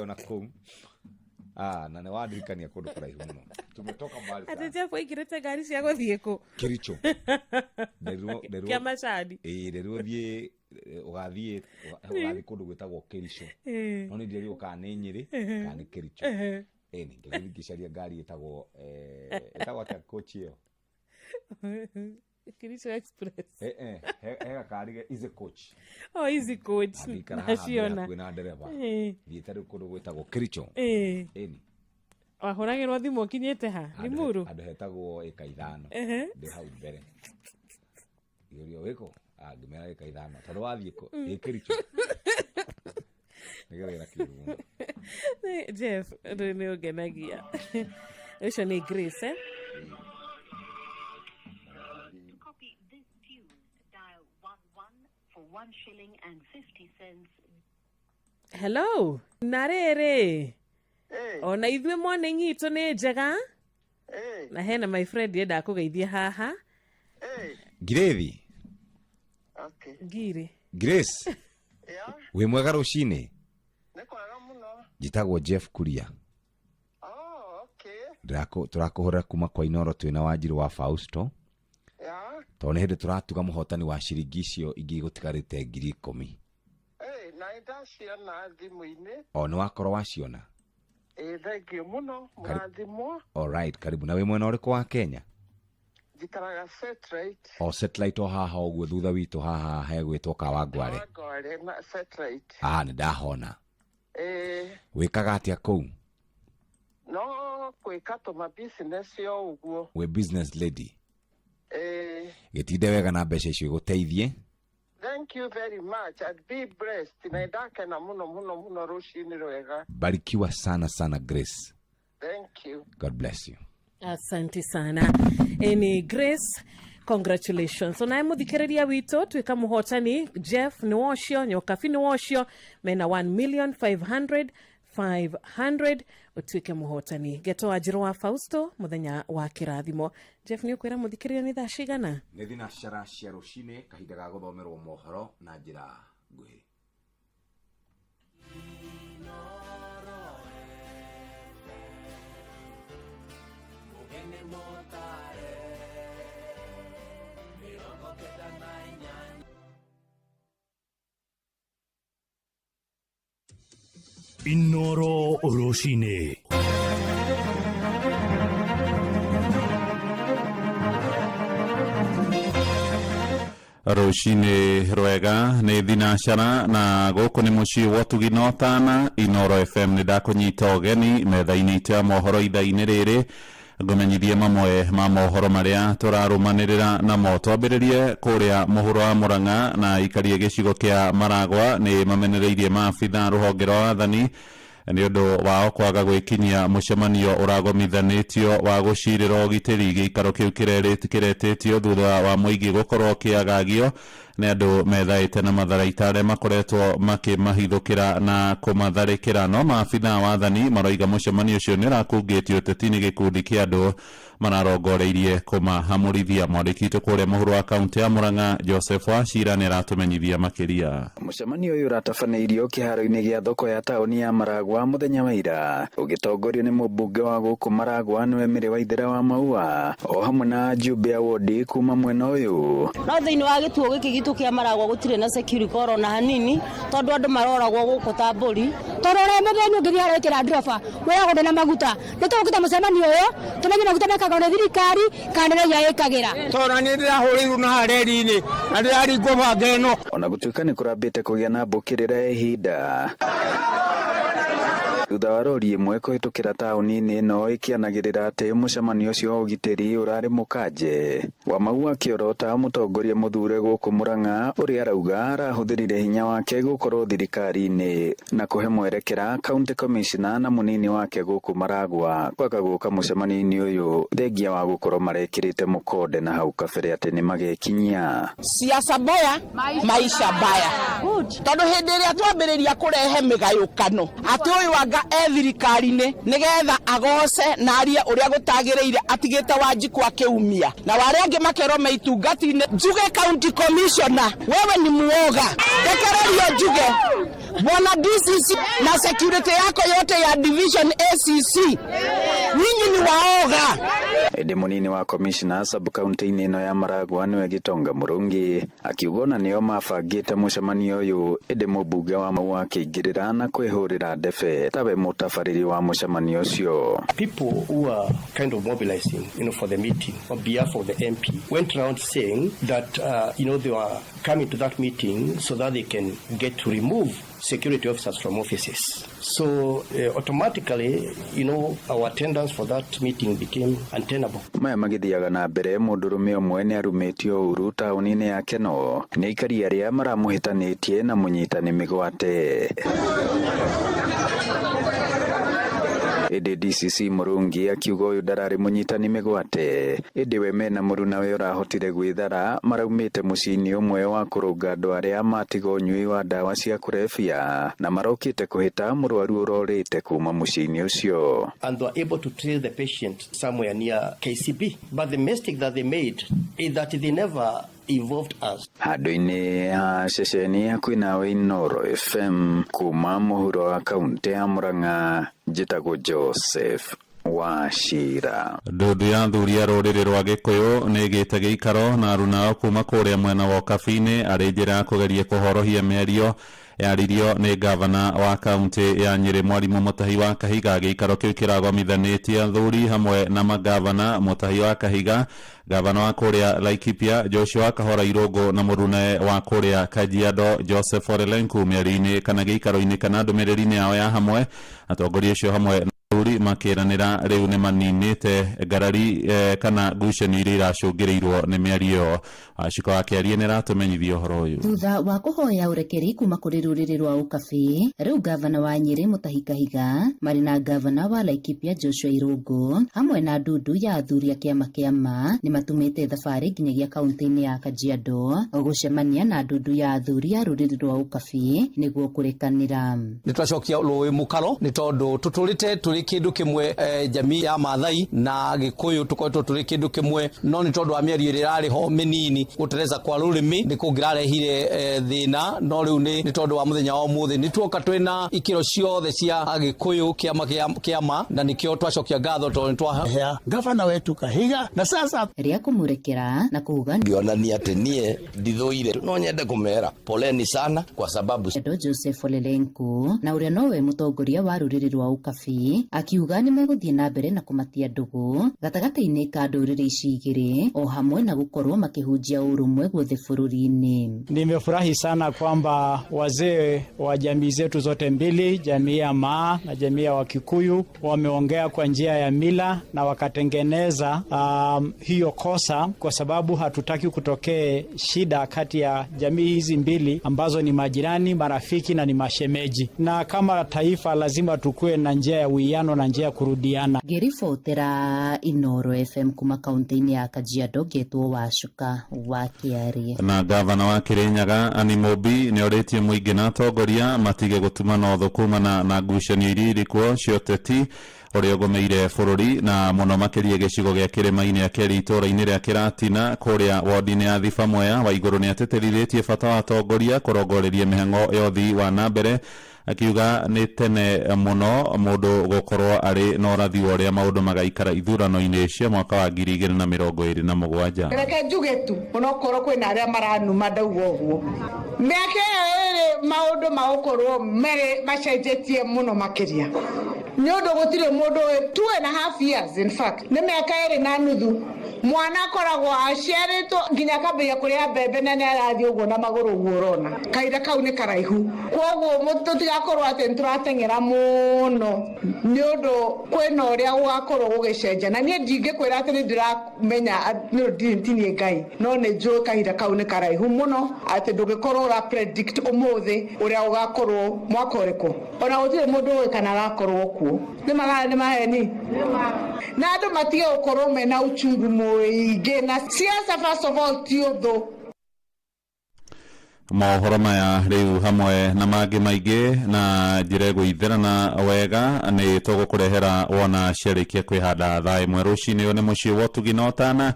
Ona kũu. Ah, na nĩ wandirikania kũndũ kũraihu mũno, tumetoka mbali Atĩ sana. Jeff waingĩrĩte ngari cia gũthiĩ kũ? Kericho. Nderirwo Kĩa macani. Ĩĩ, nderirwo thiĩ, ũgathiĩ kũndũ gwĩtagwo Kericho. No nĩ ndiarirwo kana nĩ Nyĩrĩ kana nĩ Kericho. Ĩni ngĩthiĩ ngĩcaria ngari ĩtagwo atĩa coach ĩyo? Kericho Express. He gakari ge Easy Coach. Oh, Easy Coach. Ngĩikara haha mbere Ndaciona. hakuhĩ na ndereba. Thiĩte rĩu kũndũ gwĩtagwo Kericho. Ĩni. Wahũragĩrwo thimũ ũkinyĩte ha? Limuru. Handũ hetagwo ĩka 5. Ndĩ hau mbere. Ngĩũrio wĩkũ? Ah, ngĩmera ĩka 5. Tondũ wathiĩ kũ? Ĩ Kericho. Nĩgerera kĩũru mũno. Jeff, rĩu nĩ ũngenagia. Ũcio nĩ Grace, eh? To copy this tune, dial 11 for 1 shilling and 50 cents. Hello. Na rĩrĩ, ona ithuĩ morning itũ nĩ njega. Na hena my friend yendaga kũgeithia haha. Ngirĩthi. Okay. Ngiri. Grace. Yeah. Wĩ mwega rũcinĩ? Nĩ kwega mũno. Njĩtagwo Jeff Kuria. Oh, okay. Tũrakũhũrĩra kuma kwa Inoro twĩna Wanjirũ wa Fausto. Yeah. Tondũ nĩ hĩndĩ tũratuga mũhotani wa ciringi icio ingĩ igũtigarĩte 10,000. Hey, na nĩ ndaciona thimũ-inĩ. O nĩ wakorwo waciona? Ĩ, thank you mũno, mũrathimwo. Alright, karibu. Na wĩ mwena ũrĩkũ wa Kenya? Njikaraga Satellite. O Satellite o haha ũguo thutha witũ haha hegwĩtwo Kawangware. Kawangware na Satellite. Ah, nĩ ndahona. Ĩ. Wĩkaga atĩa kũu? No gwĩka tũma business o ũguo. Wĩ business lady? Ĩ. Gĩtinde wega na mbeca icio igũteithie. Thank you very much and be blessed. Na ndakena mũno mũno mũno rũcinĩ rwega. Barikiwa sana sana, Grace. Thank you. God bless you. Asante sana. Eni Grace, congratulations. Onaye muthikiriria witũ tuĩka mũhotani. Jeff nĩ wocio, Nyokabi nĩ wocio, mena 1 million 500 500 ũtuĩke mũhotani. Geto wa Njirũ wa Fausto mũthenya wa kĩrathimo. Jeff, nĩ ũkwĩra mũthikĩrĩria nĩ thaa cigana? Nĩ thinacara cia rũcinĩ, kahinda ga gũthomerwo mohoro na njĩra nguhĩ. Inoro Rũcinĩ. Rũcinĩ rwega, nĩ thinacara na gũkũ nĩ mũciĩ wa ũtugi na ũtana Inoro FM. Nĩ ndakũnyita ũgeni metha-inĩ itũ ya mohoro ithaa-inĩ rĩrĩ, ngũmenyithie mamwe ma mohoro marĩa tũrarũmanĩrĩra namo. Twambĩrĩrie kũrĩa mũhuro wa Mũrang'a, na aikarie gĩcigo kĩa Maragwa nĩ mamenereirie maabitha rũhonge rwa wathani nĩ ũndũ wao kwaga gwĩkinyia mũcemanio ũragomithanĩtio wa gũcirĩra ũgitĩri. Gĩikaro kĩu kĩretĩtio thutha wa mũingĩ gũkorwo kĩagagio nĩ andũ methaĩte na matharaita arĩa makoretwo makĩmahithũkĩra na kũmatharĩkĩra. No maabitha a wathani maroiga mũcemanio ũcio nĩ ũrakungĩtio ũteti nĩ gĩkundi kĩa andũ mararongoreirie kũmahamũrithia. Mwandĩki witũ kũrĩa mũhuro wa kaunti ya Mũrang'a, Joseph Wachira, nĩ aratũmenyithia makĩria. Mũcemanio ũyũ ũratabanĩirio kĩharo-inĩ gĩa thoko ya taũni ya Maragwa mũthenya wa ira, ũgĩtongorio nĩ mũmbunge wa gũkũ Maragwa nĩwe Mĩrĩ Waithera wa Maua, o hamwe na ajumbe a wodi kuma mwena ũyũ. No thĩinĩ wa gĩtuo gĩkĩ gitũ kĩa Maragwa gũtirĩ na security oro na hanini, tondũ andũ maroragwo gũkũ ta mbũri. Tondũ ũrĩa mũthĩni ũngĩthiĩ arekĩra ndiraba wĩragwo ndĩ na maguta. Nĩ tũgũkĩte mũcemanio ũyũ tũmenye maguta mekagwo nĩ thirikari kana nĩ raia ĩkagĩra. Tondũ niĩ ndĩrahũrĩirwo na harĩa reri-inĩ na ndĩraringwo banga ĩno. Ona gũtuĩka nĩ kũrambĩte kũgĩa na mbũkĩrĩra ya ihinda thutha wa rori ĩmwe kũhĩtũkĩra taũni-inĩ ĩno ĩkĩanagĩrĩra atĩ mũcemanio ũcio wa ũgitĩri ũrarĩ mũkanje. Wamaua akĩorota mũtongoria mũthure gũkũ Mũrang'a ũrĩa arauga arahũthĩrire hinya wake gũkorwo thirikari-inĩ na kũhe mwerekera county commissioner na mũnini wake gũkũ Maragwa kwaga gũka mũcemanio-inĩ ũyũ, thengia wa gũkorwo marekĩrĩte mũkonde na hau kabere atĩ nĩ magekinyia. Siasa mbaya, maisha mbaya, tondũ hĩndĩ ĩrĩa twambĩrĩria kũrehe mĩgayũkano atĩ ũyũ anga e thirikari-inĩ nĩgetha agoce na arie ũrĩa gũtagĩrĩire atigĩte Wanjikũ akĩumia, na arĩa angĩ makerwo me itungati-inĩ. Njuge county commissioner, wewe ni muoga, rekererio njuge. Bwana DCC na security yako yote ya division ACC, nyinyi ni waoga. Ĩndĩ mũnini wa commissioner sub county-inĩ ĩno ya Maragwa nĩwe Gitonga Mũrũngi akiuga ona nĩo mabangĩte mũcemanio ũyũ, ĩndĩ mũmbunge wa Mau akĩingĩrĩra na kwĩhũrĩra ndebe tawe mũtabarĩri wa mũcemanio ũcio. People who are kind of mobilizing, for the meeting on behalf of the MP went around saying that, they were coming to that meeting so that they can get to remove security officers from offices. So automatically, our attendance for that meeting became untenable. Maya magĩthiaga na mbere, mũndũrũme ũmwe nĩ arumĩtio ũru taũni-inĩ ya Keno nĩ aikari arĩa maramũhĩtanĩtie na mũnyitani mĩgwate. Ĩndĩ DCC Mũrungi akiuga ũyũ ndararĩ mũnyitani mĩgwate, ĩndĩ we mena mũrunawe ũrahotire gwĩthara maraumĩte mũciĩ-inĩ ũmwe wa kũrũnga andũ arĩa matiga ũnyui wa ndawa cia kũrebia na marokĩte kũhĩta mũrwaru ũrorĩte kuma mũciĩ-inĩ ũcio. And they were able to trace the patient somewhere near KCB. But the mistake that they made is that they never involved us. Handũ-inĩ ha ceceni hakuhĩ nawe Inooro FM kuma mũhuro wa kaũntĩ ya Murang'a, njĩtagwo Joseph Wachira. Ndundu ya athuri a rũrĩrĩ rwa Gĩkũyũ nĩ ĩgĩte gĩikaro na arunao kuma kũrĩa mwena wa Ũkabi-inĩ arĩ njĩra ya kũgeria kũhorohia mĩario yaririo nĩ gavana wa kaunti ya Nyĩrĩ Mwarimũ Mutahi wa Kahiga. Gĩikaro kĩu kĩragomithanĩtie athuri hamwe na magavana Mutahi wa Kahiga, gavana wa kũrĩa Laikipia Joshua Kahora Irũngũ na mũrune wa kũrĩa Kajiado Joseph Ole Lenku. Mĩario-inĩ kana gĩikaro-inĩ kana ndũmĩrĩri-inĩ yao ya hamwe, atongoria acio hamwe na athuri makĩranĩra rĩu nĩ maninĩte ngarari kana ngucanio iria iracũngĩrĩirwo nĩ mĩario ĩyo. Waciko wa Kĩarie nĩ aratũmenyithia ũhoro ũyũ. Thutha wa kũhoya ũrekeri kuma kũrĩ rũrĩrĩ rwa Ũkabi, rĩu gavana wa Nyĩrĩ Mutahi Kahiga marĩ na gavana wa Laikipia Joshua Irũngũ hamwe na ndundu ya athuri a kĩama kĩa ma nĩ matumĩte thabarĩ nginyagia kaunti-inĩ ya Kajiado gũcemania na ndundu ya athuri a rũrĩrĩ rwa Ũkabi nĩguo kũrekanĩra. Nĩ twacokia rũĩ mũkaro nĩ tondũ tũtũrĩte tũrĩ kĩndũ kĩmwe, jamii ya Maathai na Gĩkũyũ tũkoretwo tũrĩ kĩndũ kĩmwe, no nĩ tondũ wa mĩario ĩrĩa ĩrarĩ ho mĩnini gũtereza kwa rũrĩmĩ nĩ kũngĩrarehire thĩna, no rĩu nĩ tondũ wa mũthenya wa ũmũthĩ nĩ tuoka twĩna ikĩro ciothe cia Agĩkũyũ kĩama kĩama na nĩkĩo twacokia ngatho tondũ nĩ twahea gavana wetu Kahiga na sasa rĩa kũmũrekera na kuga ngĩonania atĩ niĩ ndithũire, no nyende kũmera poleni sana kwa sababu Ndo Joseph Ole Lenku na ũrĩa nowe mũtongoria wa rũrĩrĩ rwa Ũkabi akiuga nĩ megũthiĩ na mbere na kũmatia ndũgũ gatagatĩ-inĩ ka ndũrĩrĩ ici igĩrĩ o hamwe na gũkorwo makĩhunjia ũrũmwe guothe bũrũri-inĩ. Nimefurahi sana kwamba wazee wa jamii zetu zote mbili, jamii ya Maa na jamii ya Wakikuyu, wameongea kwa njia ya mila na wakatengeneza hiyo kosa, kwa sababu hatutaki kutokee shida kati ya jamii hizi mbili ambazo ni majirani, marafiki na ni mashemeji, na kama taifa lazima tukue na njia ya uwiano na njia ya kurudiana. Ngĩribotera Inooro FM kuma kaunti-inĩ ya Kajiado ngetwo Wacuka wa Kĩarie. Na gavana wa Kirinyaga Anne Mumbi nĩ orĩtie mũingĩ na atongoria matige gũtumana ũthũ kumana na ngucanio iria irĩ kuo cia ũteti ũrĩa ũgũmĩire bũrũri na mũno makĩria gĩcigo gĩa kĩrĩma-inĩ akeri itũũra-inĩ rĩa Kĩratina kũrĩa wodi-inĩ ya Thiba Mwea. Waigũrũ nĩ atĩtĩrithĩtie bata wa atongoria kũrongoreria mĩhang'o ya ũthii wa na mbere, akiuga nĩ tene mũno mũndũ gũkorwo arĩ na ũrathi wa ũrĩa maũndũ magaikara ithurano-inĩ cia mwaka wa 2027. Reke njuge tu onokorwo kwĩna arĩa maranuma ndauga ũguo, mĩaka ĩyo ĩrĩ maũndũ magũkorwo merĩ macenjetie mũno makĩria, nĩ ũndũ gũtirĩ mũndũ ũĩ 2.5 years, in fact nĩ mĩaka 2.5 mwana akoragwo aciarĩtwo nginya akambĩrĩria kũrĩa mbembe na nĩ arathiĩ ũguo na magũrũ ũguo ũrona kahinda kau nĩ karaihu, koguo tũtigakorwo atĩ nĩ tũrateng'era mũno nĩ ũndũ kwĩna ũrĩa gũgakorwo gũgĩcenjia, na niĩ ndingĩkwĩra atĩ nĩ ndĩramenya nĩ ũndũ tinie Ngai, no nĩ njũĩ kahinda kau nĩ karaihu mũno atĩ ndũngĩkorwo ũra predict ũmũthĩ ũrĩa ũgakorwo mwaka ũrĩkũ, ona gũtirĩ mũndũ ũĩ kana agakorwo kuo. Nĩ magana nĩ maheni na andũ matige gũkorwo mena uchungu mũingĩ na siasa first of all ti ũthũ. Mohoro maya rĩu hamwe na mangĩ maingĩ na njĩra ĩgũitherana wega nĩ tũgũkũrehera wona ciarĩkia kwĩhanda thaa 1 rũcinĩ. Ũyũ nĩ mũciĩ wa ũtugi na ũtana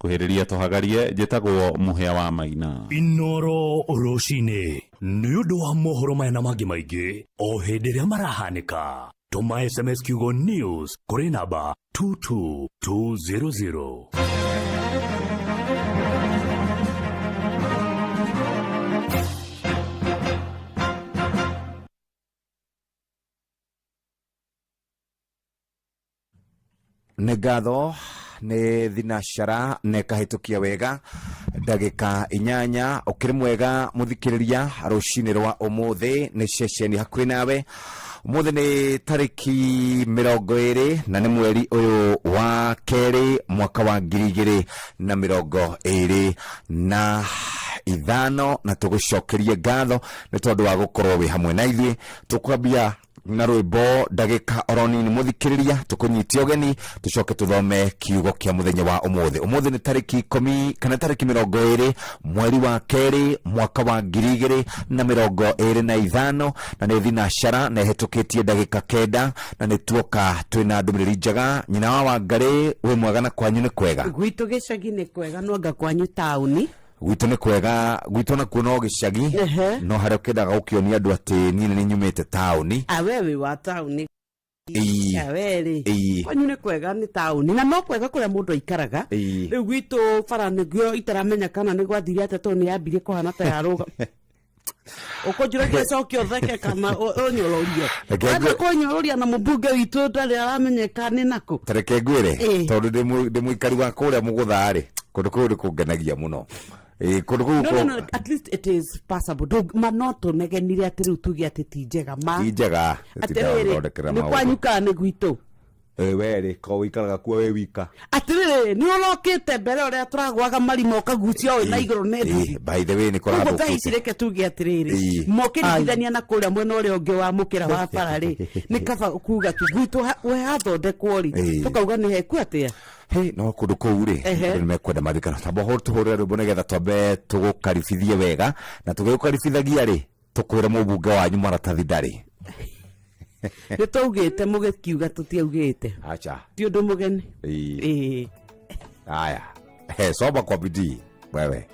Kuhĩrĩria tũhagarie, njĩtagwo Mũhĩa wa Maina. Inoro rũcinĩ nĩ ũndũ wa mohoro maya na mangĩ maingĩ o hĩndĩ ĩrĩa marahanĩka, tũma SMS kiugo news kũrĩ namba 22200. Nĩ ngatho nĩ thinacara na ĩkahĩtũkia wega ndagĩka 8. Ũkĩrĩ mwega mũthikĩrĩria, rũcinĩ rwa ũmũthĩ nĩ ceceni hakuhĩ nawe. Ũmũthĩ nĩ tarĩki 24 na nĩ mweri ũyũ wa kerĩ mwaka wa 2025, na tũgũcokerie ngatho nĩ tondũ wa gũkorwo wĩ hamwe na ithuĩ. Tũkwambia na rwĩmbo ndagĩka oro nini mũthikĩrĩria, tũkũnyitie ũgeni, tũcoke tũthome kiugo kĩa mũthenya wa ũmũthĩ. Ũmũthĩ nĩ tarĩki 10 kana tarĩki 20 mweri wa kerĩ mwaka wa 2025, na nĩ thinacara na ĩhetũkĩtie ndagĩka 9, na nĩ tuoka twĩna ndũmĩrĩri njega. Nyina wa Wangarĩ, wĩ mwega na kwanyu nĩ kwega? Gwitũ gĩcagi nĩ kwega, no anga kwanyu taũni? Gwitũ nĩ kwega, gwitũ nakuo no gĩcagi, no harĩa ũkĩendaga gũkĩonia andũ atĩ niĩ nĩ nyumĩte taũni. Awe wĩ wa taũni? Ĩĩ. Awerĩ. Ĩĩ. Kwanyu nĩ kwega, nĩ taũni na no kwega kũrĩa mũndũ aikaraga. Rĩu gwitũ bara nĩguo itaramenya kana nĩ gwathire atĩa, tondũ nĩ yambirie kũhana ta yarũga. Ũkũnjũragia coke ũtheke kana ũnyũrũrie? Reke Wenda kũnyũrũria na mũmbunge witũ ndarĩ aramenyeka nĩ nakũ. Tareke ngwĩre, Ĩĩ. tondũ ndĩ mũikari wa kũrĩa mũgũtha-rĩ, kũndũ kũu nĩ kũngenagia mũno. Ĩĩ, kũndũ kũu No, no, no, at least it is passable. Ma no tũnegenire atĩ rĩu tuge atĩ ti njega ma. Ti njega. Atĩrĩrĩ, Tindarathondekera nĩ maũndũ. kwanyu kana nĩ gwitũ? Ĩ, we-rĩ, ko ũikaraga kuo wĩ wika? Atĩrĩrĩ, nĩ ũrokĩte mbere ũrĩa tũragwaga marima ũkagucia ũyũ na igũrũ nĩ nduthi. Ĩ, by the way, nĩ Koguo thaa ici kũrathũkĩte. reke tuge atĩrĩrĩ, mokĩringithania na kũrĩa mwena ũrĩa ũngĩ wa mũkĩra wa bara rĩ, nĩ kaba kuga tu gwitũ we hathondekwo rĩ, tũkauga nĩ heku atĩa. Hey, no kũndũ kũu rĩ, andũ nĩ mekwenda mathikana. Tamba tũhũrĩre rwĩmbo nĩgetha twambe tũgũkaribithie wega, na tũgĩgũkaribithagia rĩ, tũkwĩre mũmbunge wanyu maratathi ndarĩ. Nĩ twaugĩte mũgĩkiuga tũtiaugĩte. Acha. Ti ũndũ mũgeni. Ĩĩ. Ĩĩ. Haya. He, soma kwa bidii wewe.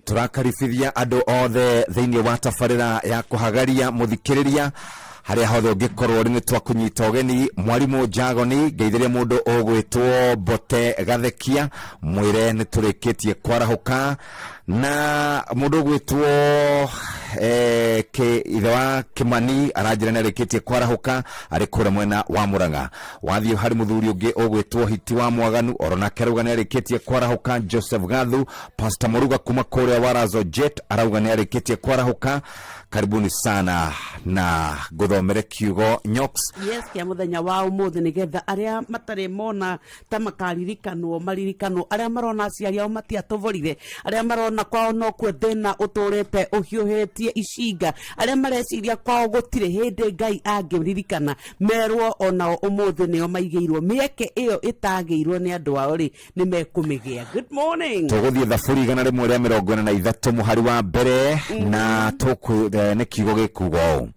Tũrakaribithia andũ othe thĩinĩ wa tabarĩra ya kũhagaria mũthikĩrĩria harĩa hothe ũngĩkorwo rĩ, nĩ twakũnyita ũgeni. Mwarimũ Njagoni, ngeithĩria mũndũ ũgwĩtwo Mbote Gathekia, mwĩre nĩ tũrĩkĩtie kwarahũka. Na mũndũ ũgwĩtwo ithe wa Kimani aranjĩra nĩ arĩkĩtie kwarahũka arĩ kũrĩa mwena wa Murang'a. Wathiĩ harĩ mũthuri ũngĩ ũgwĩtwo Hiti wa Mwaganu, oro nake arauga nĩ arĩkĩtie kwarahũka. Joseph Gathu, Pastor Moruga kuma kũrĩa Warazo Jet arauga nĩ arĩkĩtie kwarahũka. Karibuni sana na ngũthomere kiugo Nyox. Yes, kĩa mũthenya wa ũmũthĩ, nĩgetha arĩa matarĩ mona ta makaririkanwo maririkanwo, arĩa marona aciari ao matiatũborire, arĩa marona kwao nokuo thĩna ũtũrĩte ũhiũhĩtie icinga, arĩa mareciria kwao gũtirĩ hĩndĩ Ngai angĩririkana, merwo onao ũmũthĩ nĩo maigĩirwo mĩeke ĩyo ĩtagĩirwo nĩ andũ ao rĩ, nĩ mekũmĩgĩa. Good morning. Tũgũthiĩ Thaburi 143 mũhari wa mbere na nĩ kiugo gĩkuga ũũ: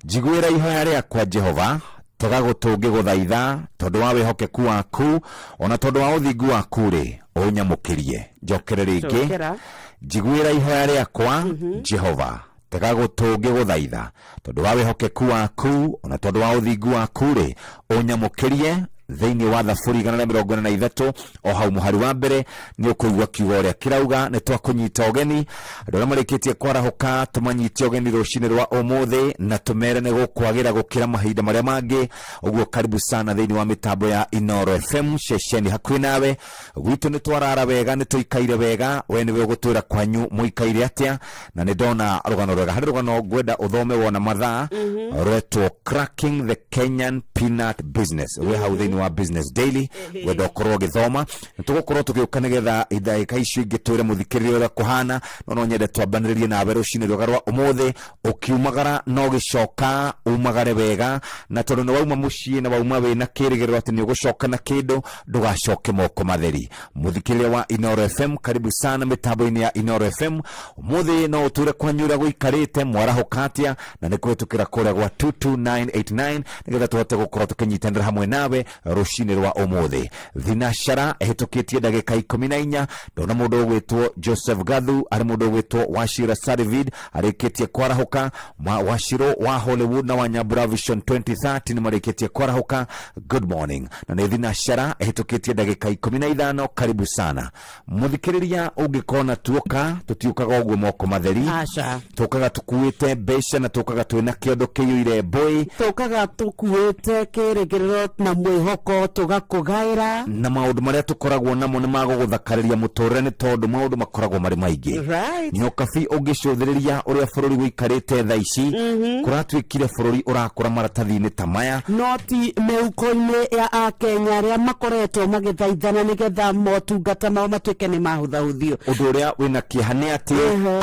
njiguĩra ihoya rĩakwa Jehova, tega gũtũ ngĩgũthaitha, tondũ wa wĩhokeku waku ona tondũ wa ũthingu waku rĩ, ũnyamũkĩrie. Njokere rĩngĩ. Cokera. Njiguĩra ihoya rĩakwa Jehova, tega gũtũ ngĩgũthaitha, tondũ wa wĩhokeku waku ona tondũ wa ũthingu waku rĩ, ũnyamũkĩrie. Thĩinĩ wa Thaburi 143 o hau mũhari wa mbere nĩ ũkũigua kiugo ũrĩa kĩrauga. Nĩ twakũnyita ũgeni andũ arĩa marĩkĩtie kwarahũka, tũmanyite ũgeni rũcinĩ rwa ũmũthĩ na tũmere nĩ gũkwagĩra gũkĩra mahinda marĩa mangĩ. Ũguo karibu sana thĩinĩ wa mĩtambo ya Inoro FM, ceceni hakuhĩ nawe. Gwitũ nĩ twarara wega, nĩ tũikaire wega. We nĩwe ũgũtwĩra kwanyu mũikaire atĩa. Na nĩ ndona rũgano rwega, harĩ rũgano ngwenda ũthome wona mathaa, rwetwo "Cracking the Kenyan Peanut Business", rwĩ hau thĩinĩ wa Business Daily. Ngwenda ũkorwo ũgĩthoma. Nĩ tũgũkorwo tũgĩũka nĩgetha ndagĩka icio ingĩ twĩre mũthikĩrĩria ũrĩa kũhana, no no nyende twambanĩrĩrie nawe rũcinĩ rwega rwa ũmũthĩ. Ũkiumagara no gĩcoka umagare wega, na tondũ nĩ wauma mũciĩ na wauma wĩna kĩrĩgĩrĩro atĩ nĩ ũgũcoka na kĩndũ, ndũgacoke moko matheri. Mũthikĩrĩria wa Inoro FM, karibu sana mĩtambo-inĩ ya Inoro FM ũmũthĩ. No ũtwĩre kwanyu ũrĩa gũikarĩte, mwarahũka atĩa, na nĩ kũhĩtũkĩra kũrĩa gwa 22989 nĩgetha tũhote gũkorwo tũkĩnyitanĩra hamwe nawe rũcinĩ rwa ũmũthĩ. Thinacara ĩhĩtũkĩtie ndagĩka 14. Ndona mũndũ ũgwĩtwo Joseph Gathu, arĩ mũndũ ũgwĩtwo Wachira Sarivid arĩkĩtie kwarahũka, Wachiro wa Hollywood na wa Nyambura Vision 2030 nĩ marĩkĩtie kwarahũka. Good morning. Na nĩ thinacara ĩhĩtũkĩtie ndagĩka 15. Karibu sana mũthikĩrĩria. Ũngĩkona tuoka, tũtiũkaga ũguo moko matheri. Aca. Tũkaga tũkuĩte mbeca na tũkaga twĩna kĩondo kĩiyũire mbũĩ. Tũkaga tũkuĩte kĩrĩgĩrĩro na mwĩhoko, tũgakũgaĩra. Na maũndũ marĩa tũkoragwo namo nĩ magũgũthakarĩria mũtũrĩre, nĩ tondũ maũndũ makoragwo marĩ maingĩ. Nyokabi, ũngĩcũthĩrĩria ũrĩa bũrũri ũikarĩte thaa ici, kũratuĩkire bũrũri ũrakũra maratathi-inĩ ta maya, no ti mĩhuko-inĩ ya akenya arĩa makoretwo magĩthaithana nĩgetha motungata mao matuĩke nĩ mahũthahũthio. Ũndũ ũrĩa wĩna kĩeha nĩ atĩ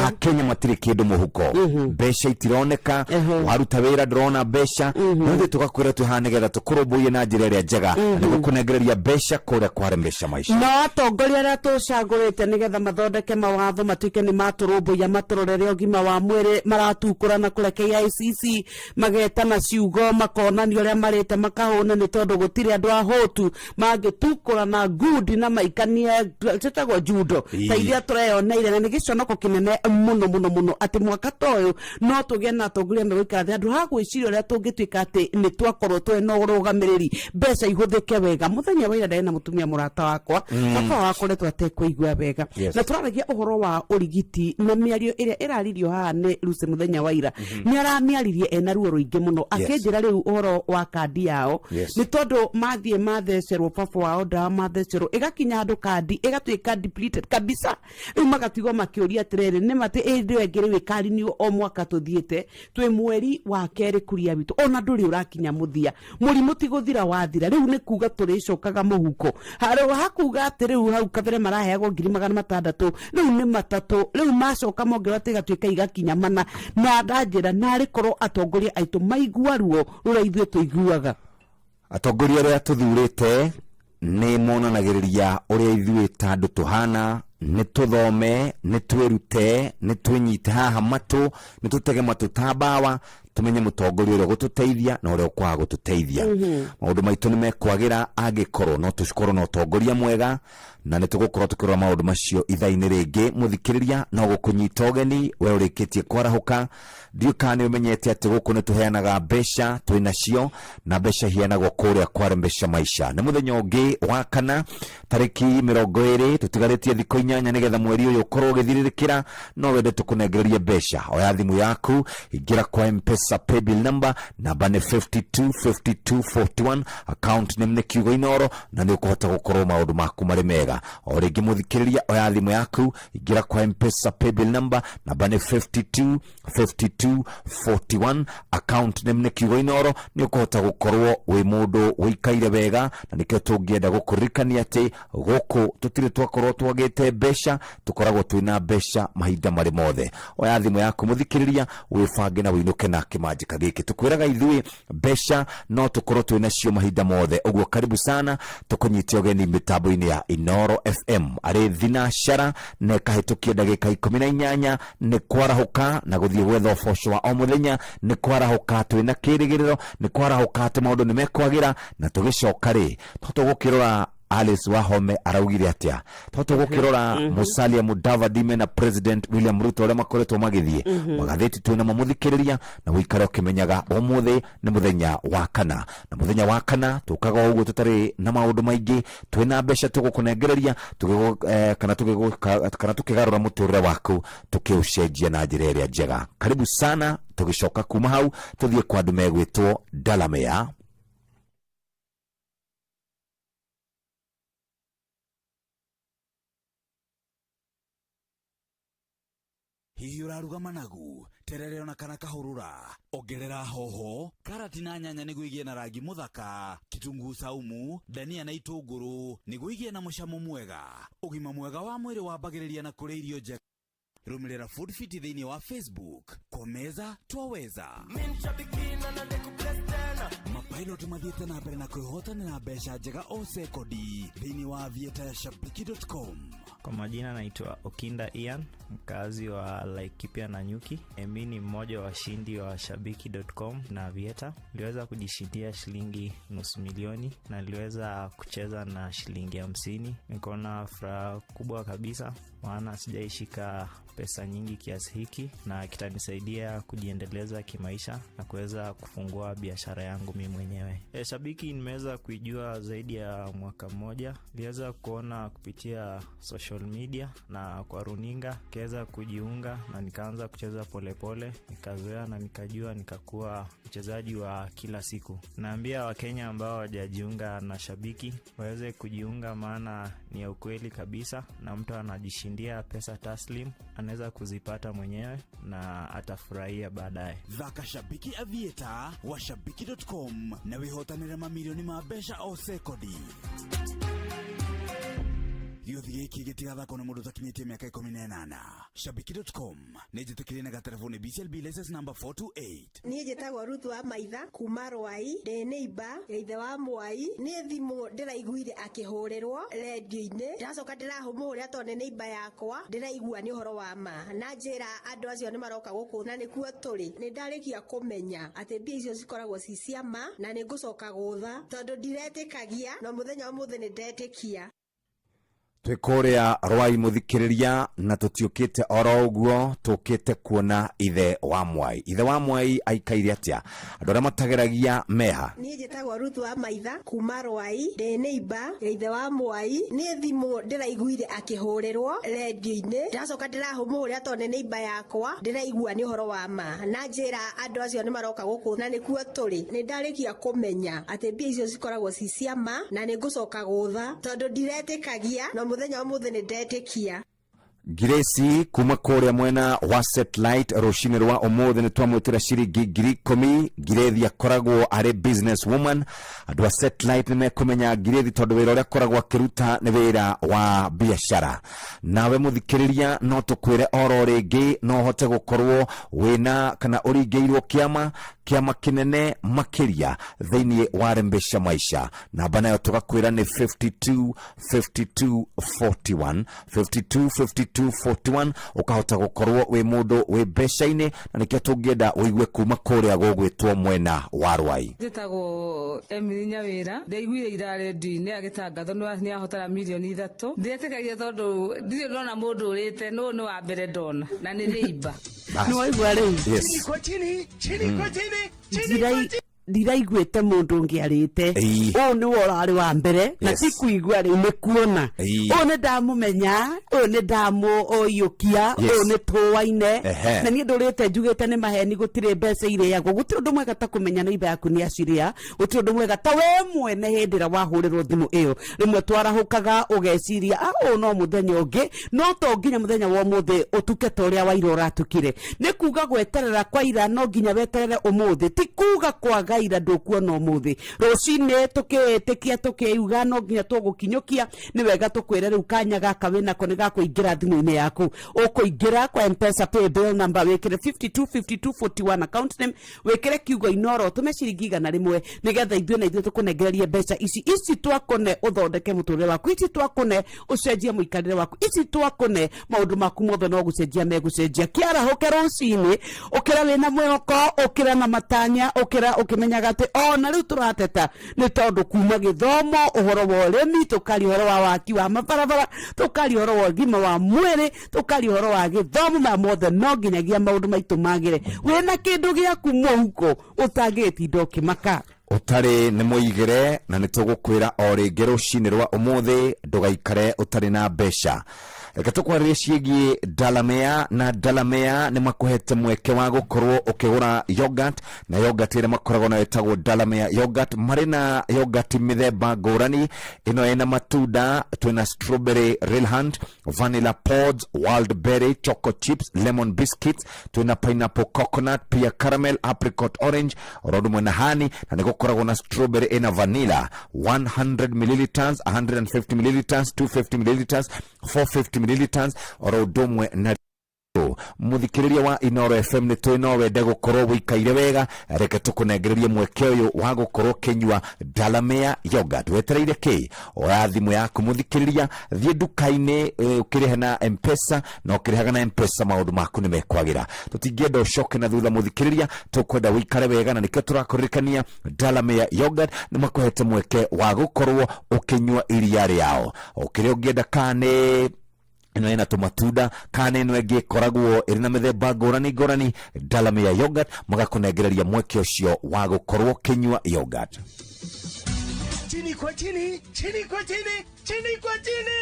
akenya matirĩ kĩndũ mũhuko, mbeca itironeka, waruta wĩra ndũrona mbeca. No ithuĩ tũgakwĩra twĩ haha nĩgetha tũkũrũmbũiye na njĩra ĩrĩa njega, na nĩgũkũnengereria mbeca kũrĩa kwaremesha maisha. No atongoria arĩa tũcagũrĩte nĩgetha mathondeke mawatho matuĩke nĩ matũrũmbũiya, matũrorere ũgima wa mwĩrĩ, maratukũra na kũrĩa KICC, magetana ciugo, makonania ũrĩa marĩte makahũna, nĩ tondũ gũtirĩ andũ ahũtu mangĩtukũra na ngundi na maikanie cĩtagwo judo ta iria tũreyoneire. Na nĩ gĩconoko kĩnene mũno mũno mũno atĩ mwaka ta ũyũ no tũgĩe na atongoria megũikara thĩ handũ ha gwĩciria ũrĩa tũngĩtuĩka atĩ nĩ twakorwo twĩ na ũrũgamĩrĩri, mbeca ihũthĩke wega. Mũthenya wa ira ndarĩ na mũtumia mũrata wakwa, baba wao akoretwo atekũigua wega, na tũraragia ũhoro wa ũrigiti, na mĩario ĩrĩa ĩraririo haha nĩ Lucy mũthenya wa ira, nĩ aramĩaririe ena ruo rũingĩ mũno, akĩnjĩra rĩu ũhoro wa kandi yao, nĩ tondũ mathiĩ mathecerwo baba wao ndawa, mathecerwo ĩgakinya handũ kandi ĩgatuĩka depleted kabisa. Rĩu magatigwo makĩũria atĩrĩrĩ, nĩ matĩ ĩndĩ ĩyo ĩngĩ rĩu ĩkarinio o mwaka tũthiĩte twĩ mweri wa kerĩ kuria witũ ona ndũrĩ ũrakinya mũthia, mũrimũ ti gũthira wathira. Rĩu nĩ kuga tũrĩcokaga mũhuko harũ hakuga atĩ rĩu hau kabere maraheagwo 600,000, rĩu nĩ 3, rĩu macoka mongerwo atĩ ĩgatuĩka igakinya 4. Na ndanjĩra narĩ korwo atongoria aitũ maigua ruo rũrĩa ithuĩ tũiguaga. Atongoria arĩa tũthurĩte nĩ monanagĩrĩria ũrĩa ithuĩ ta andũ tũhana. Nĩ tũthome, nĩ twĩrute, nĩ twĩnyite haha matũ, nĩ tũtege matũ ta mbawa, tũmenye mũtongoria ũrĩa ũgũtũteithia na ũrĩa ũkwaga gũtũteithia. Maũndũ maitũ nĩ mekwagĩra angĩkorwo no tũkorwo na ũtongoria mwega. Na nĩ tũgũkorwo tũkĩrora maũndũ macio ithaa-inĩ rĩngĩ. Mũthikĩrĩria, no gũkũnyita ũgeni we ũrĩkĩtie kwarahũka. Ndiũĩ kana nĩ ũmenyete atĩ gũkũ nĩ tũheanaga mbeca, twĩ nacio, na mbeca iheanagwo kũrĩa kwa Rembesha Maisha. Nĩ mũthenya ũngĩ wa kana, tarĩki 20, tũtigarĩtie thikũ 8 nĩgetha mweri ũyũ ũkorwo ũgĩthirĩrĩkĩra. No wende tũkũnengererie mbeca, oya thimũ yaku, ingĩra kwa M-Pesa paybill number, namba nĩ 525241, account name nĩ kiugo Inoro, na nĩ ũkũhota gũkorwo maũndũ maku marĩ mega. O rĩngĩ mũthikĩrĩria, oya thimũ yaku, ingĩra kwa M-Pesa paybill number, namba nĩ 525241, account name nĩ kiugo Inoro. Nĩ ũkũhota gũkorwo wĩ mũndũ ũikaire wega, na nĩkĩo tũngĩenda gũkũririkania atĩ gũkũ tũtirĩ twakorwo twagĩte mbeca, tũkoragwo twĩna mbeca mahinda marĩ mothe. Oya thimũ yaku mũthikĩrĩria, wĩbange na wĩinũke na kĩmanjĩka gĩkĩ. Tũkwĩraga ithuĩ mbeca no tũkorwo twĩ nacio mahinda mothe. Ũguo karibu sana, tũkũnyite ũgeni mĩtambo-inĩ ya Inoro FM arĩ thinacara na ĩkahĩtũkia ndagĩka 18. Nĩ kwarahũka na gũthiĩ gwetha ũboco wa o mũthenya, nĩ kwarahũka twĩna kĩrĩgĩrĩro, nĩ kwarahũka atĩ maũndũ nĩ mekwagĩra. Na tũgĩcoka rĩ, to tũgũkĩrora Alice Wahome araugire atĩa, to tũgũkĩrora Musalia Mudavadi mena President William Ruto ũrĩa makoretwo magĩthiĩ. Magathĩti twĩna mamũthikĩrĩria, na ũikare ũkĩmenyaga ũmũthĩ nĩ mũthenya wa kana, na mũthenya wa kana tũkaga o ũguo tũtarĩ na maũndũ maingĩ, twĩna mbeca tũgũkũnengereria kana kana tũkĩgarũra mũtũrĩre waku, tũkĩũcenjia na njĩra ĩrĩa njega. Karibu sana. Tũgĩcoka kuma hau tũthiĩ kwa andũ megwĩtwo Dalamea. Hihi ũraruga managu, terere ona kana kahũrũra? Ongerera hoho, karati na nyanya nĩguo igĩe na rangi mũthaka, kitunguu saumu, dania na itũngũrũ nĩguo igĩe na mũcamo mwega. Ũgima mwega wa mwĩrĩ wambagĩrĩria na kũrĩa irio njega. Rũmĩrĩra Food Fit thĩinĩ wa Facebook. Kwa meza twaweza. Mapilot mathiĩte na mbere na kwĩhotanĩra mbeca njega o sekondi thĩinĩ wa aviator ya shabiki.com. Kwa majina naitwa Okinda Ian, mkazi wa Laikipia na Nyuki. Mi ni mmoja wa washindi wa shabiki.com na Aviator. Niliweza kujishindia shilingi 500,000 na niliweza kucheza na shilingi 50. Nikaona furaha kubwa kabisa, maana sijaishika pesa nyingi kiasi hiki, na kitanisaidia kujiendeleza kimaisha na kuweza kufungua biashara yangu mimi mwenyewe. Shabiki nimeweza kuijua zaidi ya mwaka mmoja. Niliweza kuona kupitia social media na kwa runinga, nikaweza kujiunga na nikaanza kucheza polepole, nikazoea na nikajua, nikakuwa mchezaji wa kila siku. Naambia Wakenya ambao hawajajiunga na Shabiki waweze kujiunga, maana ni ya ukweli kabisa, na mtu anajishindia pesa taslim, anaweza kuzipata mwenyewe na atafurahia baadaye. Thaka Shabiki Aviator wa shabiki.com na wĩhotanĩre mamirioni ma mbeca o sekondi. Gĩũthi gĩkĩ gĩtigathakwo nĩ mũndũ ũtakinyĩtie mĩaka 18. Shabiki.com nĩ njĩtĩkĩrie na gatereboni BCLB license number 428. Niĩ njĩtagwo Ruth wa Maitha kuma Rwai, ndĩ neighbor ya ithe wa Mwai. Nĩ thimũ ndĩraiguire akĩhũrĩrwo rendio-inĩ, ndĩracoka ndĩrahũmũhũrĩra tondũ nĩ neighbor yakwa, ndĩraigua nĩ ũhoro wa ma, na njĩra andũ acio nĩ maroka gũkũ na nĩkuo tũrĩ. Nĩ ndarĩkia kũmenya atĩ mbia icio cikoragwo ci cia ma, na nĩ ngũcoka gũtha tondũ ndiretĩkagia, no mũthenya wa ũmũthĩ nĩ ndetĩkia. Twĩ kũrĩa Rwai mũthikĩrĩria, na tũtiũkĩte oro ũguo, tũkĩte kuona ithe wa Mwai. Ithe wa Mwai aikaire atĩa? Andũ arĩa matageragia meha. Niĩ njĩtagwo Ruth wa Maitha kuma Rwai, ndĩ neighbor ya ithe wa Mwai. Nĩ thimũ ndĩraiguire akĩhũrĩrwo rendio-inĩ, ndĩracoka ndĩrahũmũhũrĩra tondũ nĩ neighbor yakwa, ndĩraigua nĩ ũhoro wa ma, na njĩra andũ acio nĩ maroka gũkũ na nĩkuo tũrĩ. Nĩ ndarĩkia kũmenya atĩ mbia icio cikoragwo ci cia ma, na nĩ ngũcoka gũtha tondũ ndiretĩkagia, no mũthenya wa ũmũthĩ nĩ ndetĩkia. Grace kuma kũrĩa mwena wa Satellite, rũcinĩ rwa ũmũthĩ nĩ twamwĩtĩra ciringi 10,000. Ngirĩthi akoragwo arĩ business woman. Andũ a Satellite nĩ mekũmenya Ngirĩthi tondũ wĩra ũrĩa akoragwo akĩruta nĩ wĩra wa biacara. Nawe mũthikĩrĩria, no tũkwĩre oro rĩngĩ, no ũhote gũkorwo wĩna kana ũringĩirwo kĩama kĩama kĩnene makĩria thĩinĩ wa Rembesha Maisha. Namba nayo tũgakwĩra nĩ 52 52 41, 52 52. 52 41 ũkahota gũkorwo wĩ mũndũ wĩ mbeca-inĩ, na nĩkĩo tũngĩenda ũigue kuma kũrĩa gũgwĩtwo mwena wa Rwai. Njĩtagwo Emily Nyawĩra. Ndaiguire ira redio-inĩ agĩtangathwo nĩ ahotana mirioni 3. Ndiretĩkagia tondũ ndirĩ ndona mũndũ ũrĩte no nĩ wa mbere ndona na nĩ neighbor. Nĩ waigua rĩu? Yes. Kwa chini, chini kwa chini, Ndirai- ndiraiguĩte mũndũ ũngĩ arĩte. Ĩĩ. Ũyũ nĩwe ũrarĩ wa mbere na Yes. ti kuigua rĩu nĩ kuona. Ĩĩ. Ũyũ nĩ ndamũmenya, ũyũ nĩ ndamũiyũkia. Yes. Ũyũ nĩ tũwaine. Ehe. Na niĩ ndũrĩte njugĩte nĩ maheni, gũtirĩ mbeca irĩagwo, gũtirĩ ũndũ mwega ta kũmenya neighbor yaku nĩ acirĩa, gũtirĩ ũndũ mwega ta we mwene hĩndĩ ĩrĩa wahũrĩrwo thimũ ĩyo. Rĩmwe twarahũkaga ũgeciria, "Ah, ũyũ no mũthenya ũngĩ," no to nginya mũthenya wa ũmũthĩ ũtuke ta ũrĩa waira ũratukire. Nĩ kuga gweterera kwa ira no nginya weterere ũmũthĩ, ti kuga kwaga ira ndũkuona ũmũthĩ. Rũcinĩ tũkĩĩtĩkia tũkĩuga no nginya tũgũkinyũkia. Nĩ wega tũkwĩre rĩu kanya gaka wĩnako nĩ gakũingĩra thimũ-inĩ yaku. Ũkũingĩra kwa Mpesa paybill number, wĩkĩre 525241, account name wĩkĩre kiugo Inoro, ũtũme ciringi 100 nĩgetha ithuĩ na ithuĩ tũkũnengererie mbeca ici. Ici twakũne ũthondeke mũtũrĩre waku, ici twakũne ũcenjie mũikarĩre waku, ici twakũne maũndũ maku mothe no gũcenjia megũcenjia. Kĩarahũke rũcinĩ, ũkĩra wĩna mwĩhoko, ũkĩra na matanya, ũkĩra ũkĩmenyaga atĩ ona rĩu tũrateta nĩ tondũ kuma gĩthomo, ũhoro wa ũrĩmi, tũkaria ũhoro wa waki wa mabarabara, tũkaria ũhoro wa ũgima wa mwĩrĩ, tũkaria ũhoro wa gĩthomo, maya mothe no nginyagia maũndũ maitũ magĩre wĩna kĩndũ gĩaku mũhuko ũtangĩgĩtinda ũkĩmaka. Ũtarĩ nĩ mũigĩre, na nĩ tũgũkwĩra o rĩngĩ rũcinĩ rwa ũmũthĩ ndũgaikare ũtarĩ na mbeca. Reke tũkwarĩrie ciĩgiĩ Dalamea, na Dalamea nĩ makũhete mweke wa gũkorwo ũkĩgũra yogurt, na yogurt ĩrĩa makoragwo nayo ĩtagwo Dalamea yogurt. Marĩ na yogurt mĩthemba ngũrani, ĩno ĩna matunda, twĩna strawberry Rilhand, vanilla pods, wild berry, choco chips, lemon biscuits, twĩna pineapple coconut, pia caramel, apricot orange, oro ũndũ ũmwe na honey, na nĩ gũkoragwo na strawberry ĩna vanilla 100 milliliters, 150 milliliters, 250 milliliters, 450 milliliters, oro ũndũ ũmwe na Mũthikĩrĩria wa Inoro FM, nĩ tũĩ no wende gũkorwo wĩikaire wega. Reke tũkũnengererie mweke ũyũ wa gũkorwo ũkĩnyua Dalamea yogurt. Wetereire kĩ? Oya thimũ yaku mũthikĩrĩria, thiĩ nduka-inĩ, ũkĩrĩhe na Mpesa, na ũkĩrĩhaga na Mpesa maũndũ maku nĩ mekwagĩra. Tũtingĩenda ũcoke na thutha mũthikĩrĩria, tũkwenda wĩikare wega, na nĩkĩo tũrakũririkania Dalamea yogurt nĩ makũhete mweke wa gũkorwo ũkĩnyua iria rĩao o kĩrĩa ũngĩenda, kana nĩ ĩno ĩna tũmatunda kana ĩno ĩngĩ ĩkoragwo ĩrĩ na mĩthemba ngũrani ngũrani. Dalamea yogurt magakũnengereria mweke ũcio wa gũkorwo ũkĩnyua yogurt. Chini kwa chini, chini kwa chini, chini kwa chini.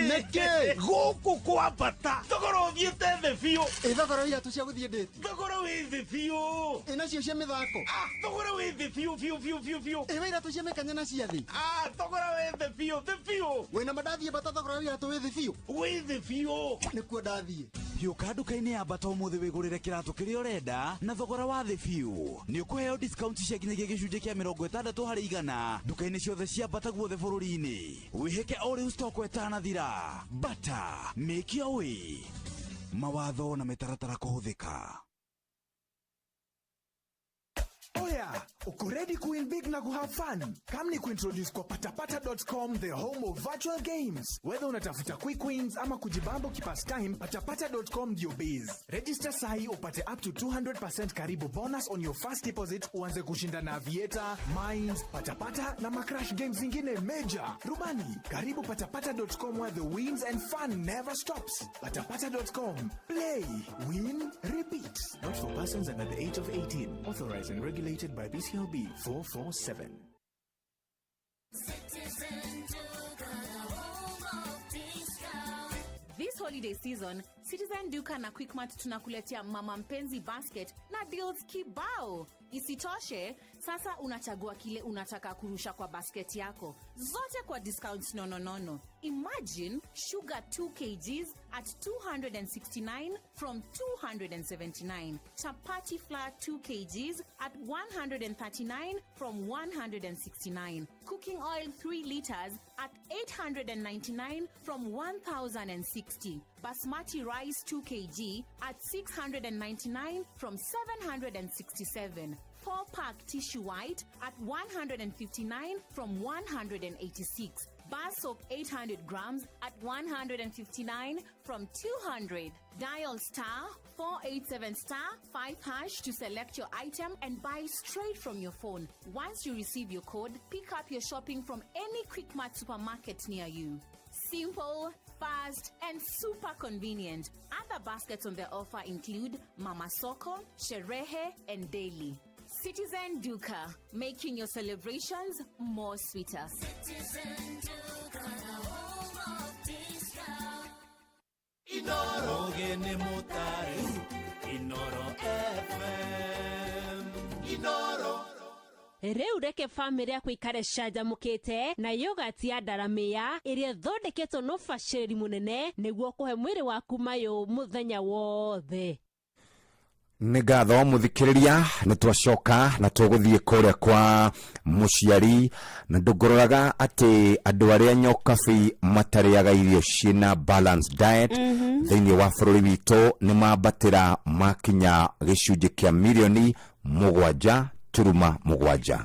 Nĩkĩ? Gũkũ kwa bata thogora ũthiĩte thĩ biũ. Ĩ thogora wa iratũ cia gũthiĩ ndĩti? Thogora wĩ thĩ biũ. Ĩ nacio cia mĩthako? Ah, thogora wĩ thĩ biũ biũ biũ biũ biũ. Ĩ wa iratũ cia mĩkanya na cia thĩ? Ah, thogora wĩ thĩ biũ thĩ biũ. Wĩna ma ndathiĩ Bata thogora wa iratũ wĩ thĩ biũ? Wĩ thĩ biũ. Nĩkuo ndathiĩ. Hiũka nduka-inĩ ya Bata ũmũthĩ wĩgũrĩre kĩratũ kĩrĩa ũrenda na thogora wa thĩ biũ. Nĩ ũkũheo discount cia nginyagia gĩcunjĩ kĩa 60% nduka-inĩ ciothe cia Bata guothe bũrũri-inĩ. Wĩhĩke o rĩu stock ĩtanathira. Bata, make your way. Mawatho na mĩtaratara kũhũthĩka. Oya, uko ready kuwin big na kuhave fun? Come ni kuintroduce kwa patapata.com, the home of virtual games. Whether unatafuta quick wins ama kujibamba ukipastime, patapata.com ndio base. Register sahi upate up to 200% karibu bonus on your first deposit, uanze kushinda na Aviator, Mines, Patapata na macrash games zingine major. Rubani, karibu patapata.com where the wins and fun never stops. Patapata.com. Play, win, repeat. Not for persons under the age of 18. Authorized and regulated by BCLB 447. This holiday season, Citizen Duka na Quickmart tunakuletea Mama Mpenzi basket na deals kibao. Isitoshe, sasa unachagua kile unataka kurusha kwa basket yako, zote kwa discounts nononono. Imagine sugar 2 kgs at 269 from 279, chapati flour 2 kgs at 139 from 169, cooking oil 3 liters at 899 from 1060, basmati rice 2 kg at 699 from 767, 4 pack tissue white at 159 from 186. Bar soap 800 grams at 159 from 200. Dial star 487 star 5 hash to select your item and buy straight from your phone. Once you receive your code, pick up your shopping from any Quickmart supermarket near you. Simple, fast, and super convenient. Other baskets on the offer include Mama Soko, Sherehe, and Daily. Citizen Duka, making your celebrations more sweeter. Inoro gene mutare Inoro FM Inoro Rĩu reke bamĩrĩ yaku ikare canjamũkĩte na yogati ya ndaramĩa ĩrĩa ĩthondeketwo na ũbacĩrĩri mũnene nĩguo kũhe mwĩrĩ waku mayũ mũthenya wothe. Nĩ ngatho mũthikĩrĩria, nĩ twacoka na tũgũthiĩ kũrĩa kwa mũciari, na ndũngũroraga atĩ andũ arĩa nyokabi matarĩaga irio ciĩna balanced diet thĩinĩ wa bũrũri witũ nĩ mambatĩra makinya gĩcunjĩ kĩa 7.7 million.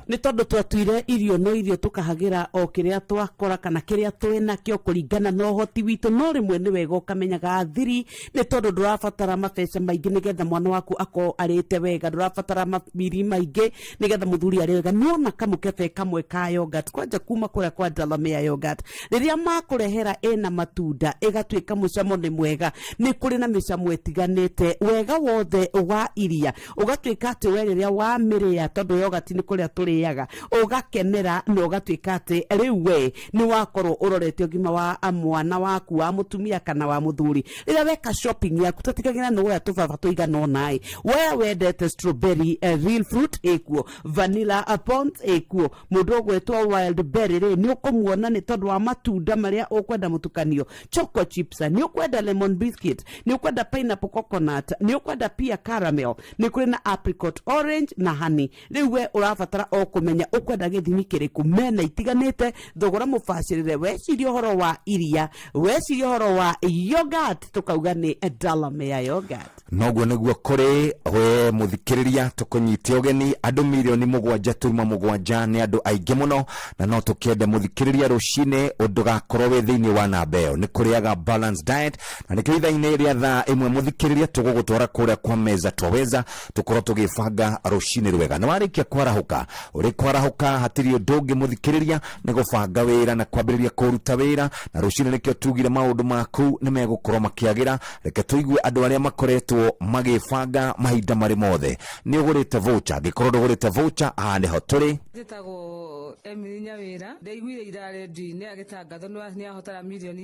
Nĩ tondũ twatuire irio no irio tũkahagĩra o kĩrĩa twakora kana kĩrĩa twĩ nakĩo kũringana na ũhoti witũ, no rĩmwe nĩ wega ũkamenyaga thiri, nĩ tondũ ndũrabatara mabeca maingĩ nĩgetha mwana waku akorwo arĩte wega, ndũrabatara mamiri maingĩ nĩgetha mũthuri arĩ wega. Nĩwona kamũkebe kamwe ka yogurt kwanja kuma kũrĩa kwa Delamere Yogurt, rĩrĩa makũrehera ĩna matunda ĩgatuĩka mũcamo nĩ mwega, nĩ kũrĩ na mĩcamo ĩtiganĩte, wega wothe wa iria ũgatuĩka atĩ we rĩrĩa wamĩrĩa, tondũ yogurt nĩ kũrĩa tũrĩaga, ũgakenera na ũgatuĩka atĩ rĩu we nĩ wakorwo ũrorete ũgima wa mwana waku wa mũtumia kana wa mũthuri. Rĩrĩa weka shopping yaku, tũtigagĩra nĩ woya tũbaba tũigana ũna. We wendete strawberry, real fruit ĩkuo, vanilla pons ĩkuo, mũndũ ũgwĩtwo wild berry rĩ nĩ ũkũmuona nĩ tondũ wa matunda marĩa ũkwenda mũtukanio, choco chips, nĩ ũkwenda lemon biscuit, nĩ ũkwenda pineapple coconut, nĩ ũkwenda pia caramel, nĩ kũrĩ na apricot, orange na honey. Rĩu we ũrabatara o kũmenya ũkwenda gĩthimi kĩrĩkũ, mena itiganĩte, thogora mũbacĩrĩre. Weciria ũhoro wa iria, weciria ũhoro wa yogurt, tũkauga nĩ Delamere Yogurt. Noguo nĩguo kũrĩ. We mũthikĩrĩria, tũkũnyite ũgeni. Andũ 7.7 million nĩ andũ aingĩ mũno, na no tũkĩende mũthikĩrĩria rũcinĩ ũndũgakorwo wĩ thĩinĩ wa namba ĩyo nĩ kũrĩaga balanced diet. Na nĩkĩo ithaa-inĩ rĩa thaa 1, mũthikĩrĩria, tũgũgũtwara kũrĩa kwa Meza Twaweza, tũkorwo tũgĩbanga rũcinĩ rwega. Na warĩkia kwarahũka, ũrĩ kwarahũka hatirĩ ũndũ ũngĩ, mũthikĩrĩria, nĩ gũbanga wĩra na kwambĩrĩria kũruta wĩra na rũcinĩ. Nĩkĩo tugire maũndũ maku nĩ megũkorwo makĩagĩra. Reke tũigue andũ arĩa makoretwo magĩbanga mahinda marĩ mothe. Nĩ ũgũrĩte voucher? Angĩkorwo ndũgũrĩte voucher, haha nĩho tũrĩ. Njĩtagwo Emily Nyawĩra. Ndaiguire ira redio-inĩ agĩtangathwo nĩ ahotana 3 million.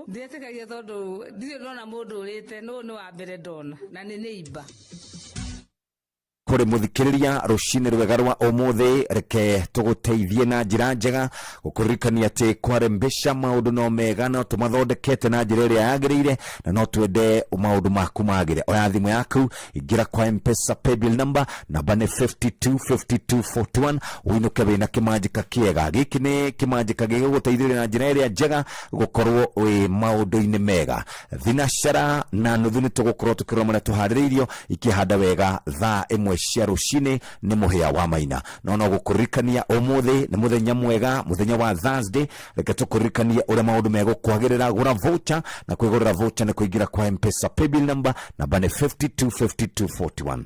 Ndiretĩkagia tondũ ndirĩ ndona mũndũ ũrĩte nũ nĩ wa mbere ndona na nĩ neighbor. Kũrĩ mũthikĩrĩria, rũcinĩ rwega rwa ũmũthĩ, reke tũgũteithie na njĩra njega gũkũririkania atĩ kwarembesha maũndũ no mega, no tũmathondekete na njĩra ĩrĩa yagĩrĩire, na no twende maũndũ maku magĩre. Oya thimũ yaku, ingĩra kwa Mpesa paybill number, namba nĩ 525241, ũinũke wĩna kĩmanjĩka kĩega. Gĩkĩ nĩ kĩmanjĩka gĩgũgũteithĩrĩria na njĩra ĩrĩa njega gũkorwo wĩ maũndũ-inĩ mega. Thinacara na nuthu nĩ tũgũkorwo tũkĩrora marĩa tũharĩrĩirio ikĩhanda wega thaa 1 cia rũcinĩ. Nĩ mũhĩa wa maina, no gũkũririkania ũmũthĩ nĩ mũthenya mwega, mũthenya wa Thursday. Reke tũkũririkanie ũrĩa maũndũ megũkwagĩrĩra. Gũra voucher, na kwĩgũrĩra voucher nĩ kũingĩra kwa Mpesa paybill number, namba nĩ 525241.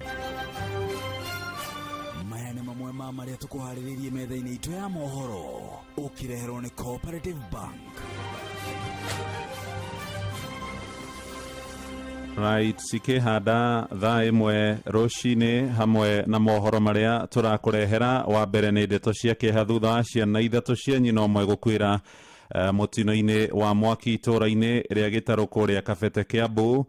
Maya nĩ mamwe ma marĩa tũkũharĩrĩirie metha-inĩ itũ ya mohoro, ũkĩreherwo nĩ Cooperative Bank. Right, cikĩhanda thaa 1 rũcinĩ hamwe na mohoro marĩa tũrakũrehera. Wa mbere nĩ ndeto cia kĩeha thutha wa ciana ithatũ cia nyina ũmwe gũkuĩra mũtino-inĩ wa mwaki itũũra-inĩ rĩa Gĩtarũ kũrĩa Kabete, Kiambu.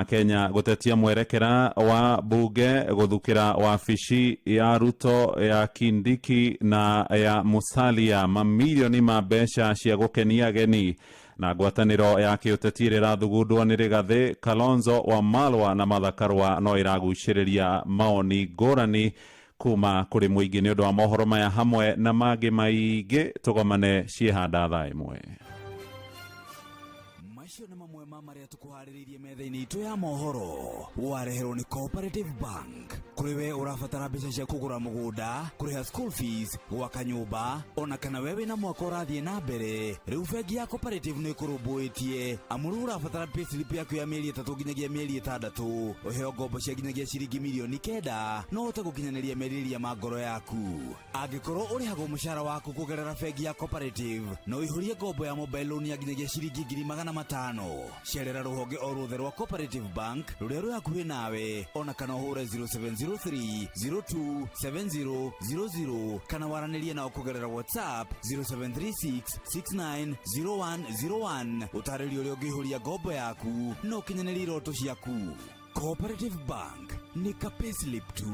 Kenya gũtetia mwerekera wa bunge gũthukĩra wabici ya Ruto ya Kindiki na ya Musalia mamirioni ma mbeca cia gũkenia ageni, na ngwatanĩro ya kĩũteti ĩrĩa ĩrathugundwo nĩ Rigathĩ, Kalonzo wa Malwa na Martha Karua no ĩragucĩrĩria maoni ngũrani kuma kũrĩ mũingĩ. Nĩ ũndũ wa mohoro maya hamwe na mangĩ maingĩ, tũgomane ciĩhanda thaa 1. Macio nĩ mamwe ma marĩa tũkũharĩrĩirie metha-inĩ itũ ya mohoro, wareherwo nĩ Cooperative Bank. Kũrĩ we ũrabatara mbeca cia kũgũra mũgũnda, kũrĩha school fees, gwaka nyũmba, ona kana we wĩna mwaka ũrathiĩ na mbere, rĩu bengi ya Cooperative nĩ ĩkũrũmbũĩtie. Amu rĩu ũrabatara payslip yaku ya mĩeri 3 nginyagia mĩeri 6, ũheo ngombo cia nginyagia ciringi mirioni 9 no ũhote gũkinyanĩria merirĩria ma ngoro yaku. Angĩkorwo ũrĩhagwo mũcara waku kũgerera bengi ya Cooperative, no ũihũrie ngombo ya mobile loan ya nginyagia ciringi 500,000. Cerera rũhonge o ruothe rwa Cooperative Bank rũrĩa rwĩ hakuhĩ nawe, ona kana ũhũre 0703 02 7000 kana waranĩrie nao kũgerera WhatsApp 0736 690101 ũtarĩrie ũrĩa ũngĩihũria ngombo yaku na ũkinyanĩrie iroto ciaku. Cooperative Bank nĩ ka payslip tu.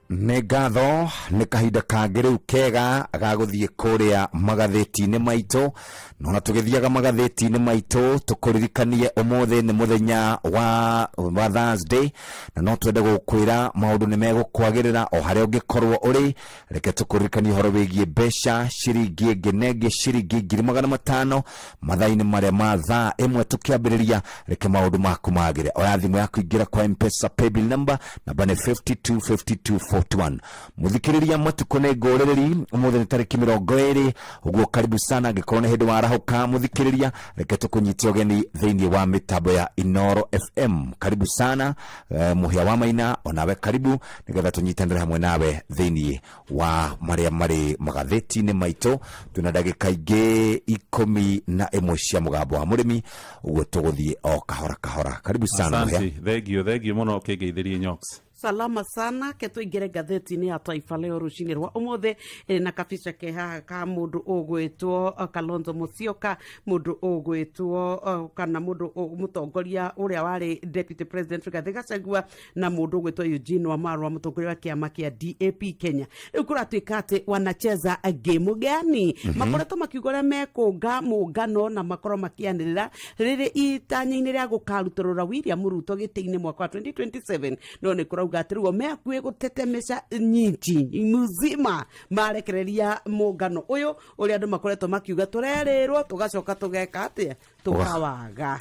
Nĩ ngatho nĩ kahinda kangĩ rĩu kega ga gũthiĩ kũrĩa magathĩti-inĩ maitũ. Na ona tũgĩthiaga magathĩti-inĩ maitũ, tũkũririkanie ũmũthĩ nĩ mũthenya wa Thursday, na no twende gũkwĩra maũndũ nĩ megũkwagĩrĩra o harĩa ũngĩkorwo ũrĩ. Reke tũkũririkanie ũhoro wĩgiĩ mbeca ciringi ĩngĩ na ĩngĩ, ciringi 500,000 mathaa-inĩ marĩa ma thaa 1 tũkĩambĩrĩria. Reke maũndũ maku magĩre. Oya thimũ yaku, ingĩra kwa M-Pesa paybill number, namba nĩ 525241. Mũthikĩrĩria, matukũ nĩ ngũrĩrĩri, ũmũthĩ nĩ tarĩki 20, ũguo karibu sana. Angĩkorwo nĩ hĩndĩ warahũka mũthikĩrĩria, reke tũkũnyite ũgeni thĩinĩ wa mĩtambo ya Inoro FM. Karibu sana, Mũhĩa wa Maina, onawe karibu, nĩgetha tũnyitanĩre hamwe nawe thĩinĩ wa marĩa marĩ magathĩti-inĩ maitũ. Twĩna ndagĩka ingĩ 11 cia mũgambo wa mũrĩmi, ũguo tũgũthiĩ o kahora kahora. Karibu sana Mũhĩa. Asante, thengio, thengio mũno ũkĩngeithĩrie Nyox. Salama sana. Ke tũingĩre ngathĩti-inĩ ya Taifa Leo rũcinĩ rwa ũmũthĩ, ĩrĩ na kabica ke haha ka mũndũ ũgwĩtwo Kalonzo Musyoka, mũndũ ũgwĩtwo kana mũndũ mũtongoria ũrĩa warĩ deputy president Rigathĩ Gachagua, na mũndũ ũgwĩtwo Eugene Wamalwa, mũtongoria wa kĩama kĩa DAP Kenya. Rĩu kũratuĩka atĩ wanacheza game gani? Makoretwo makiuga ũrĩa mekũnga mũngano na makorwo makĩanĩrĩra rĩrĩ itanya-inĩ rĩa gũkarutũrũra William Ruto gĩtĩ-inĩ mwaka wa 2027, no nĩ kũrauga atĩ rĩu o me hakuhĩ gũtetemesha nyinchi mzima marekereria mũngano ũyũ ũrĩa andũ makoretwo makiuga tũrerĩrwo tũgacoka tũgeka atĩa, tũkawaga.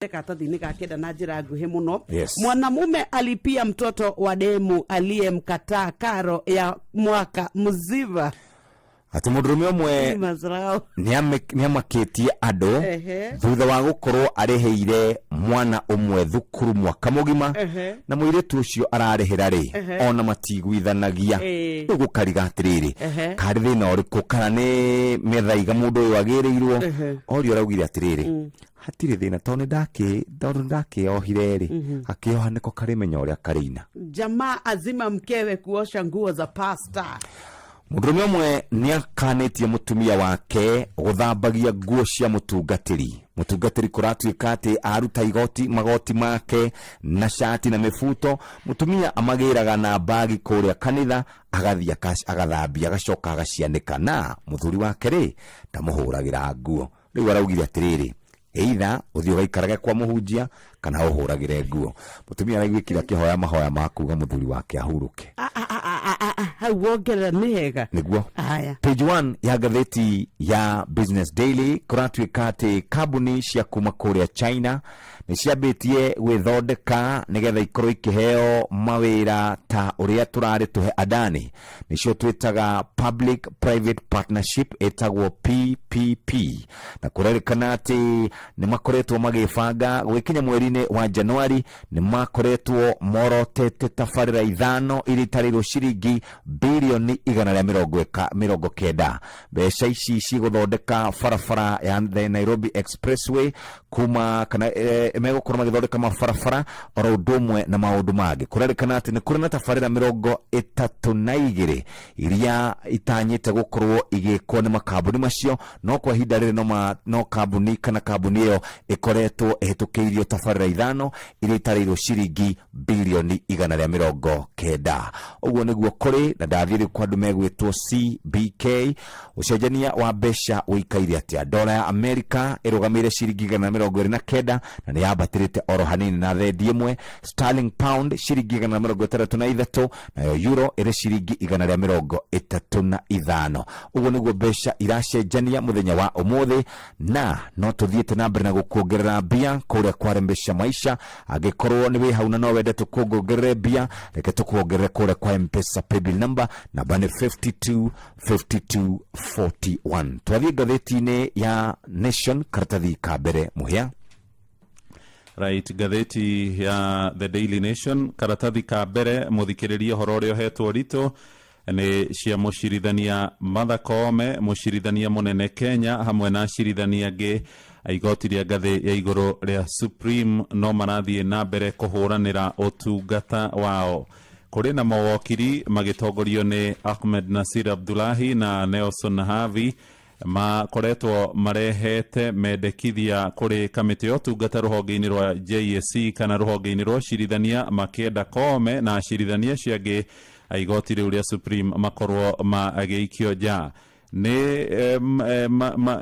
Karatathi-inĩ ga kenda na njĩra nguhĩ mũno. Mwanamume alipia mtoto wa demu aliyemkataa karo ya mwaka mzima. Atĩ mũndũrũme ũmwe Ni mazrao. Nĩamakĩtie andũ thutha wa gũkorwo arĩhĩire mwana ũmwe thukuru mwaka mũgima, na mũirĩtu ũcio ararĩhĩra rĩ, ona matiguithanagia. Rĩu gũkariga atĩrĩrĩ, karĩ thĩna ũrĩkũ, kana nĩ mĩthaiga mũndũ ũyũ agĩrĩirwo? Orio araugire atĩrĩrĩ, hatirĩ thĩna, tondũ nĩndakĩohire rĩ, akĩoha nĩko karĩmenya ũrĩa karĩina. Jamaa azima mkewe kuosha nguo za pasta. Mũndũrũme ũmwe nĩakanĩtie mũtumia wake gũthambagia nguo cia mũtungatĩri. Mũtungatĩri kũratuĩka atĩ aruta igoti magoti make na cati na mĩbuto, mũtumia amagĩraga na mbagi kũrĩa kanitha, agathiĩ agathambia, agacoka agacianĩka, na mũthuri wake rĩ ndamũhũragĩra nguo. Rĩu araugire atĩrĩrĩ, either ũthiĩ ũgaikarage kwa mũhunjia kana ũhũragĩre nguo. Mũtumia araiguĩkire akĩhoya mahoya ma kuga mũthuri wake ahurũke. Hau wongerera nĩ hega. Nĩguo. Haya. Page 1 ya ngathĩti ya Business Daily, kũratuĩka atĩ kambuni cia kuma kũrĩa China nĩ ciambĩtie gwĩthondeka nĩgetha ikorwo ikĩheo mawĩra ta ũrĩa tũrarĩ tũhe Adani, nĩcio twĩtaga public private partnership, ĩtagwo PPP, na kũrerĩkana atĩ nĩ makoretwo magĩbanga gwĩkinya mweri-inĩ wa Januari nĩ makoretwo morotete tabarĩra 5 iria itarĩirwo ciringi birioni igana rĩa mĩrongo kenda. Mbeca ici cigũthondeka barabara ya the Nairobi Expressway kuma kana megũkorwo magĩthondeka mabarabara oro ũndũ ũmwe na maũndũ mangĩ. Kũrerĩkana atĩ nĩ kũrĩ na tabarĩra 32 iria itanyĩte gũkorwo igĩkwo nĩ makambuni macio, no kwa ihinda rĩrĩ no kambuni kana kambuni ĩyo ĩkoretwo ĩhĩtũkĩirio tabarĩra 5 iria itarĩirwo ciringi birioni igana rĩa mĩrongo kenda. Ũguo nĩguo kũrĩ na Na ndathiĩ rĩu kwa andũ megwĩtwo CBK, ũcenjania wa mbeca ũikaire atĩa? Dola ya Amerika ĩrũgamĩire ciringi 129 na nĩ yambatĩrĩte oro hanini na thendi ĩmwe. Sterling pound ciringi 163, nayo euro ĩrĩ ciringi 135. Ũguo nĩguo mbeca iracenjania mũthenya wa ũmũthĩ, na no tũthiĩte na mbere na gũkuongerera mbia kũrĩa kwa Rembesha Maisha. Angĩkorwo nĩ wĩ hau na no wende tũkuongerere mbia, reke tũkuongerere kũrĩa kwa M-Pesa paybill number, namba nĩ 52 52 41. Twathiĩ ngathĩti-inĩ ya Nation, karatathi ka mbere mũhĩa. Right, ngathĩti ya The Daily Nation, karatathi ka mbere, mũthikĩrĩria, ũhoro ũrĩa ũhetwo ritũ nĩ cia mũcirithania Martha Koome, mũcirithania mũnene Kenya, hamwe na acirithania angĩ a igoti rĩa ngathĩ ya igũrũ rĩa Supreme, no marathiĩ na mbere kũhũranĩra ũtungata wao. Kũrĩ na mawokiri magĩtongorio nĩ Ahmed Nasir Abdullahi na Nelson Havi, makoretwo marehete mendekithia kũrĩ kamĩtĩ ya ũtungata rũhonge-inĩ rwa JSC kana rũhonge-inĩ rwa ũcirithania, makĩenda Koome na acirithania acio angĩ a igoti rĩu rĩa Supreme makorwo magĩikio nja. Nĩ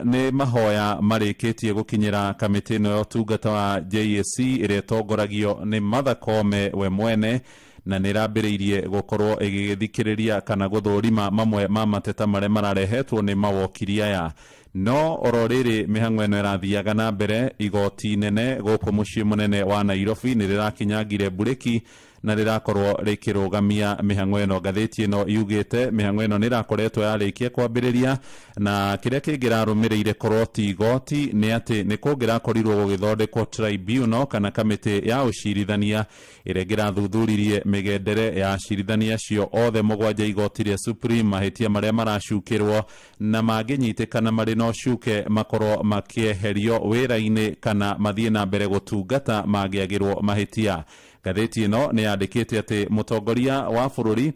nĩ mahoya marĩkĩtie gũkinyĩra kamĩtĩ ĩno ya ũtungata wa JSC ĩrĩa ĩtongoragio nĩ Martha Koome we mwene, na nĩ ĩrambĩrĩirie gũkorwo ĩgĩgĩthikĩrĩria kana gũthũrima mamwe ma mateta marĩa mararehetwo nĩ mawokiri aya. No oro rĩrĩ mĩhang'o ĩno ĩrathiaga na mbere, igoti inene gũkũ mũciĩ mũnene wa Nairobi nĩ rĩrakinyangire mburĩki na rĩrakorwo rĩkĩrũgamia mĩhang'o ĩno. Ngathĩti ĩno yugĩte mĩhang'o ĩno nĩ ĩrakoretwo yarĩkia kwambĩrĩria, na kĩrĩa kĩngĩrarũmĩrĩire korwo ti igoti nĩ atĩ nĩ kũngĩrakorirwo gũgĩthondekwo tribunal kana kamĩtĩ ya ũcirithania ĩrĩa ĩngĩrathuthuririe mĩgendere ya acirithania acio othe mũgwanja igoti rĩa Supreme, mahĩtia marĩa maracukĩrwo, na mangĩnyitĩkana marĩ na ũcuke makorwo makĩeherio wĩra-inĩ kana mathiĩ na mbere gũtungata mangĩagĩrwo mahĩtia. Ngathĩti ĩno nĩ yandĩkĩte atĩ mũtongoria wa bũrũri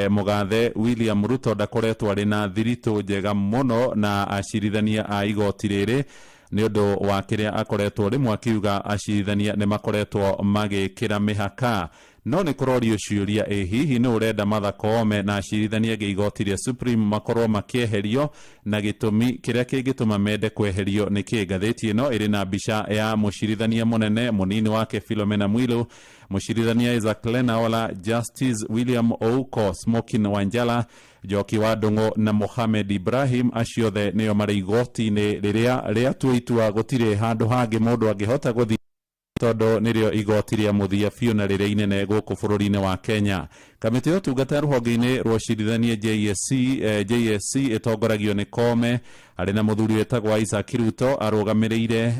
mũgathe William Ruto ndakoretwo arĩ na thiritũ njega mũno na acirithania a igoti rĩrĩ, nĩ ũndũ wa kĩrĩa akoretwo rĩmwe akiuga acirithania nĩ makoretwo magĩkĩra mĩhaka. No nĩ kũrorio ciũria, ĩ hihi nĩ ũrenda Martha Koome na acirithania angĩ igoti rĩa Supreme makorwo makĩeherio, na gĩtũmi kĩrĩa kĩngĩtũma mende kweherio nĩ kĩ? Ngathĩti ĩno ĩrĩ na mbica ya mũcirithania mũnene, mũnini wake Philomena Mwilu, mũcirithania Isaac Lenaola, Justice William Ouko, Smokin Wanjala, Njoki wa Ndung'u na Mohamed Ibrahim. Acio othe nĩo marĩ igoti-inĩ rĩrĩa rĩatua itua gũtirĩ handũ hangĩ mũndũ angĩhota gũthiĩ, tondũ nĩrĩo igoti rĩa mũthia biũ na rĩrĩa inene gũkũ bũrũri-inĩ wa Kenya. Kamĩtĩ ya ũtungata rũhonge-inĩ rwa ũcirithania JSC, JSC ĩtongoragio nĩ Koome, harĩ na mũthuri wĩtagwo Isaac Ruto arũgamĩrĩire,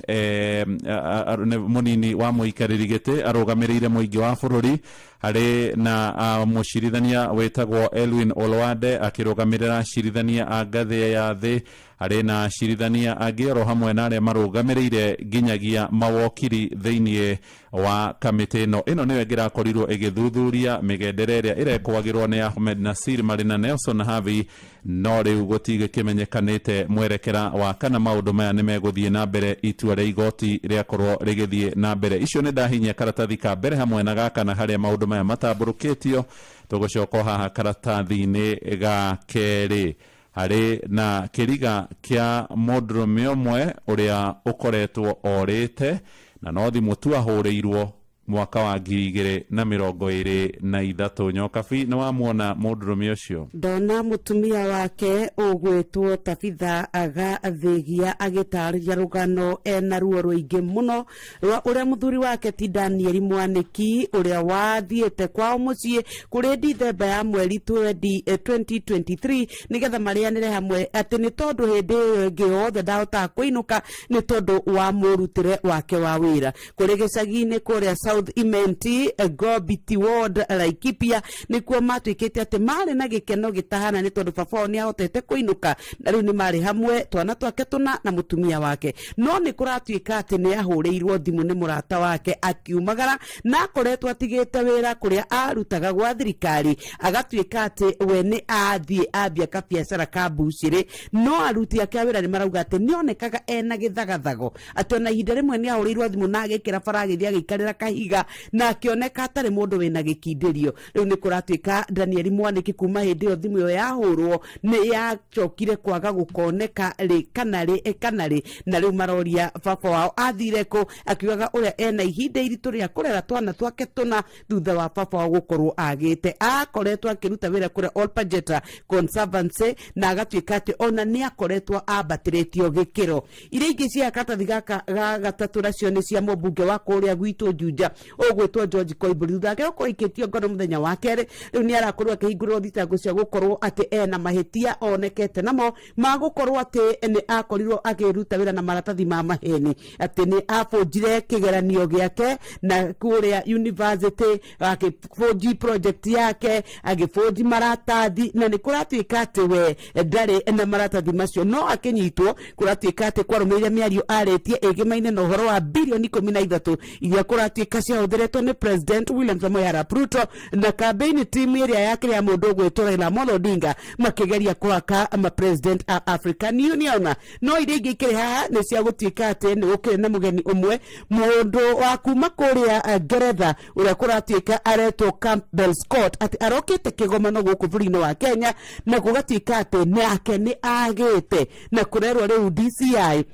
nĩ mũnini wa mũikarĩri gĩtĩ arũgamĩrĩire mũingĩ wa bũrũri, harĩ na mũcirithania wĩtagwo Elwin Olwande akĩrũgamĩrĩra acirithania a ngathĩ ya thĩ, harĩ na acirithania angĩ oro hamwe na arĩa marũgamĩrĩire nginyagia mawokiri thĩinĩ wa kamĩtĩ ĩno. Ĩno nĩyo ĩngĩrakorirwo ĩgĩthuthuria mĩgendere ĩrĩa ĩrekwagĩrwo nĩ Ahmed Nasir marĩ na Nelson Havi, no rĩu gũtigĩkĩmenyekanĩte mwerekera wa kana maũndũ maya nĩ megũthiĩ na mbere itua rĩa igoti rĩakorwo rĩgĩthiĩ na mbere. Icio nĩ ndahinyia karatathi ka mbere hamwe na gaka na harĩa maũndũ maya matambũrũkĩtio. Tũgũcoka haha karatathi-inĩ ga kerĩ, harĩ na kĩriga kĩa mũndũrũme ũmwe ũrĩa ũkoretwo orĩte na no thimũ tu ahũrĩirwo mwaka wa 2023. Nyokabi, nĩ wamuona mũndũrũme ũcio? Ndona mũtumia wake ũgwĩtwo Tabitha Agathigia agĩtarĩria rũgano ena ruo rũingĩ mũno rwa ũrĩa mũthuri wake ti Daniel Mwanĩki, ũrĩa wathiĩte kwao mũciĩ kũrĩ Dithemba ya mweri 2023 nĩgetha marĩanĩre hamwe, atĩ nĩ tondũ hĩndĩ ĩyo ĩngĩ yothe ndahotaga kũinũka nĩ tondũ wa mũrutĩre wake wa wĩra kũrĩ gĩcagi-inĩ kũrĩa South Imenti, Gobiti Ward, Laikipia. Nĩkuo matuĩkĩte atĩ marĩ na gĩkeno gĩtahana nĩ tondũ baba wao nĩ ahotete kũinũka na rĩu nĩ marĩ hamwe, twana twake tũna na mũtumia wake. No nĩ kũratuĩka atĩ nĩ ahũrĩirwo thimũ nĩ mũrata wake akiumagara, na akoretwo atigĩte wĩra kũrĩa arutaga gwa thirikari, agatuĩka atĩ we nĩ athiĩ ambia kabiacara ka mbucĩrĩ. No aruti ake a wĩra nĩ marauga atĩ nĩ onekaga ena gĩthagathago, atĩ ona ihinda rĩmwe nĩ ahũrĩirwo thimũ na agĩkĩra bara agĩthiĩ agĩikarĩra kahiga. Kahiga na akĩoneka atarĩ mũndũ wĩna gĩkindĩrio. Rĩu nĩ kũratuĩka Daniel Mwanĩki kuma hĩndĩ ĩyo thimũ ĩyo yahũrwo nĩ yacokire kwaga gũkoneka rĩ kana rĩ kana rĩ, na rĩu maroria baba wao athire kũ, akiugaga ũrĩa ena ihinda iritũ rĩa kũrera twana twake tũna thutha wa baba wao gũkorwo agĩte. Akoretwo akĩruta wĩra kũrĩa Olpajeta Conservancy na agatuĩka atĩ ona nĩ akoretwo ambatĩrĩtio gĩkĩro. Iria ingĩ cia karatathi gaka ga gatatũ nacio nĩ cia mũmbunge wa kũrĩa gwitũ Juja ũgwĩtwo George Koimbũri, thutha wake gũkorwo aikĩtio ngono mũthenya wa kerĩ, rĩu nĩ arakorwo akĩhingũrĩrwo thitango cia gũkorwo atĩ ena mahĩtia onekete namo ma gũkorwo atĩ nĩ akorirwo akĩruta wĩra na maratathi ma maheni, atĩ nĩ abũnjire kĩgeranio gĩake na kũrĩa university, akĩbũnji project yake, agĩbũnji maratathi, na nĩ kũratuĩka atĩ we ndarĩ na maratathi macio, no akĩnyitwo kũratuĩka atĩ kwarũmĩrĩire mĩario arĩtie ĩgĩmaine na ũhoro wa bilioni 13 iria kũratuĩka ciahũthĩrĩtwo nĩ President William Samoei Arap Ruto na campaign team ĩrĩa yakĩrĩ ya mũndũ ũgwĩtwo Raila Amolo Odinga makĩgeria kũhaka ma president a African Union. No iria ingĩ ikĩrĩ haha nĩ cia gũtuĩka atĩ nĩ gũkĩrĩ na mũgeni ũmwe, mũndũ wa kuma kũrĩa Ngeretha ũrĩa kũratuĩka aretwo Campbell Scott, atĩ arokĩte kĩgomano gũkũ bũrũri-inĩ wa Kenya na gũgatuĩka atĩ nake nĩ agĩte, na kũrerwo rĩu DCI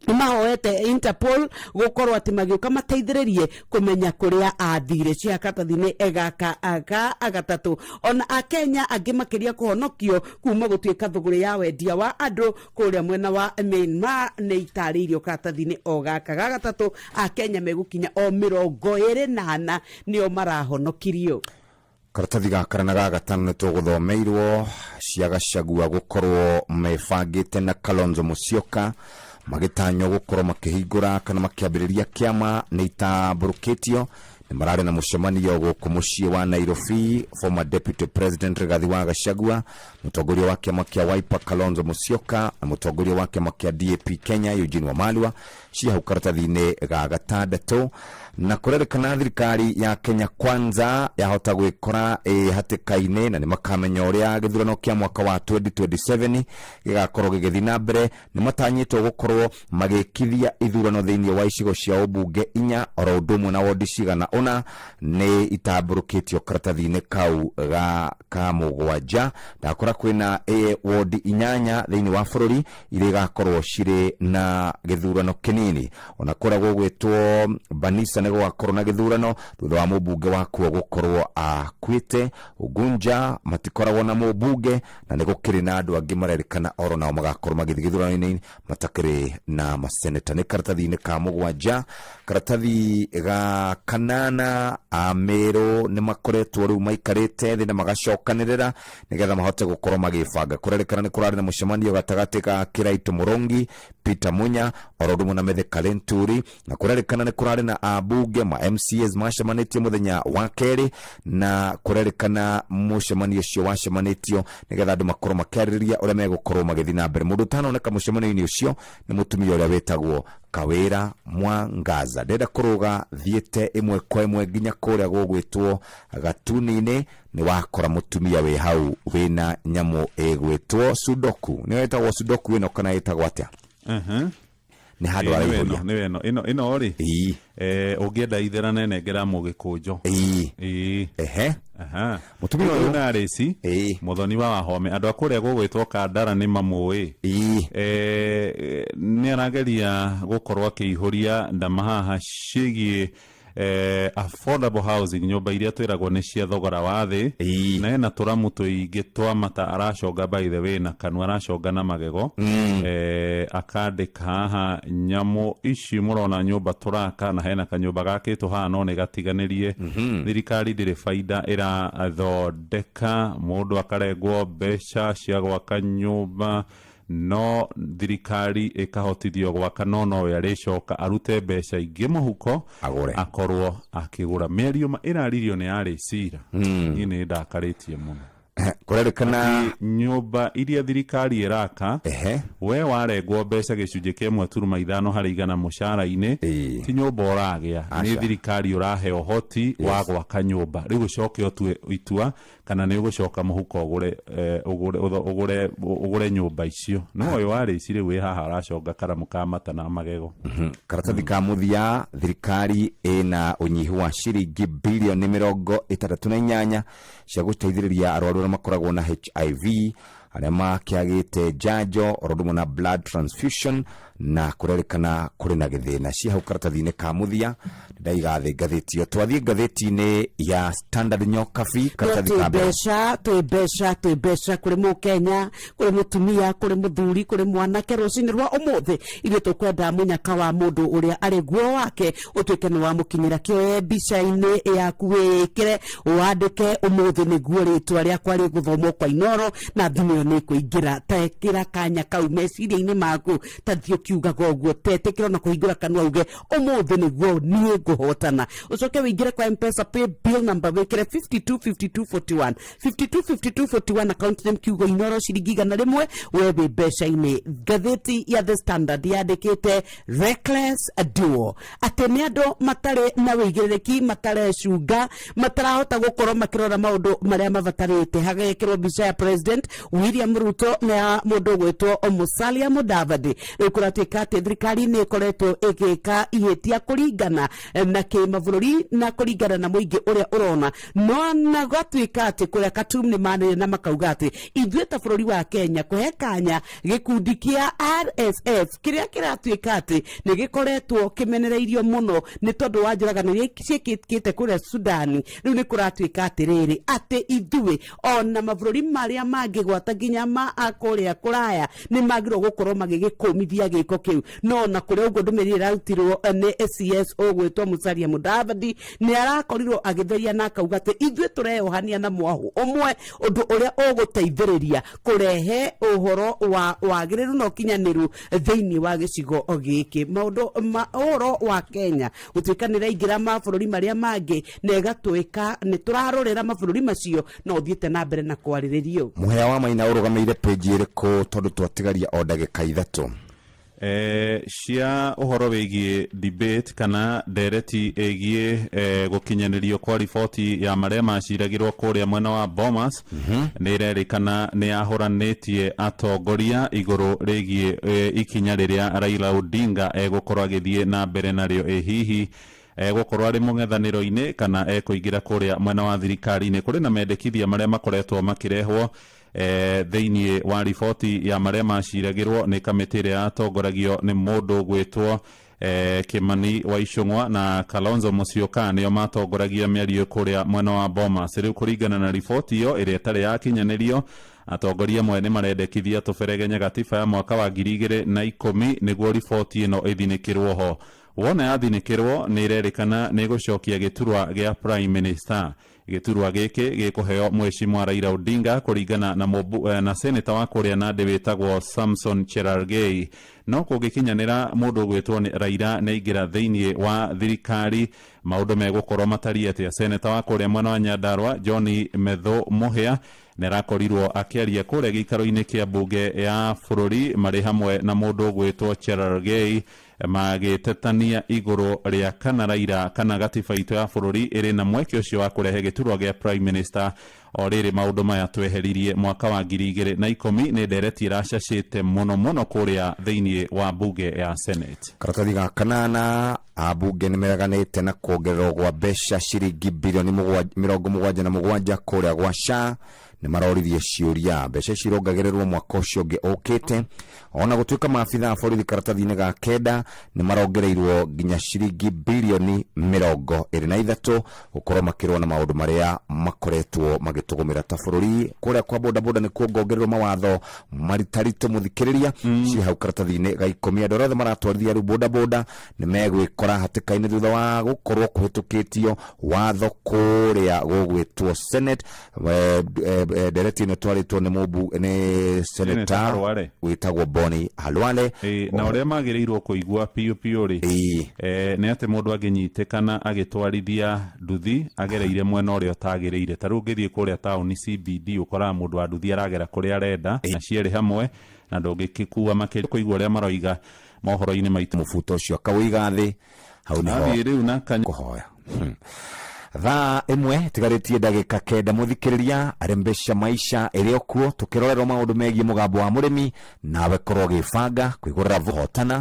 mahoete Interpol gũkorwo atĩ magĩũka mateithĩrĩrie kũmenya kũrĩa athire. Cia karatathi-inĩ gaka ga gatatũ, ona akenya angĩ makĩria kũhonokio kuma gũtuĩka thũgũrĩ ya wendia wa andũ kũrĩa mwena wa Myanmar nĩ itarĩirio karatathi-inĩ o gaka ga gatatũ. Akenya megũkinya o 24 nĩo marahonokirio. Karatathi ga kana na ga gatano nĩ tũgũthomeirwo cia Gachagua gũkorwo mebangĩte na Kalonzo Musyoka magĩtanywo gũkorwo makĩhingũra kana makĩambĩrĩria kĩama nĩ itambũrũkĩtio. Nĩ mararĩ na mũcemanio gũkũ mũciĩ wa Nairobi, former deputy president Rigathi wa Gachagua, mũtongoria wa kĩama kĩa Wiper Kalonzo Musyoka na mũtongoria wa kĩama kĩa DAP Kenya Eugene Wamalwa, cia hau karatathi-inĩ ga gatandatũ. Na kũrerĩkana thirikari ya Kenya Kwanza yahota gwĩkora ĩ hatĩka-inĩ na nĩ makamenya ũrĩa gĩthurano kĩa mwaka wa 2027 gĩgakorwo gĩgĩthiĩ na mbere. Nĩ matanyĩtwo gũkorwo magĩkithia ithurano thĩinĩ wa icigo cia ũmbunge inya oro ũndũ ũmwe na wondi cigana ũna nĩ itambũrũkĩtio karatathi-inĩ kau ga ka mũgwanja. Ndakora kwĩna wondi 8 thĩinĩ wa bũrũri iria igakorwo cirĩ na gĩthurano kĩnini. Ona kũrĩa gũgwĩtwo Banisa nĩ gũgakorwo na gĩthurano thutha wa mũmbunge wakuo gũkorwo akuĩte. Ugunja matikoragwo na mũmbunge na nĩ gũkĩrĩ na andũ angĩ marerĩkana oro nao magakorwo magĩthiĩ gĩthurano-inĩ matakĩrĩ na maseneta. Nĩ karatathi-inĩ ka mũgwanja. Karatathi ga kanana, Amĩrũ nĩ makoretwo rĩu maikarĩte thĩ na magacokanĩrĩra nĩgetha mahote gũkorwo magĩbanga. Kũrerĩkana nĩ kũrarĩ na mũcemanio gatagatĩ ga Kĩraitũ Mũrũngi, Peter Munya oro ũndũ ũmwe na Methe Kalenturi, na kũrerĩkana nĩ kũrarĩ na ambunge ma MCAs macemanĩtie mũthenya wa kerĩ, na kũrerĩkana mũcemanio ũcio wacemanĩtio nĩgetha andũ makorwo makĩarĩrĩria ũrĩa megũkorwo magĩthiĩ na mbere. Mũndũ ũtanoneka mũcemanio-inĩ ũcio nĩ mũtumia ũrĩa wĩtagwo Kawĩra Mwangaza. Ndĩrenda kũrũga thiĩte ĩmwe kwa ĩmwe nginya kũrĩa gũgwĩtwo Gatuni-inĩ, nĩ wakora mũtumia wĩ hau wĩna nyamũ ĩgwĩtwo Sudoku. Nĩyo ĩtagwo Sudoku ĩno kana ĩtagwo atĩa? Nĩ handũ araihũria. Nĩ ĩno ĩno ĩno rĩ, ũngĩenda itherane nengera mũgĩkũnjo. Ehe. Aha. Mũtumia ũyũ na Arĩci Mũthoni wa Wahome, andũ a kũrĩa gũgwĩtwo Kandara nĩ mamũĩ. Nĩ arageria gũkorwo akĩihũria ndama haha ciĩgiĩ affordable housing, nyũmba iria twĩragwo nĩ cia thogora wa thĩ, na ena tũramu tũingĩ twa mata araconga, by the way, na kanua araconga na magego. Akandĩka haha nyamũ ici mũrona nyũmba tũraka, na hena kanyũmba gakĩtwo haha no nĩ gatiganĩrie. Thirikari ndĩrĩ baida ĩrathondeka, mũndũ akarengwo mbeca cia gwaka nyũmba, no thirikari ĩkahotithio gwaka, no nowe arĩcoka arute mbeca ingĩ mũhuko agũre, akorwo akĩgũra. Mĩario ĩraririo nĩ yarĩ cira, niĩ nĩ ndakarĩtie mũno. Kũrerĩkana Atĩ nyũmba iria thirikari ĩraka, we warengwo mbeca gĩcunjĩ kĩa 1.5 harĩ igana mũcara-inĩ, ti nyũmba ũragĩa, nĩ Aca. thirikari ũrahe ũhoti wa gwaka nyũmba. Rĩu ũcoke ũtue itua Kana nĩ ũgũcoka mũhuko ũgũre eh, ũgũre ũtho- ũgũre ũgũre nyũmba icio no ũyũ warĩ ici rĩu wĩ haha ũraconga karamu ka mata na magego. Karatathi ka mũthia, thirikari ĩna ũnyihu wa ciringi bilioni 68 cia gũteithĩrĩria arwaru arĩa makoragwo na HIV, arĩa makĩagĩte njanjo, oro ũndũ ũmwe na blood transfusion, na kũrerĩkana kũrĩ na gĩthĩna. Ciĩ hau karatathi-inĩ ka mũthia, ndaiga thĩ ngathĩti ĩyo. Twathiĩ ngathĩti-inĩ ya Standard Nyokabi, karatathi twĩ ka mbere. Mbeca, twĩ mbeca, twĩ mbeca kũrĩ mũkenya, kũrĩ mũtumia, kũrĩ mũthuri, kũrĩ mwanake. Rũcinĩ rwa ũmũthĩ ithuĩ tũkwenda mũnyaka wa mũndũ ũrĩa arĩ guo wake ũtuĩke nĩ wamũkinyĩra. Kĩoye mbica-inĩ yaku, wĩkĩre, wandĩke ũmũthĩ nĩguo rĩtwa rĩakwa rĩgũthomwo kwa Inoro na thimũ ĩyo nĩ ĩkũingĩra. Tekĩra kanya kau meciria-inĩ maku, tathiĩ ũkiugaga ũguo, tetĩkĩra ona kũhingũra kanua uge ũmũthĩ nĩguo niĩ ngũhotana. Ũcoke wĩingĩre kwa Mpesa pay bill number, wĩkĩre 525241, 525241, account name kiugo Inoro, ciringi 100, we wĩ mbeca-inĩ. Ngathĩti ya The Standard yandĩkĩte reckless duo, atĩ nĩ andũ matarĩ na wĩigĩrĩrĩki, matarecunga, matarahota gũkorwo makĩrora maũndũ marĩa mabatarĩte. Hagekĩrwo mbica ya President William Ruto na ya mũndũ ũgwĩtwo Musalia Mudavadi. Rĩu kũratuĩka atĩ thirikari nĩ ĩkoretwo ĩgĩka ihĩtia kũringana na kĩmabũrũri na kũringana na mũingĩ ũrĩa ũrona, no na gwatuĩka atĩ kũrĩa Khartoum nĩ manĩrĩire na makauga atĩ ithuĩ ta bũrũri wa Kenya kũhe kanya gĩkundi kĩa RSF kĩrĩa kĩratuĩka atĩ nĩ gĩkoretwo kĩmenereirio mũno nĩ tondũ wa njũragano iria ciĩkĩkĩte kũrĩa Sudani. Rĩu nĩ kũratuĩka atĩrĩrĩ, atĩ ithuĩ ona mabũrũri marĩa mangĩ gwata nginya ma kũrĩa kũraya nĩ magĩrĩirwo gũkorwo magĩgĩkũmithia gĩko kĩu. No ona kũrĩ ũguo, ndũmĩrĩri ĩrarutirwo nĩ CS ũgwĩtwo Musalia Mudavadi nĩ arakorirwo agĩtheria na akauga atĩ ithuĩ tũreyohania na mwahũ ũmwe, ũndũ ũrĩa ũgũteithĩrĩria kũrehe ũhoro wa wagĩrĩru na ũkinyanĩru thĩinĩ wa gĩcigo gĩkĩ. Maũndũ ma ũhoro wa Kenya gũtuĩka nĩ ĩraingĩra mabũrũri marĩa mangĩ na ĩgatwĩka nĩ tũrarorera mabũrũri macio, no ũthiĩte na mbere na kwarĩrĩrio. Mũhĩa wa Maina ũrũgamĩire page ĩrĩkũ, tondũ twatigaria o ndagĩka 3? Cia ũhoro wĩgiĩ debate kana ndereti ĩgiĩ gũkinyanĩrio kwa riboti ya marĩa maciragĩrwo kũrĩa mwena wa Bomas, nĩ ĩrerĩkana nĩ yahũranĩtie atongoria igũrũ rĩgiĩ ikinya rĩrĩa Raila Odinga egũkorwo agĩthiĩ na mbere narĩo, ĩ hihi egũkorwo arĩ mũng'ethanĩro-inĩ kana ekũingĩra kũrĩa mwena wa thirikari-inĩ. Kũrĩ na mendekithia marĩa makoretwo makĩrehwo thĩinĩ wa riboti ya marĩa maciragĩrwo nĩ kamĩtĩ ĩrĩa yatongoragio nĩ mũndũ gwĩtwo Kimani wa Ichung'wa na Kalonzo Musyoka, nĩo matongoragia mĩario kũrĩa mwena wa Bomas. Rĩu kũringana na riboti ĩyo ĩrĩa ĩtarĩ yakinyanĩrio, atongoria amwe nĩ marendekithia tũberegenye gatiba ya mwaka wa 2010 nĩguo riboti ĩno ĩthinĩkĩrwo ho. Wona yathinĩkĩrwo, nĩ ĩrerĩkana nĩ ĩgũcokia gĩturwa gĩa Prime Minister. Gĩturwa gĩkĩ gĩkũheo Mheshimiwa Raila Odinga kũringana na mũmbu, na seneta wa kũrĩa Nandi wĩtagwo Samson Cherargei. No kũngĩkinyanĩra mũndũ ũgwĩtwo nĩ Raila nĩaingĩra thĩinĩ wa thirikari, maũndũ megũkorwo matariĩ atĩa? Seneta wa kũrĩa mwena wa Nyandarua John Methu Mũhĩa nĩarakorirwo akĩaria kũrĩa gĩikaro-inĩ kĩa mbunge ya bũrũri marĩ hamwe na mũndũ ũgwĩtwo Cherargei, magĩtetania igũrũ rĩa kana Raila kana gatiba itũ ya bũrũri ĩrĩ na mweke ũcio wa kũrehe gĩturwa gĩa Prime Minister. O rĩrĩ maũndũ maya tweheririe mwaka wa 2010 nĩ ndereti ĩracacĩte mũno mũno kũrĩa thĩinĩ wa mbunge ya Senate. Karatathi ga kanana, ambunge nĩ mereganĩte na kuongererwo gwa mbeca ciringi bilioni 77 kũrĩa gwa SHA. Nĩ maroririe ciũria mbeca ici irongagĩrĩrwo mwaka ũcio ũngĩ ũkĩte, ona gũtuĩka maabitha a borithi karatathi-inĩ ga kenda nĩ marongereirwo nginya ciringi bilioni 23 gũkorwo makĩrũa na maũndũ marĩa makoretwo magĩtũgũmĩra ta bũrũri. Kũrĩa kwa bodaboda nĩ kuongongererwo mawatho maritaritũ, mũthikĩrĩria, ciĩ hau karatathi-inĩ ga 10. Andũ arĩa othe maratwarithia rĩu bodaboda nĩ megwĩkora hatĩka-inĩ thutha wa gũkorwo kũhĩtũkĩtio watho kũrĩa gũgwĩtwo Senate. Ndereti ĩno ĩtwarĩtwo nĩ mũmbu nĩ Senator seneta Halwale. wĩtagwo Boni Halwale. Ĩĩ, na ũrĩa magĩrĩirwo kũigua piũ piũ rĩ, nĩ atĩ mũndũ angĩnyitĩkana agĩtwarithia nduthi agereire mwena ũrĩa ũtagĩrĩire, ta rĩu ũngĩthiĩ kũrĩa taũni CBD, ũkoraga mũndũ wa nduthi aragera kũrĩa arenda na cierĩ hamwe, na ndũngĩkĩkua makĩria kũigua ũrĩa maroiga mohoro-inĩ maitũ. Mũbuto ũcio akawĩiga thĩ hau nĩho Athiĩ rĩu na kanya kũhoya. Thaa ĩmwe tigarĩtie ndagĩka 9, mũthikĩrĩria, arembesha maisha ĩrĩ o kuo, tũkĩrorerwo maũndũ megiĩ mũgambo wa mũrĩmi, nawe korwo ũgĩbanga kwĩgũrĩra hotana.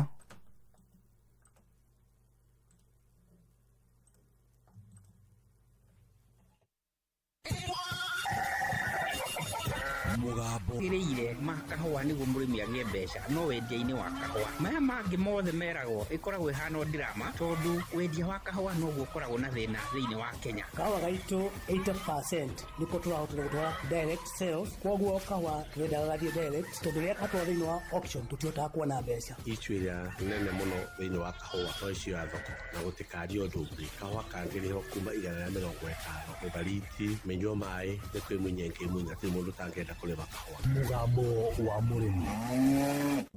Mũgambo gĩrĩire ma kahũa nĩguo mũrĩmi agĩe mbeca no wendia-inĩ wa kahũa. Maya mangĩ mothe meragwo ĩkoragwo ĩhana o ndirama, tondũ wendia wa kahũa noguo ũkoragwo na thĩna thĩinĩ wa Kenya. Kahũa gaitũ 80% nĩko tũrahotire gũtwara direct sales, koguo kahũa tũrendaga gathiĩ direct, tondũ rĩrĩa gatwara thĩinĩ wa auction tũtihotaga kuona mbeca. Issue ĩrĩa nene mũno thĩinĩ wa kahũa no issue ya thoko, na gũtikario ũndũ ũngĩ. Kahũa kangĩrĩhwo kuma 150, mũbariti mĩnyua maĩ nĩ kwĩmunya ĩngĩmunya, hatirĩ mũndũ ũtangĩenda kũrĩma kahũa. Mũgambo wa mũrĩmi.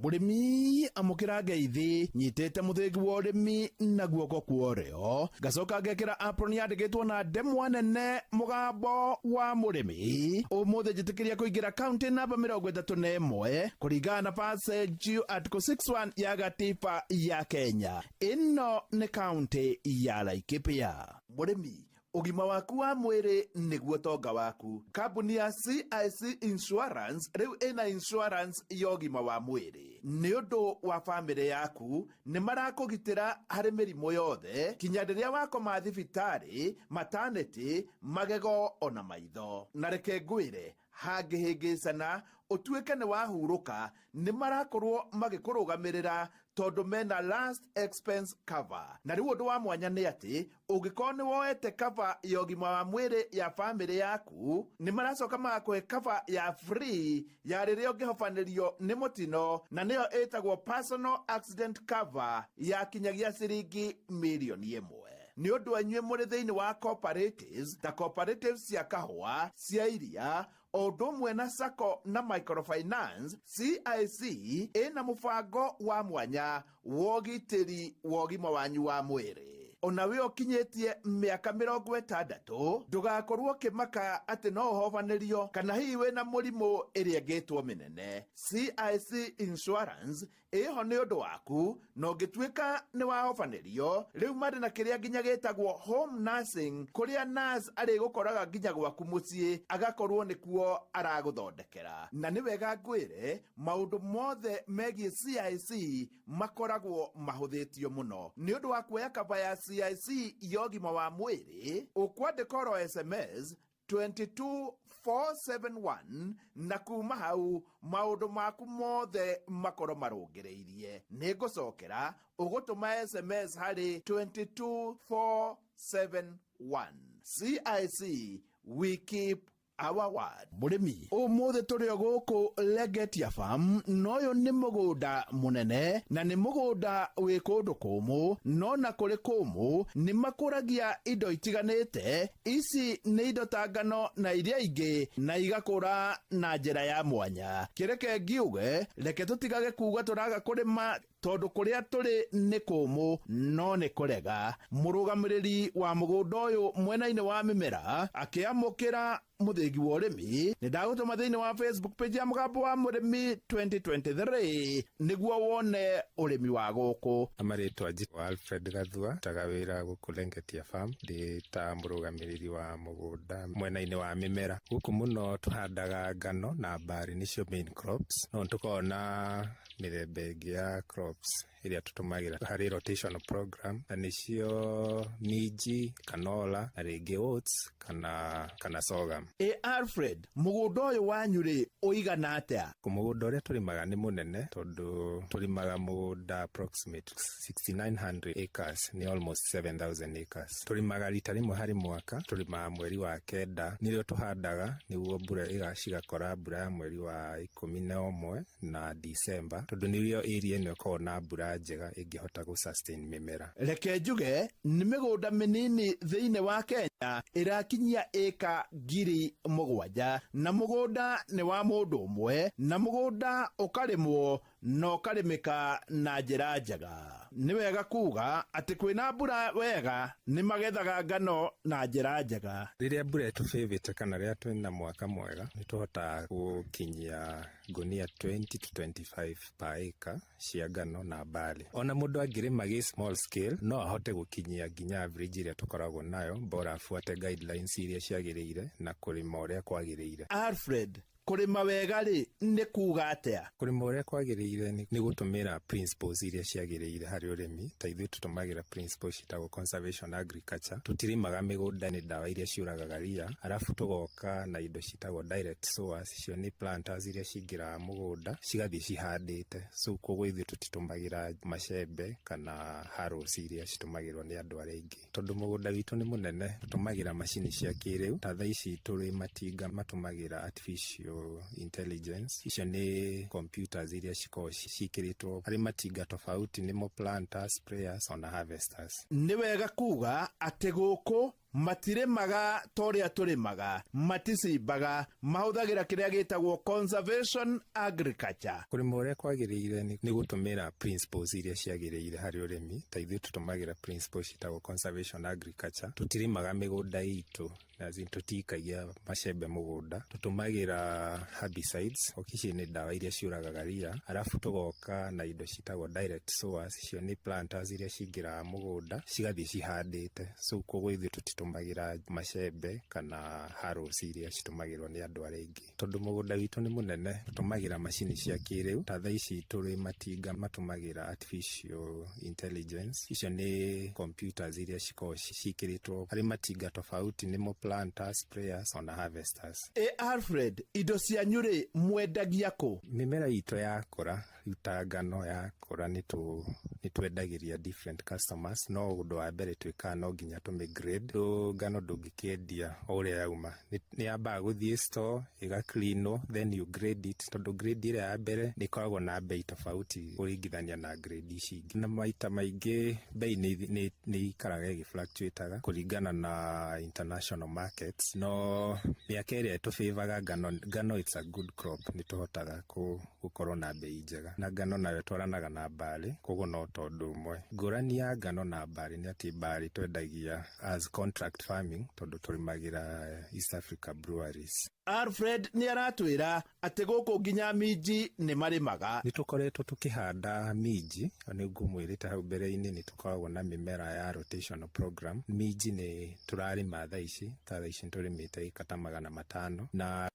Mũrĩmi, amũkĩra ngeithi. Nyitĩte mũthĩgi wa ũrĩmi na guoko kwa ũrĩo, ngacoka ngekĩra apron yandĩkĩtwo na ndemwa nene mũgambo wa mũrĩmi. Ũmũthĩ njĩtĩkĩria kũingĩra kaunti namba 31 kũringana na passage article 61 ya gatiba ya Kenya. Ĩno nĩ kaunti ya Laikipia. Mũrĩmi, ũgima waku wa mwĩrĩ nĩguo tonga waku. Kambuni ya CIC Insurance rĩu ĩna insurance ya ũgima wa mwĩrĩ nĩ ũndũ wa bamĩrĩ yaku. Nĩ marakũgitĩra harĩ mĩrimũ yothe kinya rĩrĩa wakoma thibitarĩ, maternity, magego ona maitho. Na reke ngwĩre, hangĩhĩngĩcana ũtuĩke nĩ wahurũka, nĩ marakorwo magĩkũrũgamĩrĩra tondũ mena last expense cover. Na rĩu ũndũ wa mwanya nĩ atĩ ũngĩkorwo nĩ woete cover ya ũgima wa mwĩrĩ ya bamĩrĩ yaku, nĩ maracoka magakũhe cover ya free ya rĩrĩa ũngĩhobanĩrio nĩ mũtino, na nĩyo ĩtagwo personal accident cover ya kinyagia ciringi mirioni 1. Nĩ ũndũ anyuĩ mũrĩ thĩinĩ wa cooperatives, ta cooperatives cia kahũa, cia iria, o ũndũ ũmwe na sacco na microfinance, CIC ĩna mũbango wa mwanya wa ũgitĩri wa ũgima wanyu wa mwĩrĩ. Ona we ũkinyĩtie mĩaka 60, ndũgakorwo ũkĩmaka atĩ no ũhobanĩrio kana hihi wĩna mũrimũ ĩrĩa ĩngĩtwo mĩnene. CIC Insurance ĩho nĩ ũndũ waku, na ũngĩtuĩka nĩ wahobanĩrio, rĩu marĩ na kĩrĩa nginya gĩtagwo home nursing, kũrĩa nurse arĩgũkoraga nginya gwaku mũciĩ, agakorwo nĩkuo aragũthondekera. Na nĩ wega ngwĩre, maũndũ mothe megiĩ CIC makoragwo mahũthĩtio mũno. Nĩ ũndũ wa kuoya kaba ya CIC ya ũgima wa mwĩrĩ, ũkwandĩka oro SMS 22471, na kuma hau maũndũ maku mothe makorwo marũngĩrĩirie. Nĩ ngũcokera, ũgũtũma SMS harĩ 22471. CIC, we keep our word. Mũrĩmi, ũmũthĩ tũrĩ o gũkũ Legetia Farm, na ũyũ nĩ mũgũnda mũnene na nĩ mũgũnda wĩ kũndũ kũmũ, no na kũrĩ kũmũ nĩ makũragia indo itiganĩte. Ici nĩ indo ta ngano na iria ingĩ, na igakũra na njĩra ya mwanya. Kĩreke ngiuge, reke tũtigage kuga tũraga kũrĩma tondũ kũrĩa tũrĩ nĩ kũmũ, no nĩ kũrega. Mũrũgamĩrĩri wa mũgũnda ũyũ mwena-inĩ wa mĩmera akĩamũkĩra mũthĩgi wa ũrĩmi. Nĩ ndagũtũma thĩinĩ wa Facebook page ya mũgambo wa mũrĩmi 2023 nĩguo wone ũrĩmi wa gũkũ. Na marĩtwa njĩtagwo Alfred Gathua, ndutaga wĩra gũkũ Lengetia Farm, ndĩ ta mũrũgamĩrĩri wa mũgũnda mwena-inĩ wa mĩmera. Gũkũ mũno tũhandaga ngano na mbari, nĩcio main crops, no nĩtũkoragwo na mĩthemba ĩngĩ ya crops ĩrĩa tũtũmagĩra harĩ rotational program, na nĩcio minji, canola, na rĩngĩ oats kana sorghum. Ĩ Alfred, mũgũnda ũyũ wanyu rĩ ũigana atĩa? Mũgũnda ũrĩa tũrĩmaga nĩ mũnene, tondũ tũrĩmaga mũgũnda approximate 6900 acres, nĩ almost 7000 acres. Tũrĩmaga rita rĩmwe harĩ mwaka, tũrĩmaga mweri wa 9 nĩrĩo tũhandaga, nĩguo mbura ĩgacigakora mbura ya mweri wa 11 na December, tondũ nĩrĩo area ĩno ĩkoragwo na mbura njega ĩngĩhota gũ sustain mĩmera. Reke njuge nĩ mĩgũnda mĩnini thĩinĩ wa Kenya ĩrakinyia ĩka 7,000, na mũgũnda nĩ wa mũndũ ũmwe, na mũgũnda ũkarĩmwo Na ũkarĩmĩka na njĩra njega. Nĩ wega kuga atĩ kwĩna mbura wega nĩ magethaga ngano na njĩra njega. Rĩrĩa mbura ĩtũbĩbĩte kana rĩrĩa twĩna mwaka mwega, nĩ tũhotaga gũkinyia ngunia 20 to 25 per acre cia ngano na barley. Ona mũndũ angĩrĩma gĩ small scale, no ahote gũkinyia nginya average ĩrĩa tũkoragwo nayo, bora abuate guidelines iria ciagĩrĩire na kũrĩma ũrĩa kwagĩrĩire. Alfred, kũrĩma wega rĩ nĩ kuga atĩa? Kũrĩma ũrĩa kwagĩrĩire nĩ gũtũmĩra principles iria ciagĩrĩire harĩ ũrĩmi. Ta ithuĩ tũtũmagĩra principles ciĩtagwo conservation agriculture. Tũtirĩmaga mĩgũnda nĩ ndawa iria ciũragaga ria, arabu tũgoka na indo ciĩtagwo direct sowers, icio nĩ planters iria cingĩraga mũgũnda cigathiĩ cihandĩte. So koguo ithuĩ tũtitũmagĩra macembe kana harrows iria citũmagĩrwo nĩ andũ arĩa aingĩ. Tondũ mũgũnda witũ nĩ mũnene, tũtũmagĩra macini cia kĩrĩu. Ta thaa ici tũrĩ matinga matũmagĩra artificial intelligence, icio nĩ computers iria cikoragwo ciĩkĩrĩtwo harĩ matinga tofauti, nĩmo planters, sprayers ona harvesters. Nĩ wega kuga atĩ gũkũ matirĩmaga ta ũrĩa tũrĩmaga, maticimbaga, mahũthagĩra kĩrĩa gĩtagwo conservation agriculture. Kũrĩma ũrĩa kwagĩrĩire nĩ gũtũmĩra principles iria ciagĩrĩire harĩ ũrĩmi. Ta ithuĩ tũtũmagĩra principles ciĩtagwo conservation agriculture. Tũtirĩmaga mĩgũnda itũ, as in tũtikagia macembe mũgũnda, tũtũmagĩra herbicides, ici nĩ ndawa iria ciũragaga ria, arabu tũgoka na indo ciĩtagwo direct sowers, icio nĩ planters iria cingĩraga mũgũnda cigathiĩ cihandĩte. So koguo ithuĩ tũtitũmagĩra macembe kana harrows iria citũmagĩrwo nĩ andũ arĩa aingĩ. Tondũ mũgũnda witũ nĩ mũnene, tũtũmagĩra macini cia kĩrĩu. Ta thaa ici tũrĩ matinga matũmagĩra artificial intelligence, icio nĩ computers iria cikoragwo ciĩkĩrĩtwo harĩ matinga tofauti, nĩmo planters, sprayers ona harvesters. E Alfred, indo cianyu rĩ mwendagia kũ? Mĩmera itũ yakũra, rĩu ta ngano yakũra, nĩ twendagĩria different customers, no ũndũ wa mbere twĩkaga no nginya tũmĩ grade. Ngano ndũngĩkĩendia o ũrĩa yauma, nĩ yambaga gũthiĩ store ĩgacleanwo, then you grade it, tondũ grade ĩrĩa ya mbere nĩ ĩkoragwo na bei tofauti kũringithania na grade ici ingĩ. Na maita maingĩ bei nĩ ikaraga ĩgĩfluctuataga kũringana na international markets, no mĩaka ĩrĩa ĩtũbĩvaga ngano, ngano it's a good crop, nĩ tũhotaga gũkorwo na bei njega. Na ngano nayo ĩtwaranaga na barley, koguo no tondũ ũmwe. Ngũrani ya ngano na barley nĩ atĩ barley twendagia as contract farming, tondũ tũrĩmagĩra East Africa Breweries. Alfred nĩ aratwĩra atĩ gũkũ nginya minji nĩ marĩmaga. Nĩ tũkoretwo tũkĩhanda minji, nĩ ngũmwĩrĩte hau mbere-inĩ nĩ tũkoragwo na mĩmera ya rotational program. Minji nĩ tũrarĩma thaa ici, ta thaa ici nĩ tũrĩmĩte ĩka ta 500, na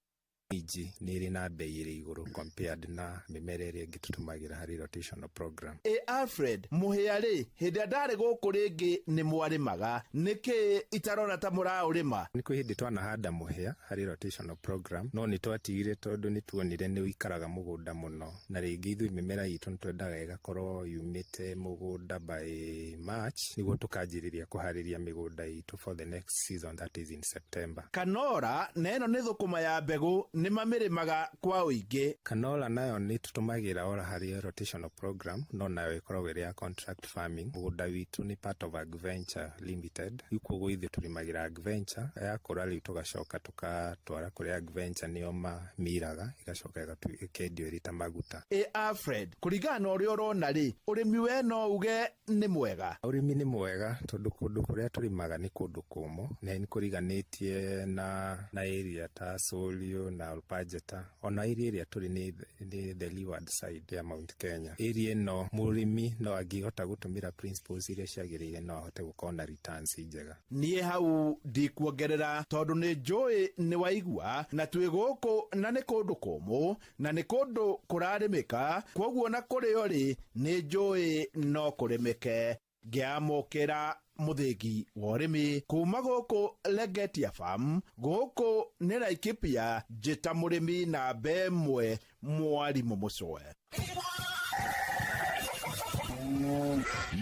minji nĩ ĩrĩ na bei ĩrĩ igũrũ compared na mĩmera ĩrĩa ĩngĩ tũtũmagĩra harĩ rotational program. E Alfred, mũhĩa rĩ, hĩndĩ ĩrĩa ndarĩ gũkũ rĩngĩ nĩ mwarĩmaga, nĩkĩ itarona ta mũraũrĩma? Nĩ kwĩ hĩndĩ twanahanda mũhĩa harĩ rotational program, no nĩ twatigire tondũ nĩ tuonire nĩ ũikaraga mũgũnda mũno, na rĩngĩ ithuĩ mĩmera itũ nĩ twendaga ĩgakorwo yumĩte mũgũnda by March, nĩguo tũkanjĩrĩria kũharĩria mĩgũnda itũ for the next season, that is in September. Kanora na ĩno nĩ thũkũma ya mbegũ, nĩ mamĩrĩmaga kwa ũingĩ. Canola nayo nĩ tũtũmagĩra ora harĩ rotational program, no nayo ĩkoragwo ĩrĩ ya contract farming. Mũgũnda witũ nĩ part of Agventure Limited, rĩu koguo ithuĩ tũrĩmagĩra Agventure, yakũra rĩu tũgacoka tũgatwara kũrĩa Agventure nĩo mamiraga, ĩgacoka ĩkendio ĩrĩ ta maguta. E Alfred, kũringana na ũrĩa ũrona rĩ, ũrĩmi we no uge nĩ mwega? Ũrĩmi nĩ mwega tondũ kũndũ kũrĩa tũrĩmaga nĩ kũndũ kũmũ na nĩ kũriganĩtie na area ta Solio na Olpajeta, ona area ĩrĩa tũrĩ nĩ the leeward side ya Mount Kenya. Area ĩno mũrĩmi no angĩhota gũtũmĩra principles iria ciagĩrĩire no ahote gũkorwo na returns njega. Niĩ hau ndikuongerera tondũ nĩ njũĩ nĩ waigua, na twĩ gũkũ na nĩ kũndũ kũmũ na nĩ kũndũ kũrarĩmĩka, kwoguo na kũrĩo rĩ nĩ njũĩ no kũrĩmĩke. Ngĩamũkĩra mũthĩgi wa ũrĩmi kuma gũkũ Legetia Farm, gũkũ nĩ Laikipia, njĩta mũrĩmi namba ĩmwe mwarimũ mũcoe.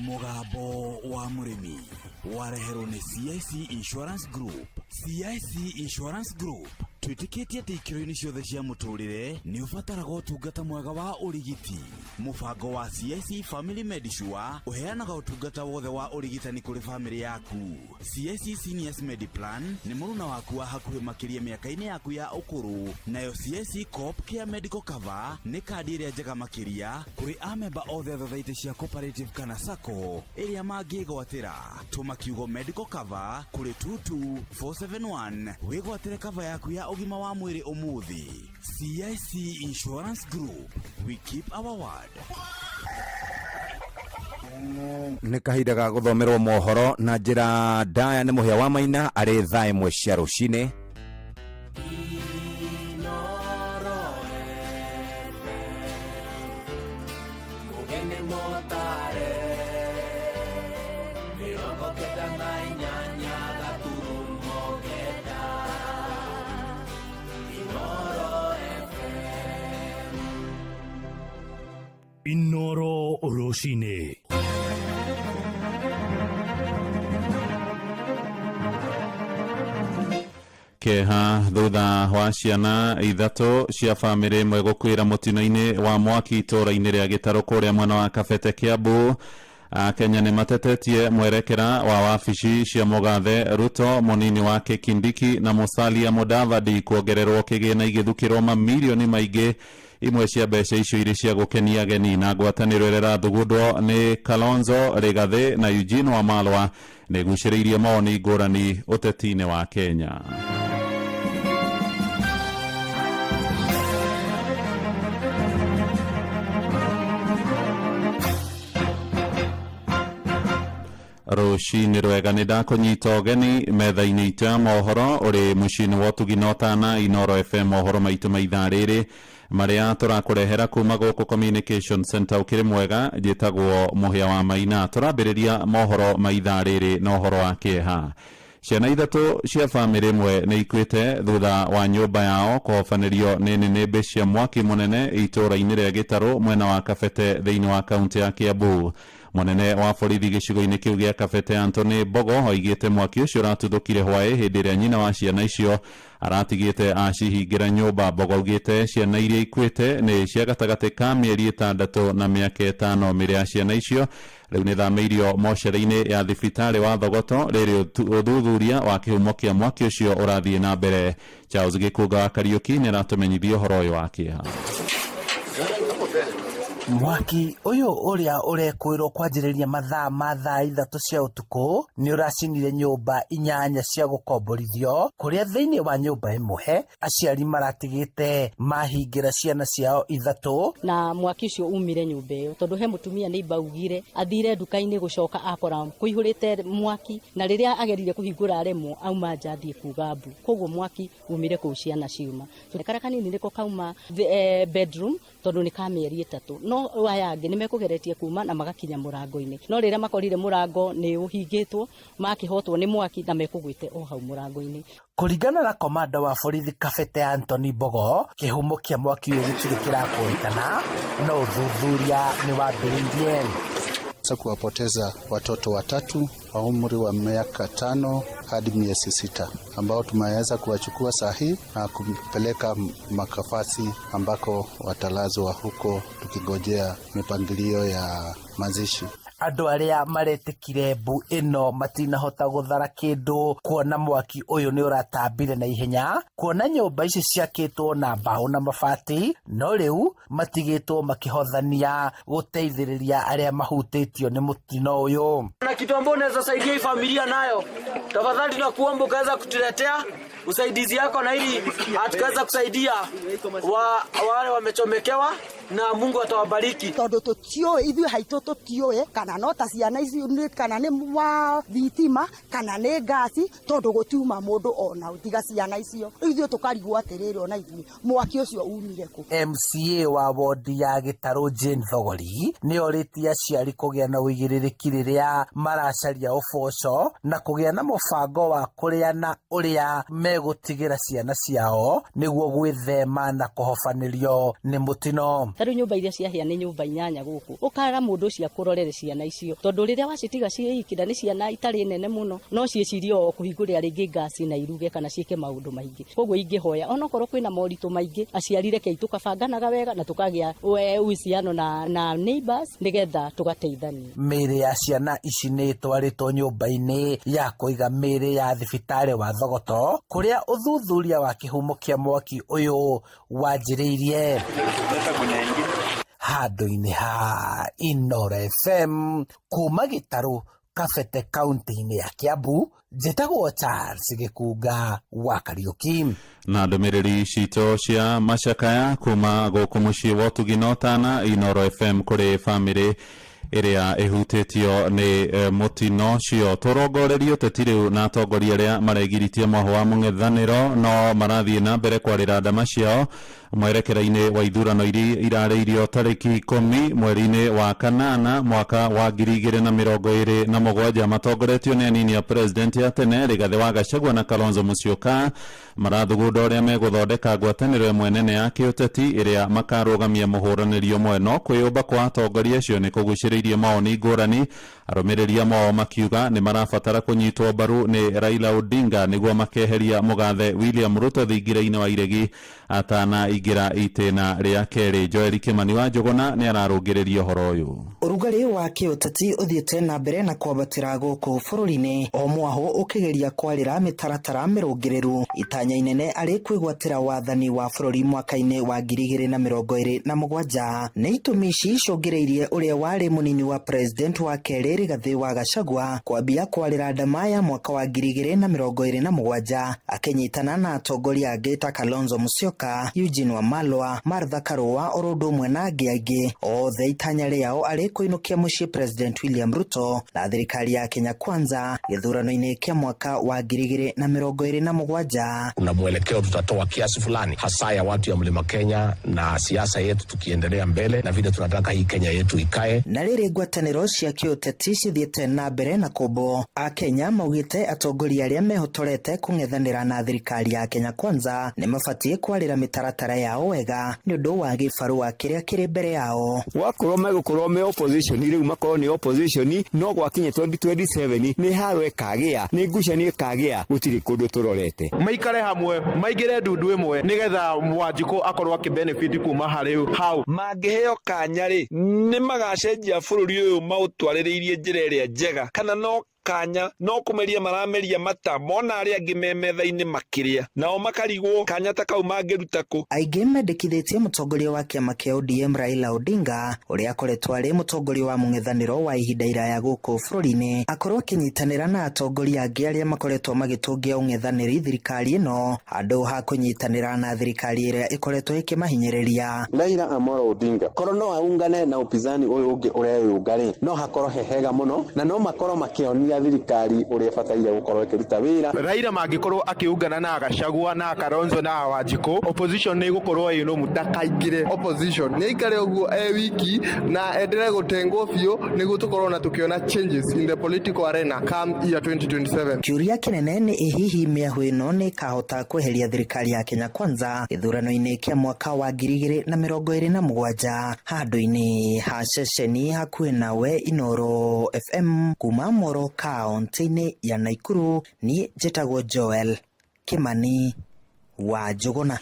Mũgambo wa mũrĩmi wareherwo nĩ CIC Insurance Group. CIC Insurance Group twĩtĩkĩtie atĩ ikĩro-inĩ ciothe cia mũtũrĩre nĩ ũbataraga ũtungata mwega wa ũrigiti. Mũbango wa CIC Family Medisure ũheanaga ũtungata wothe wa ũrigitani kũrĩ famĩlĩ yaku. CIC Seniors Mediplan nĩ mũruna waku wa hakuhĩ makĩria mĩaka-inĩ yaku ya ũkũrũ, nayo CIC Coop Care Medical Cover nĩ kandi ĩrĩa njega makĩria kũrĩ amemba othe a thothaitĩ cia cooperative kana sacco ĩrĩa mangĩgwatĩra. Tũma kiugo medical cover kũrĩ 22471 wĩgwatĩre cover yaku ya ũgima wa mwĩrĩ ũmũthĩ. CIC Insurance Group, we keep our word. Nĩ kahinda ga gũthomerwo mohoro na njĩra ndaya nĩ Mũhĩa wa Maina arĩ thaa 1 cia rũcinĩ. Mugeni motare 98.9 Inoro FM. Inoro Rũcinĩ. Kĩeha thutha wa ciana ithatũ cia bamĩrĩ ĩmwe gũkuĩra mũtino-inĩ wa mwaki itũũra-inĩ rĩa Gĩtarũ kũrĩa mwena wa Kabete, Kiambu. Akenya nĩ matetetie mwerekera wa wabici cia mũgathe Ruto, mũnini wake Kindiki na Musalia Mudavadi kuongererwo kĩgĩna igĩthukĩrwo mamirioni maingĩ, imwe cia mbeca icio irĩ cia gũkenia ageni. Na ngwatanĩro ĩrĩa ĩrathugundwo nĩ Kalonzo, Rigathĩ na Eugene Wamalwa nĩ ĩgucĩrĩirie mawoni ngũrani ũteti-inĩ wa Kenya. Rũcinĩ rwega, nĩ ndakũnyita ũgeni metha-inĩ itũ ya mohoro ũrĩ mũciĩ-inĩ wa ũtugi na ũtana Inoro FM. Mohoro maitũ ma ithaa rĩrĩ marĩa tũrakũrehera kuma gũkũ Communication Center, ũkĩrĩ mwega. Njĩtagwo Mũhĩa wa Maina. Tũrambĩrĩria mohoro ma ithaa rĩrĩ na ũhoro wa kĩeha. Ciana ithatũ cia bamĩrĩ ĩmwe nĩ ikuĩte thutha wa nyũmba yao kũhobanĩrio nĩ nĩnĩmbĩ cia mwaki mũnene itũũra-inĩ rĩa Gĩtarũ mwena wa Kabete thĩinĩ wa kaunti ya Kiambu. Mũnene wa borithi gĩcigo-inĩ kĩu gĩa Kabete, Anthony Mbogo, oigĩte mwaki ũcio ũratuthũkire hwaĩ hĩndĩ ĩrĩa nyina wa ciana icio aratigĩte acihingĩra nyũmba. Mbogo augĩte ciana iria ikuĩte nĩ cia gatagatĩ ka mĩeri 6 na mĩaka 5. Mĩrĩ ya ciana icio rĩu nĩ thamĩirio mocerĩ-inĩ ya thibitarĩ wa Thogoto rĩrĩ ũthuthuria wa kĩhumo kĩa mwaki ũcio ũrathiĩ na mbere. Charles Gĩkũnga wa Kariũki nĩ aratũmenyithia ũhoro ũyũ wa kĩeha. Mwaki ũyũ ũrĩa ũrekũĩrwo kwanjĩrĩria mathaa ma thaa 3 cia ũtukũ nĩ ũracinire nyũmba 8 cia gũkomborithio, kũrĩa thĩinĩ wa nyũmba ĩmwe aciari maratigĩte mahingĩra ciana ciao ithatũ. Na mwaki ũcio umire nyũmba ĩyo tondũ he mũtumia nĩ baugire athire nduka-inĩ gũcoka akora kũihũrĩte mwaki, na rĩrĩa agerire kũhingũra aremwo auma nja athiĩ kuga mbu, koguo mwaki umire kũu ciana ciuma. Kara kanini nĩko kauma bedroom tondũ nĩ ka mĩeri 3, no aya angĩ nĩ mekũgeretie kuma na magakinya mũrango-inĩ, no rĩrĩa makorire mũrango nĩ ũhingĩtwo makĩhotwo nĩ mwaki na mekũgwĩte o hau mũrango-inĩ. Kũringana na komanda wa borithi Kabete Anthony Mbogo, kĩhumo kĩa mwaki ũyũ gĩtirĩ kĩrakũrĩkana, no ũthuthuria nĩ wambĩrĩirie. Kuwapoteza watoto watatu wa umri wa miaka 5 hadi miezi 6 ambao tumeweza kuwachukua saa hii na kumpeleka makafasi ambako watalazwa huko tukigojea mipangilio ya mazishi. Andũ arĩa maretĩkire mbu ĩno matinahota gũthara kĩndũ kuona mwaki ũyũ nĩ ũratambire na ihenya, kuona nyũmba ici ciakĩtwo na mbaũ na mabati, no rĩu matigĩtwo makĩhothania gũteithĩrĩria arĩa mahutĩtio nĩ mũtino ũyũ. Na kitu ambacho unaweza saidia hii familia nayo, tafadhali tunakuomba ukaweza kutuletea usaidizi yako, na ili atukaweza kusaidia wale wamechomekewa, na Mungu atawabariki. Tondu tutioĩ ithuĩ haitũ tutioĩ kana no ta ciana ici nĩ kana nĩ wa thitima kana nĩ ngasi, tondu gũtiuma mũndũ ona tiga ciana icio. Rĩu ithuĩ tũkarigwo atĩrĩrĩ, ona ithuĩ mwaki ũcio umire kũ? MCA wa wodi ya Gĩtarũ Jane Thogori nĩ orĩtie aciari kũgĩa na ũigĩrĩrĩki rĩrĩa maracaria ũboco na kũgĩa na mũbango wa kũrĩa na ũrĩa megũtigĩra ciana ciao nĩguo gwĩthema na kũhobanĩrio nĩ mũtino. Ta rĩu nyũmba iria ciahĩa nĩ nyũmba 8 gũkũ, ũkara mũndũ ũcio akũrorere ciana ciana icio tondũ rĩrĩa wacitiga ciĩ iki na nĩ ciana itarĩ nene mũno no ciĩcirie o kũhingũrĩra rĩngĩ ngasi na iruge kana ciĩke maũndũ maingĩ. Koguo ingĩhoya onokorwo kwĩna moritũ maingĩ, aciari rekei tũkabanganaga wega na tũkagĩa uhusiano na neighbors nĩgetha tũgateithania. Mĩĩrĩ ya ciana ici nĩ ĩtwarĩtwo nyũmba-inĩ ya kũiga mĩĩrĩ ya thibitarĩ wa Thogoto kũrĩa ũthuthuria wa kĩhumo kĩa mwaki ũyũ wanjĩrĩirie. Handũ-inĩ ha Inooro FM kuma Gĩtarũ Kabete kaunti-inĩ ya Kiambu, njĩtagwo Charles Gĩkunga wa Kariũki. Na ndũmĩrĩri citũ cia macakaya kuma gũkũ mũciĩ wa ũtugi na ũtana Inooro FM kũrĩ bamĩrĩ ĩrĩa ĩhutĩtio nĩ mũtino ũcio. Tũrongorerie ũteti rĩu na atongoria arĩa maregiritie mwahũ wa mũng'ethanĩro no marathiĩ na mbere kwarĩra ndama ciao mwerekera-inĩ wa ithurano iria irarĩirio tarĩki 10 mweri-inĩ wa kanana mwaka wa 2027, matongoretio nĩ anini a president ya tene Rigathĩ wa Gachagua na Kalonzo Musyoka. Marathugunda ũrĩa megũthondeka ngwatanĩro ĩmwe nene ya kĩũteti ĩrĩa makarũgamia mũhũranĩri ũmwe. No kwĩyũmba kwa atongoria acio nĩ kũgucĩrĩirie mawoni ngũrani, arũmĩrĩri amwe makiuga nĩ marabatara kũnyitwo mbaru nĩ Raila Odinga nĩguo makeheria mũgathe William Ruto thingira-inĩ wa iregi atanaingĩra itĩna rĩa kerĩ. Joel Kimani wa Njũgũna nĩ ararũngĩrĩria ũhoro ũyũ. Ũrugarĩ wa kĩũteti ũthiĩte na mbere na kwambatĩra gũkũ bũrũri-inĩ, o mwahũ ũkĩgeria kwarĩra mĩtaratara mĩrũngĩrĩru itanya inene arĩ kwĩgwatĩra wathani wa bũrũri mwaka-inĩ wa 2027. Nĩ itũmi ici icũngĩrĩirie ũrĩa warĩ mũnini wa president wa kerĩ Rigathĩ wa Gachagua kwambia kwarĩra ndama ya mwaka wa 2027 akĩnyitana na atongoria angĩ ta Kalonzo Musyoka, Eugene Wamalwa, Martha Karua oro ũndũ ũmwe na angĩ aingĩ, othe itanya rĩao arĩ kũinũkia mũciĩ President William Ruto na thirikari ya Kenya Kwanza gĩthurano-inĩ kĩa mwaka wa 2027. Kuna mwelekeo tutatoa kiasi fulani hasa ya watu ya Mlima Kenya na siasa yetu tukiendelea mbele na vile tunataka hii Kenya yetu ikae. Na rĩrĩ ngwatanĩro cia kĩũteti cithiĩte na mbere na kũmbwo, Akenya maugĩte atongoria arĩa mehotorete kũng'ethanĩra na thirikari ya Kenya Kwanza nĩ mabatiĩ kwarĩra mĩtaratara yao wega nĩ ũndũ wa gĩbarũa kĩrĩa kĩrĩ mbere yao. Wakorwo megũkorwo me opposition rĩu makorwo nĩ opposition, no gwakinya 2027 nĩ haro ĩkagĩa, nĩ ngucanio ĩkagĩa, gũtirĩ kũndũ tũrorete. Maikare hamwe maingĩre ndundu ĩmwe nĩgetha Wanjikũ akorwo akĩbenefit kuma harĩ hau. Mangĩheo kanya rĩ, nĩ magacenjia bũrũri ũyũ maũtwarĩrĩirie njĩra ĩrĩa njega, kana no kanya no kũmeria marameria mata mona arĩa angĩ me metha-inĩ makĩrĩa nao makarigwo kanya ta kau mangĩruta kũ. Aingĩ mendekithĩtie mũtongoria wa kĩama kĩa ODM Raila Odinga ũrĩa akoretwo arĩ mũtongoria wa mũng'ethanĩro wa ihinda iraya gũkũ bũrũri-inĩ akorwo akĩnyitanĩra na atongoria angĩ arĩa makoretwo magĩtũngia ũng'ethanĩri thirikari ĩno handũ ha kũnyitanĩra na thirikari ĩrĩa ĩkoretwo ĩkĩmahinyĩrĩria. Raila Amolo Odinga korwo no aungane na upinzani ũyũ ũngĩ ũreyũnga rĩ, no hakorwo he hega mũno na no makorwo makĩonia thirikari ũrĩa ĩbataire gũkorwo ĩkĩruta wĩra. Raila mangĩkorwo akĩungana na Gachagua na Kalonzo na Wanjikũ, opposition nĩ ĩgũkorwo ĩ nũmu ndakaingĩre. Opposition nĩ aikare ũguo e wiki na endelee gũtengwo biũ nĩguo tũkorwo na tũkĩona changes in the political arena come year 2027. Kĩũria kĩnene nĩ ĩ hihi mĩahũ ĩno nĩ ĩkahota kweheria thirikari ya Kenya Kwanza gĩthurano-inĩ kĩa mwaka wa 2027. Handũ-inĩ ha ceceni hakuhĩ nawe Inooro FM kuma Moro kaunti-inĩ ya Nakuru, niĩ njĩtagwo Joel Kimani wa Njũgũna.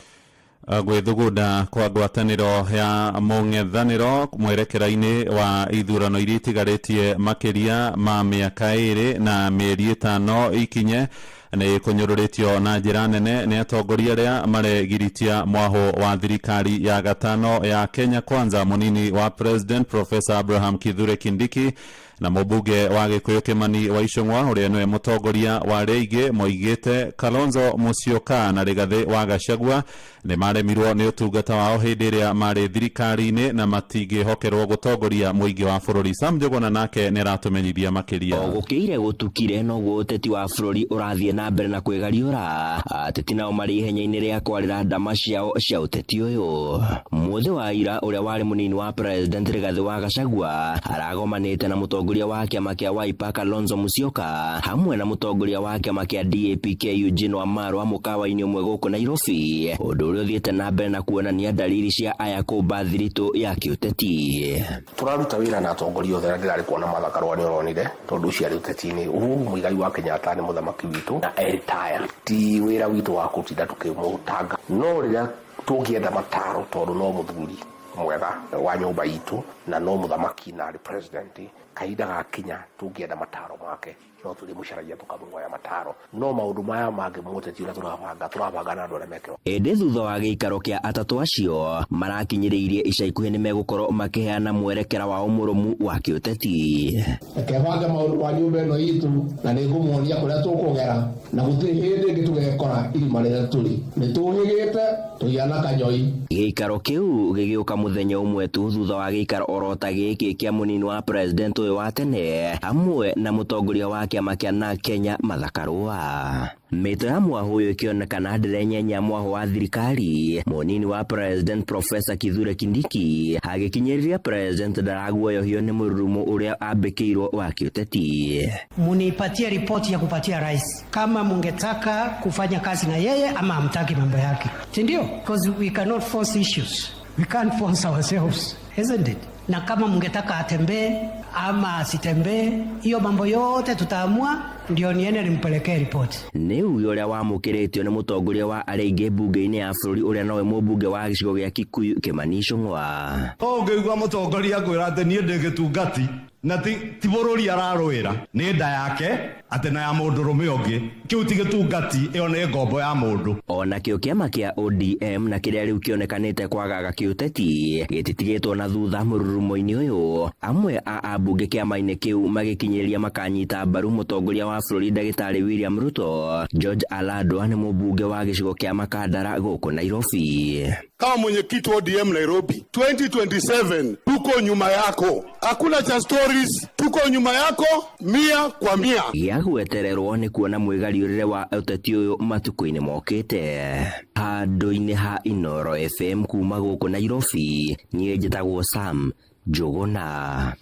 Gwĩthugunda kwa ngwatanĩro ya mũng'ethanĩro mwerekera-inĩ wa ithurano iria itigarĩtie makĩria ma mĩaka 2 na mĩeri 5 ikinye nĩ kũnyũrũrĩtio na njĩra nene nĩ atongoria arĩa maregiritia mwahũ wa thirikari ya gatano ya Kenya Kwanza. Mũnini wa President Professor Abraham Kithure Kindiki na mũmbunge wa Gĩkũyũ Kimani wa Ichung'wa ũrĩa nĩwe mũtongoria wa arĩa aingĩ moigĩte Kalonzo Musyoka na Rigathĩ wa Gachagua nĩ maremirwo nĩ ũtungata wao hĩndĩ ĩrĩa marĩ thirikari-inĩ na matingĩhokerwo gũtongoria mũingĩ wa bũrũri. Sam Njũgũna nake nĩ aratũmenyithia makĩria. O gũkĩire gũtukire noguo ũteti wa bũrũri ũrathiĩ na mbere na kwĩgariũra. Ateti nao marĩ ihenya-inĩ rĩa kwarĩra ndama ciao cia ũteti ũyũ. Mũthĩ wa ira ũrĩa warĩ mũnini wa President Rigathĩ wa Gachagua aragomanĩte na mũtongoria mũtongoria wa kĩama kĩa Wiper Kalonzo Musyoka hamwe na mũtongoria wa kĩama kĩa DAP-K Eugene Wamalwa mũkawa-inĩ ũmwe gũkũ Nairobi, ũndũ ũrĩa ũthiĩte na mbere na kuonania dalili cia aya kũmba thiritũ ya kĩũteti. Tũraruta wĩra na atongoria othe na ndĩrarĩ kuona Martha Karua nĩ ũronire tondũ ũcio arĩ ũteti-inĩ. Uhuru Muigai wa Kenyatta nĩ mũthamaki witũ na e retire, ti wĩra witũ wa kũtinda tũkĩmũtanga, no rĩrĩa tũngĩenda mataro tondũ no mũthuri mwega wa nyũmba itũ na no mũthamaki na arĩ president, kahinda gakinya tũngĩenda mataro make no tũrĩmũcaragia tũkamũhoya mataro, no maũndũ maya mangĩ mũteti ũrĩa tũrabanga tũrabanga na andũ arĩa mekĩro. Ĩndĩ thutha wa gĩikaro kĩa atatũ acio marakinyĩrĩirie ica ikuhĩ nĩmegũkorwo makĩheana mwerekera wao mũrũmu wa kĩũteti. Reke bange maũndũ ma nyũmba ĩno itũ na nĩ ngũmuonia kũrĩa tũkũgera na gũtirĩ hĩndĩ ĩngĩ tũgekora irima rĩrĩa tũrĩ. Nĩ tũhĩgĩte tũhiana kanyoi. Gĩikaro kĩu gĩgĩũka mũthenya ũmwe tu thutha wa gĩikaro orota gĩkĩ kĩa mũnini wa president ũyũ wa tene hamwe na mũtongoria wa kĩama kĩa NARC Kenya Martha Karua. Mĩto ya mwahũ ũyũ ĩkĩonekana ndĩrenyenya mwahũ wa thirikari, mũnini wa president Professor Kithure Kindiki agĩkinyĩrĩria president ndaraguoyohio nĩ mũrurumo ũrĩa ambĩkĩirwo wa kĩũteti. Munipatie ripoti ya kupatia rais kama mungetaka kufanya kazi na yeye ama hamtaki mambo yake, si ndio? Because we cannot force issues, we can't force ourselves, isn't it? Na kama mungetaka atembee ama asitembee, hiyo mambo yote tutaamua, ndio niende nimpelekee ripoti. Nĩ uge ũrĩa wamũkĩrĩtio nĩ mũtongoria wa arĩa aingĩ mbunge-inĩ ya bũrũri ũrĩa nowe mũmbunge wa gĩcigo gĩa Kikuyu Kimani Ichung'wa. Ũngĩigua mũtongoria akwĩra atĩ niĩ ndĩ gĩtungati na ti bũrũri ararũĩra, nĩ nda yake atĩ na ya mũndũrũme ũngĩ, kĩu ti gĩtungati, ĩyo nĩ ngombo ya mũndũ. Ona kĩo kĩama kĩa ODM na kĩrĩa rĩu kĩonekanĩte kwagaga kĩũteti gĩtitigĩtwo na thutha mũrurumo-inĩ ũyũ, amwe a ambunge kĩama-inĩ kĩu magĩkinyĩria makanyita mbaru mũtongoria wa bũrũri ndagĩtarĩ William Ruto. George Aladwa nĩ mũmbunge wa gĩcigo kĩa Makandara gũkũ Nairobi. Kama mwenyekiti wa ODM Nairobi 2027 tuko nyuma yako, hakuna cha stories, tuko nyuma yako 100 kwa 100. Gĩa gwetererwo nĩ kuona mwĩgariũrĩre wa ũteti ũyũ matukũ-inĩ mokĩte. Handũ-inĩ ha Inooro FM kuma gũkũ Nairobi, niĩ njĩtagwo Sam Njũgũna.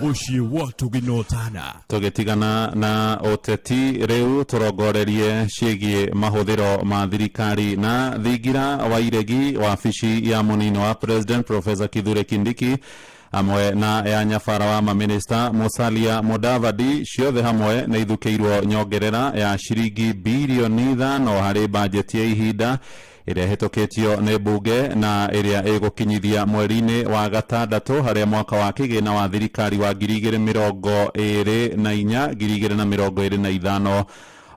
Mũciĩ wa Tũginotana. Tũgĩtigana na ũteti rĩu tũrongorerie ciĩgiĩ mahũthĩro ma thirikari na thingira wa iregi wabici ya mũnini wa president Professor Kithure Kindiki hamwe na ya nyabara wa maminista Musalia Mudavadi ciothe hamwe nĩ ithukĩirwo nyongerera ya ciringi birioni 5 harĩ bajeti ya ihinda ĩrĩa ĩhĩtũkĩtio nĩ mbunge na ĩrĩa ĩgũkinyithia mweri-inĩ wa gatandatũ harĩa mwaka wa kĩgĩna wa thirikari wa 2024 2025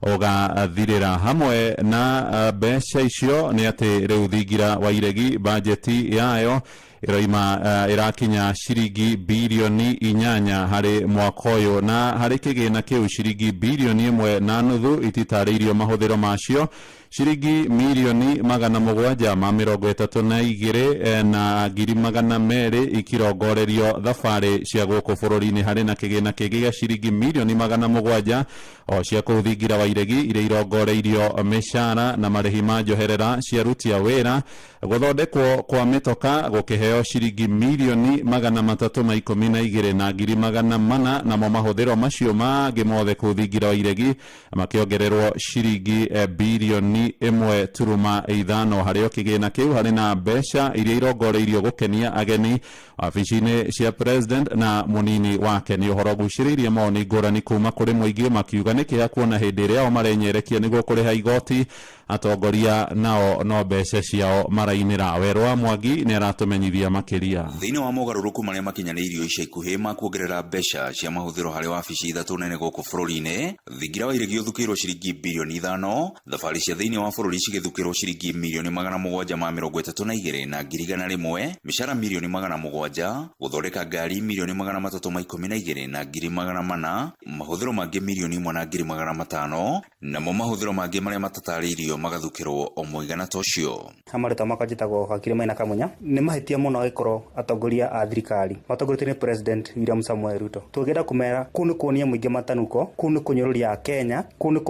ũgathirĩra. Hamwe na mbeca icio nĩ atĩ rĩu thingira wa iregi bajeti yayo ĩroima ĩrakinya ciringi birioni 8 harĩ mwaka ũyũ, na harĩ kĩgĩna kĩu ciringi birioni 1.5 ititarĩirio mahũthĩro macio, ciringi mirioni 732 na ngiri 200 ikirongorerio thabarĩ cia gũkũ bũrũri-inĩ, harĩ na kĩgĩna kĩngĩ gĩa ciringi mirioni 700 o cia kũu thingira wa iregi iria irongoreirio mĩcara na marĩhi ma njoherera cia aruti a wĩra. Gũthondekwo kwa mĩtoka gũkĩheo ciringi mirioni 312 na ngiri 400, namo mahũthĩro macio mangĩ mothe kũu thingira wa iregi makĩongererwo ciringi birioni 1.5. Harĩ o kĩgĩna kĩu harĩ na mbeca iria irongoreirio gũkenia ageni wabici-inĩ cia president na mũnini wake. Nĩ ũhoro ũgucĩrĩirie mawoni ngũrani kuma kũrĩ mũingĩ makiuga nĩ kĩeha kuona hĩndĩ ĩrĩa o marenyerekia nĩguo kũrĩha igoti, atongoria nao no mbeca ciao marainĩra. Werũ wa Mwangi nĩ aratũmenyithia makĩria. Thĩinĩ wa mogarũrũku marĩa makinyanĩirio ica ikuhĩ ma kuongerera mbeca cia mahũthĩro harĩ wabici ithatũ nene gũkũ bũrũri-inĩ, thingira wa iregi ũthukĩirwo ciringi birioni 5, thabarĩ cia thĩinĩ wa bũrũri cigĩthukĩrwo ciringi mirioni 732 na ngiri 100, mĩcara mirioni 700, gũthondeka ngari mirioni 312 na ngiri 400, mahũthĩro mangĩ mirioni 1 na ngiri 500, namo mahũthĩro mangĩ marĩa matatarĩirio acio magathukĩrwo o mũigana ta ũcio. Marĩtwa makwa njĩtagwo Wakiri Maina Kamunya. Nĩ mahĩtia mũno angĩkorwo atongoria a thirikari matongoretio nĩ President William Samoei Ruto tũngĩenda kũmera kũu nĩ kuonia mũingĩ matanuko, kũu nĩ kũnyũrũria Akenya, kũu nĩ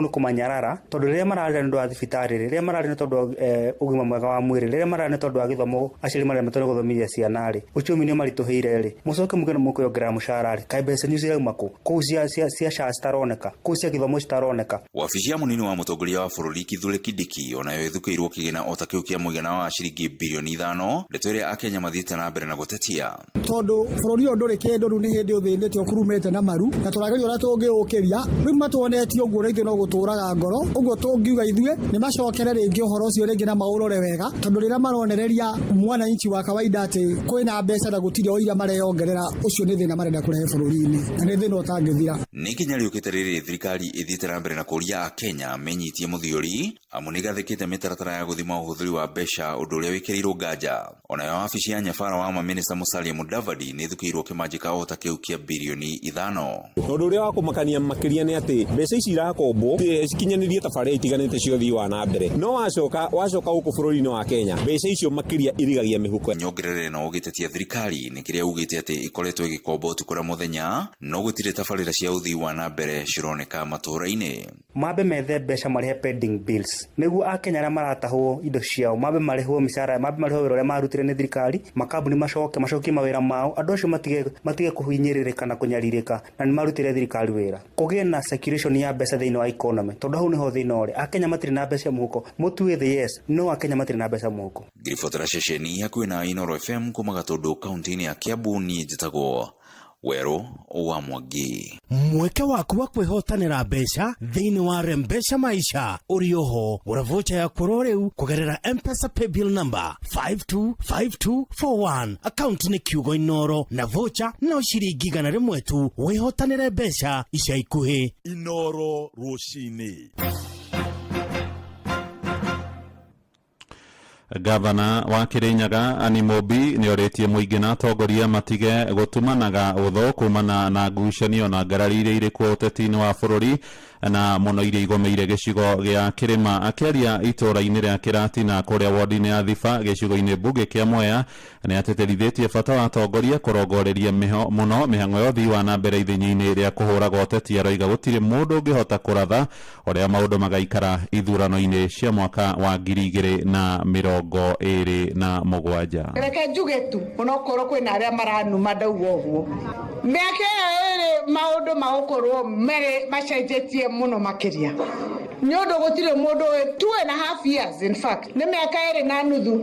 kũmanyarara, tondũ rĩrĩa mararĩra nĩ ũndũ wa thibitarĩ, rĩrĩa mararĩra nĩ tondũ wa ũgima mwega wa mwĩrĩ, rĩrĩa mararĩra nĩ tondũ wa gĩthomo, aciari maremetwo nĩ gũthomithia ciana rĩ, uchumi nĩ ũmaritũhĩire rĩ, mũcoke muge nĩ mũkwĩongerera mũcara rĩ, kaĩ mbeca icio cirauma kũ? Kũu cia SHA citaroneka, kũu cia gĩthomo citaroneka. Wabici ya mũnini wa mũtongoria wa bũrũri Kithure Kindiki onayo ĩthukĩirwo kĩgĩna o ta kĩu kĩa mũigana wa ciringi birioni 5, ndeto ĩrĩa Akenya mathiĩte na mbere na gũtetia. Tondũ bũrũri ũyũ ndũrĩ kĩndũ, rĩu nĩ hĩndĩ ũthĩnĩte ũkurumĩte na maru, na tũrageria ũrĩa tũngĩũkĩria. Rĩu matuonetie ũguo na ithuĩ no gũtũraga ngoro, ũguo tũngiuga ithuĩ nĩ macokere rĩngĩ ũhoro ũcio rĩngĩ na maũrore wega, tondũ rĩrĩa maronereria mwananchi wa kawaida atĩ kwĩna mbeca na gũtirĩ o iria mareyongerera, ũcio nĩ thĩna marenda kũrehe bũrũri-inĩ, na nĩ thĩna ũtangĩthira. Nĩ ikinya rĩũkĩte rĩrĩ thirikari ĩthiĩte na mbere na kũũria Akenya menyitie mũthiori, amu nĩ ĩgathĩkĩte mĩtaratara ya gũthima ũhũthĩri wa mbeca, ũndũ ũrĩa wĩkĩrĩirwo nganja. Onayo wabici ya nyabara wa mamĩnĩsta Musalia Mudavadi nĩ ĩthukĩirwo kĩmanjĩka o ta kĩu kĩa birioni 5. Ũndũ ũrĩa wa kũmakania makĩria nĩ atĩ mbeca ici irakombwo cikinyanĩrie tabarĩra itiganĩte cia ũthii wa na mbere, no wacoka gũkũ bũrũri-inĩ wa Kenya mbeca icio makĩria irigagia mĩhuko. Nyongerere no ũgĩtetia thirikari nĩ kĩrĩa ugĩte atĩ ĩkoretwo ĩgĩkomba ũtukũ na mũthenya, no gũtirĩ tabarĩra cia ũthii wa na mbere cironeka matũũra-inĩ. Mambe methe mbeca marĩhe pending bills nĩguo Akenya arĩa maratahwo indo ciao mambe marĩhwo mĩcara, mambe marĩhwo wĩra ũrĩa marutire nĩ thirikari, makambuni macokie mawĩra mao, andũ acio matige kũhinyĩrĩrĩka na kũnyarirĩka na nĩ marutire thirikari wĩra. Kũgĩe na circulation ya mbeca thĩinĩ wa economy, tondũ hau nĩho thĩna ũrĩ. Akenya matirĩ na mbeca mũhuko, mũtu wĩ thĩ yes, no Akenya matirĩ na mbeca mũhuko. Ngiribotera ceceni hakuhĩ na Inooro FM kuma Gatũndũ kaunti-inĩ ya Kiambu, niĩ njĩtagwo Werũ wa Mwangi. Mweke waku wa kwĩhotanĩra mbeca thĩinĩ wa Rembesha Maisha ũrĩ oho. Gũra voucher yaku oro rĩu kũgerera M-Pesa paybill number 525241, account nĩ kiugo Inooro, na voucher no ciringi 100 tu. Wĩhotanĩre mbeca ica ikuhĩ. Inooro rũcinĩ. Gavana wa Kirinyaga Annie Mumbi nĩ orĩtie mũingĩ na atongoria matige gũtumanaga ũthũ kumana na ngucanio na ngarari iria irĩ kuo ũteti-inĩ wa bũrũri na mũno iria igomeire gĩcigo gĩa kĩrĩma. Akĩaria itũũra-inĩ rĩa Kĩratina kũrĩa wodi-inĩ ya Thiba gĩcigo-inĩ mbunge kĩa Mwea, nĩ atĩtĩrithĩtie bata wa atongoria kũrongoreria mũno mĩhang'o ya ũthii wa na mbere ithenya-inĩ rĩa kũhũraga ũteti. Aroiga gũtirĩ mũndũ ũngĩhota kũratha ũrĩa maũndũ magaikara ithurano-inĩ cia mwaka wa 2027. Reke njuge tu onokorwo kwĩna arĩa maranuma ndauga ũguo, mĩaka ĩyo ĩrĩ maũndũ magũkorwo merĩ macenjetie mũno makĩria, nĩ ũndũ gũtirĩ mũndũ ũĩ 2.5 years, in fact nĩ mĩaka 2.5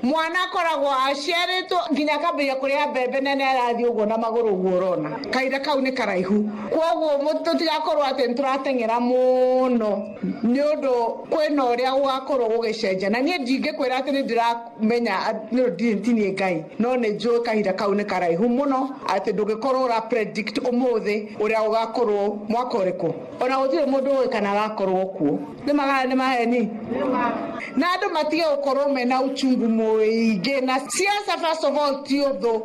mwana akoragwo aciarĩtwo nginya akambĩrĩria kũrĩa mbembe na nĩ arathiĩ ũguo na magũrũ ũguo ũrona kahinda kau nĩ karaihu. Koguo tũtigakorwo atĩ nĩ tũrateng'era mũno nĩ ũndũ kwĩna ũrĩa gũgakorwo gũgĩcenjia, na niĩ ndingĩkwĩra atĩ nĩ ndĩramenya nĩ ũndũ ti niĩ Ngai, no nĩ njũĩ kahinda kau nĩ karaihu mũno atĩ ndũngĩkorwo ũra predict ũmũthĩ ũrĩa ũgakorwo mwaka ũrĩkũ, ona gũtirĩ mũndũ ũĩ kana agakorwo kuo. Nĩ magana nĩ maheni, na andũ matige gũkorwo mena uchungu mũingĩ na siasa first of all ti ũthũ.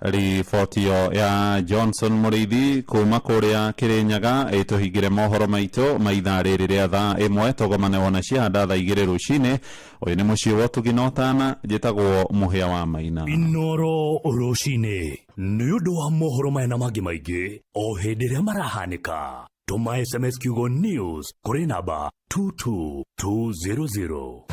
Riboti ĩyo ya Johnson Mũrĩithi kuma kũrĩa Kĩrĩnyaga ĩtũhingĩre mohoro maitũ ma ithaa rĩrĩ rĩa thaa 1. Tũgomane wona ciahanda thaa 2 rũcinĩ. Ũyũ nĩ mũciĩ wa ũtugi na ũtana, njĩtagwo Mũhĩa wa Maina. Inooro rũcinĩ nĩ ũndũ wa mohoro maya na mangĩ maingĩ o hĩndĩ ĩrĩa marahanĩka. Tũma SMS kiugo news kũrĩ namba 22200.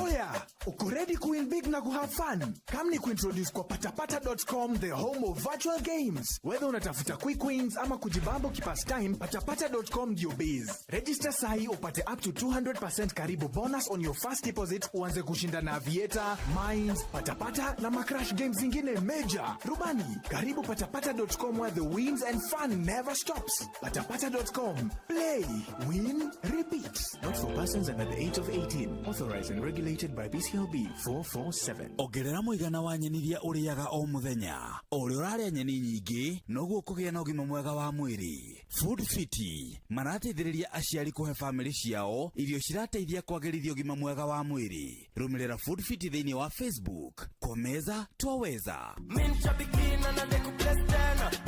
Oya, uko ready kuwin big na kuhave fun? Come ni kuintroduce kwa patapata.com, the home of virtual games. Whether unatafuta quick wins ama kujibamba ukipass time, patapata.com ndio base. Register sahi upate up to 200% karibu bonus on your first deposit, uanze kushinda na Aviator, Mines, Patapata na macrash games zingine major. Rubani, karibu patapata.com where the wins and fun never stops. Patapata.com, play, win, repeat. Not for persons under the age of 18. Authorized and regulated by BCLB 447. Ongerera mũigana wa nyeni iria ũrĩaga o mũthenya. O ũrĩa ũrarĩa nyeni nyingĩ, noguo ũkũgĩa na ũgima mwega wa mwĩrĩ. Food Fiti marateithĩrĩria aciari kũhe bamĩrĩ ciao irio cirateithia kwagĩrithia ũgima mwega wa mwĩrĩ. Rũmĩrĩra Food Fiti thĩinĩ wa Facebook. Kwa meza twaweza.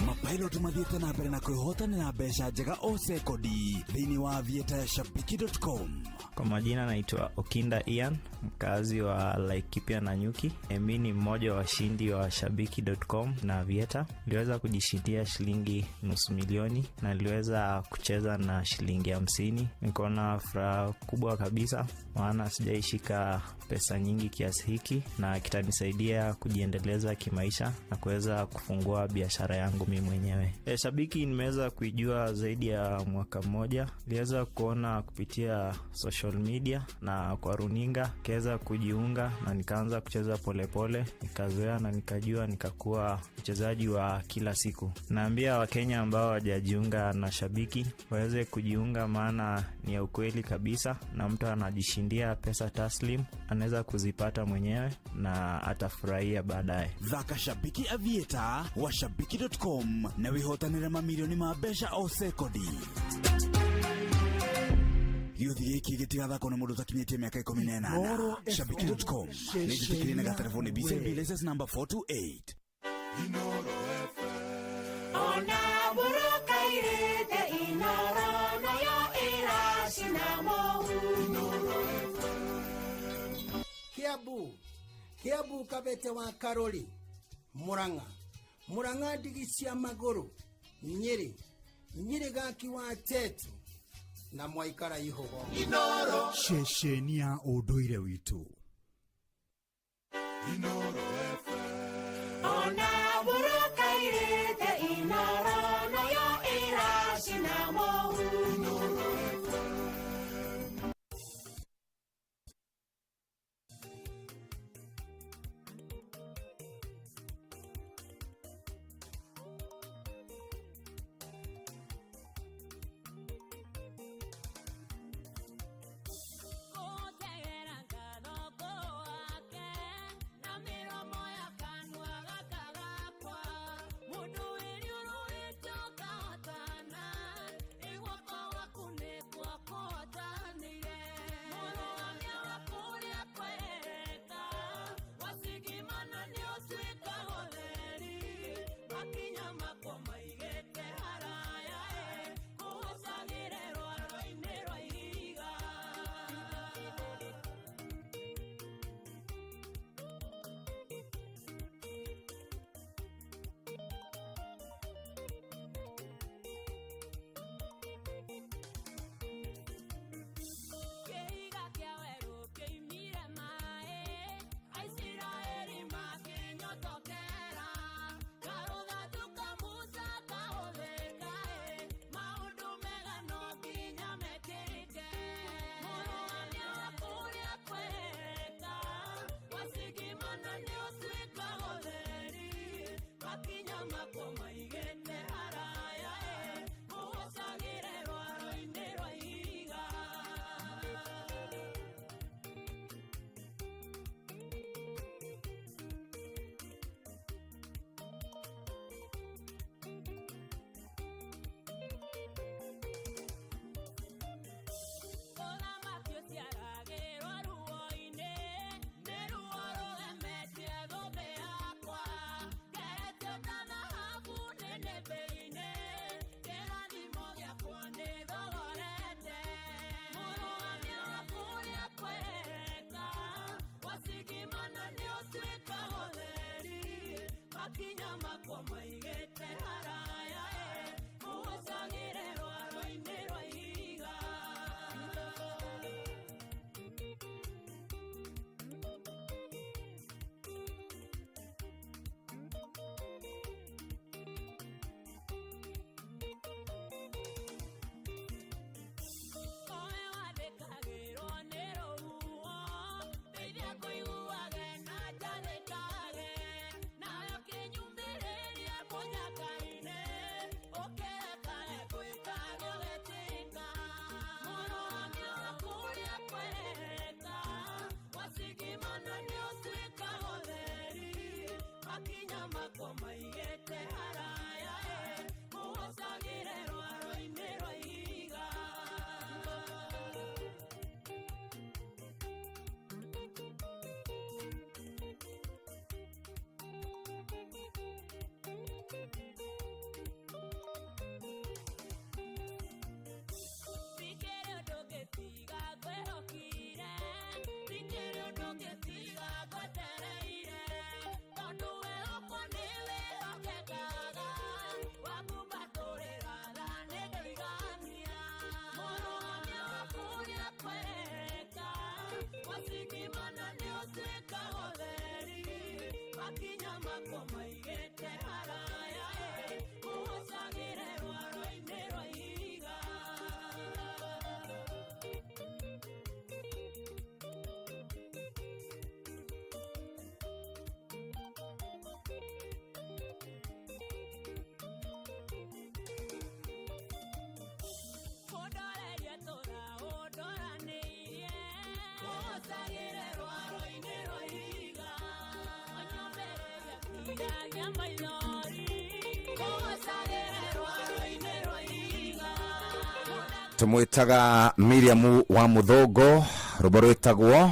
Mapilot mathiĩte na mbere na kwĩhotanĩra mbeca njega o sekondi thĩinĩ wa avieta ya shabiki.com. Kwa majina naitwa Okinda Ian, mkazi wa Laikipia na Nyuki. Mi ni mmoja wa washindi wa shabiki.com na Vieta. Niliweza kujishindia shilingi 500,000 na niliweza kucheza na shilingi 50. Nikaona furaha kubwa kabisa, maana sijaishika pesa nyingi kiasi hiki, na kitanisaidia kujiendeleza kimaisha na kuweza kufungua biashara yangu mimi mwenyewe. Shabiki nimeweza kuijua zaidi ya mwaka mmoja. Niliweza kuona kupitia social media na kwa runinga, nikaweza kujiunga na nikaanza kucheza polepole, nikazoea na nikajua, nikakuwa mchezaji wa kila siku. Naambia Wakenya ambao hawajajiunga na Shabiki waweze kujiunga, maana ni ya ukweli kabisa, na mtu anajishindia pesa taslim, anaweza kuzipata mwenyewe na atafurahia baadaye. Thaka Shabiki Avieta wa shabiki.com na wĩhotanĩre mamirioni ma mbeca o sekondi. Gĩũthi gĩkĩ gĩtigathakwo nĩ mũndũ ũtakinyĩtie mĩaka 18. Shabiki.com nĩ njĩtĩkĩrie na gatelefoni BCLB license number 428. Ona mũrũkairĩte Inoro nayo ĩracina mũhu. Kiambu, Kiambu Kabete wa Karori, Murang'a, Murang'a ndigi cia magũrũ, Nyĩrĩ, Nyĩrĩ gaki wa Tetu na mwaikara ihũgo. Ceceni ya ũndũire witũ. Ona mũrũkairĩte Inoro nayo ĩracina mũhu. Kũnjagĩra ngatho ngũ wake na mĩromo ya kanua gaka gakwa. Makinya makwa maigĩte haraya ĩ, ngũgocagĩre rwaro-inĩ rwa ihiga. Kũndoreria tũra ũndoranĩirie, ngũgocagĩre rwaro-inĩ rwa ihiga. Ũnyũmĩrĩria kiragia maithori, ngũgocagĩre rwaro-inĩ rwa ihiga. Tũmwĩtaga Miriam wa Mũthũngũ, rwĩmbo rwĩtagwo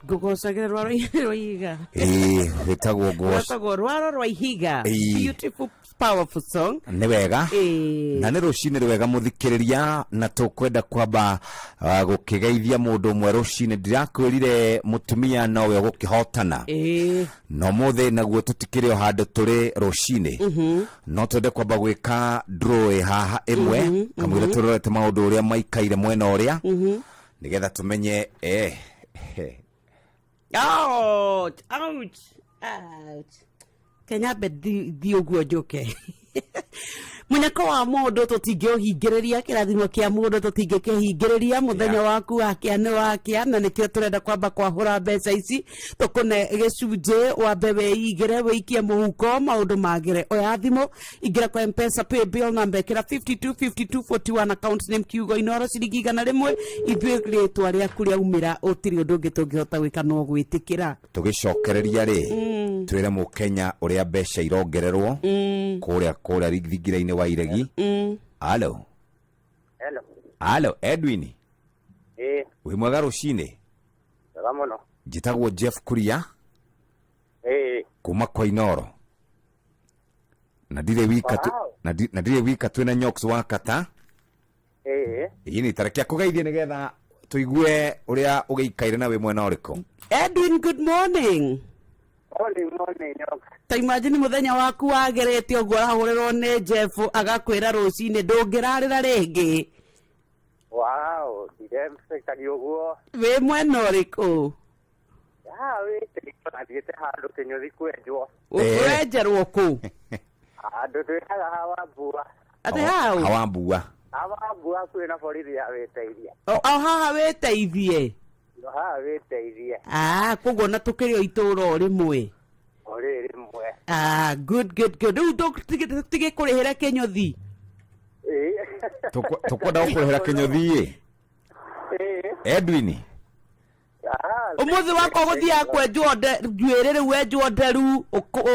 Ngũgocagĩra rwaro rwa ihiga. Ĩĩ, rwĩtagwo ngũgoc Rwĩtagwo Rwaro rwa Ihiga. Ĩĩ. Beautiful, powerful song. Nĩ wega. Ĩĩ. Na nĩ rũcinĩ rwega mũthikĩrĩria, na tũkwenda kwamba gũkĩgeithia mũndũ ũmwe rũcinĩ. Ndirakwĩrire mũtumia nowe ũgũkĩhotana? Ĩĩ. Na ũmũthĩ naguo tũtikĩrĩ o handũ tũrĩ rũcinĩ, no twende kwamba gwĩka draw ĩ haha ĩmwe, kamũira tũrorete maũndũ ũrĩa maikaire mwena ũrĩa, nĩgetha tũmenye Ouch, ouch, ouch. Kenyambe thi ũguo njũke. Mũnyaka wa mũndũ tũtingĩũhingĩrĩria, kĩrathimo kĩa mũndũ tũtingĩkĩhingĩrĩria. Mũthenya waku wakĩa nĩ wakĩa, na nĩkĩo tũrenda kwamba kwahũra mbeca ici, tũkũne gĩcunjĩ, wambe wĩigĩre, wĩikie mũhuko, maũndũ magĩre. Oya thimũ, ingĩra kwa Mpesa pay bill namba, ĩkĩra 52 52 41, account name kiugo Inoro, ciringi 100. Ithuĩ rĩtwa rĩaku rĩaumĩra, ũtirĩ ũndũ ũngĩ tũngĩhota gwĩka no gwĩtĩkĩra. Tũgĩcokereria rĩ, twĩre mũkenya ũrĩa mbeca irongererwo kũrĩa thingira-inĩ wa iregi. Alo? Hello. Alo, Edwin? Ĩĩ. Wĩ mwega rũcinĩ? Wega mũno. Njĩtagwo Jeff Kuria kuma kwa Inoro, na ndirĩ wika na ndirĩ wika, twĩna Nyox wa kata. Ĩĩ, nĩ tareke akũgeithie nĩgetha tũigue ũrĩa ũgĩikaire na wĩ mwena ũrĩkũ. Edwin, good morning. Morning, morning, Nyoka. Ta imagine mũthenya waku wagĩrĩte ũguo, ũrahũrĩrwo nĩ Jeff agakwĩra rũcinĩ ndũngĩrarĩra rĩngĩ. Wow, ndirembecagia ũguo. Wĩ mwena ũrĩkũ? Ya, wĩ nathiĩte handũ kĩnyũthi kwenjwo. Ũrenjerwo kũ? Handũ twĩtaga Hawa Mbua. Atĩ hau? Hawa Mbua. Hawa Mbua hakuhĩ na borithi ya wĩteithie. O haha wĩteithie? O haha wĩteithie. Ah, koguo na tũkĩrĩ o itũũra o rĩmwe. O rĩrĩ rĩmwe. Ah, good, good, good. Rĩu tũtigĩkũrĩhĩre kĩnyũthi. Ĩĩ. Tũkwenda gũkũrĩhĩra kĩnyũthi ĩ. Ĩĩ. Edwin. Ah, Ũmũthĩ wakwa gũthiaga kwenjwo njuĩrĩ, rĩu wenjwo nderu,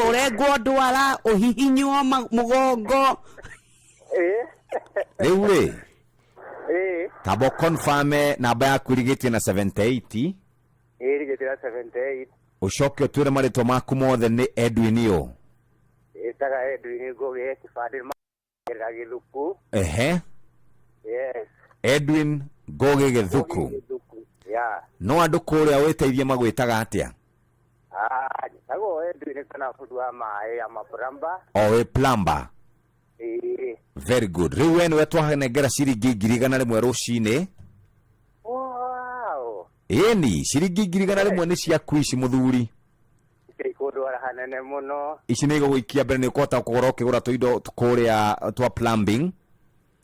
ũrengwo ndwara, ũhihinywo mũgongo. Ĩĩ. Rĩu rĩ, Ĩĩ. tamba ũconfirm namba yaku ĩrigĩtie na 78. Ĩĩ, rĩgĩtĩra 78. Ũcoke ũtwĩre marĩtwa maku mothe nĩ Edwin ũ? Ĩtaga Edwin Ngũgĩ, kĩbandĩ gerera Gĩthuku. Yes. Edwin Ngũgĩ Gĩthuku. Gĩthuku. Yeah. No andũ kũrĩa wĩteithie magwĩtaga atĩa? Ah, njĩtagwo Edwin kana bundi wa maĩ ama plumber. O wĩ plumber? Ĩĩ. Very good. Rĩu we nĩwe twanengera ciringi 100,000 rũcinĩ. Wow. Ĩni, ciringi 100,000 nĩ ciaku ici, mũthuri. Ikũndwara hanene mũno. Ici nĩ igũgũikia mbere, nĩ ũkũhota kũgũra, ũkĩgũra tũindo kũrĩa twa plumbing.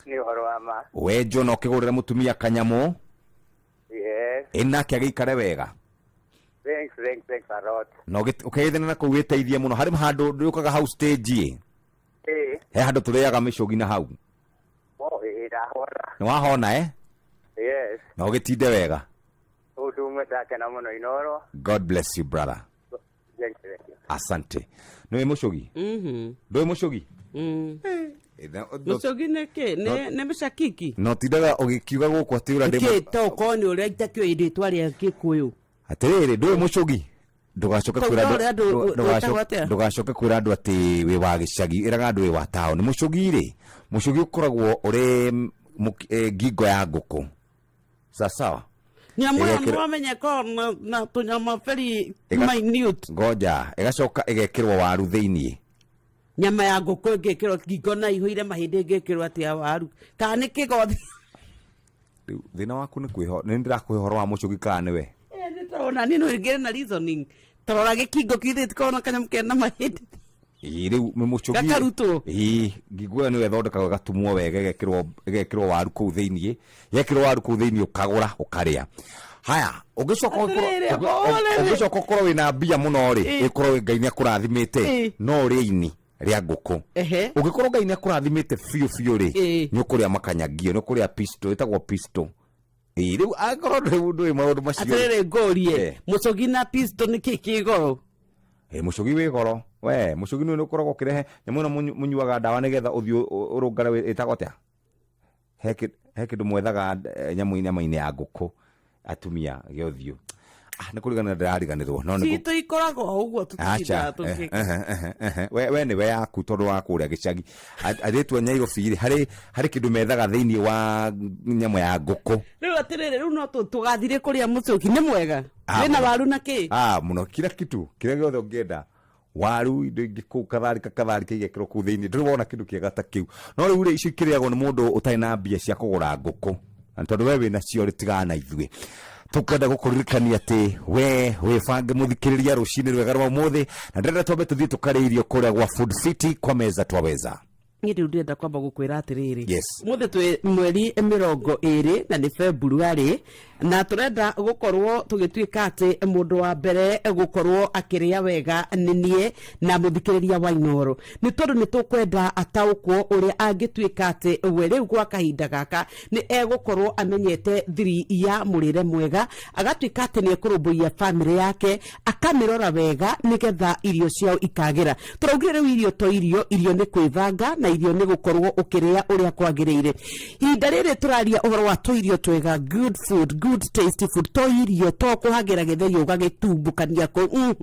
Nĩ ũhoro wa ma. Wenjwo na ũkĩgũrĩra mũtumia kanyamũ. Yes. Ĩ, nake agĩikare wega. Thanks, thanks, thanks a lot. Na ũkĩgeithana na kũu wĩteithie mũno. Harĩ handũ ndũkaga hau stage ĩ? Ĩĩ. He handũ tũrĩaga mĩcũgi na hau. Oh, ĩĩ, ndahona. Nĩ wahona eh? Yes. Na ũgĩtinde wega. Ũndũ ũmwe, ndakena mũno, Inoro. God bless you, brother. Thank you, thank you. Asante. Nĩwĩ mũcũgi? Ndũĩ mũcũgi? Mũcũgi nĩ kĩ? Nĩ mĩcakiki? No tindaga ũgĩkiuga gũkũ atĩ ũrĩa ndĩ Kĩ to ũkorwo nĩ ũrĩa itakĩũĩ rĩtwa rĩa Gĩkũyũ. Atĩrĩrĩ, ndũĩ mũcũgi? Ndũgacoke Kau kwĩra ndore andũ wĩtagwo atĩa? Ndũgacoke kwĩra andũ atĩ wĩ wa gĩcagi, ĩraga andũ wĩ wa taũni. Mũcũgi rĩ, mũcũgi ũkoragwo ũrĩ ngingo ya ngũkũ, sasawa? Nyamũ ĩyo nĩwamenya ĩkoragwo na tũnyama very minute. Ngoja, ĩgacoka ĩgekĩrwo waru thĩiniĩ. Nyama ya ngũkũ ĩngĩkĩrwo ngingo na ihũire mahĩndĩ, ĩngĩkĩrwo atĩa waru? Kana nĩ kĩgothi? Rĩu thĩna waku nĩ kwĩho nĩ ndĩrakũhe ũhoro wa mũcũgi kana nĩwe? Nĩ tondũ nani no ĩngĩrĩ na reasoning. Tarora gĩkingo kĩu gĩtikoragwo na kanyamũ kena mahĩndĩ. Ĩĩ, rĩu mũcũgi Gakarutwo. Ĩĩ, ngingo ĩyo nĩyo ĩthondekagwo ĩgatumwo wega ĩgekĩrwo waru kũu thĩiniĩ. Yekĩrwo waru kũu thĩiniĩ ũkagũra ũkarĩa. Haya, ũngĩcoka ũkorwo Atĩrĩrĩ, hũrĩrĩ. ũngĩcoka ũkorwo wĩna mbia mũno rĩ, ĩkorwo Ngai nĩ akũrathimĩte, no ũrĩe ini rĩa ngũkũ. Ũngĩkorwo Ngai nĩ akũrathimĩte biũ biũ rĩ, nĩ ũkũrĩa makanyagio, nĩ ũkũrĩa pisto, ĩtagwo pisto. Ĩĩ, rĩu angĩkorwo ndũĩ maũndũ macio rĩ. Atĩrĩrĩ, ngũrie, mũcũgi na pisto nĩ kĩ kĩ goro? Ĩ, mũcũgi wĩ goro. We, mũcũgi nĩ ũkoragwo ũkĩrehe nyamũ ĩno mũnyuaga ndawa nĩgetha ũthiũ ũrũngare ĩtagwo atĩa? He kĩndũ mwethaga nyamũ nyama-inĩ ya ngũkũ atumia gĩa ũthiũ. Ah, nĩ kũriganĩrwo ndĩrariganĩrwo. No nĩ Citũ ikoragwo o ũguo tũtitindaga Aca, tũgĩka. ehe. We nĩwe yaku tondũ wa kũrĩa gĩcagi. Airĩtu a Nyairobi rĩ, harĩ kĩndũ methaga thĩinĩ wa nyamũ ya ngũkũ. Rĩu atĩrĩrĩ, rĩu no tũgathire kũrĩa mũcũki, nĩ mwega? Ah, Wĩna mũno. waru na kĩ? Ah, mũno, kila kitu, kĩrĩa gĩothe ũngĩenda. Waru, indo ingĩ kũu, katharika, katharika igekĩrwo kũu thĩinĩ. Ndũrĩ wona kĩndũ kĩega ta kĩu. No rĩu rĩ, icio ikĩrĩagwo nĩ mũndũ ũtarĩ na mbia cia kũgũra ngũkũ. Na tondũ we wĩnacio rĩ, tigana na ithuĩ. Tũkwenda gũkũririkania atĩ we wĩbange mũthikĩrĩria rũcinĩ rwega rwa ũmũthĩ, na ndĩrenda twambe tũthiĩ tũkarĩe irio kũrĩa gwa Food City kwa meza twaweza. Niĩ rĩu ndĩrenda kwamba gũkwĩra atĩrĩrĩ. Yes. Ũmũthĩ twĩ mweri 21 na nĩ February, na tũrenda gũkorwo tũgĩtuĩka atĩ mũndũ wa mbere gũkorwo akĩrĩa wega nĩ niĩ na mũthikĩrĩria wa Inooro, nĩ tondũ nĩ tũkwenda ataũkwo ũrĩa angĩtuĩka atĩ we rĩu gwa kahinda gaka nĩ egũkorwo amenyete thiri ya mũrĩre mwega, agatuĩka atĩ nĩ ekũrũmbũiya bamĩrĩ yake, akamĩrora wega nĩgetha irio ciao ikagĩra. Tũraugire rĩu irio to irio, irio nĩ kwĩbanga na irio nĩ gũkorwo ũkĩrĩa ũrĩa kwagĩrĩire. Ihinda rĩrĩ tũraria ũhoro wa tũirio twega, good food, good tasty food, to irio to kũhagĩra gĩtheri ũgagĩtumbũkania kũu.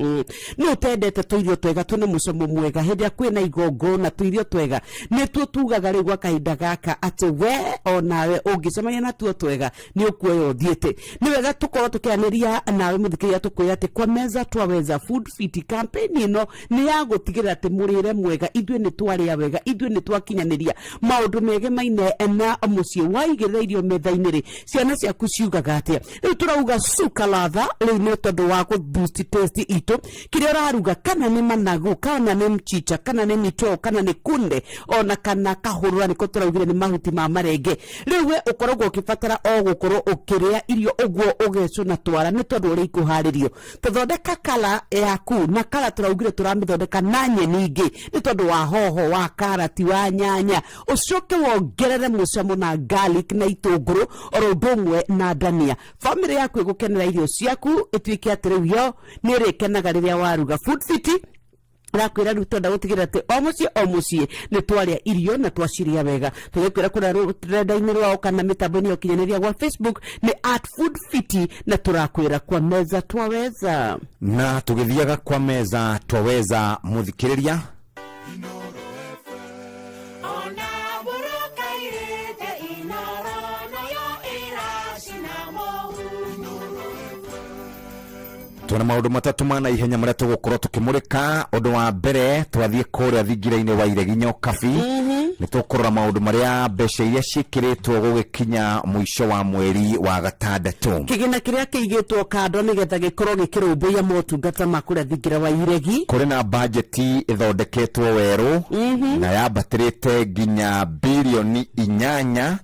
Nĩ ũtendete tũirio twega twĩna mũcamo mwega hĩndĩ ĩrĩa kwĩna igongona, tũirio twega nĩtuo tugaga rĩu gwa kahinda gaka atĩ we onawe ũngĩcemania natuo twega nĩ ũkuoya ũthiĩte. Nĩ wega tũkorwo tũkĩaranĩria nawe mũthikĩrĩria, tũkwĩra atĩ kwa meza twaweza Food Fit campaign ĩno nĩ ya gũtigĩrĩra atĩ mũrĩre mwega, ithuĩ nĩ twarĩa wega, ithuĩ nĩ twakinyanĩria maũndũ megemaine na mũciĩ. Waigĩrĩra irio metha-inĩ rĩ, ciana ciaku ciugaga atĩa? Rĩu tũrauga suka ladha rĩu nĩ tondũ wa gũ boost taste itũ. Kĩrĩa ũraruga, kana nĩ managu, kana nĩ mchicha, kana nĩ mitoo, kana nĩ kunde, ona kana kahũrũra, nĩko tũraugire nĩ mahuti ma marenge. Rĩu we ũkoragwo ũkĩbatara o gũkorwo ũkĩrĩa irio ũguo ũgecũna twara, nĩ tondũ ũrĩa ikũharĩrio. Tũthondeka kala yaku, na kala tũraugire tũramĩthondeka na nyeni ingĩ, nĩ tondũ wa hoho, wa karati, wa nyanya, ũcoke wongerere mũcamo na garlic na itũngũrũ oro ũndũ ũmwe na ndania. Bamĩrĩ yaku ĩgũkenera irio ciaku, ĩtuĩke atĩ rĩu yo nĩ ĩrĩkenaga rĩrĩa waruga. Food City rakwĩra rĩu twenda gũtigĩrĩra atĩ o mũciĩ o mũciĩ nĩ twarĩa irio na twacirĩa wega. Tũgĩkwĩra kũrĩa rũrenda-inĩ rwao kana mĩtambo-inĩ ya ũkinyanĩria gwa Facebook nĩ at Food Fiti, na tũrakwĩra kwa meza twaweza. Na tũgĩthiaga kwa meza twaweza mũthikĩrĩria, Twĩna maũndũ matatũ ma naihenya marĩa tũgũkorwo tũkĩmũrĩka. Ũndũ wa mbere, twathiĩ kũrĩa thingira-inĩ wa Iregi Nyokabi, nĩ tũkũrora maũndũ marĩa mbeca iria ciĩkĩrĩtwo gũgĩkinya mũico wa mweri wa gatandatũ. Kĩgĩna kĩrĩa kĩigĩtwo kando nĩgetha gĩkorwo gĩkĩrũmbũiya motungata ma kũrĩa thingira wa Iregi. Kũrĩ na bajeti ĩthondeketwo werũ na yambatĩrĩte nginya birioni 8.1.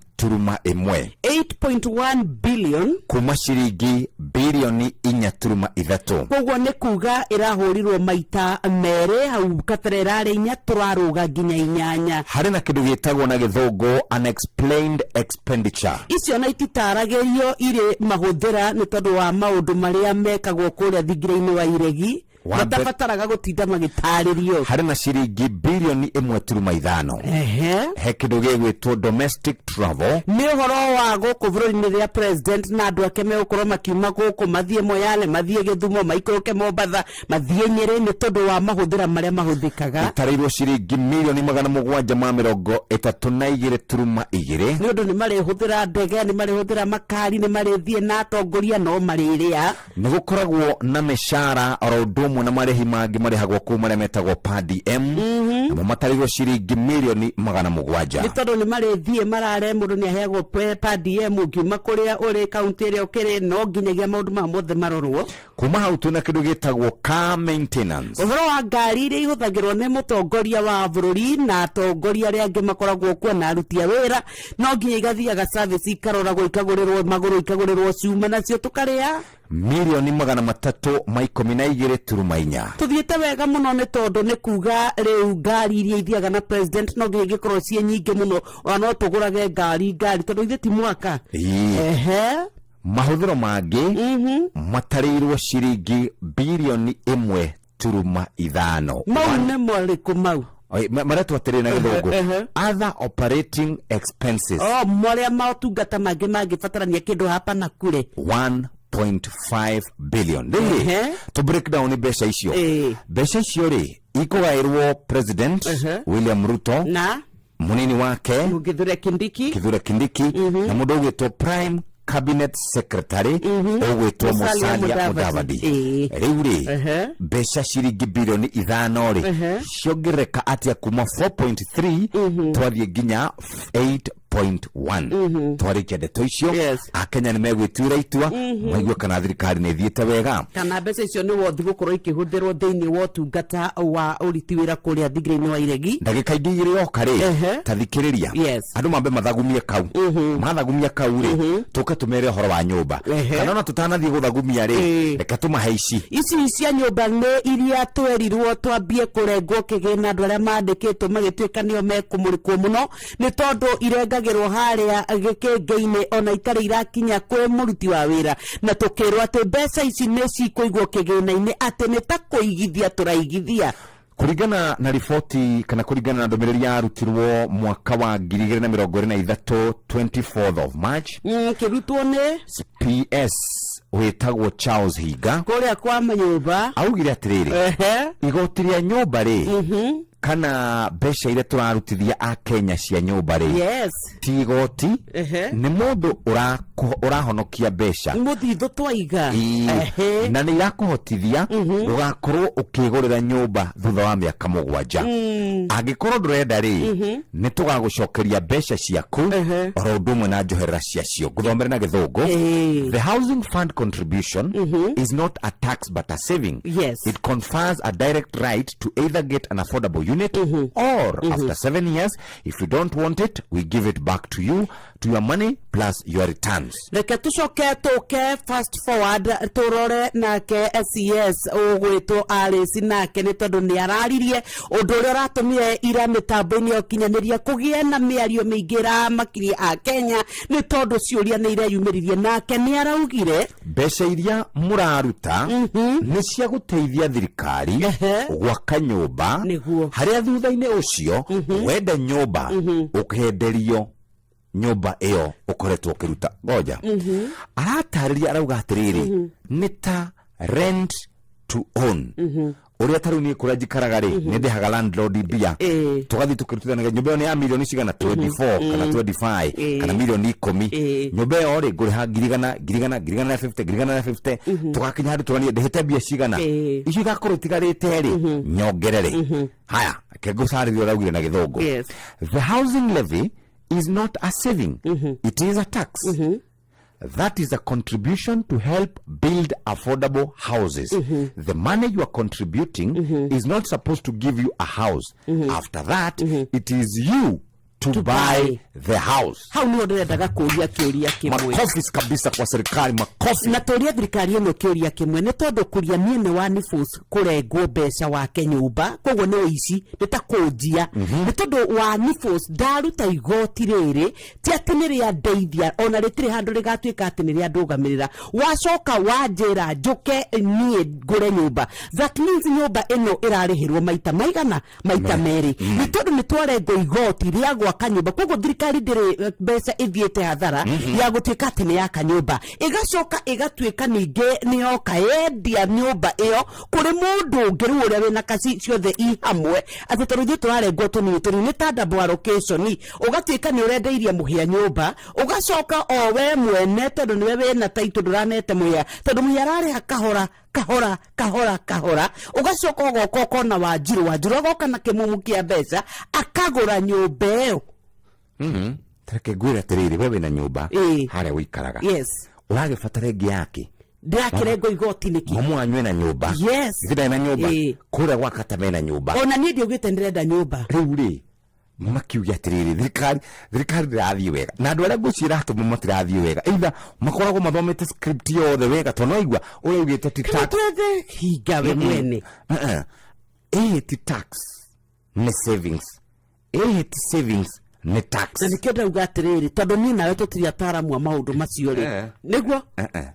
8.1 billion. Kuma ciringi birioni 4.3. Koguo nĩ kuga ĩrahũrirwo maita merĩ, hau kabere ĩrarĩ 4, tũrarũga nginya 8. Harĩ na kĩndũ gĩtagwo na gĩthũngũ unexplained expenditure. Icio na ititaragĩrio irĩ mahũthĩra nĩ tondũ wa maũndũ marĩa mekagwo kũrĩa thingira-inĩ wa Iregi. Wa mbere- Matabataraga gũtinda magĩtarĩrio. Harĩ na ciringi birioni 1.5. He kĩndũ gĩgwĩtwo domestic travel. Nĩ ũhoro wa gũkũ bũrũri-inĩ rĩrĩa president na andũ ake megũkorwo makiuma gũkũ mathiĩ Moyale, mathiĩ Gĩthumo, maikũrũke Mombatha, mathiĩ Nyĩrĩ, nĩ tondũ wa mahũthĩra marĩa mahũthĩkaga. Ĩtarĩirwo ciringi mirioni 732.2. Nĩ ũndũ nĩ marĩhũthĩra ndege, nĩ marĩhũthĩra makari, nĩ marĩthiĩ na atongoria, no marĩrĩa. Nĩ gũkoragwo na mĩcara oro ũndũ ũmwe na marĩhi mangĩ marĩhagwo kũu marĩa metagwo per diem, namo matarĩirwo ciringi mirioni 700. Nĩ tondũ nĩ marĩthiĩ mararĩ aikare mũndũ nĩ aheagwo per diem ũngiuma kũrĩa ũrĩ kaunti ĩrĩa ũkĩrĩ no nginyagia maũndũ maya mothe marorwo. Kuma hau twĩna kĩndũ gĩtagwo car maintenance. Ũhoro wa ngari iria ihũthagĩrwo nĩ mũtongoria wa bũrũri na atongoria arĩa angĩ makoragwo kuo na aruti a wĩra no nginya igathiaga service, ikaroragwo, ikagũrĩrwo magũrũ, ikagũrĩrwo cuma, nacio tũkarĩa 312.4 million. Tũthiĩte wega mũno, nĩ tondũ nĩ kuga rĩu ngari iria ithiaga na president no nginya ingĩkorwo ciĩ nyingĩ mũno, ona no tũgũrage ngari tondũ ithuĩ ti mwaka. Ehe. Mahũthĩro mangĩ matarĩirwo ciringi 1.5 birioni. Mau nĩ marĩkũ mau? Oi, maretwo atĩrĩ na gĩthũngũ other operating expenses. O marĩa motungata mangĩ mangĩbatarania kĩndũ hapa na kure. 1.5 billion. Rĩu rĩ, to break down mbeca icio, mbeca icio rĩ ikũgaĩrwo President William Ruto na munini wake Kithure Kindiki. Kithure Kindiki, na mũndũ ũgwĩtwo Prime Cabinet Secretary ũgwĩtwo Musalia Musalia Mudavadi. Mudavadi. Rĩu rĩ, mbeca ciringi 5 birioni rĩ ciongerereka atĩa kuma 4.3 twathiĩ nginya 8.1? Twarĩkia ndeto icio, akenya nĩ megwĩtuĩra itua maigue kana thirikari nĩ ĩthiĩte wega. Kana mbeca icio nĩ wothi gũkorwo ikĩhũthĩrwo thĩinĩ wa ũtungata wa ũruti wĩra kũrĩa thingira-inĩ wa iregi. Ndagĩka ingĩ igĩrĩ yoka rĩ, ta thikĩrĩria, andũ mambe mathagumie kau. Mathagumia kau rĩ, tũke tũmere ũhoro wa nyũmba. Kana ona tũtanathiĩ gũthagumia rĩ, reke tũmahe ici. Ici cia nyũmba nĩ iria twerirwo twambie kũrengwo kĩgĩna, andũ arĩa mandĩkĩtwo magĩtuĩka nĩo mekũmũrĩkwo mũno, nĩ tondũ irengagĩrwo harĩa gĩkĩngĩ-inĩ ona itarĩ irakinya kwĩ mũruti wa wĩra, na tũkĩrwo atĩ mbeca ici nĩ cikũigwo kĩgĩna-inĩ, atĩ nĩ ta kũigithia tũraigithia. Kũringana na riboti kana kũringana na ndũmĩrĩri yarutirwo mwaka wa 2023, 24th of March, Kĩrutwo nĩ PS wĩtagwo Charles Hinga kũrĩa kwa manyũmba, augire atĩrĩrĩ, igoti rĩa nyũmba rĩ, kana mbeca iria tũrarutithia a Kenya cia nyũmba rĩ, ti igoti, nĩ mũndũ ũrahonokia mbeca. Mũthithũ twaiga. Ĩĩ. Na nĩ irakũhotithia ũgakorwo ũkĩgũrĩra nyũmba thutha wa mĩaka 7. Angĩkorwo ndũrenda rĩ, nĩ tũgagũcokeria mbeca ciaku oro ũndũ ũmwe na njoherera ciacio. Ngũthomere na gĩthũngũ: "The housing fund contribution is not a tax but a saving. It confers a direct right to either get an affordable unit or after 7 years, if you don't want it, we give it back to you, to your money plus your returns." Reke tucoke tuke fast forward turore nake SES ũgwĩtwo Alice, nake nĩ tondũ nĩ araririe ũndũ ũrĩa ũratũmire ira mĩtambo-inĩ ya ũkinyanĩria kũgĩe na mĩario mĩingĩ ĩramakirie a Kenya, nĩ tondũ ciũria nĩ ireyumĩririe, nake nĩ araugire mbeca iria mũraruta nĩ cia gũteithia thirikari gwaka nyũmba, harĩa thutha-inĩ ũcio wenda nyũmba ũkenderio nyũmba ĩyo ũkoretwo ũkĩruta. Ngoja, aratarĩria, arauga atĩrĩrĩ, nĩ ta rent to own, ũrĩa ta rĩu niĩ kũrĩa njikaraga rĩ, nĩ ndĩhaga landlord mbia, tũgathiĩ tũkĩrutithanagia. Nyũmba ĩyo nĩ ya milioni cigana, 24 kana 25 kana milioni 10. Nyũmba ĩyo rĩ, ngũrĩha ngiri igana, ngiri igana, 150, 150, tũgakinya handũ tũranie ndĩhĩte mbia cigana, icio igakorwo itigarĩte rĩ, nyongerere. Haya, reke ngũcarĩrie ũraugire na gĩthũngũ. "The housing levy is not a saving, it is a tax. That is a contribution to help build affordable houses. The money you are contributing is not supposed to give you a house. After that, it is you to buy the house." Hau nĩho ndĩrendaga kũria kĩũria kĩmwe. Makofi kabisa kwa serikali, makofi. Na tũrie thirikari ĩno kĩũria kĩmwe, nĩ tondũ kũria niĩ nĩ wa nibos kũrengwo mbeca wake nyũmba, koguo nĩ ũici, nĩ ta kũnjia, nĩ tondũ wa nibos ndaruta igoti rĩrĩ, ti atĩ nĩ rĩa ndeithia, ona rĩtirĩ handũ rĩgatuĩka atĩ nĩ rĩa ndũgamĩrĩra. Wacoka wanjĩra njũke niĩ ngũre nyũmba, that means nyũmba ĩno ĩrarĩhĩrwo maita maigana? Maita merĩ, nĩ tondũ nĩ twarengwo igoti rĩa gwaka nyũmba, koguo thirikari ndĩrĩ mbeca ĩthiĩte hathara ya gũtuĩka atĩ nĩ yaka nyũmba, ĩgacoka ĩgatuĩka ningĩ nĩ yoka yendia nyũmba ĩyo kũrĩ mũndũ ũngĩ, rĩu ũrĩa wĩna kaci ciothe i hamwe, atĩ tondũ ithuĩ tũrarengwo tũnini tũnini, nĩ ta double allocation. Ũgatuĩka nĩ ũrendeirie mũhĩa nyũmba, ũgacoka o we mwene, tondũ nĩwe wĩna taitũ, ndũranete mũhĩa, tondũ mũhĩa ararĩha kahora kahora kahora kahora, ũgacoka ũgoka ũkona Wanjirũ, Wanjirũ agoka na kĩmumu kĩa mbeca akagũra nyũmba ĩyo. Tareke ngwĩre atĩrĩrĩ, we wĩna nyũmba Ĩĩ. harĩa ũikaraga. Yes. Ũragĩbatara ĩngĩ yake? Ndĩrakĩrengwo igoti nĩkĩ? Mamu wanyu ena nyũmba. Yes. Githĩ ndarĩ na nyũmba? Ĩĩ. Kũrĩa gwa kata mena nyũmba. Ona niĩ ndiugĩte ndĩrenda nyũmba. Rĩu rĩ, makiuge atĩrĩrĩ, thirikari ndĩrathiĩ wega, na andũ arĩa ngwĩciria ĩratũma matirathiĩ wega, either makoragwo mathomete script yothe wega, tondũ no igua ũrĩa ugĩte ti Kana tax. twethe hinga we mwene. Uh-uh. Ĩĩ, ti tax, nĩ savings. Ĩĩ, ti savings, nĩ tax. Na nĩkĩo ndauga atĩrĩrĩ, tondũ niĩ nawe tũtirĩ ataaramu a maũndũ macio rĩ. Nĩguo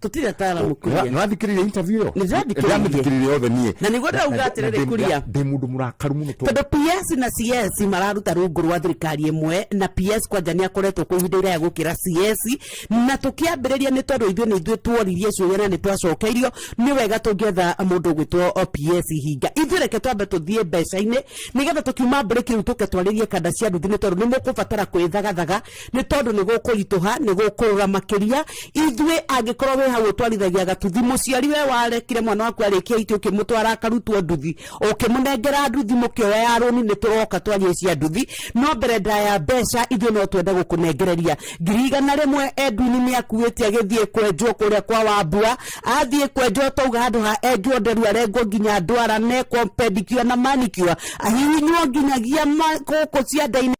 tũtirĩ ataaramu kuria. Nĩwathikĩrĩria interview ĩyo? Nĩndĩrathikĩrĩirie. Ndĩramĩthikĩrĩria yothe niĩ. Na nĩguo ndauga atĩrĩrĩ, Kuria. Ndĩ mũndũ mũrakaru mũno tondũ Tondũ PS na CS mararuta rungu rwa thirikari ĩmwe, na PS kwanja nĩ akoretwo kwa ihinda iraya gũkĩra CS, na tũkĩambĩrĩria nĩ tondũ ithuĩ nĩ ithuĩ tuoririe ciũria na nĩ twacokeirio. Nĩ wega tũngĩetha mũndũ ũgwĩtwo PS hinga. Ithuĩ reke twambe tũthiĩ mbeca-inĩ, nĩgetha tũkiuma break rĩu tũke twarĩrie kanda cia nduthi, nĩ tondũ nĩ mũkũbatara kwĩthagathaga, nĩ tondũ nĩ gũkũritũha, nĩ gũkũrũra makĩria. Ithuĩ angĩkorwo wĩ hau ũtwarithagia gatuthi, mũciari we warekire mwana waku arĩkia itĩ ũkĩmũtwara akarutwo nduthi, ũkĩmũnengera nduthi mũkĩoya ya rũni, nĩ tũroka twarie cia nduthi. No mbere ndaya mbeca, ithuĩ no twende gũkũnengereria 100,000. Edwin nĩ akuĩte agĩthiĩ kwenjwo kũrĩa kwa Wambua, athiĩ kwenjwo tauga handũ ha enjwo nderu arengwo nginya ndwara, nekwo pedicure na manicure, ahihinywo nginyagia gũkũ cianda-inĩ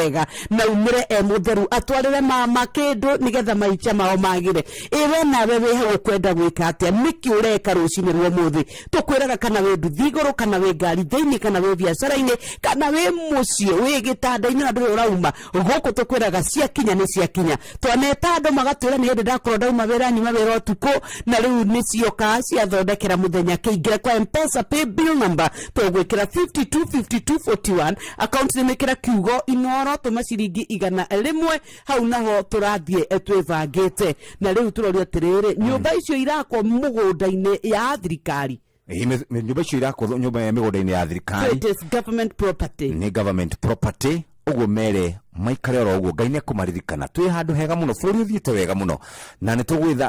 wega, na umĩre e mũtheru, atwarĩre mama kĩndũ nĩgetha maica mao magĩre. Ĩwe nawe wĩ hau ũkwenda gwĩka atĩa? Nĩkĩ ũreka rũcinĩ rwa ũmũthĩ? Tũkwĩraga kana wĩ nduthi igũrũ, kana wĩ ngari thĩinĩ, kana wĩ biacara-inĩ, kana wĩ mũciĩ, wĩ gĩtanda-inĩ na ndũrĩ ũrauma gũkũ, tũkwĩraga ciakinya nĩ ciakinya. Twaneta andũ magatwĩra nĩ hĩndĩ ndakorwo ndauma wĩra, nyuma wĩra ũtukũ, na rĩu nĩ cioka ciathondekera mũthenya. Kĩingĩre kwa Mpesa pay bill number, tũgwĩkĩra 525241, account nĩ mĩkĩra kiugo Inoro, tũma ciringi 100 hau, naho tũrathiĩ twĩbangĩte. Na rĩu tũroria atĩrĩrĩ, nyũmba icio irakwo mũgũnda-inĩ ya thirikari? Ĩĩ, nyũmba icio irakwo nyũmba ya mĩgũnda-inĩ ya thirikari. So it is government property. Nĩ government property, ũguo mere maikare oro ũguo, Ngai nĩ ekũmaririkana. Twĩ handũ hega mũno, bũrũri ũthiĩte wega mũno, na nĩ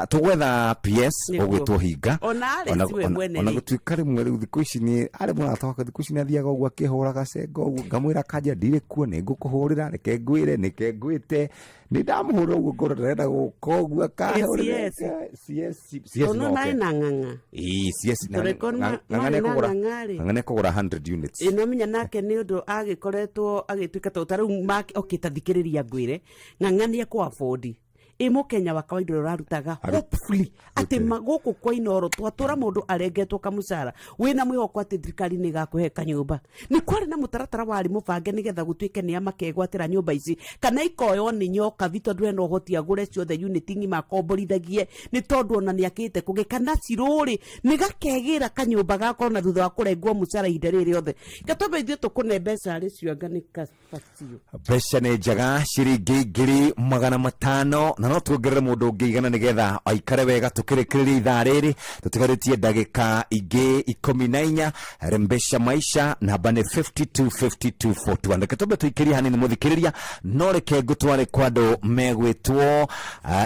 tũgwetha PS ũgwĩtwo hinga. Ona Alex we mwene Ona rĩ. Gũtuĩka rĩmwe rĩu thikũ ici nĩ arĩ mũrata wakwa, thikũ ici nĩ athiaga ũguo akĩhũraga cengo ũguo, ngamwĩra kanja ndirĩ kuo, nĩ ngũkũhũrĩra, reke ngwĩre nĩke ngwĩte, nĩ ndamũhũrĩra ũguo ngoro ndarenda gũka ũguo akahũrĩra. CS. CS CS Tondũ no marĩ oke. na ng'ang'a. Ĩĩ, CS Tondũ ĩkorwo ng'ang'a marĩ na nĩekũgũra ng'ang'a rĩ. Ng'ang'a nĩekũgũra 100 units. Ĩ, nomenya nake nĩ ũndũ agĩkoretwo agĩtuĩka tondũ ta rĩu okay, ta thikĩrĩria ngwĩre, ng'ang'a nĩ ekũ afford. Ĩ mũkenya wa kawaida ũrĩa ũrarutaga, hopefully atĩ gũkũ kwa Inoro twatũra mũndũ arengetwo kamũcara, wĩna mwĩhoko atĩ thirikari nĩ ĩgakũhe kanyũmba. Nĩ kwarĩ na mũtaratara warĩ mũbange nĩgetha gũtuĩke nĩ a makegwatĩra nyũmba ici, kana ikoywo nĩ nyokabi, tondũ ena ũhoti agũre ciothe unit ng'ima akomborithagie, nĩ tondũ ona nĩ akĩte kũngĩ, kana cirũrĩ nĩ gakegĩra kanyũmba gako na thutha wa kũrengwo mũcara ihinda rĩrĩ rĩothe. Gatwambe ithuĩ tũkũne mbeca rĩ cionga nĩ kabacio. Mbeca nĩ njega, ciringi 500,000, na no tuongerere mũndũ ũngĩ 100 nĩgetha aikare wega. Tũkĩrĩkĩrĩria ithaa rĩrĩ, tũtigarĩtie ndagĩka ingĩ 14. Rembesha maisha, namba nĩ 525241. Reke twambe tũikĩrie hanini mũthikĩrĩria, no reke ngũtware kwa andũ megwĩtwo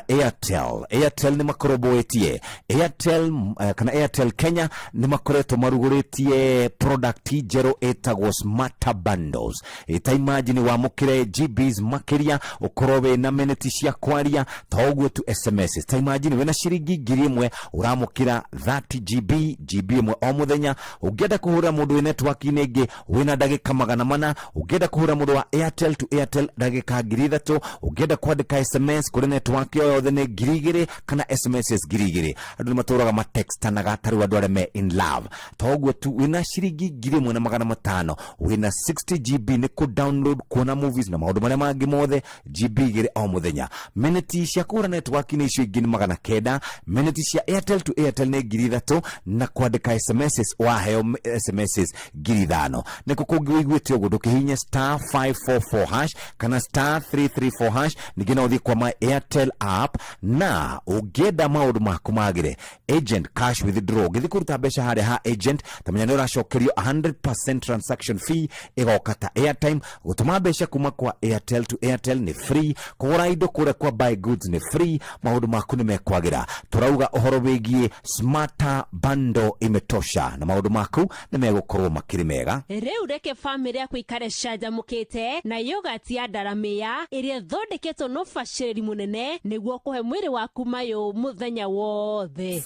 Airtel. Airtel nĩ makoromboetie Airtel, kana Airtel Kenya nĩ makoretwo marugũrĩtie product njerũ ĩtagwo Smarter Bundles. Ĩta imagine wamũkĩre GBs makĩria, ũkorwo wĩna minute cia kwaria, to ũguo tu, SMS. Ta imagine wĩna ciringi 1000 ũramũkĩra 30 GB, GB ĩmwe o mũthenya. Ũngĩenda kũhũrĩra mũndũ wĩ network-inĩ ĩngĩ, wĩna ndagĩka 400. Ũngĩenda kũhũrĩra mũndũ wa Airtel to Airtel, ndagĩka 3000. Ũngĩenda kwandĩka SMS kũrĩ network o yothe nĩ 2000, kana SMS 2000. Andũ nĩ matũraga matextanaga, ta rĩu andũ arĩa me in love. To ũguo tu, wĩna ciringi 1500 wĩna 60 GB, nĩ kũ download, kuona movies na maũndũ marĩa mangĩ mothe, GB 2 o mũthenya. Minute cia kũhũra network-inĩ icio ingĩ nĩ 900, minute cia Airtel to Airtel nĩ 3000, na kwandĩka SMS waheo SMS 5000. Nĩkũ kũngĩ ũiguĩte ũguo? Ndũkĩhinye star 544 hash kana star 334 hash. Ningĩ no ũthiĩ kwa my Airtel app, na ũngĩenda maũndũ maku magĩre, agent cash withdraw, ũngĩthiĩ kũruta mbeca harĩa ha agent, tamenya nĩ ũracokerio 100% transaction fee, ĩgoka ta airtime. Gũtũma mbeca kuma kwa Airtel to Airtel nĩ free. Kũgũra indo kũrĩa kwa buy goods Goods nĩ free, maũndũ maku nĩ mekwagĩra. Tũrauga ũhoro wĩgiĩ Smarter Bundle imetosha, na maũndũ maku nĩ megũkorwo makĩrĩ mega. Rĩu reke famĩlĩ yaku ĩikare ĩcanjamũkĩte na yogati ya Ndaramĩya ĩrĩa ĩthondeketwo na ũbacĩrĩri mũnene nĩguo kũhe mwĩrĩ waku mayũ mũthenya wothe.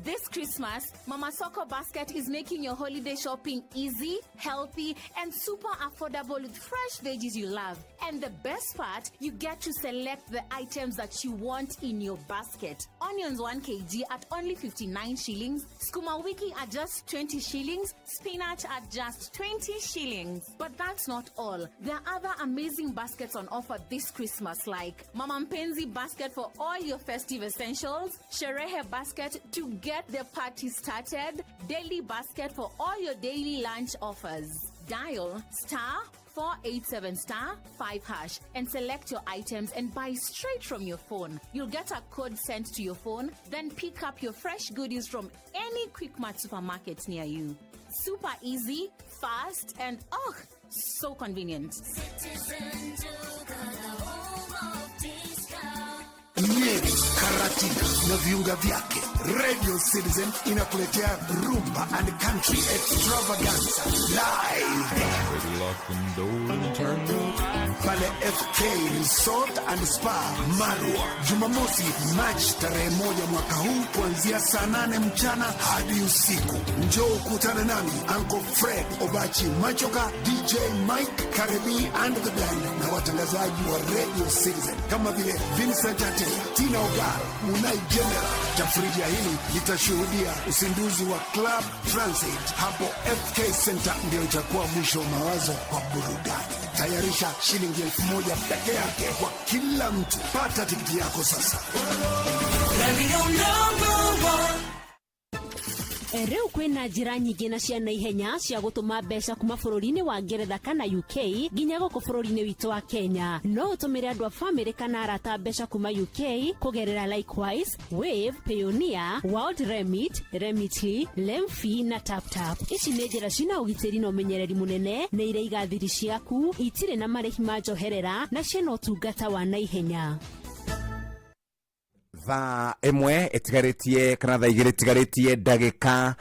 This Christmas, Mama Soko Basket is making your holiday shopping easy, healthy, and super affordable with fresh veggies you love. And the best part, you get to select the items that you want in your basket. Onions 1 kg at only 59 shillings, skuma wiki at just 20 shillings, spinach at just 20 shillings. But that's not all. There are other amazing baskets on offer this Christmas, like Mama Mpenzi basket for all your festive essentials, Sherehe basket to get the party started, daily basket for all your daily lunch offers. Dial star 487 star 5 hash and select your items and buy straight from your phone. You'll get a code sent to your phone, then pick up your fresh goodies from any Quickmart supermarket near you. Super easy, fast, and oh, so convenient. Nyeri, Karatina na viunga vyake. Radio Citizen inakuletea Rumba and Country Extravaganza live pale FK Resort and Spa Marwa, Jumamosi Machi tarehe 1 mwaka huu kuanzia saa 8 mchana hadi usiku. Njoo ukutane nami Uncle Fred Obachi Machoka, DJ Mike Karebi and the band na watangazaji wa Radio Citizen kama vile Vincent Atea, Tina Ogal, Munai General. Tafrija hili litashuhudia uzinduzi wa Club Transit hapo FK Center. Ndio itakuwa mwisho wa mawazo kwa burudani. Tayarisha shilingi 1000 peke yake kwa kila mtu. Pata tikiti yako sasa. Rĩu kwĩna njĩra nyingĩ na cia naihenya cia gũtũma mbeca kuma bũrũri-inĩ wa Ngeretha kana UK nginya gũkũ bũrũri-inĩ witũ wa Kenya. No ũtũmĩre andũ a famĩlĩ kana arata mbeca kuma UK kũgerera Likewise, Wave, Payoneer, World Remit, Remitly, Lemfi na TapTap. Ici nĩ njĩra cina ũgitĩri na ũmenyereri mũnene, nĩ iraiga thiri ciaku, itirĩ na marĩhi ma njoherera na ciĩna ũtungata wa naihenya. Thaa ĩmwe ĩtigarĩtie kana thaa igĩrĩ ĩtigarĩtie ndagĩka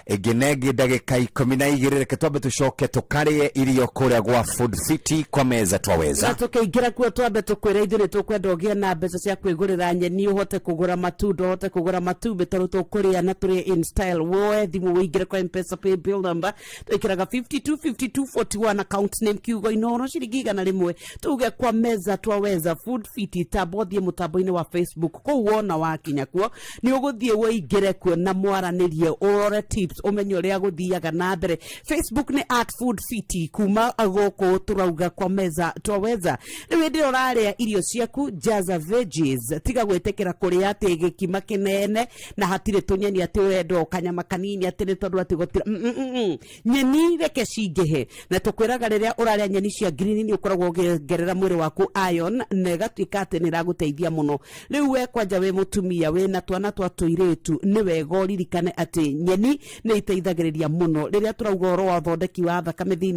ĩngĩ na ĩngĩ ndagĩka 12. Reke twambe tũcoke tũkarĩe irio kũrĩa gwa Food City kwa Meza Twaweza. Na tũkĩingĩra kuo twambe tũkwĩre ithuĩ nĩ tũkwenda ũgĩe na mbeca cia kwĩgũrĩra nyeni, ũhote kũgũra matunda, ũhote kũgũra matumbĩ, tondũ tũkũrĩa na tũrĩe in style. Woe thimũ wĩingĩre kwa Mpesa pay bill number, twĩkĩraga 52 52 41, account name kiugo Inooro, ciringi 100. Tuge kwa Meza Twaweza Food Fit. Tamba ũthiĩ mũtambo-inĩ wa Facebook kũu, wona wakinya kuo nĩ ũgũthiĩ ũingĩre kuo na mwaranĩrie, ũrore tips, ũmenye ũrĩa gũthiaga na mbere. Facebook nĩ at Food Fit. Kuma gũkũ tũrauga kwa Meza Twaweza. Rĩu hĩndĩ ĩrĩa ũrarĩa irio ciaku, jaza veggies. Tiga gwĩtĩkĩra kũrĩa atĩ gĩkima kĩnene na hatirĩ tũnyeni, atĩ ũrenda o kanyama kanini, atĩ nĩ tondũ atĩ gũtirĩ nyeni. Reke cingĩhe. Na tũkwĩraga rĩrĩa ũrarĩa nyeni cia green nĩ ũkoragwo ũkĩongerera mwĩrĩ waku iron na ĩgatuĩka atĩ nĩ ĩragũteithia mũno. Rĩu we kwanja wĩ mũtumia wĩna twana twa tũirĩtu, nĩ wega ũririkane atĩ nyeni nĩ iteithagĩrĩria mũno rĩrĩa tũrauga ũhoro wa ũthondeki wa thakame thĩinĩ,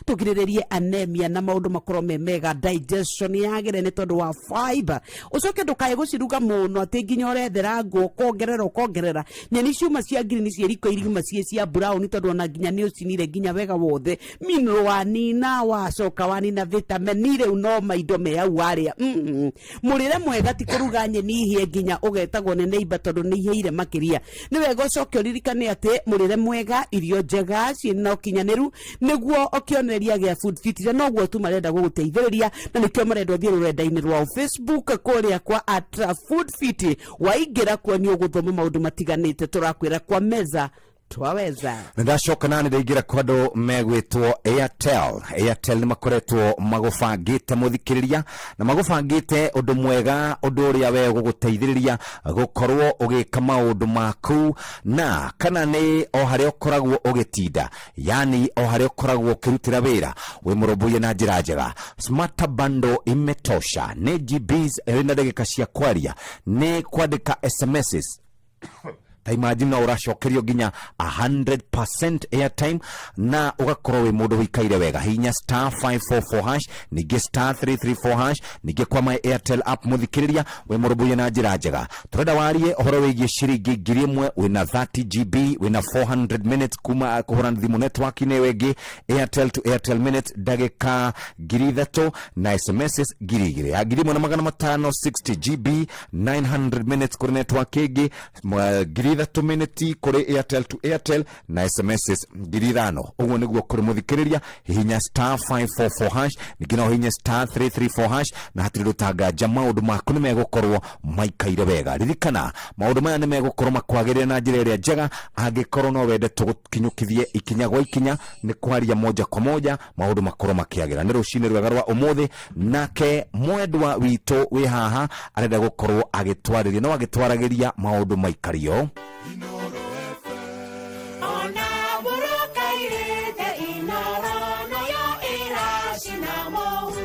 tũgirĩrĩrie anemia na maũndũ makorwo me mega, digestion yagĩre nĩ tondũ wa fiber. Ũcoke ndũkae gũciruga mũno atĩ nginya ũrethera ngũ, ũkongerera ũkongerera. Nyeni ciuma cia green ciĩ riko iriuma ciĩ cia brown, tondũ ona nginya nĩ ũcinire nginya wega wothe, mineral wanina, wacoka wanina vitamin, rĩu no maindo me hau warĩa. Mũrĩre mwega ti kũruga nyeni ihĩe nginya ũgetagwo nĩ neighbor tondũ nĩ ihĩire makĩria. Nĩ wega ũcoke ũririkane atĩ mũrĩre mwega, irio njega ciĩna ũkinyanĩru nĩguo ũkĩonereria gĩa Food Fit, na noguo tu marenda gũgũteithĩrĩria, na nĩkĩo marenda ũthiĩ rũrenda-inĩ rwao Facebook kũrĩa kwa at Food Fit. Waingĩra kuo nĩ ũgũthoma maũndũ matiganĩte. Tũrakwĩra kwa Meza Twaweza. Nĩ ndacoka na nĩ ndaingĩra kwa andũ megwĩtwo Airtel. Airtel nĩ makoretwo magũbangĩte mũthikĩrĩria, na magũbangĩte ũndũ mwega, ũndũ ũrĩa we ũgũgũteithĩrĩria gũkorwo ũgĩka maũndũ maku na kana nĩ o harĩa ũkoragwo ũgĩtinda, yani o harĩa ũkoragwo ũkĩrutĩra wĩra wĩ mũrũmbũiye na njĩra njega. Smart Bundle imetosha nĩ GBs ĩrĩ na ndagĩka cia kwaria, nĩ kwandĩka SMSs. Ta imagine no ũracokerio nginya 100% airtime na ũgakorwo wĩ mũndũ ũikaire wega. Hihinya star 544 hash, ningĩ star 334 hash, ningĩ kwa my Airtel app. Mũthikĩrĩria wĩ mũrũmbũiye na njĩra njega, tũrenda warie ũhoro wĩgiĩ ciringi 1000, wĩna 30 GB, wĩna 400 minutes kuma kũhũra thimũ network-inĩ ĩyo ĩngĩ, Airtel to Airtel minutes ndagĩka 3000 na SMSs 2000, ya 1500 60 GB, 900 minutes kũrĩ network ĩngĩ, 3000 minute kũrĩ Airtel to Airtel na SMSs 5000. Ũguo nĩguo kũrĩ, mũthikĩrĩria. Hihinya star 544 hash, ningĩ no hihinye star 334 hash, na hatirĩ rũtanganja maũndũ maku nĩ megũkorwo maikaire wega. Ririkana maũndũ maya nĩ megũkorwo makwagĩrĩre na njĩra ĩrĩa njega. Angĩkorwo no wende tũgũkinyũkithie ikinya gwa ikinya, nĩ kwaria moja kwa moja, maũndũ makorwo makĩagĩra. Nĩ rũcinĩ rwega rwa ũmũthĩ, nake mwendwa witũ wĩ haha arenda gũkorwo agĩtwarĩria, no agĩtwaragĩria maũndũ maikario. Ona mũrũkairĩte Inoro nayo ĩracina mũhu.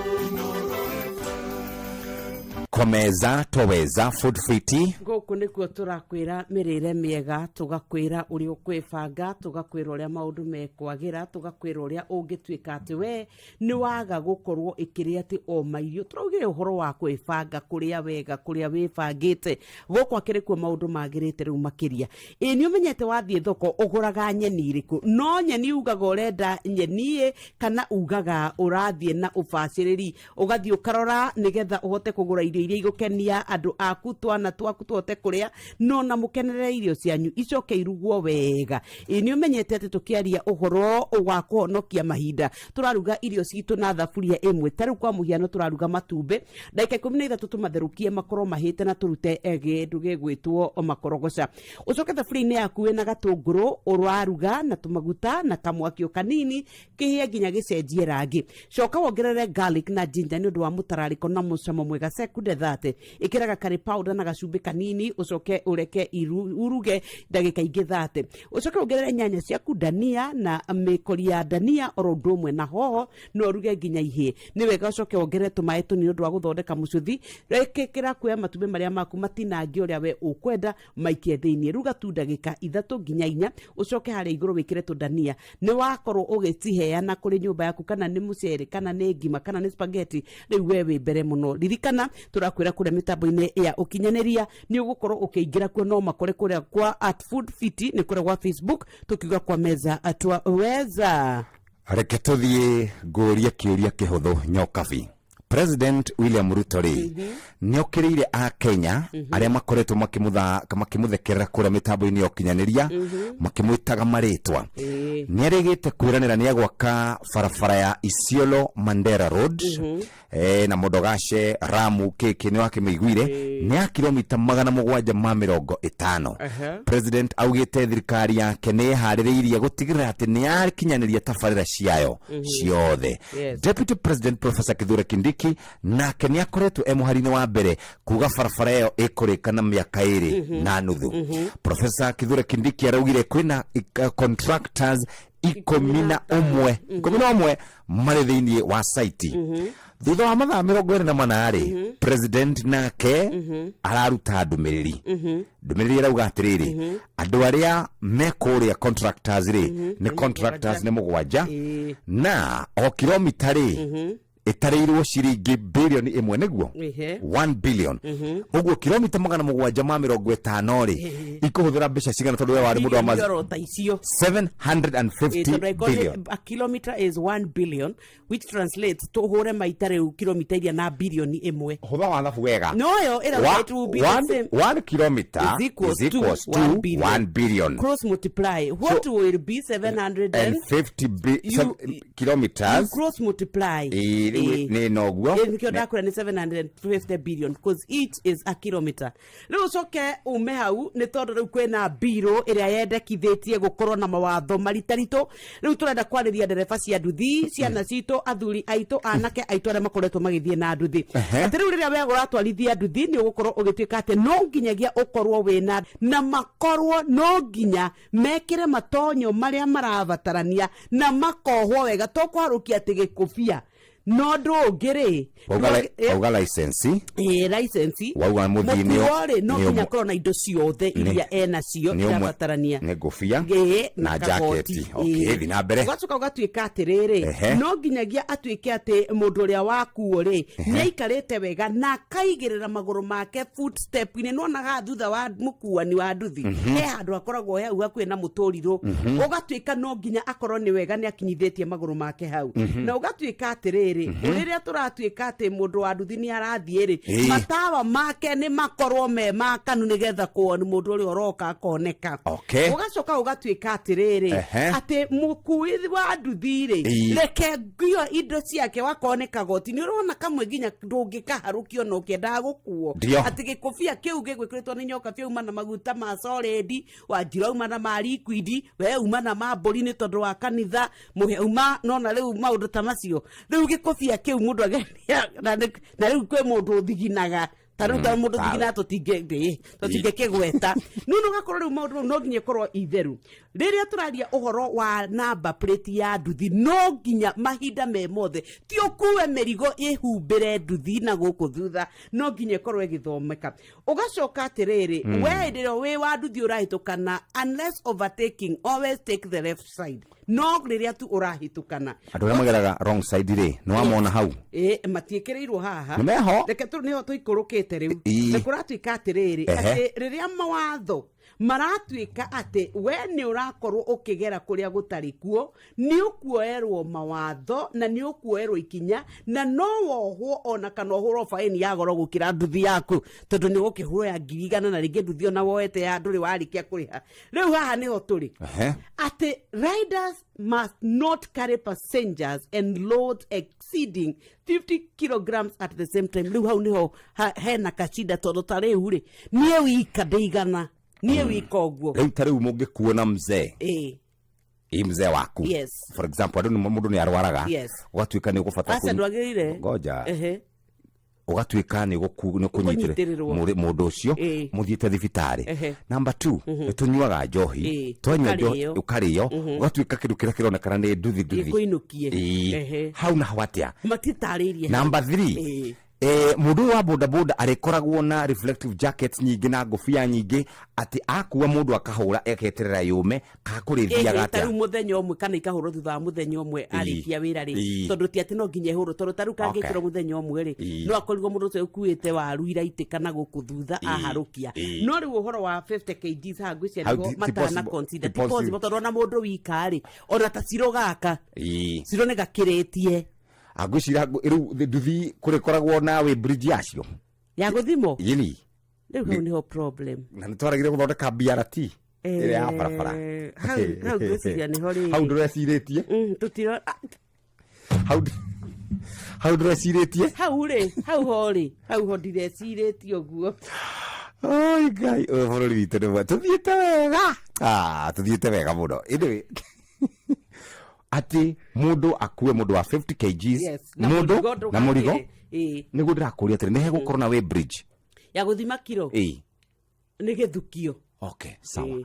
Kwa meza twaweza, Food Fiti. Gũkũ nĩkuo tũrakwĩra mĩrĩre mĩega, tũgakwĩra ũrĩa ũkwĩbanga, tũgakwĩra ũrĩa maũndũ mekwagĩra, tũgakwĩra ũrĩa ũngĩtuĩka atĩ we nĩ waga gũkorwo ĩkĩrĩa atĩ o mairio. Tũraugire ũhoro wa kwĩbanga, kũrĩa wega, kũrĩa wĩbangĩte. Gũkũ akĩrĩ kuo maũndũ magĩrĩte rĩu makĩria. Ĩ nĩ ũmenyete wathiĩ thoko ũgũraga nyeni irĩkũ? No nyeni ugaga ũrenda nyeni ĩ, kana ugaga ũrathiĩ na ũbacĩrĩri, ũgathiĩ ũkarora nĩgetha ũhote kũgũra irio iria igũkenia andũ aku, twana twaku tũhote kũrĩa, no na mũkenerere irio cianyu, icoke irugwo wega. Ĩ nĩ ũmenyete atĩ tũkĩaria ũhoro wa kũhonokia mahinda, tũraruga irio citũ na thaburia ĩmwe? Ta rĩu kwa mũhiano, tũraruga matumbĩ ndagĩka 13, tũmatherũkie makorwo mahĩte na tũrute kĩndũ gĩgwĩtwo makorogoca. Ũcoke thaburia-inĩ yaku wĩna gatũngũrũ ũraruga na tũmaguta na kamwaki o kanini, kĩhĩe nginya gĩcenjie rangi. Coka wongerere garlic na ginger nĩ ũndũ wa mũtararĩko na mũcamo mwega, sekunde 30. Ĩkĩra gakari powder na gacumbĩ kanini, ũcoke ũreke uruge ndagĩka ingĩ 30. Ũcoke wongerere nyanya ciaku, dania na mĩkori ya dania, oro ũndũ ũmwe na hoho, no ũruge nginya ihĩe. Nĩ wega ũcoke wongerere tũmaĩ tũnini ũndũ wa gũthondeka mũcuthi. Ĩkĩra kuoya matumbĩ marĩa maku matinangie ũrĩa we ũkwenda, maikie thĩinĩ, ruga tu ndagĩka 3 nginya 4. Ũcoke harĩa igũrũ wĩkĩre tũndania. Nĩ wakorwo ũgĩciheana kũrĩ nyũmba yaku, kana nĩ mũcere, kana nĩ ngima, kana nĩ spaghetti. Rĩu we wĩ mbere mũno. Ririkana tũrakwĩra kũrĩa mĩtambo-inĩ ya ũkinyanĩria nĩ ũgũkorwo ũkĩingĩra kuo, no makore kũrĩa kwa @foodfiti, nĩ kũrĩa gwa Facebook, tũkiuga kwa meza twaweza. Reke tũthiĩ ngũrie kĩũria kĩhũthũ, Nyokabi. President William Ruto rĩ, nĩ okĩrĩire a Kenya arĩa makoretwo makĩmũthekerera kũrĩa mĩtambo-inĩ ya ũkinyanĩria, makĩmwĩtaga marĩtwa. Nĩ arĩgĩte kwĩranĩra nĩ agwaka barabara ya Isiolo Mandera Road na Modogashe Ramu kĩkĩ, nĩ wakĩmĩiguire, nĩ ya kilomita 750. President augĩte thirikari yake nĩ ĩharĩrĩirie gũtigĩrĩra atĩ nĩ yakinyanĩria tabarĩra ciayo ciothe. Deputy President Professor Kithure Kindiki nake nĩ akoretwo e mũhari-inĩ wa mbere kuga barabara ĩyo ĩkũrĩka na mĩaka 2 na nuthu. Professor Kithure Kindiki araugire kwĩna contractors 11, 11 marĩ thĩinĩ wa site. Thutha wa mathaa 24 rĩ, president nake araruta ndũmĩrĩri. Ndũmĩrĩri ĩrauga atĩrĩrĩ, andũ arĩa me kũrĩa contractors rĩ, nĩ contractors nĩ mũgwanja, na o kilomita rĩ ĩtarĩirwo ciringi 1 birioni, nĩguo 1 billion. Ũguo kilomita 750 rĩ, ikũhũthĩra mbeca cigana, tondũ we warĩ mũndũ wa Bilioni oro ta icio. 750 Tondũ angĩkorwo billion. A kilometer is 1 billion, which translates tũhũre maita rĩu kilomita iria na 1 birioni. Hũtha wa thabu wega. Noyo ĩrauga it will be the same. 1 kilometer is equals is equals to to 1 billion. 1 billion. Cross multiply, what So- will be 700 and 50 kilometers. You cross multiply. Ĩ, rĩu nĩ noguo. Ĩ, nĩkĩo ndakwĩra nĩ 750 billion, because each is a kilometer. Rĩu ũcoke ume hau, nĩ tondũ rĩu kwĩna mbirũ ĩrĩa yendekithĩtie gũkorwo na mawatho maritaritũ. Rĩu tũrenda kwarĩria ndereba cia nduthi, ciana citũ, athuri aitũ, anake aitũ arĩa makoretwo magĩthiĩ na nduthi, atĩ rĩu rĩrĩa we ũratwarithia nduthi, nĩ ũgũkorwo ũgĩtuĩka atĩ no nginyagia ũkorwo wĩna na makorwo no nginya mekĩre matonyo marĩa marabatarania na makohwo wega, to kwarũkia atĩ gĩkũbia. No ũndũ ũngĩ rĩ, Wauga license. Ĩĩ, license. Wauga mũthii nĩ Mũkuo rĩ, no nĩ nginya akorwo na indo ciothe iria enacio irabatarania. Nĩ ngũbia Ĩĩ, na kagoti. jaketi. Okay, Ĩĩ. thiĩ na mbere. Ũgacoka ũgatuĩka atĩrĩrĩ, no nginyagia atuĩke atĩ mũndũ ũrĩa wakuo rĩ, nĩ aikarĩte wega na akaigĩrĩra magũrũ make footstep-inĩ. Nĩwona haha thutha wa mũkuani wa nduthi, he handũ hakoragwo he hau hakuhĩ na mũtũrirũ. Ũgatuĩka no nginya akorwo nĩ wega nĩ akinyithĩtie magũrũ make hau. Na ũgatuĩka atĩrĩrĩ, rĩrĩa tũratuĩka atĩ mũndũ wa nduthi nĩ arathiĩ rĩ, matawa make nĩ makorwo me makanu nĩgetha kuona mũndũ ũrĩa ũroka akoneka. Ũgacoka ũgatuĩka atĩrĩrĩ, atĩ mũkui wa nduthi rĩ, reke ngio indo ciake wakorwo nĩ kagoti, nĩ ũrona kamwe nginya ndũngĩkaharũkio na ũkĩendaga gũkuo. Atĩ gĩkũbia kĩu gĩgwĩkĩrĩtwo nĩ nyoka kĩauma na maguta ma solid, Wanjira uma na ma liquid, we uma na ma mbũri nĩ tondũ wa kanitha, mũhe uma nona rĩu maũndũ ta macio. Rĩu gĩkũbia kĩu mũndũ ageria na rĩu kwĩ mũndũ ũthiginaga ta rĩu ta mũndũ thiginaga tũtingĩkĩgweta. No nĩ ũgakorwo rĩu maũndũ mau no nginya ĩkorwo itheru. Rĩrĩa tũraria ũhoro wa number plate ya nduthi, no nginya mahinda me mothe ti ũkue mĩrigo ĩhumbĩre nduthi na gũkũ thutha, no nginya ĩkorwo ĩgĩthomeka. Ũgacoka atĩrĩrĩ, we hĩndĩ ĩrĩa wĩ wa nduthi ũrahĩtũkana, unless overtaking, always take the left side, no rĩrĩa tu ũrahĩtũkana. Andũ arĩa mageraga wrong side rĩ, nĩ wamona hau? Ĩ, matiĩkĩrĩirwo haha. Nĩ meho. Reke tu nĩho tũikũrũkĩte rĩu. Nĩ kũratuĩka atĩrĩrĩ, atĩ rĩrĩa mawatho maratuĩka atĩ we nĩ ũrakorwo ũkĩgera kũrĩa gũtarĩ kuo, nĩ ũkuoerwo mawatho na nĩ ũkuoerwo ikinya, na no wohwo ona kana ũhũrwo baĩni ya goro gũkĩra nduthi yaku, tondũ nĩ ũgũkĩhũrwo ya 100,000 na rĩngĩ nduthi ona woete ya ndũrĩ warĩkia kũrĩha. Rĩu haha nĩho tũrĩ, atĩ riders must not carry passengers and loads exceeding 50 kilograms at the same time. Rĩu hau nĩho hena kacida, tondũ ta rĩu rĩ, niĩ wika ndĩigana, niĩ wika ũguo. Rĩu ta rĩu mũngĩkuona mzee, ĩ mzee waku, for example, andũ mũndũ nĩ arwaraga, ũgatuĩka nĩ ũgũbata Aca, ndwagĩrĩire. Ngoja. Ũgatuĩka nĩ nĩ ũkũnyitĩrĩrwo. Mũndũ ũcio mũthiĩte thibitarĩ. Number two, nĩ tũnyuaga njohi. Twanyua njohi, ũkarĩo. Ũkarĩo, ũgatuĩka kĩndũ kĩrĩa kĩronekana nĩ nduthi nduthi Ĩkũinũkie. Hau naho atĩa? Matitarĩirie. Number three, mũndũ ũyũ wa bodaboda arĩkoragwo na reflective jackets nyingĩ na ngũbia nyingĩ, atĩ akua mũndũ akahũra eketerera yũme kana kũrĩthiaga Ta atĩa? rĩu mũthenya ũmwe kana ikahũrwo thutha wa mũthenya ũmwe arĩkia wĩra rĩ, tondũ ti atĩ no nginya ĩhũrwo, tondũ ta rĩu kangĩkĩrwo mũthenya ũmwe rĩ, no akorirwo mũndũ ũcio ũkuĩte waru iraitĩka na gũkũ thutha aharũkia. No rĩu ũhoro wa 50 kgs haha ngwĩciria Hau nĩho ti matana possible. consider. Ti Ti possible, possible. tondũ ona mũndũ wika rĩ, ona ta ciro gaka, ciro nĩ gakĩrĩtie. Angwĩciria rĩu nduthi kũrĩkoragwo na wĩ bridge yacio ya gũthimwo. Yĩni. Rĩu hau nĩho problem. Na nĩ twaragire gũthondeka BRT ĩrĩa ya barabara. Hau ngwĩciria nĩho rĩrĩ. Hau ndũrecirĩtie. Tũtiro Hau ndũrecirĩtie. Hau rĩ, hau ho rĩ, hau ho ndirecirĩtie ũguo. Oi Ngai, ũyũ bũrũri witũ nĩ mwega. Tũthiĩte wega. Ah, tũthiĩte wega mũno. Anyway, atĩ mũndũ akue mũndũ wa 50 kgs, Na mũndũ mũrigo na mũrigo. ndũgakĩre. Nĩguo ndĩrakũria atĩrĩ, nĩ hegũkorwo na weighbridge ya gũthima kiro? Nĩ gĩthukio. Okay, sawa.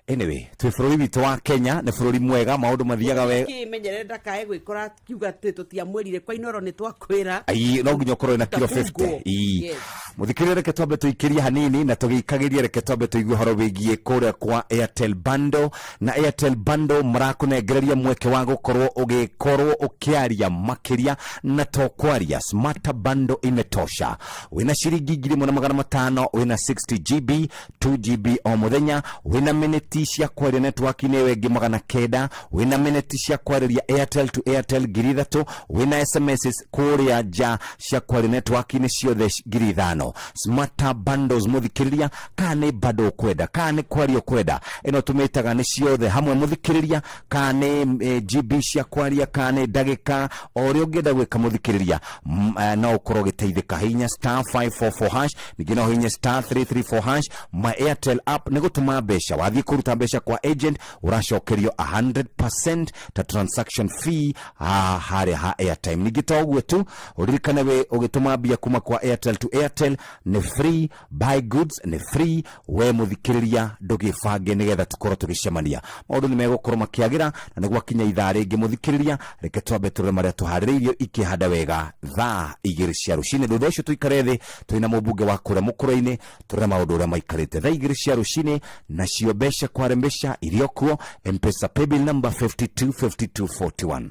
Anyway, twĩ bũrũri witũ wa Kenya, nĩ bũrũri mwega, maũndũ mathiaga wega. Kĩmenyerere ndakae gwĩkora kiuga atĩ tũtiamwĩrire kwa Inoro nĩ twakwĩra. Ai, no nginya ũkorwo na kiro Ũtabungwo. 50. Ii. Mũthikĩrĩria, reke twambe tũikĩrie hanini, na tũgĩikagĩrie reke twambe tũigue ũhoro wĩgiĩ kũrĩa kwa Airtel Bundle. Na Airtel Bundle marakũnengereria mweke wa gũkorwo ũgĩkorwo ũkĩaria makĩria, na to kwaria, Smarter Bundle imetosha. Wĩna ciringi 1,500, wĩna 60 GB, 2 GB o mũthenya, wĩna miniti cia kwaria network-inĩ ĩyo ĩngĩ 900, wĩna miniti cia kwarĩria Airtel to Airtel 3,000, wĩna SMS kũrĩa nja cia kwaria network-inĩ ciothe 5,000. Smarter Bundles, mũthikĩrĩria, kana nĩ bundle ũkwenda, kana nĩ kwaria ũkwenda, ĩno tũmĩtaga nĩ ciothe hamwe, mũthikĩrĩria, kana nĩ GB cia kwaria, kana nĩ ndagĩka, o ũrĩa ũngĩenda gwĩka, mũthikĩrĩria, no ũkorwo ũgĩteithĩka. Hinya star 544 hash, ningĩ no hinya star 334 hash, my Airtel app nĩ gũtũma mbeca wathiĩ kũruta. Kũruta mbeca kwa agent ũracokerio 100% ta transaction fee harĩa ha airtime. Ningĩ to ũguo tu, ũririkane wĩ ũgĩtũma mbia kuma kwa Airtel to Airtel nĩ free, buy goods nĩ free. We mũthikĩrĩria, ndũgĩbange nĩgetha tũkorwo tũgĩcemania, maũndũ nĩ megũkorwo makĩagĩra na nĩ gwakinya ithaa rĩngĩ. Mũthikĩrĩria, reke twambe tũrore marĩa tũharĩrĩirio ikĩhanda wega thaa 2 cia rũcinĩ. Thutha ũcio tũikare thĩ twĩna mũmbunge wa kũrĩa mũkũrũ-inĩ, tũrore maũndũ ũrĩa maikarĩte thaa 2 cia rũcinĩ. Nacio mbeca kwa mbeca irio kuo Mpesa paybill number 525241.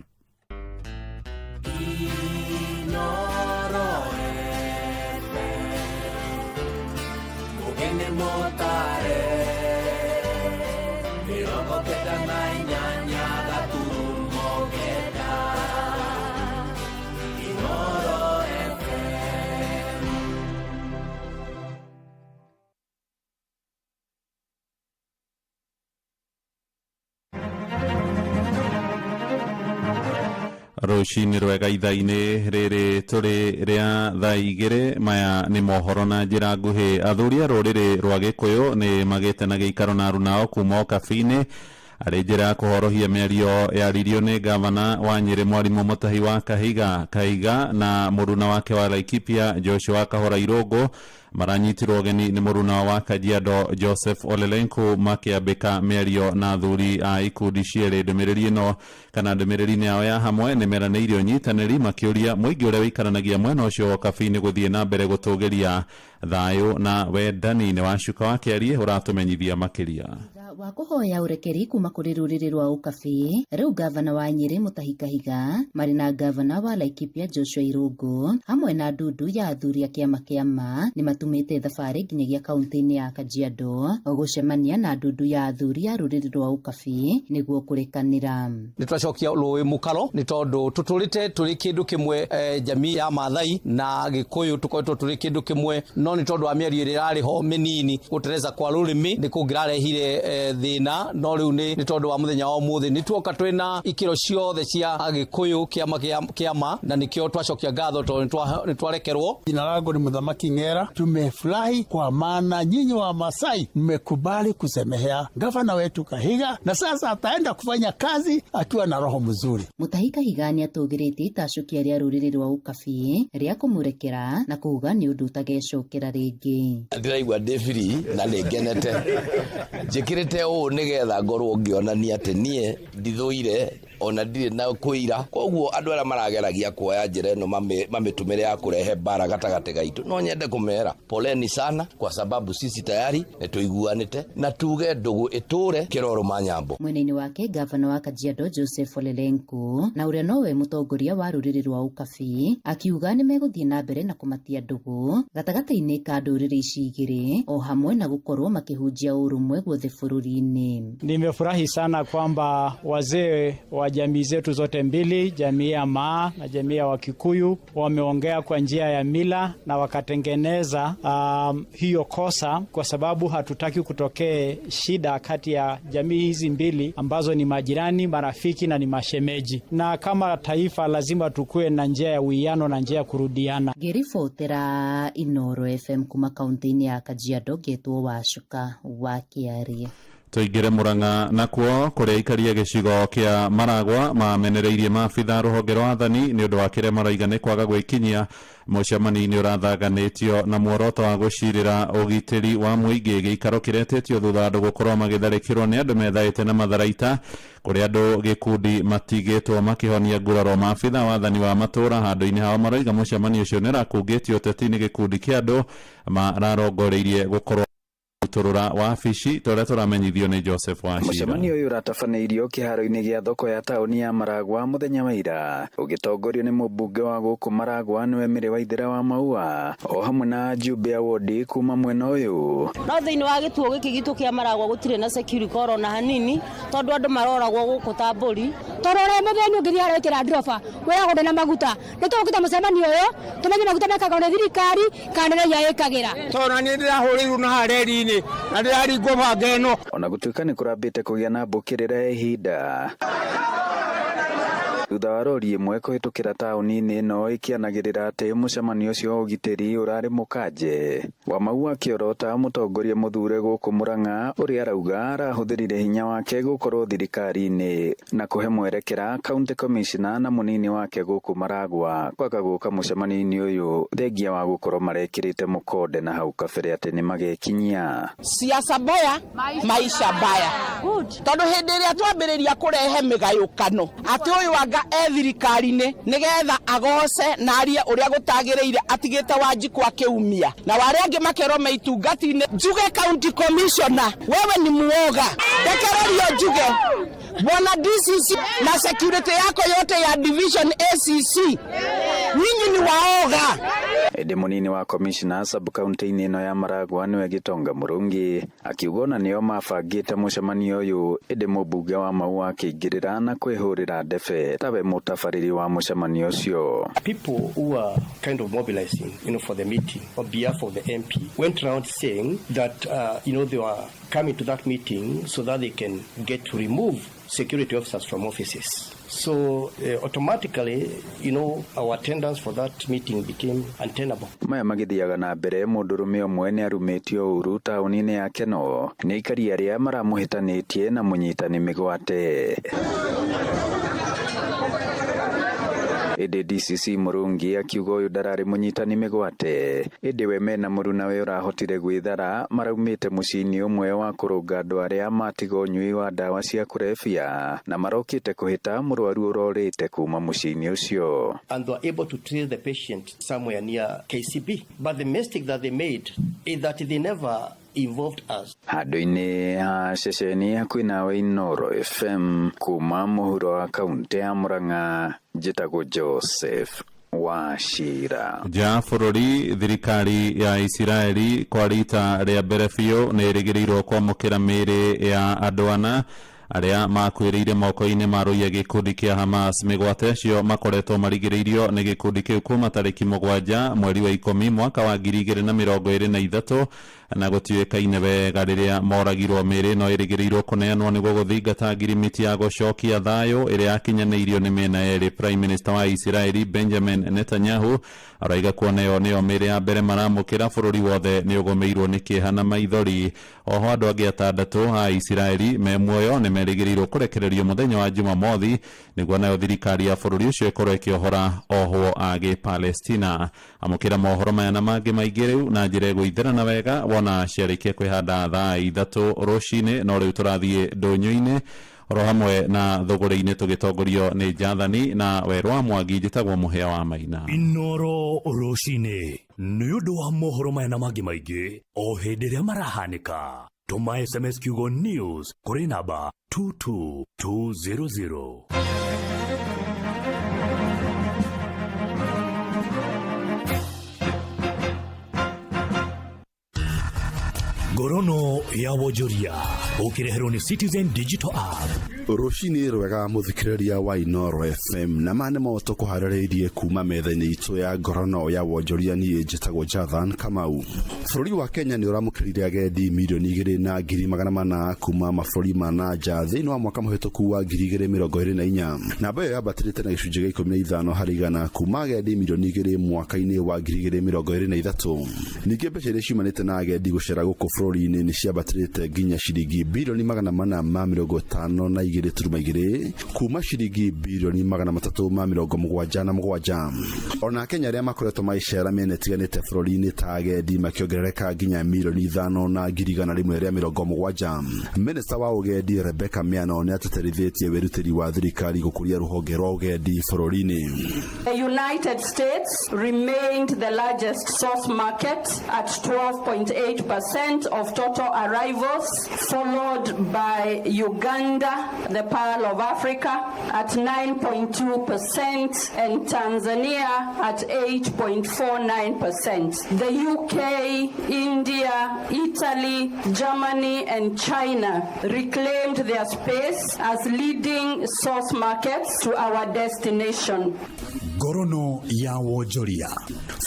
Inoro FM, Mugene Motare, 98.9, Inoro FM. Rũcinĩ rwega, ithaa-inĩ rĩrĩ tũrĩ rĩa thaa 2. Maya nĩ mohoro na njĩra nguhĩ. Athuri a rũrĩrĩ rwa Gĩkũyũ nĩ magĩte na gĩikaro na arunao kuma Ũkabi-inĩ arĩ njĩra ya kũhorohia mĩario yaririo nĩ gavana wa Nyĩrĩ, Mwarimũ Mũtahi wa Kahiga. Kahiga na mũruna wake wa Laikipia, Joshua Kahora Irũngũ, maranyitirwo ũgeni nĩ mũruna wa Kajiado, Joseph Olelenku, makĩambĩka mĩario na athuri a ikundi cierĩ. Ndũmĩrĩri ĩno kana ndũmĩrĩri-inĩ yao ya hamwe nĩ meranĩire ũnyitanĩri, makĩũria mũingĩ ũrĩa wĩikaranagia mwena ũcio wa Ũkabi-inĩ gũthiĩ na mbere gũtũgĩria thayũ na wendani. Nĩ Wacuka wa Kĩarie ũratũmenyithia makĩria. Wa kũhoya ũrekeri kuma kũrĩ rũrĩrĩ rwa Ũkabi, rĩu gavana wa Nyĩrĩ Mũtahi Kahiga marĩ na gavana wa Laikipia Joshua Irũngũ hamwe na ndundu ya athuri a kĩama kĩa ma nĩ matumĩte thabarĩ nginyagia kaunti-inĩ ya Kajiado gũcemania na ndundu ya athuri a rũrĩrĩ rwa Ũkabi nĩguo kũrekanĩra. Nĩ twacokia rũĩ mũkaro nĩ tondũ tũtũrĩte tũrĩ kĩndũ kĩmwe, jamii ya Mathai na Gĩkũyũ tũkoretwo tũrĩ kĩndũ kĩmwe, no nĩ tondũ wa mĩario ĩrĩa ĩrarĩ ho mĩnini, gũtereza kwa rũrĩmĩ nĩ kũngĩrarehire thĩna. No rĩu nĩ tondũ wa mũthenya wa ũmũthĩ nĩ tuoka twĩna ikĩro ciothe cia Agĩkũyũ, kĩama kĩa kĩama, na nĩkĩo twacokia ngatho tondũ nĩ twarekerwo. Jina langu ni Muthamaki Ng'era. Tumefurahi kwa maana nyinyi wa Masai mmekubali kusemehea gavana wetu Kahiga, na sasa ataenda kufanya kazi akiwa na roho mzuri. Mutahi Kahiga nĩ atũgĩrĩtie itacũkia rĩa rũrĩrĩ rwa Ũkabi rĩa kũmũrekera na kuga nĩ ũndũ ũtagecokera rĩngĩ. Ndĩraigua ndĩ free na nĩ ngenete, njĩkĩrĩte ũũ nĩgetha ngorwo ngĩonania atĩ niĩ ndithũire ona ndirĩ na kũira. Koguo andũ arĩa marageragia kuoya njĩra ĩno mamĩtũmĩre ya kũrehe mbara gatagatĩ gaitũ, no nyende kũmera poleni sana, kwa sababu sisi tayari nĩ tũiguanĩte na tuge ndũgũ ĩtũre kĩroro ma nyambo. Mwena-inĩ wake, gavana wa Kajiado Joseph Olelenku na ũrĩa nowe mũtongoria wa rũrĩrĩ rwa Ũkabi akiuga nĩ megũthiĩ na mbere na kũmatia ndũgũ gatagatĩ-inĩ ka ndũrĩrĩ ici igĩrĩ o hamwe na gũkorwo makĩhunjia ũrũmwe guothe bũrũri-inĩ. Nimefurahi sana kwamba wazee wa jamii zetu zote mbili, jamii ya Maa na jamii ya Wakikuyu, wameongea kwa njia ya mila na wakatengeneza hiyo kosa, kwa sababu hatutaki kutokee shida kati ya jamii hizi mbili ambazo ni majirani, marafiki na ni mashemeji. Na kama taifa lazima tukue na njia ya uwiano na njia ya kurudiana. Ngĩribotera Inoro FM kuma kaunti-inĩ ya Kajiado, ngetwo Wacuka wa Kĩarie. Tũingĩre Mũrang'a nakuo, kũrĩa aikaria gĩcigo kĩa Maragwa mamenereirie maabitha rũhonge rwa athani nĩ ũndũ wa kĩrĩa maraiga nĩ kwaga gwĩkinyia mũcemanio-inĩ ũrathanganĩtio na muoroto wa gũcirĩra ũgitĩri wa mũingĩ. Gĩikaro kĩretĩtio thutha andũ gũkorwo magĩtharĩkĩrwo nĩ andũ methaĩte na matharaita, kũrĩa andũ gĩkundi matigĩtwo makĩhonia nguraro. Maabitha wathani wa matũra handũ-inĩ hao maroiga mũcemanio ũcio nĩ ũrakungĩtio ũteti nĩ gĩkundi kĩa andũ mararongoreirie gũkorwo rutũrũra wabici, ta ũrĩa tũramenyithio nĩ Joseph Wachira. Mũcemanio ũyũ ũratabanĩirio kĩharo-inĩ gĩa thoko ya taũni ya Maragwa mũthenya wa ira, ũgĩtongorio nĩ mũmbunge wa gũkũ Maragwa, nĩwe Mĩrĩ Waithera wa Maua, o hamwe na ajumbe a wodi kuma mwena ũyũ. No thĩinĩ wa gĩtuo gĩkĩ gitũ kĩa Maragwa gũtirĩ na security ona hanini, tondũ andũ maroragwo gũkũ ta mbũri. Tondũ ũrĩa mũthĩni ũngĩthiĩ arekĩra nduroba wĩragwo ndĩ na maguta. Nĩ tũgũkĩta mũcemanio ũyũ tũmenye maguta mekagwo nĩ thirikari kana nĩ raia ĩkagĩra. Tondũ na niĩ ndĩrahũrĩirwo na harĩa reri-inĩ na ndĩraringwo banga ĩno. Ona gũtuĩka nĩ kũrambĩte kũgĩa na mbũkĩrĩra ya ihinda. Thutha wa rori ĩmwe kũhĩtũkĩra taũni-inĩ ĩno ĩkĩanagĩrĩra atĩ mũcemanio ũcio wa ũgitĩri ũrarĩ mũkanje. Wamaua akĩorota mũtongoria mũthure gũkũ Murang'a ũrĩa arauga arahũthĩrire hinya wake gũkorwo thirikari-inĩ na kũhe mwerekera county commissioner na mũnini wake gũkũ Maragwa kwaga gũka mũcemanio-inĩ ũyũ thengia wa gũkorwo marekĩrĩte mũkonde na hau kabere atĩ nĩmagekinyia. Siasa mbaya maisha mbaya tondu hindi iria twambiriria kurehe migayukano ati uyu anga e thirikari-ini nigetha agoce na arie uria gutagiriire atigite Wanjiku akiumia na waria angi makerwo me itungati-ini. Njuge county commissioner, wewe ni muoga, rekererio njuge bwana DCC na security yako yote ya division ACC, nyinyi ni waoga. Ĩndĩ mũnini wa commissioner sub county-inĩ ĩno ya Maragwa nĩwe Gitonga Mũrungi akiuga ona nĩo mabangĩte mũcemanio ũyũ ĩndĩ mũmbunge wa Maua akĩingĩrĩra na kwĩhũrĩra ndebe tawe mũtabarĩri wa mũcemanio ũcio. People who are kind of mobilizing, for the meeting on behalf of the MP went round saying that, they were coming to that meeting so that they can get to remove security officers from offices. So automatically, our attendance for that meeting became untenable. Maya magĩthiaga na mbere mũndũrũme ũmwe nĩ arumĩtio ũru taũni-inĩ ya Kenol nĩ aikari arĩa maramũhĩtanĩtie na mũnyitani mĩgwate. Ĩndĩ DCC Mũrungi akiuga ũyũ ndararĩ mũnyitani mĩgwate ĩndĩ we mena mũrunawe ũrahotire gwĩthara maraumĩte mũciĩ-inĩ ũmwe wa kũrũnga andũ arĩa matiga ũnyui wa ndawa cia kũrebia na marokĩte kũhĩta mũrwaru ũrorĩte kuma mũciĩ-inĩ ũcio. And they were able to trace the patient somewhere near KCB. But the mistake that they made is that they never involved us. Handũ-inĩ ha ceceni hakuhĩ nawe Inooro FM kuma mũhuro wa kaunti ya Murang'a njĩtagwo Joseph Wachira. Nja bũrũri thirikari ya Isiraeli kwa rita rĩa mbere biũ nĩ ĩrĩgĩrĩirwo kwamũkĩra mĩĩrĩ ya andũ ana arĩa makuĩrĩire moko-inĩ ma rũiya gĩkundi kĩa Hamas. Mĩgwate acio makoretwo marigĩrĩirio nĩ gĩkundi kĩu kuma tarĩki 7 mweri wa 10 mwaka wa 2023 na gũtiũĩkaine wega rĩrĩa moragirwo. Mĩĩrĩ ĩno ĩrĩgĩrĩirwo kũneanwo nĩguo gũthingata ngirimiti ya gũcokia thayũ ĩrĩa yakinyanĩirio nĩ mĩena ĩrĩ. Prime Minister wa Isiraeli Benjamin Netanyahu araiga kuona ĩyo nĩyo mĩĩrĩ ya mbere maramũkĩra bũrũri wothe nĩ ũgũmĩirwo nĩ kĩeha na maithori. Oho andũ angĩ atandatũ a Isiraeli me muoyo nĩ merĩgĩrĩirwo kũrekererio mũthenya wa Jumamothi nĩguo nayo thirikari ya bũrũri ũcio ĩkorwo ĩkĩohora ohwo a gĩ-Palestina. Amũkĩra mohoro maya na mangĩ maingĩ rĩu na njĩra ĩgũithĩrana wega wona ciarĩkia kwĩhanda thaa 3 rũcinĩ. No rĩu tũrathiĩ ndũnyũ-inĩ oro hamwe na thũgũrĩ-inĩ tũgĩtongorio nĩ Jathani na Werũ wa Mwangi. Njĩtagwo Mũhĩa wa Maina. Inooro rũcinĩ nĩ ũndũ wa mohoro maya na mangĩ maingĩ o hĩndĩ ĩrĩa marahanĩka. Tũma SMS kiugo news kũrĩ namba 22200. Ngorono ya wonjoria ũkĩreherwo nĩ Citizen Digital App. Rũcinĩ rwega mũthikĩrĩria wa Inooro FM na ma nĩmo tũkũharĩrĩirie kuma metha-inĩ itũ ya ngorono ya wonjoria. Niĩ njĩtagwo Jathan Kamau. Bũrũri wa Kenya nĩ ũramũkĩrire agendi 2,400,000 kuma mabũrũri ma na nja thĩinĩ wa mwaka mũhĩtũku wa 2024. Namba ĩyo yambatĩrĩte na gĩcunjĩ gĩa 15 harĩ igana kuma agendi 2 milioni mwaka-inĩ wa 2023. Ningĩ mbeca iria ciumanĩte na agendi gũcera gũkũ bũrũri-inĩ nĩ ciambatĩrĩte nginya ciringi 452.2 bilioni kuma ciringi 377 bilioni. Ona Kenya arĩa makoretwo magĩcera mĩena ĩtiganĩte bũrũri-inĩ ta agendi makĩongerereka nginya 5,170,000. Minista wa ũgendi Rebecca Miano nĩ ateterithĩtie wĩrutĩri wa thirikari gũkũria rũhonge rwa ũgendi bũrũri-inĩ. The United States remained the largest source market at 12.8% of total arrivals, followed by Uganda, the Pearl of Africa, at 9.2% and Tanzania at 8.49%. The UK, India, Italy, Germany, and China reclaimed their space as leading source markets to our destination. Ngorono ya wonjoria.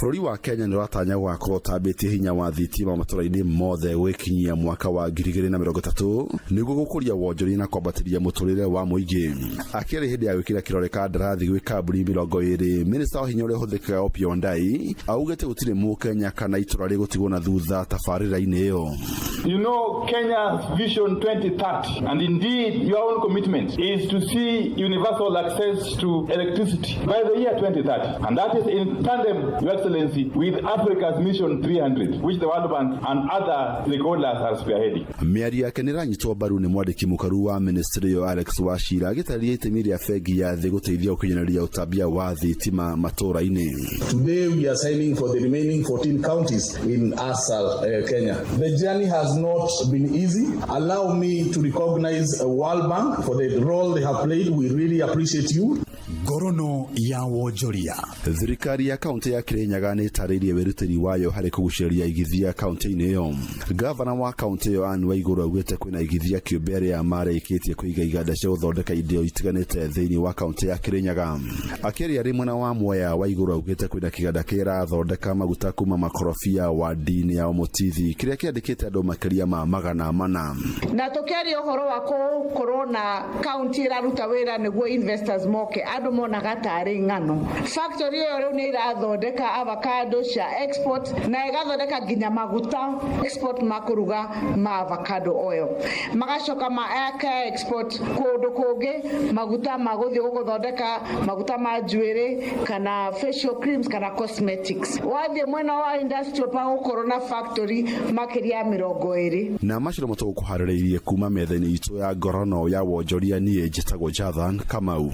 Bũrũri wa Kenya nĩ ũratanya gũgakorwo ũtambĩtie hinya wa thitima matũra-inĩ mothe gwĩkinyia mwaka wa 2030 nĩguo gũkũria wonjoria na kwambatĩria mũtũrĩre wa mũingĩ. Akĩaria hĩndĩ ya gwĩkĩra kĩrore kandarathi gwĩ kambuni 20, minista wa hinya ũrĩa ũhũthĩkaga Opiyo Wandayi augĩte gũtirĩ mũkenya kana itũra rĩgũtigwo na thutha tabarĩra-inĩ ĩyo. You know, Kenya's Vision 2030, and indeed your own commitment, is to see universal access to electricity by the year 2030. And that is in tandem, Your Excellency, with Africa's Mission 300, which the World Bank and other stakeholders are spearheading. Mĩario yake nĩ ĩranyitwo mbaru nĩ mwandĩki mũkaru wa ministry ĩyo Alex Wachira agĩtarĩria itemi rĩa bengi ya thĩ gũteithia gũkinyanĩria ũtambia wa thitima matũra-inĩ. Today we are signing for the remaining 14 counties in ASAL, Kenya. The journey has not been easy. Allow me to recognize World Bank for the role they have played. We really appreciate you. Ngorono ya wonjoria. Thirikari ya kaunti ya Kirinyaga nĩ ĩtarĩirie wĩrutĩri wayo harĩ kũgucĩrĩria aigithia kaunti-inĩ ĩyo. Gavana wa kaunti ĩyo Anne Waiguru augĩte kwĩna aigithia kĩũmbe arĩa marĩkĩtie kũiga iganda cia gũthondeka indo itiganĩte thĩinĩ wa kaunti ya Kirinyaga. Akĩaria arĩ mwena wa Mwea, Waiguru augĩte kwĩna kĩganda kĩrathondeka maguta kuma makorobia wadi-inĩ ya Omutithi kĩrĩa kĩandĩkĩte andũ makĩria ma 400. Na tukiaria uhoro wa gukorwo na kaunti iraruta wira niguo investors moke, andu monaga tarĩ ng'ano. Factory ĩyo rĩu nĩ irathondeka avocado cia export na ĩgathondeka nginya maguta export ma kũruga ma avocado oil, magacoka ma aka export kũndũ kũngĩ maguta ma gũthiĩ gũthondeka maguta ma njuĩrĩ kana facial creams kana cosmetics. Wathiĩ mwena wa industrial park gũkorwo na factory makĩria ya 20. Na macio nĩmo tũgũkũharĩrĩirie kuma metha-inĩ itũ ya ngorono ya wonjoria. Niĩ njĩtagwo Jathan Kamau.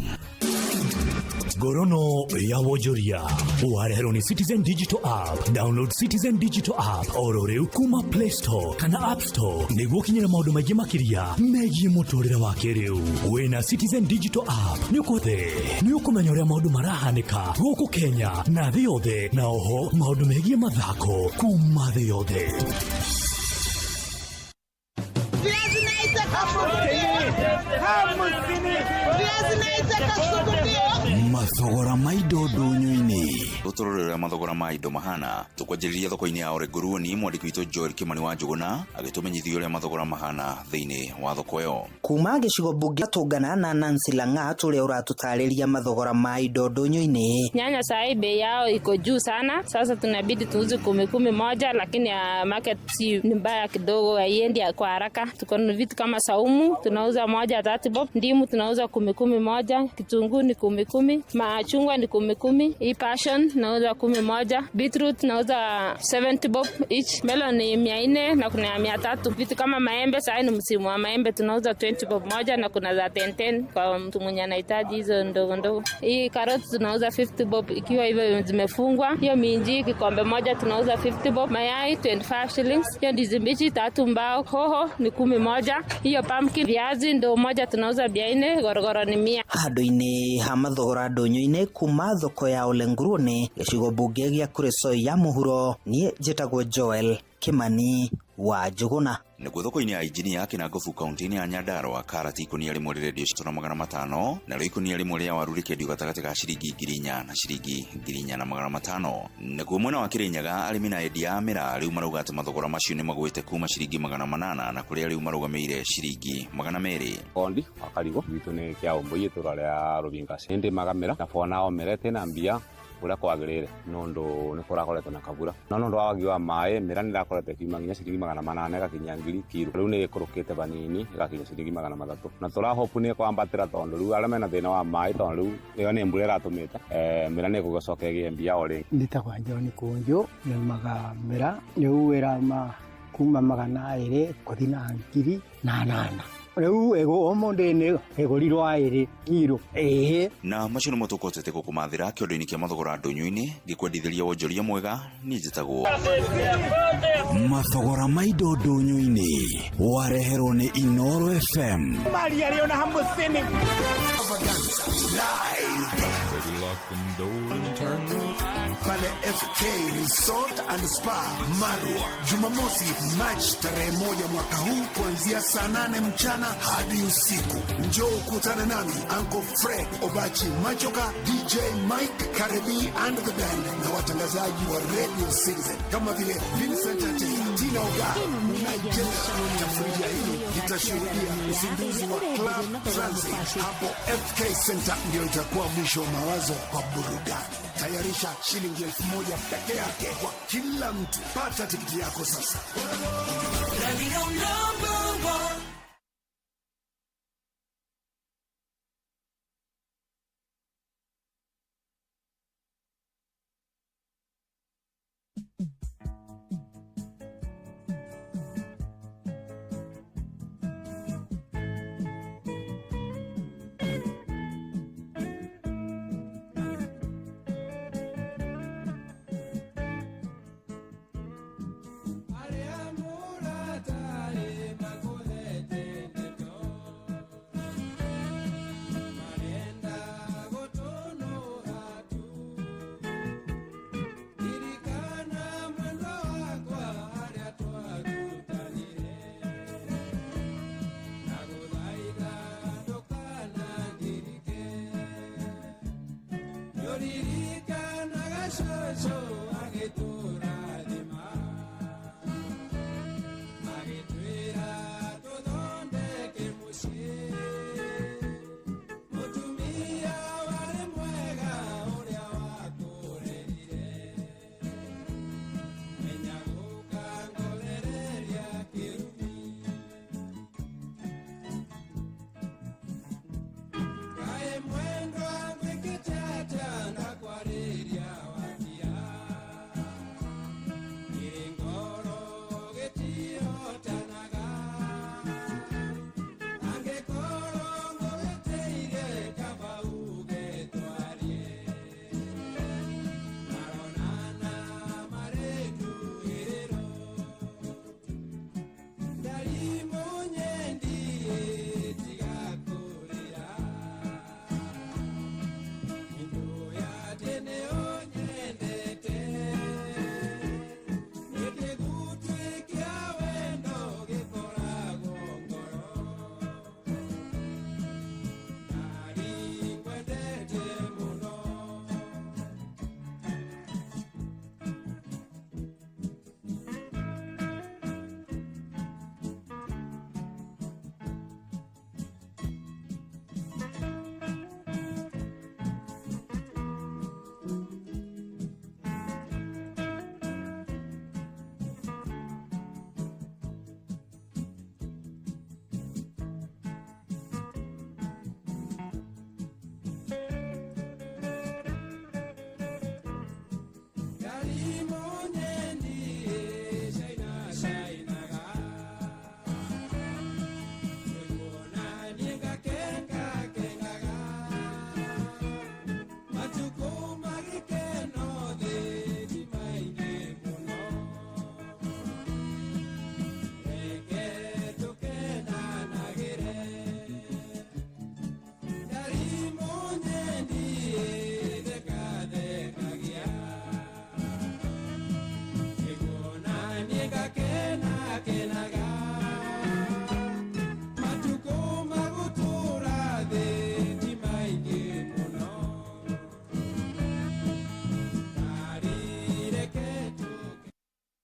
Ngorono ya wonjoria wareherwo nĩ Citizen Digital App. Download Citizen Digital App oro rĩu kuma Play Store kana App Store nĩguo ũkinyĩre maũndũ maingĩ makĩria megiĩ mũtũrĩre wa kĩrĩu. Wĩna Citizen Digital App nĩ ũkũthĩ nĩ ũkũmenya ũrĩa maũndũ marahanĩka gũkũ Kenya na thĩ yothe, na oho maũndũ megiĩ mathako kuma thĩ yothe. Mathogora ma indo ndũnyũ-inĩ. Tũtũrore ũrĩa mathogora ma indo mahana. Tũkwanjĩrĩria thoko-inĩ ya Olenguruoni, mwandĩki witũ Joel Kimani wa Njũgũna agĩtũmenyithia ũrĩa mathogora mahana thĩinĩ wa thoko ĩyo. Kuma gĩcigo mbunge tũngana na Nancy Langat ũrĩa ũratũtarĩria mathogora ma indo ndũnyũ-inĩ. Nyanya sahi bei yao iko juu sana, sasa tunabidi tuuze 10 11, lakini ya market si ni mbaya kidogo, haiendi kwa haraka. Tuko na vitu kama saumu tunauza moja 30 bob, ndimu tunauza 10 11, kitunguu ni 10 10, machungwa ni 10 10, hii passion nauza 11, beetroot nauza 70 bob each, melon ni 400 na kuna ya 300. Vitu kama maembe sahi ni msimu wa maembe tunauza 20 bob moja na kuna za 10 10 kwa mtu mwenye anahitaji hizo ndogo ndogo. Hii karoti tunauza 50 bob ikiwa hivyo zimefungwa. Hiyo minji kikombe moja tunauza 50 bob, mayai 25 shillings. Hiyo ndizi mbichi tatu mbao, hoho ni 11, hiyo pumpkin, viazi ndoo moja tunauza 400, gorogoro ni 100. Handũ-inĩ ha mathogora ndũnyũ-inĩ kuma thoko ya Olenguruone gĩcigo mbunge gĩa Kuresoi ya mũhuro, niĩ njĩtagwo Joel Kimani wa Njũgũna. Nĩguo thoko-inĩ ya Injinia Kinangofu kaunti-inĩ ya Nyandarua, karati ikũnia rĩmwe rĩrendio 6500, narĩo ikũnia rĩmwe rĩa waru rĩkendio gatagatĩ ka ciringi 4000 na ciringi 4500. Naguo mwena wa Kirinyaga, arĩmi na endia a mĩraa rĩu marauga atĩ mathogora macio nĩ magwĩte kuma ciringi 800 na kũrĩa rĩu marũgamĩire ciringi 200. Kondi wa Karigo gwitũ nĩ kĩa ũmbui itũra rĩa Rubingaci nĩndĩmaga mĩra na bona o mĩra ĩtĩ na mbia ũrĩa kwagĩrĩire nũndũ nĩ kũrakoretwo na kabura no nũndũ wa wagi wa maĩ mĩra nĩ ĩrakoretwo ĩkiuma nginya ciringi 800 ĩgakinya 1000 kiro. Rĩu nĩ ĩkũrũkĩte vanini ĩgakinya ciringi 300 na tũrahopu nĩ ĩkwambatĩra tondũ rĩu arĩa mena thĩna wa maĩ tondũ rĩu ĩyo nĩ mbura ĩratũmĩte mĩra nĩ ĩgũgĩcoka ĩgĩe mbia o rĩngĩ. Njĩtagwo John Kũnjũ, nĩmaga mĩra rĩu ĩrama kuma 200 kũthi na 8000. Rĩu ũmũthĩ nĩ ĩgũrirwo 2 kiro ĩĩ. Na macio nĩmo tũkotete gũkũmathĩra kĩondo-inĩ kĩa mathogora ndũnyũ-inĩ. Ngĩkwendithĩria wonjoria mwega, niĩ njĩtagwo Mathogora ma indo ndũnyũ-inĩ wareherwo nĩ Inoro FM. Maria rĩ ona 50. Pale Pale FK Resort and Spa Marwa, Jumamosi Machi tarehe 1 mwaka huu kuanzia saa 8 mchana hadi usiku. Njoo ukutane nami Uncle Fred Obachi Machoka, DJ Mike Karebi and the band na watangazaji wa Radio Citizen kama vile Vincent Ate, Tina Oga, Nigeria. Tafrija hili litashuhudia uzinduzi wa Club Transit hapo FK Center. Ndio itakuwa mwisho wa mawazo kwa burudani. Tayarisha shilingi 1,000 peke yake kwa kila mtu. Pata tikiti yako sasa.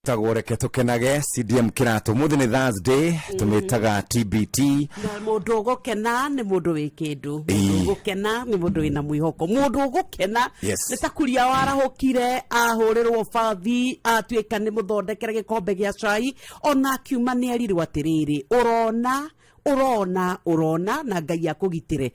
Tagwo reke tukenage CDM kiratu muthi ni Thursday tumitaga TBT. Na mundu ugukena ni mundu wi kindu, mundu ugukena ni mundu wina mwihoko, mundu ugukena ni ta kuria warahukire ahurirwo bathi atuika ni muthondekere gikombe gia cai ona akiuma ni erirwo atiriri urona urona urona na Ngai akugitire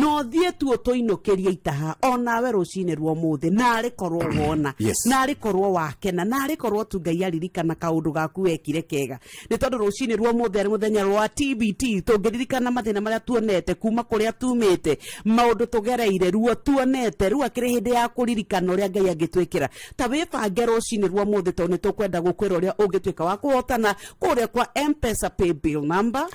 no thie tu utuinukirie itaha onawe rucini rwa muthi nari korwo wona nari korwo wakena nari korwo tu Ngai aririkana kaundu gaku wekire kega ni tondu rucini rwa muthi ari muthenya rwa TBT tungiririkana mathina maria tuonete kuma kuria tumite maundu tugereire ruo tuonete ruo akiri hindi ya kuririkana uria Ngai angitwikira ta wibange rucini rwa muthi tondu nitukwenda gukwira uria ungituika wa kuhotana kuria kwa M-Pesa pay bill number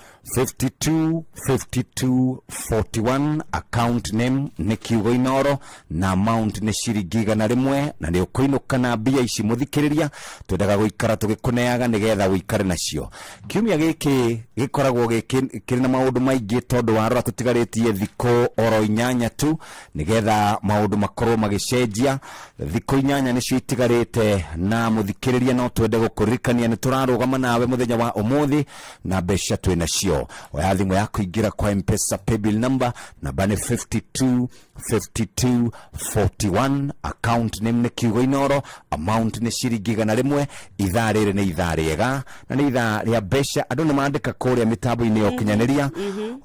52 52 41, account name nĩ kiugo Inoro na amount nĩ ciringi 100, na nĩ ũkũinũka na mbia ici. Mũthikĩrĩria, twendaga gũikara tũgĩkũneaga nĩgetha ũikare nacio. Kiumia gĩkĩ gĩkoragwo kĩrĩ na maũndũ maingĩ, tondũ warora tũtigarĩtie thikũ oro 8 tu nĩgetha maũndũ makorwo magĩcenjia. Thikũ 8 nĩcio itigarĩte, na mũthikĩrĩria, no twende gũkũririkania nĩ tũrarũgama nawe mũthenya wa ũmũthĩ na mbeca twĩ nacio. Oya thimũ ya kũingĩra kwa Mpesa paybill number, namba nĩ 52 52 41, account name nĩ kiugo Inoro, amount nĩ ciringi 100. Ithaa rĩrĩ nĩ ithaa rĩega na nĩ ithaa rĩa mbeca. Andũ nĩ mandĩka kũrĩa mĩtambo-inĩ ya ũkinyanĩria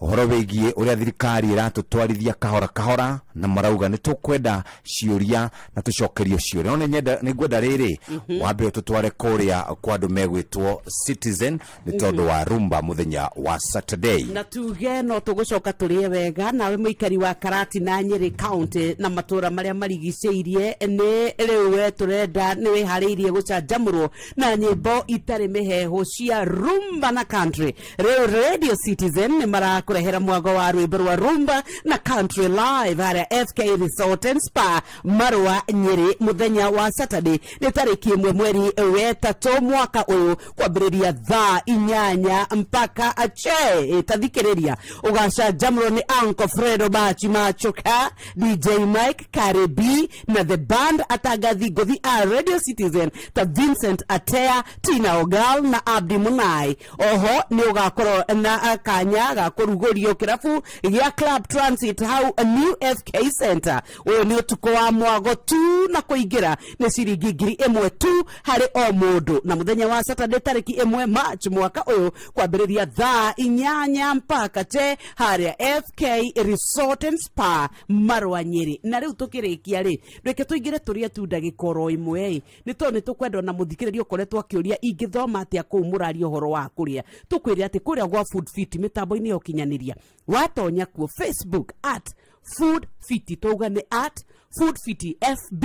ũhoro wĩgiĩ ũrĩa thirikari ĩratũtwarithia kahora kahora, na marauga nĩ tũkwenda ciũria na tũcokerio ciũria. No nĩ ngwenda rĩrĩ wambe ũtũtware kũrĩa kwa andũ megwĩtwo Citizen, nĩ tondũ wa rumba mũthenya wa Saturday. Na tuge no tũgũcoka tũrĩe wega nawe, mũikari wa Karati na Nyĩrĩ County na matũra marĩa marigicĩirie. Nĩ rĩu we tũrenda nĩ wĩharĩirie gũcanjamũrwo na nyĩmbo itarĩ mĩhehu cia rumba na country. Rĩu Radio Citizen nĩ marakũrehera mwago wa rwĩmbo rwa rumba na country live harĩa FK Resort and Spa, Marũa, Nyĩrĩ, mũthenya wa Saturday nĩ tarĩki 1 mweri wetatũ mwaka ũyũ, kwambĩrĩria thaa 8 mpaka ache. Tathikĩrĩria, ũgacanjamũrwo nĩ Uncle Fredo Bachi Machoka, DJ Mike Karibi na the band, atangathi ngũthi a Radio Citizen ta Vincent Atea, Tina Ogal na Abdi Munai. Oho nĩ ũgakorwo na kanya ga kũrugũrio kĩrabu gĩa Club Transit hau New FK Center. Ũyũ nĩ ũtukũ wa mwago tu, na kũingĩra nĩ ciringi 1000 tu harĩ o mũndũ. Na mũthenya wa Saturday tarĩki 1 March mwaka ũyũ, kwambĩrĩria thaa 8 mpaka te harĩa FK Resort and Spa, Marũa, Nyĩrĩ. Na rĩu tũkĩrĩkia rĩ, reke tũingĩre tũrĩe tu ndagĩka oro ĩmwe ĩ, nĩ tondũ nĩ tũkwenda ona mũthikĩrĩria ũkoretwo akĩũria ingĩthoma atĩa kũu mũraria ũhoro wa kũrĩa. Tũkwĩre atĩ kũrĩa gwa Food Fit, mĩtambo-inĩ ya ũkinyanĩria, watonya kuo Facebook @foodfit, twauga nĩ @foodfit fb,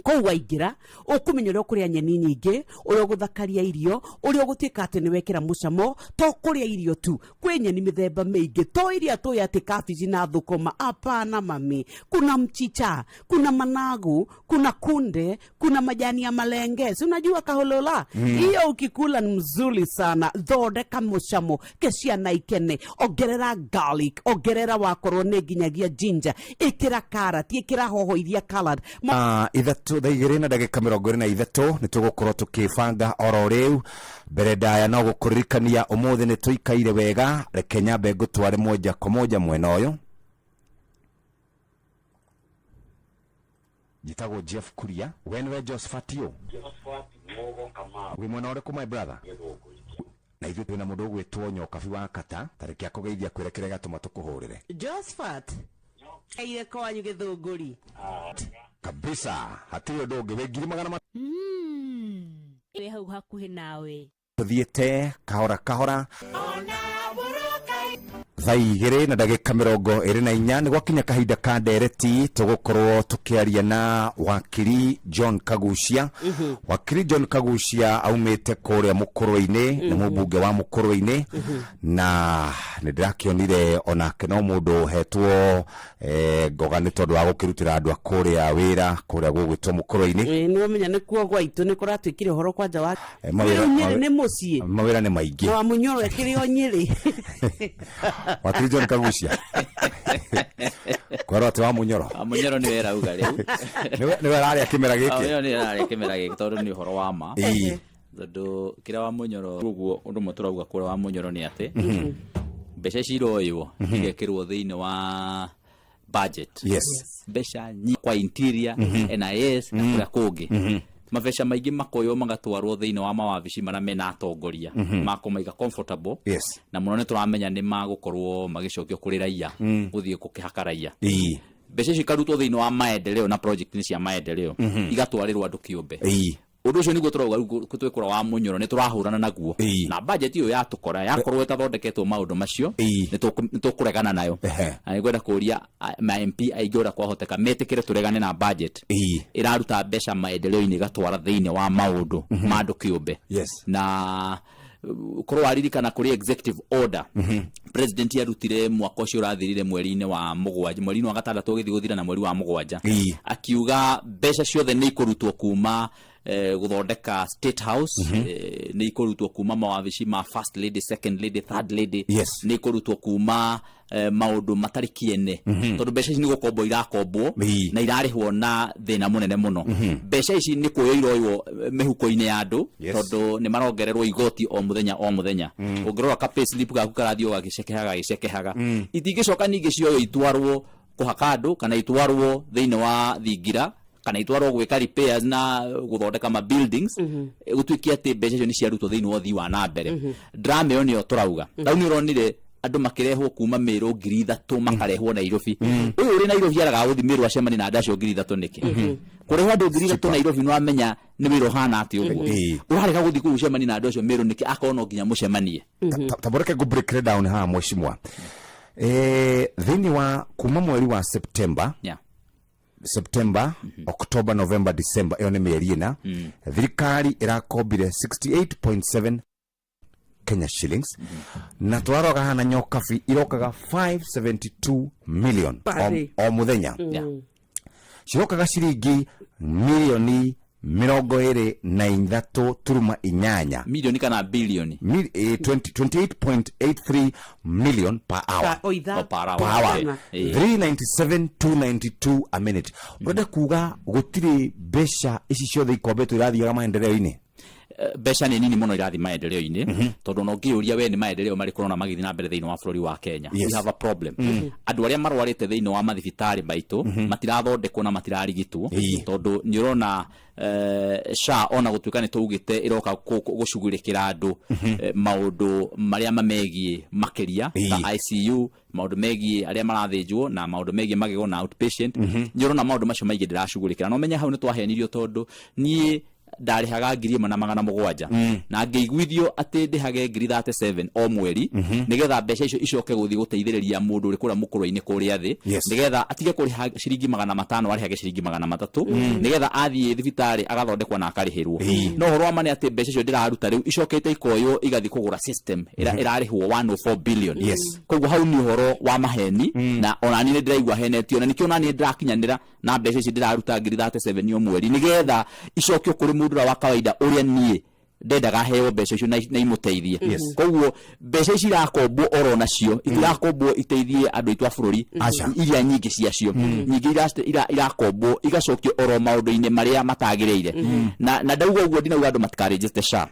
kũu waingĩra ũkũmenya ũrĩa ũkũrĩa nyeni nyingĩ, ũrĩa ũgũthakaria irio, ũrĩa ũgũtuĩka atĩ nĩ wekĩra mũcamo. To kũrĩa irio tu, kwĩ nyeni mĩthemba mĩingĩ, to iria tũĩ atĩ kabici na thũkũma. Hapana mami, kuna mchicha, kuna managu, kuna kunde, kuna majani ya malenge, si unajua kaholola hiyo ukikula ni mzuri sana. Thondeka mũcamo ke ciana ikene, ongerera garlic, ongerera wakorwo nĩ nginyagia ginger, ĩkĩra karati, ĩkĩra hoho iria colored. 3 thaa 2 na ndagĩka 23, nĩ tũgũkorwo tũkĩbanga oro rĩu. Mbere ndaya no gũkũririkania ũmũthĩ nĩ tũikaire wega. Reke nyambe ngũtware moja kwa moja mwena ũyũ. Njĩtagwo Jeff Kuria, we nĩwe Josephat ũ? Wĩ mwena ũrĩkũ, my brother? Na ithuĩ twĩna mũndũ ũgwĩtwo Nyokabi wa Kata, tarĩki akũgeithia kwĩre kĩrĩa gĩatũma tũkũhũrĩre. Josephat aire kwanyu gĩthũngũri. Kabisa, hatirĩ ũndũ ũngĩ. Wĩ ngiri magana Wĩ hau hakuhĩ nawe. Tũthiĩte kahora kahora. Thaa 2 na ndagĩka 24, nĩ gwakinya kahinda ka ndereti. Tũgũkorwo tũkĩaria na wakiri John Kagucia. Wakiri John Kagucia aumĩte kũrĩa Mũkũrwe-inĩ, nĩ mũmbunge wa Mũkũrwe-inĩ, na nĩ ndĩrakĩonire onake no mũndũ ũhetwo ngoga nĩ tondũ wa gũkĩrutĩra andũ a kũrĩa wĩra kũrĩa gũgwĩtwo Mũkũrwe-inĩ. Ĩĩ, nĩ wamenya nĩ kuo gwaitũ nĩ kũratuĩkire ũhoro kwanja wa mawĩra- Rĩu Nyĩrĩ nĩ mũciĩ. Mawĩra nĩ maingĩ. Na Wamunyoro ĩkĩrĩ o Nyĩrĩ. Wakiri John Kagucia, kwerwo atĩ wa Munyoro. Munyoro nĩwe ĩrauga rĩu. Nĩwe ararĩa kĩmera gĩkĩ. Munyoro nĩwe ararĩa kĩmera gĩkĩ, tondũ nĩ ũhoro wa ma. Tondũ kĩrĩa wa Munyoro ũguo ũndũ ũmwe tũrauga kũrĩa wa Munyoro nĩ atĩ mbeca ici iroywo igekĩrwo thĩinĩ wa budget. Mbeca nyingĩ kwa interior, NIS na kũrĩa kũngĩ. Mabeca maingĩ makoywo magatwarwo thĩinĩ wa mawabici marĩa mena atongoria makũmaiga comfortable. Na mũno nĩ tũramenya nĩ magũkorwo magĩcokio kũrĩ raia gũthiĩ gũkĩhaka raia. Mbeca icio ikarutwo thĩinĩ wa maendeleo na project cia maendeleo, igatwarĩrwo andũ kĩũmbe. Ũndũ ũcio nĩguo tũrauga rĩu twĩkũra wa Mũnyoro nĩ tũrahũrana naguo. Na budget ĩyo yatũkora yakorwo ĩtathondeketwo maũndũ macio, nĩ tũkũregana nayo. Na nĩngwenda kũria ma MP aingĩ ũrĩa kwahoteka metĩkĩre tũregane na budget ĩraruta mbeca maendeleo-inĩ ĩgatwara thĩinĩ wa maũndũ ma andũ kĩũmbe. Na Korwo waririkana kũrĩ executive order president arutire mwaka ũcio ũrathirire mweri-inĩ wa mũgwanja, mweri-inĩ wa gatandatũ ũgĩthiĩ gũthira na mweri wa mũgwanja, akiuga mbeca ciothe nĩ ikũrutwo kuma gũthondeka State House, nĩ ikũrutwo kuma mawabici ma first lady, second lady, third lady, nĩ ikũrutwo kuma maũndũ matarĩ kĩene, tondũ mbeca ici nĩ gũkombwo irakombwo na irarĩhwo na thĩna mũnene mũno. Mbeca ici nĩ kuoywo iroywo mĩhuko-inĩ ya andũ, tondũ nĩ marongererwo igoti o mũthenya o mũthenya. Ũngĩrora ka payslip gaku karathiĩ o gagĩcekehaga gagĩcekehaga. Itingĩcoka ningĩ cioywo itwarwo kũhaka andũ, kana itwarwo thĩinĩ wa thingira, kana itwarwo gwĩka repairs na gũthondeka ma buildings, gũtuĩke atĩ mbeca icio nĩ ciarutwo thĩinĩ wa ũthii wa na mbere. Drama ĩyo nĩyo tũrauga. Rĩu nĩ ũronire andũ makĩrehwo kuma Mĩrũ 3,000 makarehwo Nairobi. Ũyũ ũrĩ Nairobi aragaga gũthiĩ Mĩrũ acemanie na andũ acio 3,000 nĩkĩ? Kũrehwo andũ 3,000 Nairobi, nĩ wamenya nĩ wĩra ũhana atĩ ũguo. Ũrarega gũthiĩ kũu ũcemanie na andũ acio Mĩrũ nĩkĩ, akorwo no nginya mũcemanie? Tamboreke ngũ break it down haha, mheshimiwa. Thĩinĩ wa kuma mweri wa September, September, October, November, December, ĩyo nĩ mĩeri 4, thirikari ĩrakombire 68.7 Kenya shillings, na twaroga hana nyokabi irokaga 572 million Per day. o mũthenya. Cirokaga ciringi milioni 23.8. Milioni kana bilioni? 28.83 million per hour. O ithaa. O per hour. Per hour. 397,292 a minute. Ũrenda kuga gũtirĩ mbeca ici ciothe ikombetwo irathiaga maendeleo-inĩ? Mbeca nĩ nini mũno irathiĩ maendeleo-inĩ, tondũ ona ũngĩyũria we nĩ maendeleo marĩkũ ũrona magĩthiĩ na mbere thĩinĩ wa bũrũri wa Kenya? We have a problem. Andũ arĩa marwarĩte thĩinĩ wa mathibitarĩ maitũ matirathondekwo na matirarigitwo, tondũ nĩ ũrona SHA, ona gũtuĩka nĩ tũugĩte ĩroka gũcugurĩkĩra andũ maũndũ marĩa mamegiĩ makĩria ta ICU, maũndũ megiĩ arĩa marathĩnjwo na maũndũ megiĩ magego na outpatient, nĩ ũrona maũndũ macio maingĩ ndĩracugurĩkĩra. Na ũmenye hau nĩ twahenirio, tondũ niĩ ndarĩhaga 1,700 na ngĩiguithio atĩ ndĩhage 37,000 o mweri, nĩgetha mbeca icio icoke gũthiĩ gũteithĩrĩria mũndũ ũrĩ kũrĩa mũkũrũ-inĩ kũrĩa thĩ, nĩgetha atige kũrĩha ciringi 500, arĩhage ciringi 300, nĩgetha athiĩ thibitarĩ agathondekwo na akarĩhĩrwo. No ũhoro wa ma nĩ atĩ mbeca icio ndĩraruta rĩu icokete ikoywo igathiĩ kũgũra system ĩrĩa ĩrarĩhwo 104 billion. Koguo hau nĩ ũhoro wa maheni, na ona niĩ nĩ ndĩraigua henetio, na nĩkĩo ona niĩ ndĩrakinyanĩra na mbeca ici ndĩraruta 37,000 o mweri, nĩgetha icokio kũrĩ mũndũ ũrĩa wa kawaida ũrĩa niĩ ndendaga heo mbeca icio na imũteithie. Koguo mbeca ici irakombwo oro nacio itirakombwo iteithie andũ aitũ a bũrũri. Aca. Iria nyingĩ ciacio nyingĩ irakombwo igacokio oro maũndũ-inĩ marĩa matagĩrĩire. Na ndauga ũguo ndinauga andũ matikarĩnjĩte SHA,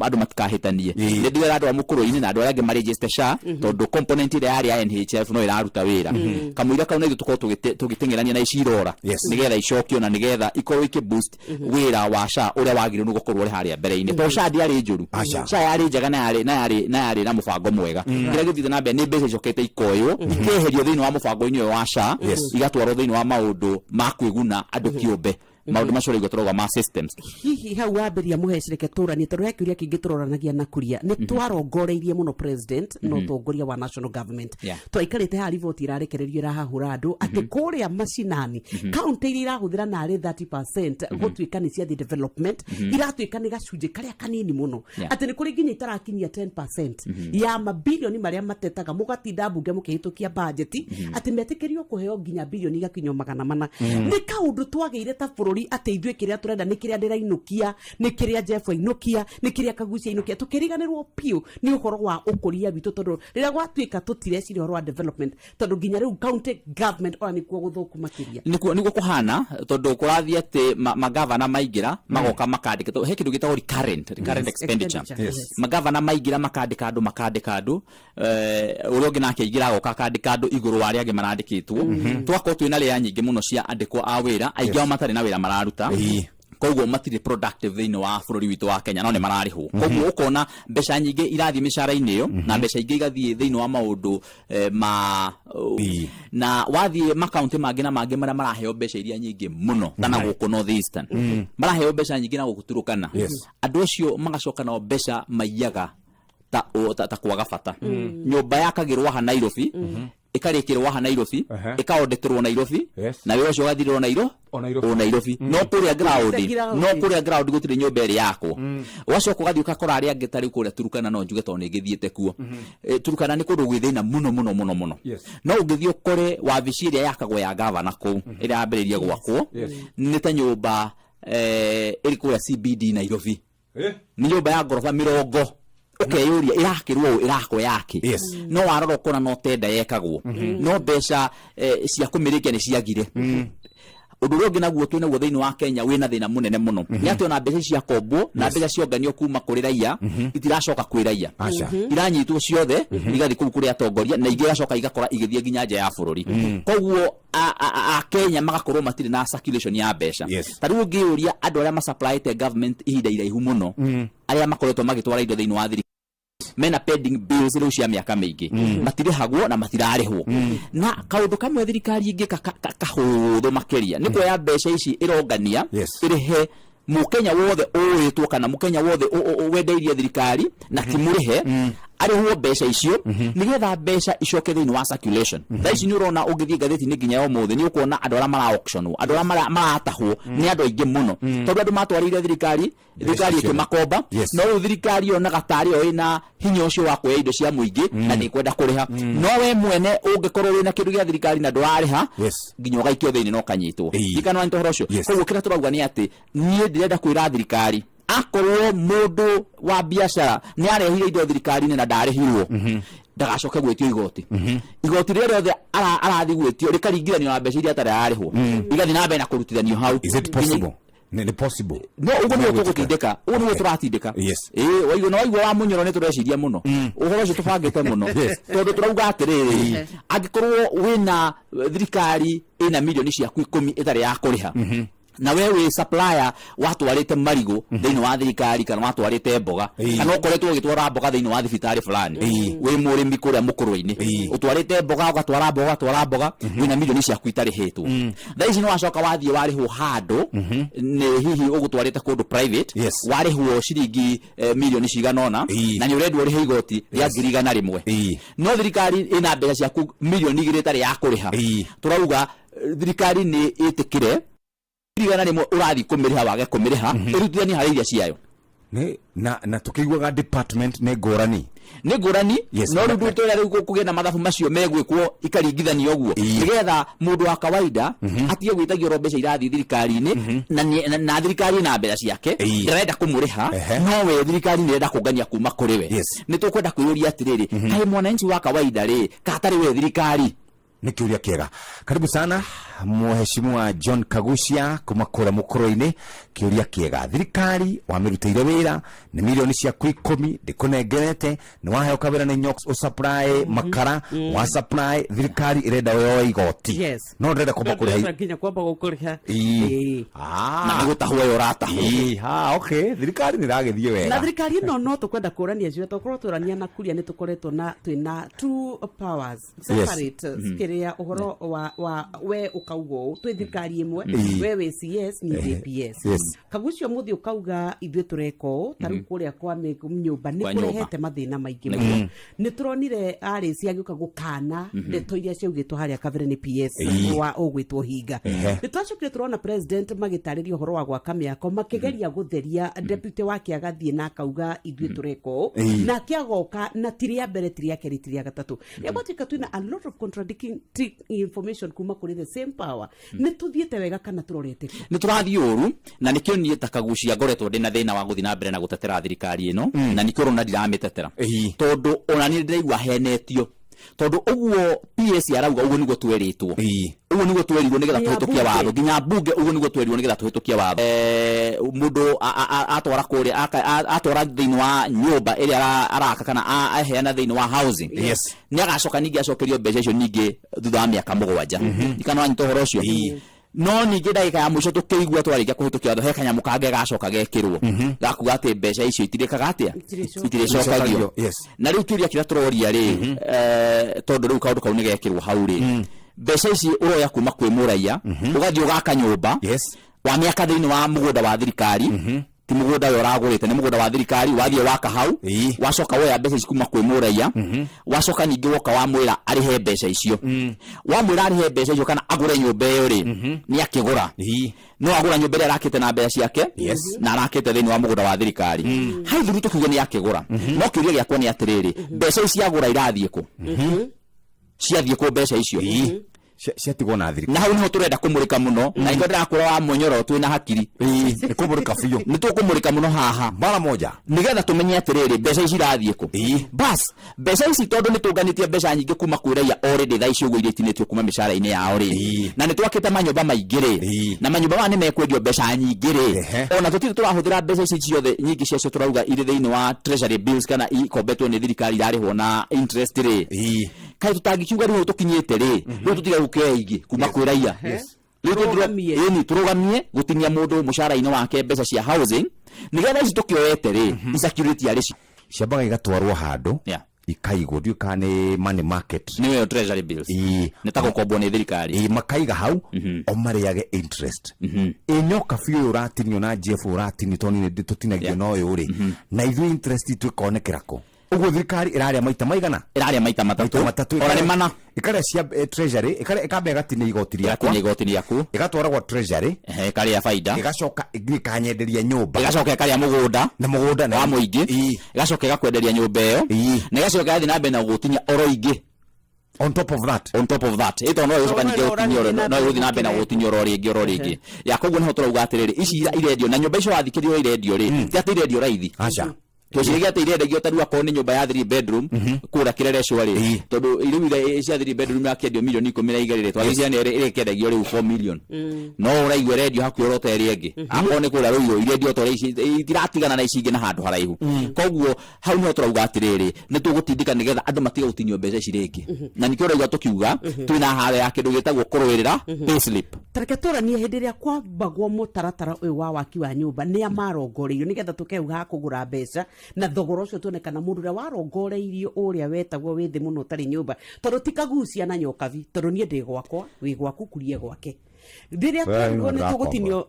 andũ matikahĩtanie. Nĩ ndĩrera andũ a mũkũrũ-inĩ na andũ arĩa angĩ marĩnjĩte SHA, tondũ component ĩrĩa yarĩ ya NHIF no ĩraruta wĩra kamũira kau, na ithuĩ tũkorwo tũgĩteng'erania na ici irora, nĩgetha icokio na nĩgetha ikorwo ikĩ boost wĩra wa SHA ũrĩa wagĩrĩirwo nĩ gũkorwo ũrĩ harĩa mbere-inĩ, tondũ SHA ndĩarĩ njũru. Aca. SHA yarĩ njega na yarĩ na mũbango mwega. Kĩrĩa gĩthiĩte na mbere nĩ mbeca icokete ikoywo ikeherio thĩinĩ wa mũbango-inĩ ũyũ wa SHA, igatwarwo thĩinĩ wa maũndũ ma kwĩguna andũ kĩũmbe, maũndũ macio ũraigua tũrauga ma systems. Hihi hau wambĩria mũhecireke tũranie, tondũ he kĩũria kĩngĩ tũroranagia na kuria nĩ twarongoreirie mũno president na ũtongoria wa national government. Twaikarĩte haha, riboti ĩrarekererio ĩrahahũra andũ atĩ kũrĩa macinani kaunti iria irahũthĩra narĩ 30% gũtuĩka nĩ ciathiĩ development, iratuĩka nĩ gacunjĩ karĩa kanini mũno, atĩ nĩ kũrĩ nginya itarakinyia 10% ya mabilioni marĩa matetaga mũgatinda mbunge mũkĩhĩtũkia bajeti atĩ metĩkĩrio kũheo nginya bilioni igakinyio 400. Nĩ kaũndũ twagĩire ta bũrũri atĩ ithuĩ kĩrĩa tũrenda nĩ kĩrĩa ndĩrainũkia, nĩ kĩrĩa Jeff ainũkia, nĩ kĩrĩa Kagucia ainũkia, tũkĩriganĩrwo biũ nĩ ũhoro wa ũkũria witũ, tondũ rĩrĩa gwatuĩka tũtireciria ũhoro wa development, tondũ nginya rĩu county government ona nĩkuo gũthũku makĩria. Nĩguo kũhana, tondũ kũrathiĩ atĩ magavana maingĩra magoka makandĩka, tondũ he kĩndũ gĩtagwo recurrent expenditure. Expenditure, yes. Magavana maingĩra makandĩka andũ, ũrĩa ũngĩ nake aingĩra agoka akandĩka andũ igũrũ wa arĩa angĩ marandĩkĩtwo. Twakorwo twĩna rĩa nyingĩ mũno cia andĩkwo a wĩra, aingĩ ao matarĩ na wĩra mararuta, koguo matirĩ productive thĩinĩ wa bũrũri witũ wa Kenya, no nĩ mararĩhwo. Koguo ũkona mbeca nyingĩ irathiĩ mĩcara-inĩ ĩyo na mbeca ingĩ igathiĩ thĩinĩ wa maũndũ ma na wathiĩ makaunti mangĩ na mangĩ marĩa maraheo mbeca iria nyingĩ mũno, ta na gũkũ North Eastern maraheo mbeca nyingĩ na gũkũ Turukana, andũ acio magacoka nao mbeca maiyaga ta kwaga bata. Nyũmba yakagĩrwo haha Nairobi. Ĩkarĩkĩrwo haha Nairobi, ĩkaondĩtĩrwo Nairobi, na wĩra ũcio ũgathirĩrwo Nairo O Nairobi. O Nairobi. No kũrĩa ground, ground. no kũrĩa ground gũtirĩ nyũmba ĩrĩ yakwo. Ũgacoka ũgathiĩ ũgakora arĩa angĩ ta rĩu kũrĩa Turukana, no njuge tondũ nĩ ngĩthiĩte kuo. Turukana nĩ kũndũ gwĩ thĩna mũno mũno mũno mũno. No ũngĩthiĩ ũkore wabici ĩrĩa yakagwo ya gavana kũu, ĩrĩa yambĩrĩirie gwakwo, nĩ ta nyũmba ĩrĩ kũrĩa CBD Nairobi. Nĩ nyũmba ya ngoroba 40, ũkeyũria ĩrakĩrwo ũũ, ĩrakwo yake. No warora ũkona no tenda yekagwo, no mbeca cia kũmĩrĩkia nĩ ciagire. Ũndũ ũrĩa ũngĩ naguo twĩ naguo thĩinĩ wa Kenya wĩna thĩna mũnene mũno nĩ atĩ ona mbeca ici ciakombwo na mbeca cionganio kuma kũrĩ raia itiracoka kwĩ raia. Aca. Iranyitwo ciothe igathiĩ kũu kũrĩ atongoria, na ingĩ igacoka igakora igĩthiĩ nginya nja ya bũrũri. Koguo Akenya magakorwo matirĩ na circulation ya mbeca. Ta rĩu ũngĩyũria andũ arĩa masupplyĩte government ihinda iraihu mũno, arĩa makoretwo magĩtwara indo thĩinĩ wa thirikari, mena pending bills rĩu cia mĩaka mĩingĩ, matirĩhagwo na matirarĩhwo. Na kaũndũ kamwe thirikari ĩngĩka kahũthũ makĩria nĩ kuoya mbeca ici ĩrongania, ĩrĩhe Mũkenya wothe ũĩtwo kana Mũkenya wothe wendeirie thirikari na ti mũrĩhe, arĩhwo mbeca icio nĩgetha mbeca icoke thĩinĩ wa circulation. Thaa ici nĩ ũrona ũngĩthiĩ ngathĩti-inĩ nginya ya ũmũthĩ, nĩ ũkuona andũ arĩa mara auctionwo, andũ arĩa maratahwo nĩ andũ aingĩ mũno, tondũ andũ matwarĩire thirikari, thirikari icio. ĩkĩmakomba. No rĩu thirikari yonaga tarĩ yo ĩna hinya ũcio wa kuoya indo cia mũingĩ na ndĩkwenda kũrĩha. No we mwene ũngĩkorwo wĩna kĩndũ gĩa thirikari na ndũrarĩha, nginya ũgaikio thĩinĩ na ũkanyitwo. Ndikana wanyita ũhoro ũcio. Koguo kĩrĩa tũrauga nĩ atĩ niĩ ndĩrenda kwĩra thirikari, akorwo mũndũ wa biacara nĩ arehire indo thirikari-inĩ na ndarĩhirwo, ndagacoke gwĩtio igoti. Igoti rĩrĩa rĩothe arathiĩ gwĩtio rĩkaringithanio na mbeca iria atarĩ ararĩhwo, igathiĩ na mbere na kũrutithanio hau. Is it possible? Nĩ possible? No ũguo nĩguo tũgũtindĩka, ũguo nĩguo tũratindĩka. Ĩĩ, waigua na waigua wa Mũnyoro, nĩ tũreciria mũno ũhoro ũcio, tũbangĩte mũno, tondũ tũrauga atĩrĩrĩ, angĩkorwo wĩna thirikari ĩna mirioni ciaku 10 ĩtarĩ ya kũrĩha, na we wĩ supplier watwarĩte marigũ thĩinĩ wa thirikari kana watwarĩte mboga, kana ũkoretwo ũgĩtwara mboga thĩinĩ wa thibitarĩ fulani, wĩ mũrĩmi kũrĩa mũkũrwe-inĩ, ũtwarĩte mboga, ũgatwara mboga, ũgatwara mboga, wĩna mirioni ciaku itarĩhĩtwo, thaa ici nĩ wacoka wathiĩ warĩhwo handũ, nĩ hihi ũgũtwarĩte kũndũ private, warĩhwo ciringi mirioni cigana ũna, na nĩ ũrendwo ũrĩhe igoti rĩa 100,000, no thirikari ĩna mbeca ciaku mirioni 2 ĩtarĩ ya kũrĩha, tũrauga thirikari nĩ ĩtĩkĩre 100,000 ũrathiĩ kũmĩrĩha wage kũmĩrĩha, ĩrutithanie harĩ iria ciayo. Nĩ na tukĩiguaga department nĩ ngũrani. Nĩ ngũrani. No rĩu tũrĩa rĩu kũgĩa na mathabu macio megwĩkwo ikaringithanio ũguo, nĩgetha mũndũ wa kawaida atige gwĩtagio oro mbeca irathiĩ thirikari-inĩ, na thirikari ĩna mbeca ciake, ndĩrenda kũmũrĩha, no we thirikari nĩ ĩrenda kũngania kuma kũrĩ we. Nĩ tũkwenda kwĩyũria atĩrĩrĩ, kaĩ mwananchi wa kawaida rĩ, katarĩ we thirikari? Nĩ kĩũria kĩega. Karibu sana Mheshimiwa John Kagucia kuma kũrĩa mũkũrũ-inĩ. Kĩũria kĩega. Thirikari wamĩrutĩire wĩra nĩ mirioni ciaku 10 ndĩkũnengerete, nĩ waheo kawĩra nĩ Nyox ũsupply makara, wa supply, thirikari ĩrenda yoe igoti, no ndĩrenda kwamba kũrĩha. Nginya kwamba gũkũrĩha. Ĩĩ. Na nĩ gũtahwo yo ũratahwo. Ĩĩ, ha, okay, thirikari nĩ ĩragĩthiĩ Na wega. thirikari ĩno no tũkwenda kũrania ciũria, tokorwo tũrania na kuria nĩ tũkoretwo na twĩna two powers separate. Kĩrĩa ũhoro wa we ũkauga ũũ, twĩ thirikari ĩmwe, we wĩ CS, ni ndĩ PS. Kagucio mũthiĩ ũkauga ithuĩ tũreka ũũ, ta rĩu kũrĩa kwa nyũmba nĩ Kwa nyũmba. kũrehete mathĩna maingĩ mũno. Nĩ tũronire arĩci agĩũka gũkana ndeto iria ciaugĩtwo harĩa kabere nĩ PS wa ũgwĩtwo hinga. Nĩ twacokire tũrona president magĩtarĩria ũhoro wa gwaka mĩako, makĩgeria gũtheria deputy wake, agathiĩ na akauga ithuĩ tũreka ũũ, nake agoka na ti rĩa mbere, ti rĩa kerĩ, ti rĩa gatatũ. Rĩa gwatuĩka twĩna a lot of contradicting information kuma kũrĩ the same power. Nĩ tũthiĩte wega kana tũrorete kũ? Nĩ tũrathiĩ ũru, na nĩkĩo niĩ ta Kagucia ngoretwo ndĩ na thĩna wa gũthiĩ na mbere na gũtetera thirikari ĩno, na nĩkĩo ũrona ndiramĩtetera, tondũ ona niĩ ndĩraigua henetio, tondũ ũguo PS arauga, ũguo nĩguo twerĩtwo, ũguo nĩguo twerirwo nĩgetha Nginya tũhĩtũkie mbunge. watho, nginya mbunge, ũguo nĩguo twerirwo nĩgetha tũhĩtũkie watho. Mũndũ atwara kũrĩa atwara thĩinĩ wa nyũmba ĩrĩa araka kana aheana thĩinĩ wa housing, nĩ agacoka ningĩ acokerio mbeca icio ningĩ thutha wa mĩaka 7. Ndikana wanyita ũhoro ũcio. No ningĩ ndagĩka ya mũico tũkĩigua twarĩkia kũhĩtũkia watho, he kanyamũ kangĩ gacoka gekĩrwo gakuga atĩ mbeca icio itirĩkaga atĩa? Itirĩcokagio. Na rĩu kĩũria kĩrĩa tũroria rĩ, tondũ rĩu kaũndũ kau nĩ gekĩrwo hau rĩ, mbeca ici ũroya kuma kwĩ mũraiya, ũgathiĩ ũgaka nyũmba wa mĩaka thĩinĩ wa mũgũnda wa thirikari. Ti mũgũnda we ũragũrĩte, nĩ mũgũnda wa thirikari. Wathiĩ waka hau, wacoka woya mbeca ici kuma kwĩ mũraia, wacoka ningĩ woka wamwĩra arĩhe mbeca icio. Wamwĩra arĩhe mbeca icio kana agũre nyũmba ĩyo rĩ, nĩ akĩgũra. No agũra nyũmba ĩrĩa arakĩte na mbeca ciake na arakĩte thĩinĩ wa mũgũnda wa thirikari. Hau thuru tũkiuge nĩ akĩgũra, no kĩũria gĩakwa nĩ atĩrĩrĩ, mbeca ici agũra irathiĩ kũ? Ciathiĩ kũ mbeca icio? Ciatigwo na thirikari. Na hau niho turenda kumurika muno, na nĩkĩo ndĩrakwĩra wa Mũnyoro twĩna hakiri. Nĩ kũmũrĩka biũ. Nĩ tũkũmũrĩka mũno haha mara moja, nĩgetha tũmenye atĩrĩrĩ, mbeca ici irathiĩ kũ. Bas, mbeca ici, tondũ nĩ tũnganĩtie mbeca nyingĩ kuma kwĩ raia already thaa ici ũguo, iria itinĩtio kuma mĩcara-inĩ yao rĩ, na nĩ twakĩte manyũmba maingĩ rĩ, na manyũmba maya nĩ mekwendio mbeca nyingĩ rĩ, ona tũtirĩ tũrahũthĩra mbeca ici ciothe. Nyingĩ ciacio tũrauga irĩ thĩinĩ wa treasury bills kana ikombetwo nĩ thirikari, irarĩhwo na interest rĩ. Kaĩ tũtangĩkiuga rĩu hau tũkinyĩte rĩ, rĩu tũtige gũkĩoya ingĩ kuma kwĩ raia? Rĩu Tũrũgamie. Ĩni, tũrũgamie gũtinia mũndũ mũcara-inĩ wake mbeca cia housing, nĩgetha ici tũkĩoete rĩ, isecurity arĩ cio. Ciambaga igatwarwo handũ, ikaigwo, ndiũĩ kana nĩ money market. Nĩyo treasury bills. Nĩ ta gũkombwo nĩ thirikari. Ĩĩ, makaiga hau o marĩage interest. Ĩ nyoka biũ ũyũ ũratinio na Jeff ũratinio, tondũ nĩ tũtinagio na ũyũ rĩ, na ithuĩ interest itũ ĩkonekera kũ? Ũguo thirikari ĩrarĩa maita maigana? Ĩrarĩa maita matatũ. Maita matatũ. Ona nĩ mana. Ĩkarĩa cia treasury, ĩkarĩa, ĩkamba ĩgatinia igoti rĩakwa. Ĩgatinia igoti rĩaku. Ĩgatwara gwa treasury. Ehe, ĩkarĩa baida. Ĩgacoka ĩkanyenderia nyũmba. Ĩgacoka ĩkarĩa mũgũnda. Na mũgũnda wa mũingĩ. Ĩgacoka ĩgakwenderia nyũmba ĩyo. Na ĩgacoka ĩgathiĩ na mbere na gũgũtinia oro ingĩ. On top of that. On top of that. Ĩto no ĩgũcoka No, ningĩ no, gũtinia oro, ũrathiĩ na no ĩgũthiĩ na mbere na mbere. gũgũtinia oro rĩngĩ, oro rĩngĩ. Ya koguo nĩho tũrauga atĩrĩrĩ, ici irendio na nyũmba icio wathikĩrĩrio irendio rĩ, ti atĩ irendio raithi. Aca. Twĩciragia atĩ irendagio ta rĩu akorwo nĩ nyũmba ya 3 bedroom kũrĩa Kĩrerecwa rĩ, tondũ rĩu ira cia 3 bedroom yakĩendio mirioni 12 rĩ, twagĩciria nĩ ĩrĩkĩendagio rĩu 4 million, no ũraigua ĩrendio hakuhĩ oro ta ĩrĩa ĩngĩ. Akorwo nĩ kũrĩa Rũirũ, irendio ta ũrĩa ici itiratigana na ici ingĩ na handũ haraihu. Koguo hau nĩho tũrauga atĩrĩrĩ, nĩ tũgũtindĩka nĩgetha andũ matige gũtinio mbeca ici rĩngĩ, na nĩkĩo ũraigua tũkiuga twĩna haro ya kĩndũ gĩtagwo kũrũĩrĩra payslip. Tareke tũranie, hĩndĩ ĩrĩa kwambagwo mũtaratara ũyũ wa waki wa nyũmba, nĩ a marongoreirio nĩgetha tũke hau ha kũgũra mbeca na thogora ũcio, tuone kana mũndũ ũrĩa warongoreirio ũrĩa wetagwo wĩ thĩ mũno ũtarĩ nyũmba, tondũ ti kagucia na nyokabi, tondũ niĩ ndĩ gwakwa, wĩ gwaku, kurie gwake. Rĩrĩa Wewe twerirwo nĩ nĩ tũgũtinio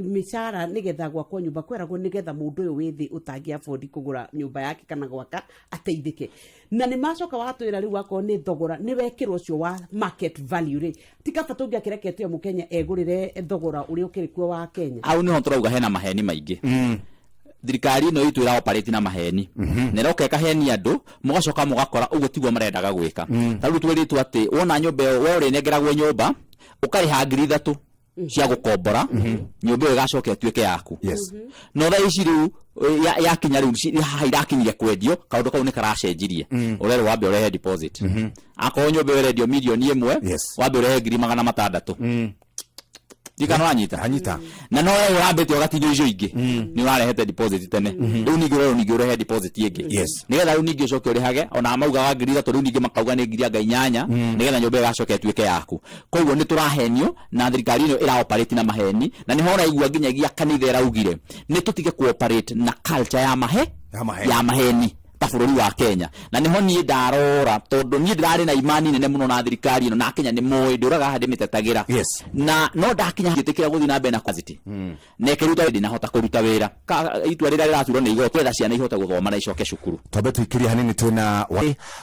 mĩcara nĩgetha gwakwo nyũmba, kweragwo nĩgetha mũndũ ũyũ wĩ thĩ ũtangĩ afford kũgũra nyũmba yake kana gwaka ateithĩke. Na nĩ macoka watwĩra rĩu akorwo nĩ thogora nĩ wekĩrwo ũcio wa market value rĩ, ti kaba tũngĩakĩrekete o mũkenya egũrĩre thogora ũrĩa ũkĩrĩ kuo wa Kenya? Hau nĩho tũrauga hena maheni maingĩ. Thirikari ĩno itũ ĩra operate na maheni, na ĩroka ĩkahenia andũ, mũgacoka mũgakora ũguo tiguo marendaga gwĩka. Ta rĩu twĩrĩtwo atĩ wona nyũmba ĩyo, we ũrĩnengeragwo nyũmba, ũkarĩha 3000 cia gũkombora nyũmba ĩyo, ĩgacoka ĩtuĩke yaku. No thaa ici rĩu yakinya rĩu haha irakinyire kwendio, kaũndũ kau nĩ karacenjirie. Ũrerwo wambe ũrehe deposit. Akorwo nyũmba ĩyo ĩrendio 1 mirioni, wambe ũrehe 600,000. Ndikana wanyita. Anyita. Na no wewe ũrambĩte ũgatinio icio ingĩ, nĩ ũrarehete deposit tene. Rĩu ningĩ ũrerwo ningĩ ũrehe deposit ĩngĩ, nĩgetha rĩu ningĩ ũcoke ũrĩhage ona maugaga 3000, rĩu ningĩ makauga nĩ ngiri anga inyanya, nĩgetha nyũmba ĩyo ĩgacoka ĩtuĩke yaku. Koguo nĩ tũrahenio na thirikari ĩno ĩra operate na maheni, na nĩho ũraigua nginyagia kanitha ĩraugire nĩ tũtige ku operate na culture ya mahe Ya maheni. Ya maheni ta bũrũri wa Kenya. Na nĩho niĩ ndarora, tondũ niĩ ndĩrarĩ na imani nene mũno na thirikari ĩno, na Kenya nĩ moĩ ndũraga haha ndĩmĩtetagĩra. Na no ndakinya ngĩtĩkĩra gũthiĩ na mbere na capacity na ĩkĩruta, ndinahota kũruta wĩra. Itua rĩrĩa rĩraturwo nĩ igoti etha ciana ihote gũthoma na icoke cukuru. Twambe tũikĩrie hanini, twĩna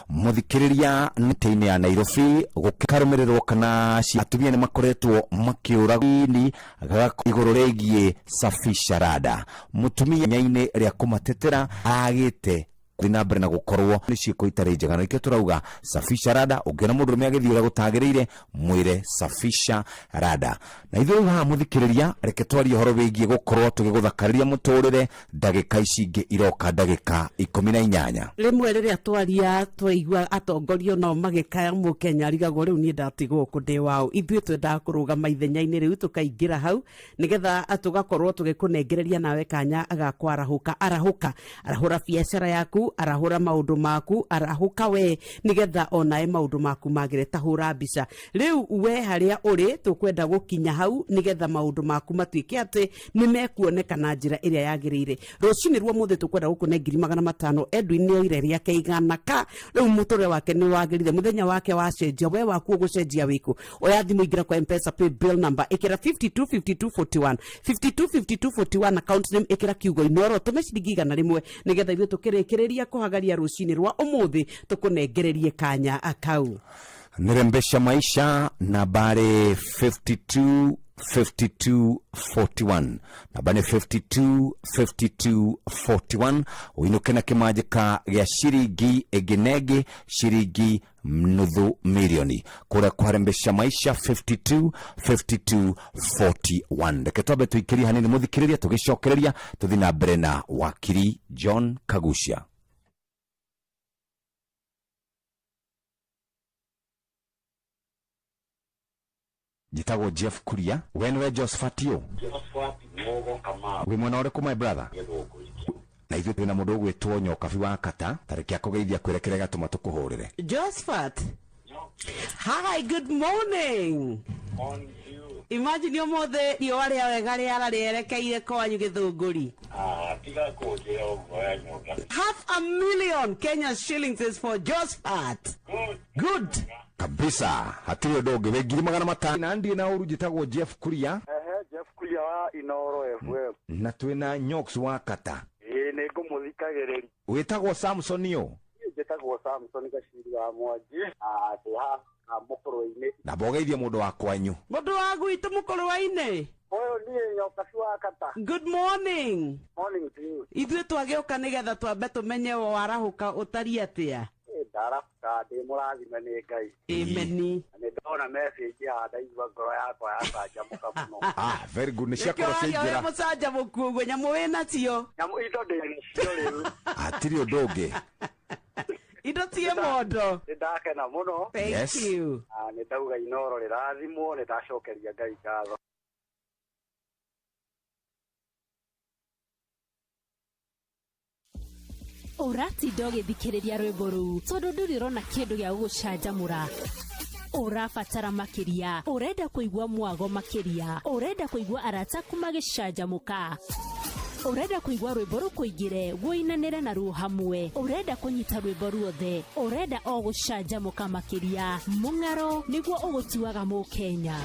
mũthikĩrĩria nĩtĩ-inĩ ya Nairobi gũkarũmĩrĩrwo kana atumia nĩ makoretwo makĩũra ini igũrũ rĩgiĩ safisha rada, mũtumia nya-inĩ rĩa kũmatetera agĩte gũthiĩ na mbere na gũkorwo nĩ ciĩko itarĩ njega, na nĩkĩo tũrauga safisha rada. Ũngĩona mũndũrũme agĩthiĩ ũrĩa gũtagĩrĩire, mwĩre safisha rada. Na ithuĩ rĩu haha, mũthikĩrĩria, reke twarie ũhoro wĩgiĩ gũkorwo tũgĩgũthakarĩria mũtũrĩre ndagĩka ici ingĩ iroka, ndagĩka 18. Rĩmwe rĩrĩa twaria, twaigua atongoria nao magĩkaya, mũkenya arigagwo rĩu niĩ ndatigwo kũ, ndĩ waũ? Ithuĩ twendaga kũrũgama ithenya-inĩ rĩu, tũkaingĩra hau nĩgetha tũgakorwo tũgĩkũnengereria nawe kanya ga kwarahũka. Arahũka, arahũra biacara yaku. maku, arahũra maũndũ maku, arahũka we nĩgetha onae maũndũ maku magĩre. Ta hũra mbica rĩu we harĩa ũrĩ, tũkwenda gũkinya hau nĩgetha maũndũ maku matuĩke atĩ nĩ mekuoneka na njĩra ĩrĩa yagĩrĩire. Rũcinĩ rwa mũthĩ tũkwenda gũkũne 500,000. Edwin nĩ oire rĩake igana ka rĩu mũtũrĩre wake nĩ wagĩrĩire, mũthenya wake wacenjia, we waku ũgũcenjia wĩkũ? Oya thimũ, ingĩra kwa Mpesa pay bill number, ĩkĩra 525241, 525241, account name ĩkĩra kiugo Inoro, tũme ciringi 100 nĩgetha ithuĩ tũkĩrĩkĩrĩria kũhagaria rũcinĩ rwa ũmũthĩ tũkũnengererie kanya kau. Nirembesha maisha nambari 52 52 41, namba nĩ 52 52 41, ũinũke na kĩmanjĩka gĩa ciringi ĩngĩ na ĩngĩ ciringi nuthu milioni kũrĩa kwarembesha maisha 52 52 41. Reke twambe tũikĩrie hanini mũthikĩrĩria, tũgĩcokereria tũthiĩ na mbere na wakiri John Kagucia. Njĩtagwo Jeff Kuria, we nĩwe Josephat ũ? Wĩ mwena ũrĩkũ, my brother? Na ithuĩ twĩna mũndũ ũgwĩtwo Nyokabi wa Kata, tarĩki akũgeithia kwĩre kĩrĩa gatũma tũkũhũrĩre. Josephat, hi, good morning. Imagine ũmũthĩ riũa rĩa wega rĩara rĩerekeire kwanyu Gĩthũngũri. Tiga kũnjĩra ũguo ya nyũmba. 500,000 Kenya shillings is for Josephat. Good. Kabisa, hatirĩ ũndũ ũngĩ wĩ 500,000 na ndiĩ na ũru. Njĩtagwo Jeff Kuria. Ehe, Jeff Kuria wa Inoro FM. Na twĩna Nyox wa Kata. Ĩĩ, nĩ ngũmũthikagĩrĩria. Wĩtagwo Samson ũ? Niĩ njĩtagwo Samson Gaciri wa Mwangi na ndĩ haha mũkũrwe-inĩ. Na mbogeithie mũndũ wa kwanyu. Mũndũ wa gwitũ mũkũrwa-inĩ. Ũyũ niĩ Nyokabi wa Kata. Good morning. Morning to you. Ithuĩ twagĩũka nĩgetha twambe tũmenye warahũka ũtariĩ atĩa. Ĩ, ndarahũka ndĩ mũrathime nĩ Ngai. Ameni. Na nĩ ndona message haha ndaigua ngoro yakwa yacanjamũka mũno. Ah, very good, nĩ ciakorwo Nĩkĩo waria wĩ ciaingĩra. mũcanjamũku ũguo, nyamũ wĩ nacio. Nyamũ indo ndĩ nacio rĩu. Hatirĩ ũndũ ũngĩ. Indo ciĩ mondo. Nĩ ndakena mũno. Thank Yes. you. Na nĩ ndauga Inoro rĩrathimwo, nĩ ndacokeria Ngai ngatho. Ũratinda ũgĩthikĩrĩria rwĩmbo rũu tondũ ndũrĩ ũrona kĩndũ gĩa gũgũcanjamũra. Ũrabatara makĩria, ũrenda kũigua mwago makĩria, ũrenda kũigua arata aku magĩcanjamũka, ũrenda kũigua rwĩmbo rũkũingĩre wũinanĩre naruo hamwe, ũrenda kũnyita rwĩmbo ruothe, ũrenda o gũcanjamũka makĩria. Mũng'aro nĩguo ũgũtuaga mũkenya.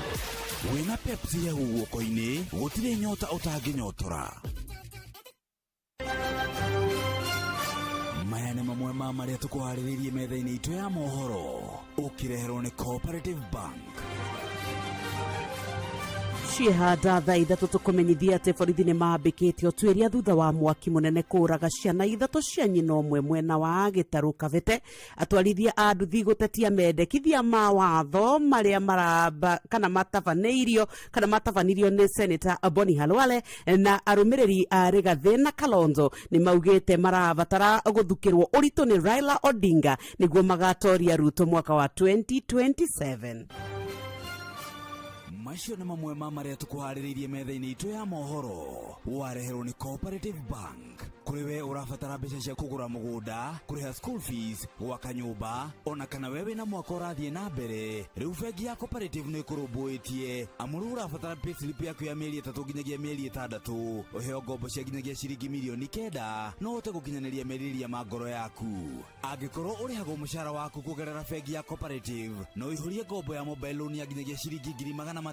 Wĩna Pepsi hehu guoko-inĩ, gũtirĩ nyota ũtangĩnyotora. Maya nĩ mamwe ma marĩa tũkũharĩrĩirie metha-inĩ itũ ya mohoro, ũkĩreherwo nĩ Cooperative Bank. Ciĩhanda thaa 3 tũkũmenyithia atĩ borithi nĩ mambĩkĩte ũtuĩria thutha wa mwaki mũnene kũraga ciana ithatũ cia nyina ũmwe mwena wa Gĩtarũ Kabete. Atwarithia a nduthi gũtetia mendekithia ma watho marĩa maramba kana matabanĩirio kana matabanirio nĩ Senator Boni Halwale, na arũmĩrĩri a Rigathĩ na Kalonzo nĩ maugĩte marabatara gũthukĩrwo ũritũ nĩ Raila Odinga nĩguo magatoria Ruto mwaka wa 2027. Macio nĩ mamwe ma marĩa tũkũharĩrĩirie metha-inĩ itũ ya mohoro, wareherwo nĩ Cooperative Bank. Kũrĩ we ũrabatara mbeca cia kũgũra mũgũnda, kũrĩha school fees, gwaka nyũmba, ona kana we wĩna mwaka ũrathiĩ na mbere, rĩu bengi ya Cooperative nĩ ĩkũrũmbũĩtie, amu rĩu ũrabatara payslip yaku ya mĩeri 3 nginyagia mĩeri 6, ũheo ngombo cia nginyagia ciringi mirioni 9 no ũhote gũkinyanĩria merirĩria ma ngoro yaku. Angĩkorwo ũrĩhagwo mũcara waku kũgerera bengi ya Cooperative, no ũihũrie ngombo ya mobile loan ya nginyagia ciringi 500,000.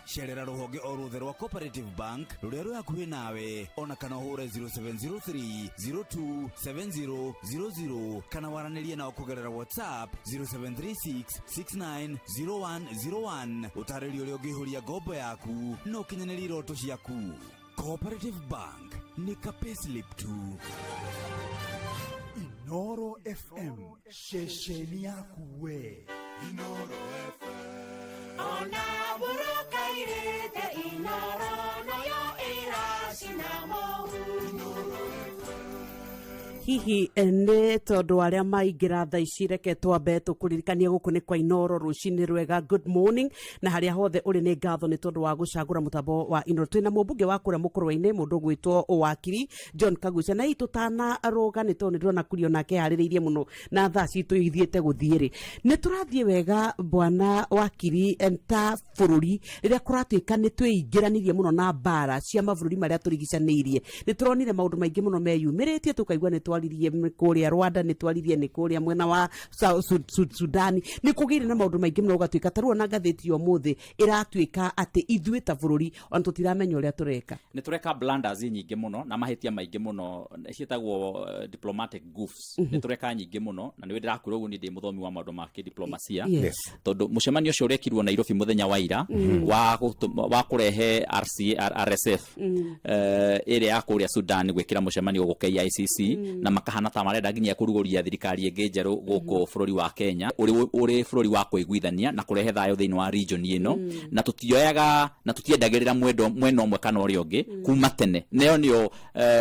Cerera rũhonge o ruothe rwa Cooperative Bank rũrĩa rwĩ hakuhĩ nawe, ona kana ũhũre 0703 027000 kana waranĩrie nao kũgerera WhatsApp 0736 690101, ũtarĩrie ũrĩa ũngĩihũria ngombo yaku na ũkinyanĩrie iroto ciaku. Cooperative Bank nĩ ka payslip tu. Inoro FM, ceceni yaku we. Inoro FM. Ona burukairite Inoro nayo iracina mũhu. Hihi nĩ tondũ arĩa maingĩra thaa ici, reke twambe tũkũririkanie gũkũ nĩ kwa Inoro rũcinĩ rwega, good morning, na harĩa hothe ũrĩ nĩ ngatho nĩ tondũ wa gũcagũra mũtambo wa Inoro. Twĩna mũmbunge wa kũrĩa mũkũrwe-inĩ, mũndũ ũgwĩtwo wakiri John Kagucia, na hihi tũtanarũga nĩ tondũ nĩ ndĩrona Kurio nake harĩrĩirie mũno na thaa citũ ithiĩte gũthiĩ rĩ, nĩ tũrathiĩ wega bwana wakiri, ta bũrũri rĩrĩa kũratuĩka nĩ twĩingĩranirie mũno na mbara cia mabũrũri marĩa tũrigicanĩirie? Nĩ tũronire maũndũ maingĩ mũno meyumĩrĩtie, tũkaigua nĩ twaririe kũrĩa Rwanda, nĩ twaririe nĩ kũrĩa mwena wa Sudani, nĩ kũgĩire na maũndũ maingĩ mũno, gũgatuĩka ta rĩu ona ngathĩti ya ũmũthĩ ĩratuĩka atĩ ithuĩ ta bũrũri ona tũtiramenya ũrĩa tũreka. Nĩ tũreka blunders nyingĩ mũno na mahĩtia maingĩ mũno, ciĩtagwo diplomatic goofs. Nĩ tũreka nyingĩ mũno, na nĩ ndĩrakwĩra ũguo, niĩ ndĩ mũthomi wa maũndũ ma kĩdiplomasia. Tondũ mũcemanio ũcio ũrekirwo Nairobi mũthenya wa ira wa kũrehe RCA, RSF ĩrĩa ya kũrĩa Sudan gwĩkĩra mũcemanio gũkũ KICC, na makahana ta marenda nginya kũrugũria thirikari ĩngĩ njerũ gũkũ bũrũri wa Kenya, ũrĩ bũrũri wa kũiguithania na kũrehe thayũ thĩinĩ wa region ĩno, na tũtioyaga na tũtiendagĩrĩra mwendo mwena ũmwe kana ũrĩa ũngĩ kuma tene. Nayo nĩyo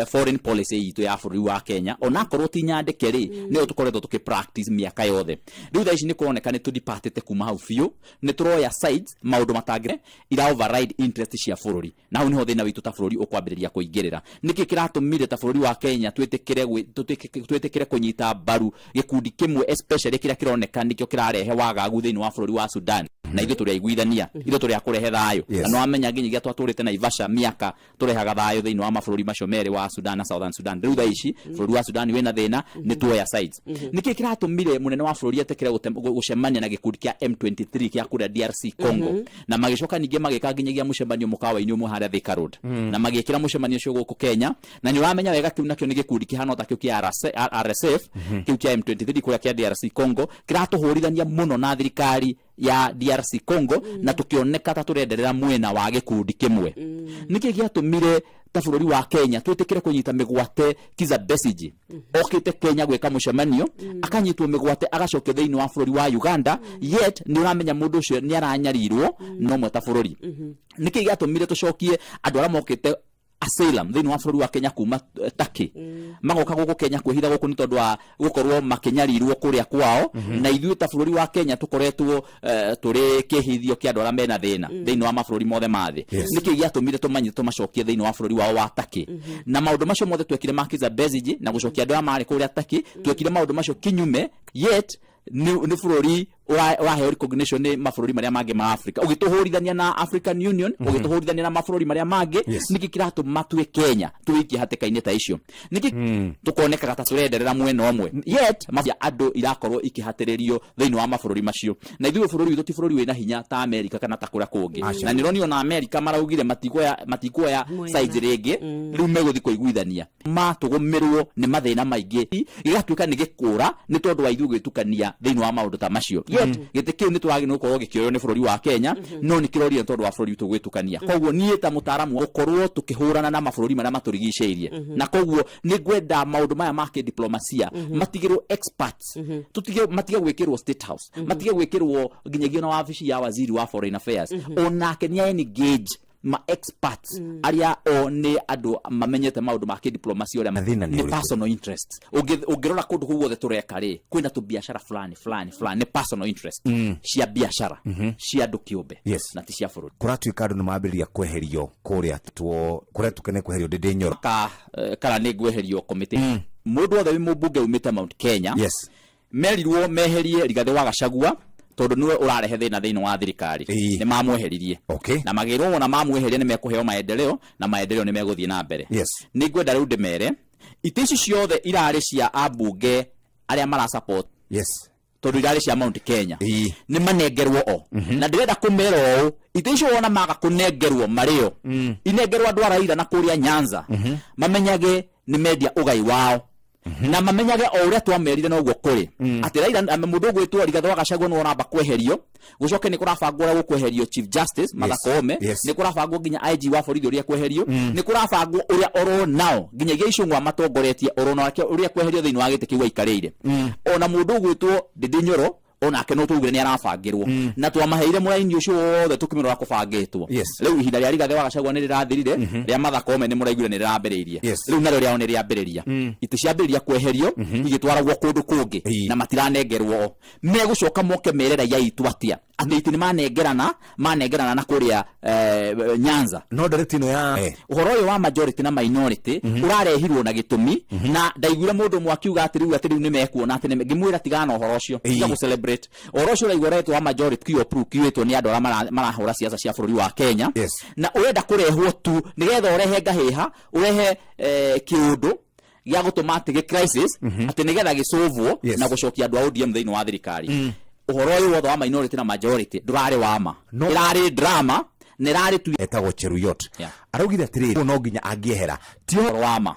foreign policy itũ ya bũrũri wa Kenya, onakorwo ti nyandĩke rĩ, nĩyo tũkoretwo tũkĩ practice mĩaka yothe. Rĩu thaa ici nĩ kũroneka nĩ tũdipartĩte kuma hau biũ, nĩ tũroya sides, maũndũ matangĩ ira override interest cia bũrũri, na hau nĩho thĩna witũ ta bũrũri ũkwambĩrĩria kũingĩrĩra. Nĩkĩ kĩratũmire ta bũrũri wa Kenya twĩtĩkĩre kũnyita mbaru gĩkundi kĩmwe, especially kĩrĩa kĩroneka nĩkĩo kĩrarehe wagagu thĩinĩ wa bũrũri wa Sudan, na ithuĩ tũrĩ aiguithania, ithuĩ tũrĩ a kũrehe thayũ? Na nĩwamenya nginyagia twatũrĩte Naivasha mĩaka tũrehaga thayũ thĩinĩ wa mabũrũri macio merĩ wa Sudan na Southern Sudan. Rĩu thaa ici bũrũri wa Sudan wĩna thĩna, nĩ tuoya sides. Nĩkĩ kĩratũmire mũnene wa bũrũri etĩkĩre gũcemania na gĩkundi kĩa M23 kĩa kũrĩa DRC Congo, na magĩcoka ningĩ magĩka nginyagia mũcemanio mũkawa-inĩ ũmwe harĩa Thika Road, na magĩkĩra mũcemanio ũcio gũkũ Kenya? Na nĩ ũramenya wega kĩu nakĩo nĩ gĩkundi kĩhana o ta kĩu kĩa RSF, kĩu kĩa M23 kũrĩa kĩa DRC Congo, kĩratũhũrithania mũno na thirikari ya DRC Congo, na tukioneka ta turenderera mwena wa gikundi kimwe. Niki giatumire ta bururi wa Kenya twitikire kunyita migwate Kizza Besigye okite Kenya gwika mucemanio, akanyitwo migwate, agacokio thiini wa bururi wa Uganda, yet ni uramenya mundu ucio ni aranyarirwo no mwe ta bururi? Niki giatumire tucokie andu aria mokite asylum thĩinĩ wa bũrũri wa Kenya kuma Turkey, magoka gũkũ Kenya kwĩhitha gũkũ nĩ tondũ wa gũkorwo makĩnyarirwo kũrĩa kwao, na ithuĩ ta bũrũri wa Kenya tũkoretwo tũrĩ kĩhithio kĩa andũ arĩa mena thĩna thĩinĩ wa mabũrũri mothe ma thĩ? Nĩkĩ gĩatũmire tũmanye tũmacokie thĩinĩ wa bũrũri wao wa Turkey? Na maũndũ macio mothe twekire ma Kizza Besigye na gũcokia andũ arĩa marĩ kũrĩa Turkey, twekire maũndũ macio kinyume, yet nĩ bũrũri ũraheo recognition nĩ mabũrũri marĩa mangĩ ma Africa, ũgĩtũhũrithania na African Union, ũgĩtũhũrithania na mabũrũri marĩa mangĩ. Nĩkĩ kĩratũma twĩ Kenya tũikie hatĩka-inĩ ta icio? Nĩkĩ tũkonekaga ta tũrenderera mwena ũmwe, yet ya andũ irakorwo ikĩhatĩrĩrio thĩinĩ wa mabũrũri macio, na ithuĩ bũrũri witũ ti bũrũri wĩna hinya ta America kana ta kũrĩa kũngĩ? Aca. Na nĩronio ona America maraugire matikuoya Mwena. sides rĩngĩ, rĩu megũthiĩ kũiguithania. Matũgũmĩrwo nĩ mathĩna maingĩ, gĩgatuĩka nĩ gĩkũra nĩ tondũ wa ithuĩ gwĩtukania thĩinĩ wa maũndũ ta macio, yet gĩtĩ kĩu nĩ tũragĩrĩirwo gũkorwo gĩkĩoywo nĩ bũrũri wa Kenya, no nĩ kĩrorire nĩ tondũ wa bũrũri witũ gwĩtukania. Koguo niĩ ta mũtaaramu, gũkorwo tũkĩhũrana na mabũrũri marĩa matũrigicĩirie, na koguo nĩ ngwenda maũndũ maya ma kĩdiplomasia matigĩrwo experts, tũtige matige gwĩkĩrwo State House, matige gwĩkĩrwo nginyagia na wabici ya waziri wa foreign affairs. Onake nĩ engage ma experts arĩa o nĩ andũ mamenyete maũndũ ma kĩdiplomacy ũrĩa. Thĩna nĩ Nĩ ũrĩkũ? personal interest. Ũngĩrora kũndũ kũu guothe tũreka rĩ, kwĩna tũbiacara fulani fulani fulani, nĩ personal interest cia biacara cia andũ kĩũmbe na ti cia bũrũri. Kũratuĩka andũ nĩ mambĩrĩria kweherio kũrĩa two kũratuĩka nĩ kweherio Ndĩndĩ Nyoro. Ka kana nĩ ngweherio komĩtĩ, mũndũ wothe wĩ mũmbunge umĩte Mount Kenya merirwo meherie Rigathĩ wa Gachagua tondũ nĩwe ũrarehe thĩna thĩinĩ wa thirikari. Nĩ mamweheririe na magĩrwo wona mamweheria nĩ mekũheo maendeleo, na maendeleo nĩ megũthiĩ na mbere. Nĩ ngwenda rĩu ndĩmere itĩ ici ciothe irarĩ cia ambunge arĩa mara support tondũ irarĩ cia Mount Kenya, nĩ manengerwo o. Na ndĩrenda kũmera ũũ, itĩ icio wona maga kũnengerwo marĩo, inengerwo andũ a Raila na kũrĩa Nyanza, mamenyage nĩ mendia ũgai wao, na mamenyage o ũrĩa twamerire noguo kũrĩ, atĩ Raila, mũndũ ũgwĩtwo Rigathĩ wa Gachagua nĩwe ũramba kweherio, gũcoke nĩ kũrabangwo ũrĩa gũkweherio Chief Justice Martha Koome, nĩ kũrabangwo nginya IG wa borithi ũrĩa kweherio, nĩ kũrabangwo ũrĩa oro nao nginyagia Icũng'wa matongoretie oro nake ũrĩa kweherio thĩinĩ wa gĩtĩ kĩu aikarĩire, ona mũndũ ũgwĩtwo Ndĩndĩ Nyoro. Onake no twaugire nĩ arabangĩrwo na twamaheire mũraini ũcio wothe tũkĩmĩrora kũbangĩtwo. Rĩu ihinda rĩa Rigathĩ wa Gachagua nĩ rĩrathirire, rĩa Martha Koome nĩ mũraiguire nĩ rĩrambĩrĩirie. Rĩu narĩo rĩao nĩ rĩambĩrĩria. Itĩ ciambĩrĩria kweherio igĩtwaragwo kũndũ kũngĩ na matiranengerwo o. Megũcoka moke mere raia aitũ atĩa atĩ itĩ nĩ manengerana manengerana na kũrĩa Nyanza? No ndereti ĩno ya Ũhoro ũyũ wa majority na minority ũrarehirwo na gĩtũmi, na ndaiguire mũndũ ũmwe akiuga atĩ rĩu atĩ rĩu nĩ mekuona atĩ ngĩmwĩra tigana na ũhoro ũcio. Tiga gũ celebrate ũhoro ũcio ũraigua ũretwo wa majority kiu approve kiuĩtwo nĩ andũ arĩa marahũra siasa cia bũrũri wa Kenya. Na ũrenda kũrehwo tu nĩgetha ũrehe ngahĩha, ũrehe kĩũndũ gĩa gũtũma atĩ gĩ crisis, atĩ nĩgetha gĩcũvwo na gũcokia andũ a ODM thĩinĩ wa thirikari. Ũhoro ũyũ wothe wa minority na majority ndũrarĩ wa ma. No. Ĩrarĩ drama na ĩrarĩ tu. Etagwo Cheruyot. Araugire atĩrĩrĩ, no nginya angĩehera ti ũhoro wa ma.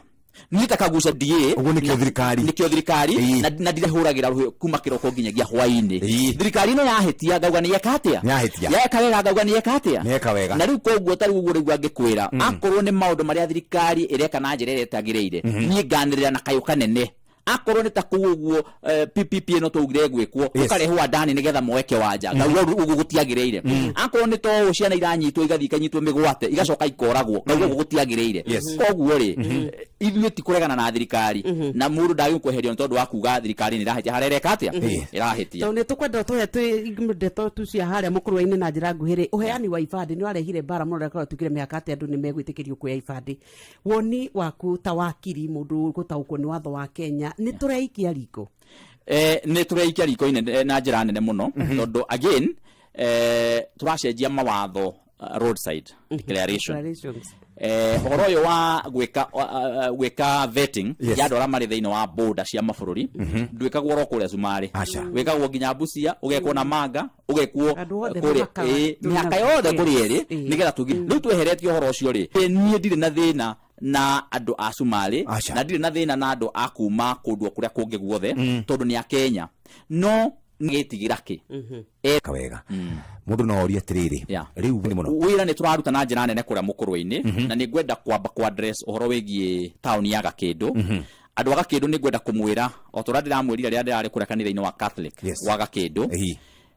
Niĩ ta Kaguca DA, Ũguo nĩkĩo thirikari. Nĩkĩo thirikari. Na ndirehũragĩra rũhĩ kuma kĩroko nginyagia hwainĩ. Thirikari ĩno yahĩtia ngauga nĩ yeka atĩa? Nĩ yahĩtia. Yeka wega ngauga nĩ yeka atĩa? Nĩ yeka wega. Na rĩu koguo ta rĩu ũguo rĩu angĩkwĩra akorwo nĩ maũndũ marĩa thirikari ĩreka na njĩra ĩrĩa ĩtagĩrĩire, niĩ nganĩrĩra na kayũ kanene. Akorwo nĩ ta kũu ũguo, PPP ĩno twaugire ĩgwĩkwo, ũkarehwo andani nĩgetha moe kĩwanja, ngauga ũguo gũtiagĩrĩire. Akorwo nĩ ta ũũ ciana iranyitwo igathiĩ ikanyitwo mĩgwate igacoka ikoragwo, ngauga ũguo gũtiagĩrĩire. Koguo rĩ, ithuĩ ti kũregana na thirikari, na mũndũ ndagĩrĩirwo kweherio nĩ tondũ wa kuga thirikari nĩ ĩrahĩtia harĩa ĩreka atĩa, ĩrahĩtia. Tondũ nĩ tũkwenda tũhe twĩ ndeto tu cia harĩa mũkũrwe-inĩ na njĩra nguhĩ rĩ, ũheani wa ibandĩ nĩ warehire mbara mũno rĩrĩa tũkire mĩhaka atĩ andũ nĩ megwĩtĩkĩrio kuoya ibandĩ. Woni waku ta wakiri, mũndũ gũtaũkwo nĩ watho wa Kenya, nĩ tũreikia riko? Nĩ tũreikia riko inene na njĩra nene mũno, tondũ again tũracenjia mawatho, roadside declaration. Declarations. Ũhoro ũyũ wa gwĩka vetting ya andũ arĩa marĩ thĩinĩ wa border cia mabũrũri ndwĩkagwo oro kũrĩa Cumarĩ. Aca. Wĩkagwo nginya Busia, ũgekwo na Manga, ũgekwo Andũ othe kũrĩa mĩhaka mĩhaka yothe kũrĩa ĩrĩ, nĩgetha tũgire. Rĩu tweheretie ũhoro ũcio rĩ, niĩ ndirĩ na thĩna na andũ a Cumarĩ, Aca. na ndirĩ na thĩna na andũ a kuma kũndũ o kũrĩa kũngĩ guothe, tondũ nĩ a Kenya. No gĩtigĩra kĩ? Ka wega. Mũndũ no orie atĩrĩrĩ, rĩu nĩ mũno. Wĩra nĩ tũraruta na njĩra nene kũrĩa mũkũrwe-inĩ, na nĩ ngwenda kwamba kũ address ũhoro wĩgiĩ taũni ya Gakĩndũ. Andũ a Gakĩndũ nĩ ngwenda kũmwĩra o ta ũrĩa ndĩramwĩrire rĩrĩa ndĩrarĩ kũrĩa kanitha-inĩ wa Catholic wa Gakĩndũ,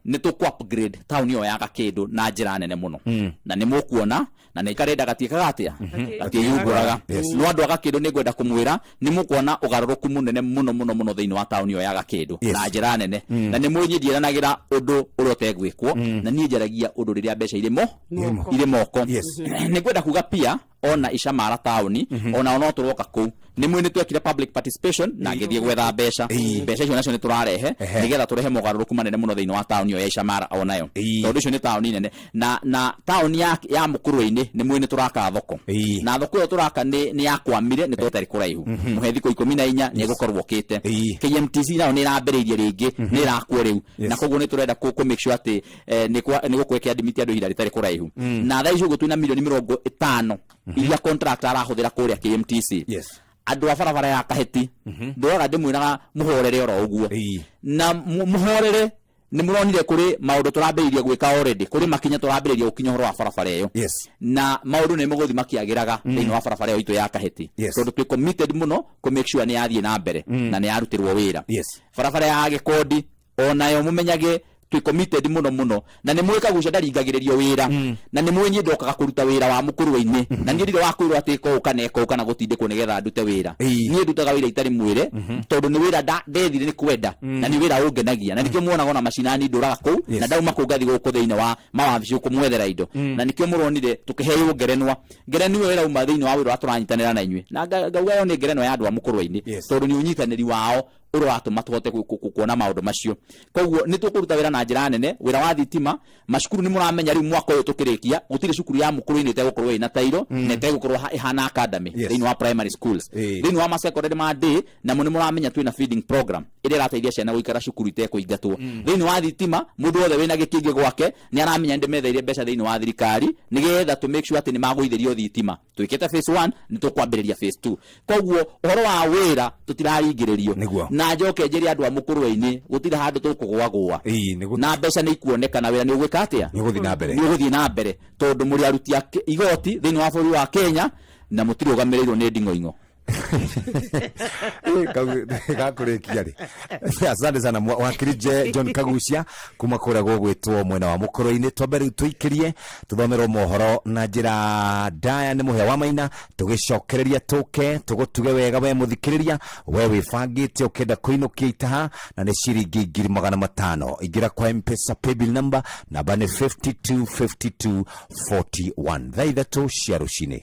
nĩ tũkũ upgrade taũni ĩyo ya Gakĩndũ na njĩra nene mũno, na nĩ mũkuona na nĩ karenda gatiĩkaga atĩa, gatiĩyumbũraga. No andũ a Gakĩndũ nĩ ngwenda kũmwĩra nĩ mũkuona ũgarũrũku mũnene mũno mũno mũno thĩinĩ wa taũni ĩyo ya Gakĩndũ na njĩra nene. Na nĩ mũĩ niĩ ndiĩranagĩra ũndũ ũrĩa ũtegwĩkwo, na niĩ njaragia ũndũ rĩrĩa mbeca irĩ mo irĩ moko. Nĩ ngwenda kuga pia ona Icamara taũni onao no tũroka kũu. Nĩ mwĩ nĩ twekire public participation na ngĩthiĩ gwetha mbeca. Mbeca icio nacio nĩ tũrarehe nĩgetha tũrehe mogarũrũku manene mũno thĩinĩ wa taũni ĩyo ya Icamara onayo, tondũ icio nĩ taũni nene. Na taũni ya Mũkũrwe-inĩ nĩ mwĩ nĩ tũraka thoko, na thoko ĩyo tũraka nĩ yakwamire nĩ tondũ ĩtarĩ kũraihu. Mũhe thikũ 14 nĩ ĩgũkorwo ũkĩte. KMTC nayo nĩ ĩrambĩrĩirie rĩngĩ, nĩ ĩrakwo rĩu, na koguo nĩ tũrenda kũ make sure atĩ nĩ gũkũ admit andũ ihinda rĩtarĩ kũraihu. Na thaa ici ũguo twĩna mirioni 50 iria contractor arahũthĩra kũrĩa KMTC. Andũ a barabara ya Kahĩti, ndũraga ndĩmwĩraga mũhorere oro ũguo na mũhorere. Nĩ mũronire kũrĩ maũndũ tũrambĩrĩirie gwĩka already, kũrĩ makinya tũrambĩrĩria gũkinya ũhoro wa barabara ĩyo. Na maũndũ nĩ mũgũthiĩ makĩagĩraga thĩinĩ wa barabara ĩyo itũ ya Kahĩti, tondũ twĩ committed mũno kũ make sure nĩ yathiĩ na mbere na nĩ yarutĩrwo wĩra. Barabara ya Gĩkondi onayo mũmenyage twĩ committed mũno mũno, na nĩ mũĩ Kagucia ndaringagĩrĩrio wĩra, na nĩ mũĩ niĩ ndokaga kũruta wĩra wa mũkũrwe-inĩ, na niĩ ndirĩ wa kwĩrwo atĩ ĩka ũũ kana ĩka ũũ kana gũtindĩkwo nĩgetha ndute wĩra. Niĩ ndutaga wĩra itarĩ mwĩre, tondũ nĩ wĩra ndethire nĩ kwenda, na nĩ wĩra ũngenagia, na nĩkĩo muonaga ona macinani ndũraga kũu, na ndauma kũu ngathiĩ gũkũ thĩinĩ wa mawabici kũmwethera indo. Na nĩkĩo mũronire tũkĩheo ngerenwa. Ngerenwa ĩyo ĩrauma thĩinĩ wa wĩra ũrĩa tũranyitanĩra na inyuĩ, na ngauga ĩyo nĩ ngerenwa ya andũ a mũkũrwe-inĩ, tondũ nĩ ũnyitanĩri wao ũrĩa ũratũma tũhote kuona maũndũ macio. Koguo nĩ tũkũruta wĩra na njĩra nene. Wĩra wa thitima macukuru nĩ mũramenya rĩu mwaka ũyũ tũkĩrĩkia gũtirĩ cukuru ya mũkũrũ-inĩ ĩtegũkorwo ĩna tairo na ĩtegũkorwo ĩhana academy thĩinĩ wa primary schools. Thĩinĩ wa masecondary ma day namo nĩ mũramenya twĩna feeding program ĩrĩa ĩrateithia ciana gũikara cukuru itekũingatwo. Thĩinĩ wa thitima, mũndũ wothe wĩna gĩkĩngĩ gwake nĩ aramenya nĩndĩmetheire mbeca thĩinĩ wa thirikari nĩgetha tũ make sure atĩ nĩ magũithĩrio thitima. Twĩkĩte phase 1, nĩ tũkwambĩrĩria phase 2. Koguo ũhoro wa wĩra tũtiraringĩrĩrio. Na njoke njĩre andũ a mũkũrwe-inĩ gũtirĩ handũ tũkũgwagũa, na mbeca nĩ ikuoneka na wĩra nĩ ũgwĩka atĩa? Nĩ ũgũthiĩ na mbere. Nĩ ũgũthiĩ na mbere, tondũ mũrĩ aruti a igoti thĩinĩ wa bũrũri wa Kenya na mũtirũgamĩrĩirwo nĩ nding'oing'o. Gakũrĩkia rĩ, asante sana wakiri John Kagucia kuma kũrĩa gũgwĩtwo mwena wa mũkũrũ-inĩ. Twambe rĩu tũikĩrie tũthomerwo mohoro na njĩra ndaya nĩ Mũhĩa wa Maina, tũgĩcokereria tũke tũgũtuge wega we mũthikĩrĩria, we wĩbangĩte ũkĩenda kũinũkia itaha na nĩ ciringi 500,000. Ingĩra kwa Mpesa paybill number, namba nĩ 5252 41, thaa 3 cia rũcinĩ.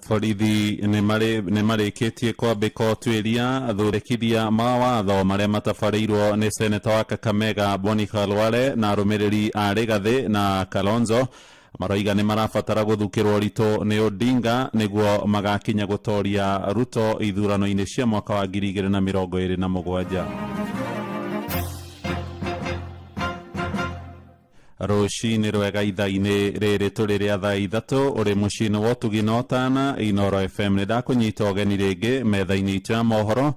Borithi nĩ marĩkĩtie kwambĩka ũtuĩria athondekithia ma watho marĩa matabarĩirwo nĩ seneta wa Kakamega Boni Khalwale na arũmĩrĩri a Rigathĩ na Kalonzo. Maroiga nĩ marabatara gũthukĩrwo ũritũ nĩ Odinga nĩguo magakinya gũtoria Ruto ithurano-inĩ cia mwaka wa 2027. Rũcinĩ rwega, ithaa-inĩ rĩrĩ tũrĩ rĩa thaa 3, ũrĩ mũciĩ-inĩ wa ũtugi na ũtana Inoro FM. Nĩ ndakũnyita ũgeni rĩngĩ metha-inĩ itũ ya mohoro.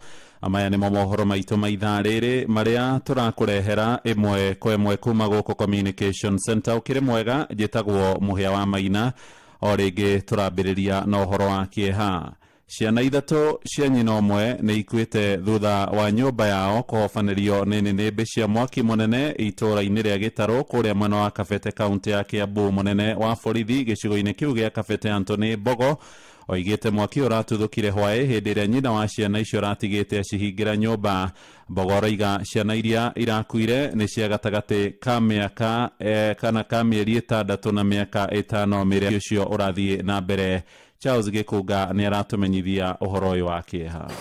Maya nĩmo mohoro maitũ ma ithaa rĩrĩ marĩa tũrakũrehera ĩmwe kwa ĩmwe kuma gũkũ Communication Center. Ũkĩrĩ mwega, njĩtagwo Mũhĩa wa Maina. O rĩngĩ tũrambĩrĩria na ũhoro wa kĩeha. Ciana 3 cia nyina ũmwe nĩ ikuĩte thutha wa nyũmba yao kũhobanĩrio nĩ nĩnĩmbĩ cia mwaki mũnene itũũra-inĩ rĩa Gĩtarũ kũrĩa mwena wa Kabete, kaunti ya Kiambu. Mũnene wa borithi gĩcigo-inĩ kĩu gĩa Kabete, Anthony Mbogo, oigĩte mwaki ũratuthũkire hwaĩ hĩndĩ ĩrĩa nyina wa ciana icio aratigĩte acihingĩra nyũmba. Mbogo aroiga ciana iria irakuire nĩ cia gatagatĩ ka mĩaka kana ka mĩeri 6 na mĩaka 5. Mĩrĩa ũcio ũrathiĩ na mbere. Charles Gĩkũnga nĩ aratũmenyithia ũhoro ũyũ wa kĩeha.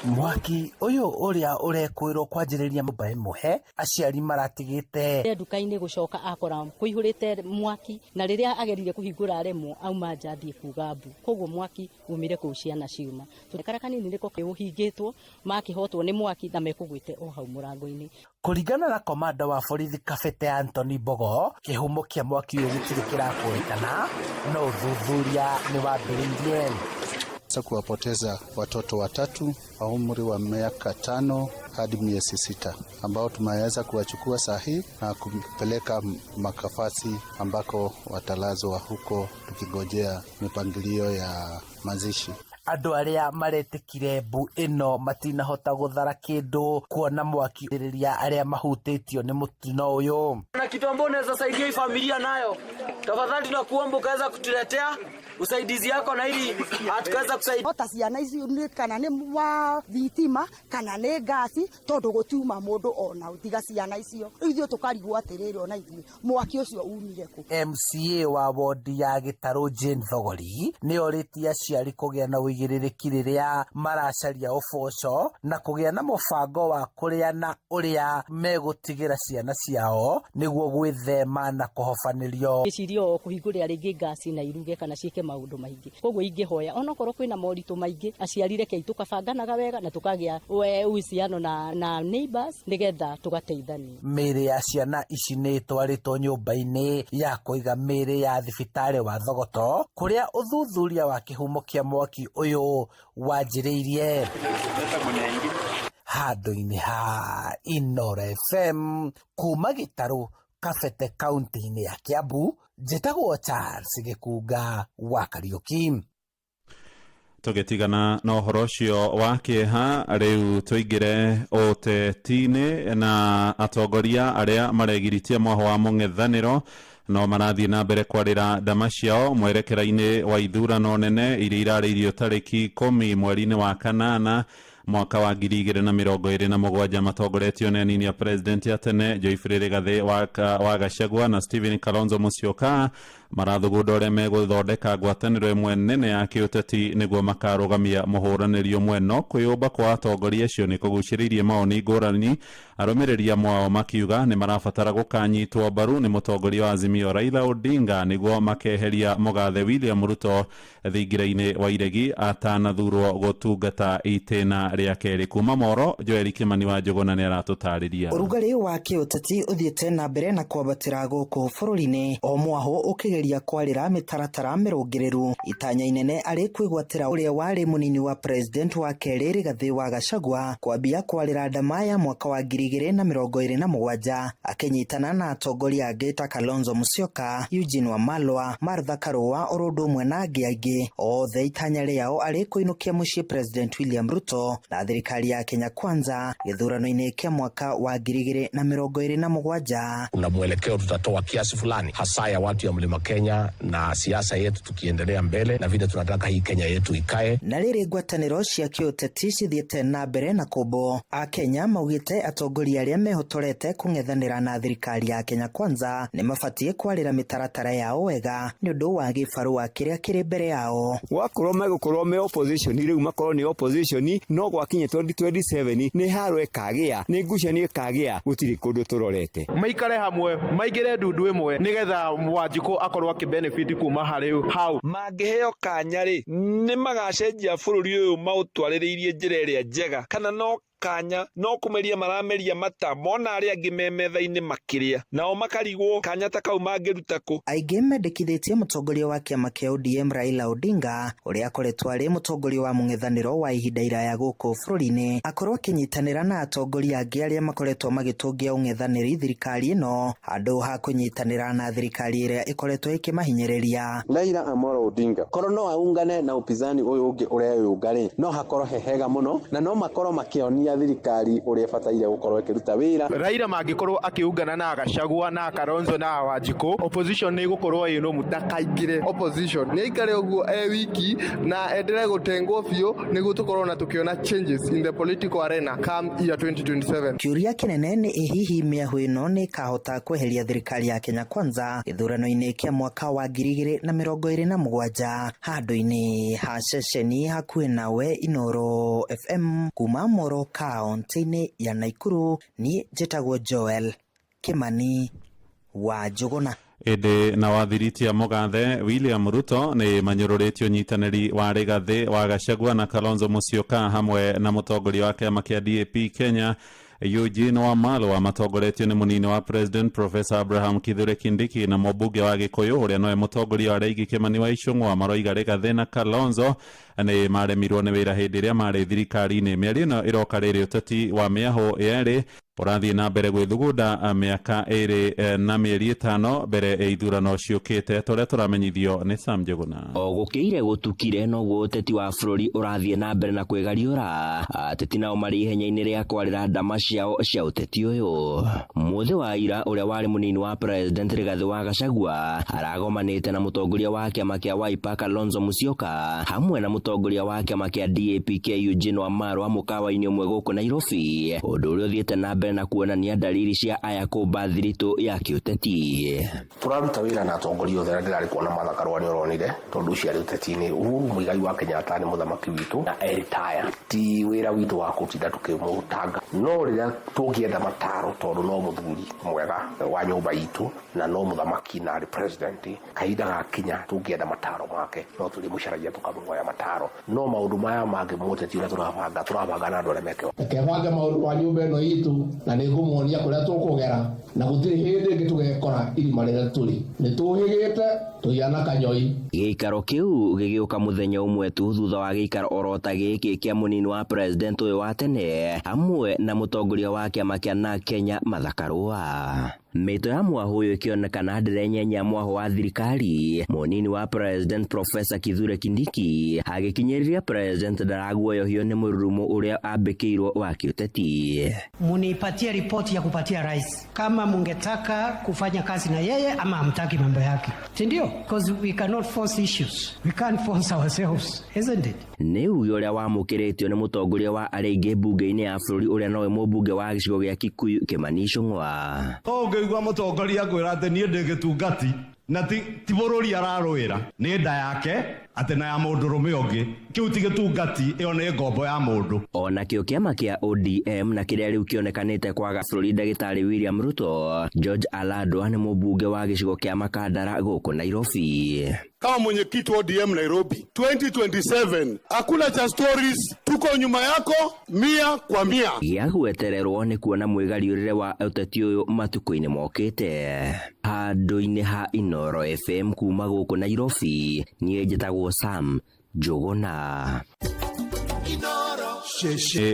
Mwaki ũyũ ũrĩa ũrekwĩrwo kwanjĩrĩria nyũmba ĩmwe aciari maratigĩte nduka-inĩ, gũcoka akora kũihũrĩte mwaki, na rĩrĩa ageririe kũhingũra aremwo, auma nja athiĩ kuga mbu. Koguo mwaki umire kũu ciana ciuma. Kara kanini nĩko ũhingĩtwo, makĩhotwo nĩ mwaki na mekũgwĩte o hau mũrango-inĩ. Kũringana na komanda wa borithi Kabete Anthony Mbogo, kĩhumo kĩa mwaki ũyũ gĩtirĩ kĩrakũrĩkana, no ũthuthuria nĩ wambĩrĩirie. Kuwapoteza watoto 3 wa umri wa miaka 5 hadi miezi 6 ambao tumeweza kuwachukua saa hii na kupeleka makafasi ambako watalazwa huko tukigojea mipangilio ya mazishi. Andũ arĩa maretĩkire mbu ĩno matinahota gũthara kĩndũ kuona mwaki rĩrĩa arĩa mahutĩtio nĩ mũtino ũyũ. Na kitu ambao unaweza saidia hii familia nayo, tafadhali tunakuomba ukaweza kutuletea usaidizi yako na ili atukaweza kusaidia. Ota ciana ici nĩ kana nĩ wa thitima kana nĩ ngasi, tondũ gũtiuma mũndũ ona tiga ciana icio. Rĩu ithuĩ tũkarigwo atĩrĩrĩ, ona ithuĩ mwaki ũcio umire kũ? MCA wa wodi ya Gĩtarũ Jane Thogori nĩ orĩtie aciari kũgĩa na ũigĩrĩrĩki rĩrĩa maracaria ũboco na kũgĩa na mũbango wa kũrĩa na ũrĩa megũtigĩra ciana ciao nĩguo gwĩthema na kũhobanĩrio. Ngĩciria o kũhingũrĩra rĩngĩ ngasi na iruge kana ciĩke maũndũ maingĩ. Koguo ingĩhoya onokorwo kwĩna moritũ maingĩ, aciari rekei tũkabanganaga wega na tũkagĩa uhusiano na neighbors nĩgetha tũgateithania. Mĩĩrĩ ya ciana ici nĩ ĩtwarĩtwo nyũmba-inĩ ya kũiga mĩĩrĩ ya thibitarĩ wa Thogoto kũrĩa ũthuthuria wa kĩhumo kĩa mwaki ũyũ wanjĩrĩirie. Handũ-inĩ ha Inoro FM kuma Gĩtarũ, Kabete, kaunti-inĩ ya Kiambu, njĩtagwo Charles Gĩkunga wa Kariũki. Tũgĩtigana na ũhoro ũcio wa kĩeha, rĩu tũingĩre ũteti-inĩ na atongoria arĩa maregiritie mwaho wa mũng'ethanĩro no marathiĩ na mbere kwarĩra ndama ciao mwerekera-inĩ wa ithurano nene iria irarĩirio tarĩki 10 mweri-inĩ wa kanana mwaka wa 2027, matongoretio nĩ anini a president ya tene Geoffrey Rigathĩ wa Gachagua na Stephen Kalonzo Musyoka. Marathugunda ũrĩa megũthondeka ngwatanĩro ĩmwe nene ya kĩũteti nĩguo makarũgamia mũhũranĩri ũmwe. No kwĩyũmba kwa atongoria acio nĩ kũgucĩrĩirie mawoni ngũrani, arũmĩrĩri amwe ao makiuga nĩ marabatara gũkanyitwo mbaru nĩ mũtongoria wa Azimio Raila Odinga nĩguo makeheria mũgathe William Ruto thingira-inĩ wa iregi atanathurwo gũtungata itĩna rĩa kerĩ. Kuma Moro, Joel Kimani wa Njũgũna nĩ aratũtarĩria. Ũrugarĩ wa kĩũteti ũthiĩte na mbere na kwambatĩra gũkũ bũrũri-inĩ, o mwaho ũkĩgeria makĩgeria kwarĩra mĩtaratara mĩrũngĩrĩru itanya inene arĩ kwĩgwatĩra ũrĩa warĩ mũnini wa president wa kerĩ Rigathĩ wa Gachagua kwambia kwarĩra ndama ya mwaka wa 2027 akĩnyitana na atongoria angĩ ta Kalonzo Musyoka, Eugene Wamalwa, Martha Karua oro ũndũ ũmwe na angĩ aingĩ othe itanya rĩao arĩ kũinũkia mũciĩ President William Ruto na thirikari ya Kenya Kwanza gĩthurano-inĩ kĩa mwaka wa 2027. Kuna mwelekeo tutatoa kiasi fulani hasa ya watu ya mlima Kenya na siasa yetu tukiendelea mbele na vile tunataka hii Kenya yetu ikae. Na rĩrĩ ngwatanĩro cia kĩũteti cithiĩte na mbere na kũmbwo, Akenya maugĩte atongoria arĩa mehotorete kũng'ethanĩra na thirikari ya Kenya Kwanza nĩ mabatiĩ kwarĩra mĩtaratara yao wega nĩ ũndũ wa gĩbarũa kĩrĩa kĩrĩ mbere yao. Gwakorwo megũkorwo me opposition rĩu makorwo nĩ opposition no gwakinya 2027 nĩ haro ĩkagĩa nĩ ngucanio ĩkagĩa gũtirĩ kũndũ tũrorete. Maikare hamwe maingĩre ndundu ĩmwe nĩgetha Wanjikũ akorwo akĩ benefit kuma harĩ hau. Mangĩheo kanya rĩ nĩ magacenjia bũrũri ũyũ maũtwarĩrĩirie njĩra ĩrĩa njega kana no kanya no kũmeria marameria mata mona arĩa angĩ me metha-inĩ makĩrĩa nao makarigwo kanya ta kau mangĩruta kũ. Aingĩ mendekithĩtie mũtongoria wa kĩama kĩa ODM Raila Odinga ũrĩa akoretwo arĩ mũtongoria wa mũng'ethanĩro wa ihinda iraya gũkũ bũrũri-inĩ akorwo akĩnyitanĩra na atongoria angĩ arĩa makoretwo magĩtũngia ũng'ethanĩri thirikari ĩno handũ ha kũnyitanĩra na thirikari ĩrĩa ĩkoretwo ĩkĩmahinyĩrĩria. Raila Amolo Odinga korwo no aungane na upinzani ũyũ ũngĩ ũreyũnga rĩ no hakorwo he hega mũno na no makorwo makĩonia thirikari ũrĩa ĩbataire gũkorwo ĩkĩruta wĩra. Raila mangĩkorwo akĩungana na Gachagua na Kalonzo na Wanjikũ, opposition nĩ ĩgũkorwo ĩ nũmu ndakaingĩre. Opposition nĩ aikare ũguo e wiki na endelee gũtengwo biũ nĩguo tũkorwo na tũkĩona changes in the political arena come year 2027. Kĩũria kĩnene nĩ ĩ hihi mĩahũ ĩno nĩ ĩkahota kweheria thirikari ya Kenya Kwanza gĩthurano-inĩ kĩa mwaka wa 2027 handũ-inĩ ha ceceni hakuhĩ nawe Inooro FM kuma Moro kaunti-inĩ ya Nakuru. Niĩ njĩtagwo Joel Kimani wa Njũgũna. Ĩndĩ na wathiritia mũgathe William Ruto nĩ manyũrũrĩtie ũnyitanĩri wa Rigathĩ wa Gachagua na Kalonzo Musyoka hamwe na mũtongoria wa kĩama kĩa DAP Kenya Eugene Wamalwa matongoretio nĩ mũnini wa President Professor Abraham Kithure Kindiki na mũmbunge wa Gĩkũyũ ũrĩa nowe mũtongoria wa arĩa aingĩ Kimani wa Ichung'wa maroiga Rigathĩ na Kalonzo nĩ maremirwo nĩ wĩra hĩndĩ ĩrĩa marĩ thirikari-inĩ. Mĩario ĩno ĩroka rĩrĩ ũteti wa mĩahũ yerĩ ũrathiĩ na mbere gwĩthugunda mĩaka 2 na mĩeri 5 mbere ya ithurano ciũkĩte tũrĩa tũramenyithio nĩ Sam Njuguna. O gũkĩire gũtukire noguo ũteti wa bũrũri ũrathiĩ na mbere na kwĩgariũra. Ateti nao marĩ ihenya-inĩ rĩa kwarĩra ndama ciao cia ũteti ũyũ. Mũthĩ wa ira ũrĩa warĩ mũnini wa President Rigathĩ wa Gachagua aragomanĩte na mũtongoria wa kĩama kĩa Wiper Kalonzo Musyoka hamwe na mũtongoria wa kĩama kĩa DAP-K Eugene Wamalwa mũkawa-inĩ ũmwe gũkũ Nairobi, ũndũ ũrĩa ũthiĩte na mbere na kuonania dalili cia aya kũmba thiritũ ya kĩũteti. Tũraruta wĩra na atongoria othe na ndĩrarĩ kuona Martha Karua nĩ ũronire tondũ ũcio arĩ ũteti-inĩ. Uhuru Muigai wa Kenyatta nĩ mũthamaki witũ na eritaya ti wĩra witũ wa kũtinda tũkĩmũtanga, no rĩrĩa tũngĩenda mataro tondũ no mũthuri mwega wa nyũmba itũ na no mũthamaki na arĩ president, kahinda gakinya tũngĩenda mataro make no tũrĩmũcaragia tũkamũhoya mataro, no maũndũ maya mangĩ mũteti ũrĩa tũrabanga tũrabanga na andũ arĩa meke. Reke bange maũndũ ma nyũmba ĩno itũ na nĩ ngũmuonia kũrĩa tũkũgera na gũtirĩ hĩndĩ ĩngĩ tũgekora irima rĩrĩa tũrĩ nĩ tũhĩgĩte tũhiana kanyoi. Gĩikaro kĩu gĩgĩũka mũthenya ũmwe tu thutha wa gĩikaro orota gĩkĩ kĩa mũnini wa president ũyũ wa tene hamwe na mũtongoria wa kĩama kĩa NARC Kenya Martha Karua. Mĩto ya mwahũ ũyũ ĩkĩonekana ndĩrenyenya mwahũ wa thirikari, mũnini wa President Professor Kithure Kindiki agĩkinyĩrĩria President ndaraguoyohio nĩ mũrurumo ũrĩa ambĩkĩirwo wa kĩũteti. Munipatie ripoti ya kupatia rais kama mungetaka kufanya kazi na yeye ama hamtaki mambo yake, si ndio? Because we cannot force issues, we can't force ourselves, isn't it? Nĩ uge ũrĩa wamũkĩrĩtio nĩ mũtongoria wa arĩa aingĩ mbunge-inĩ ya bũrũri ũrĩa nowe mũmbunge wa gĩcigo gĩa Kikuyu Kimani Ichung'wa. Ũngĩigua mũtongoria akwĩra atĩ niĩ ndĩ gĩtungati na ti bũrũri ararũĩra nĩ nda yake atĩ na ya mũndũrũme ũngĩ, kĩu ti gĩtungati, ĩyo nĩ ngombo ya mũndũ. Ona kĩo kĩama kĩa ODM na kĩrĩa rĩu kĩonekanĩte kwaga bũrũri ndagĩtarĩ William Ruto, George Aladwa nĩ mũmbunge wa gĩcigo kĩa Makandara gũkũ Nairobi. kama mwenyekiti wa ODM Nairobi 2027, hakuna cha stories, tuko nyuma yako mia kwa mia. Gĩa gwetererwo nĩ kuona mwĩgariũrĩre wa ũteti ũyũ matukũ-inĩ mokĩte. Handũ-inĩ ha Inooro FM kuma gũkũ Nairobi, niĩ njĩtagwo Sam Njũgũna.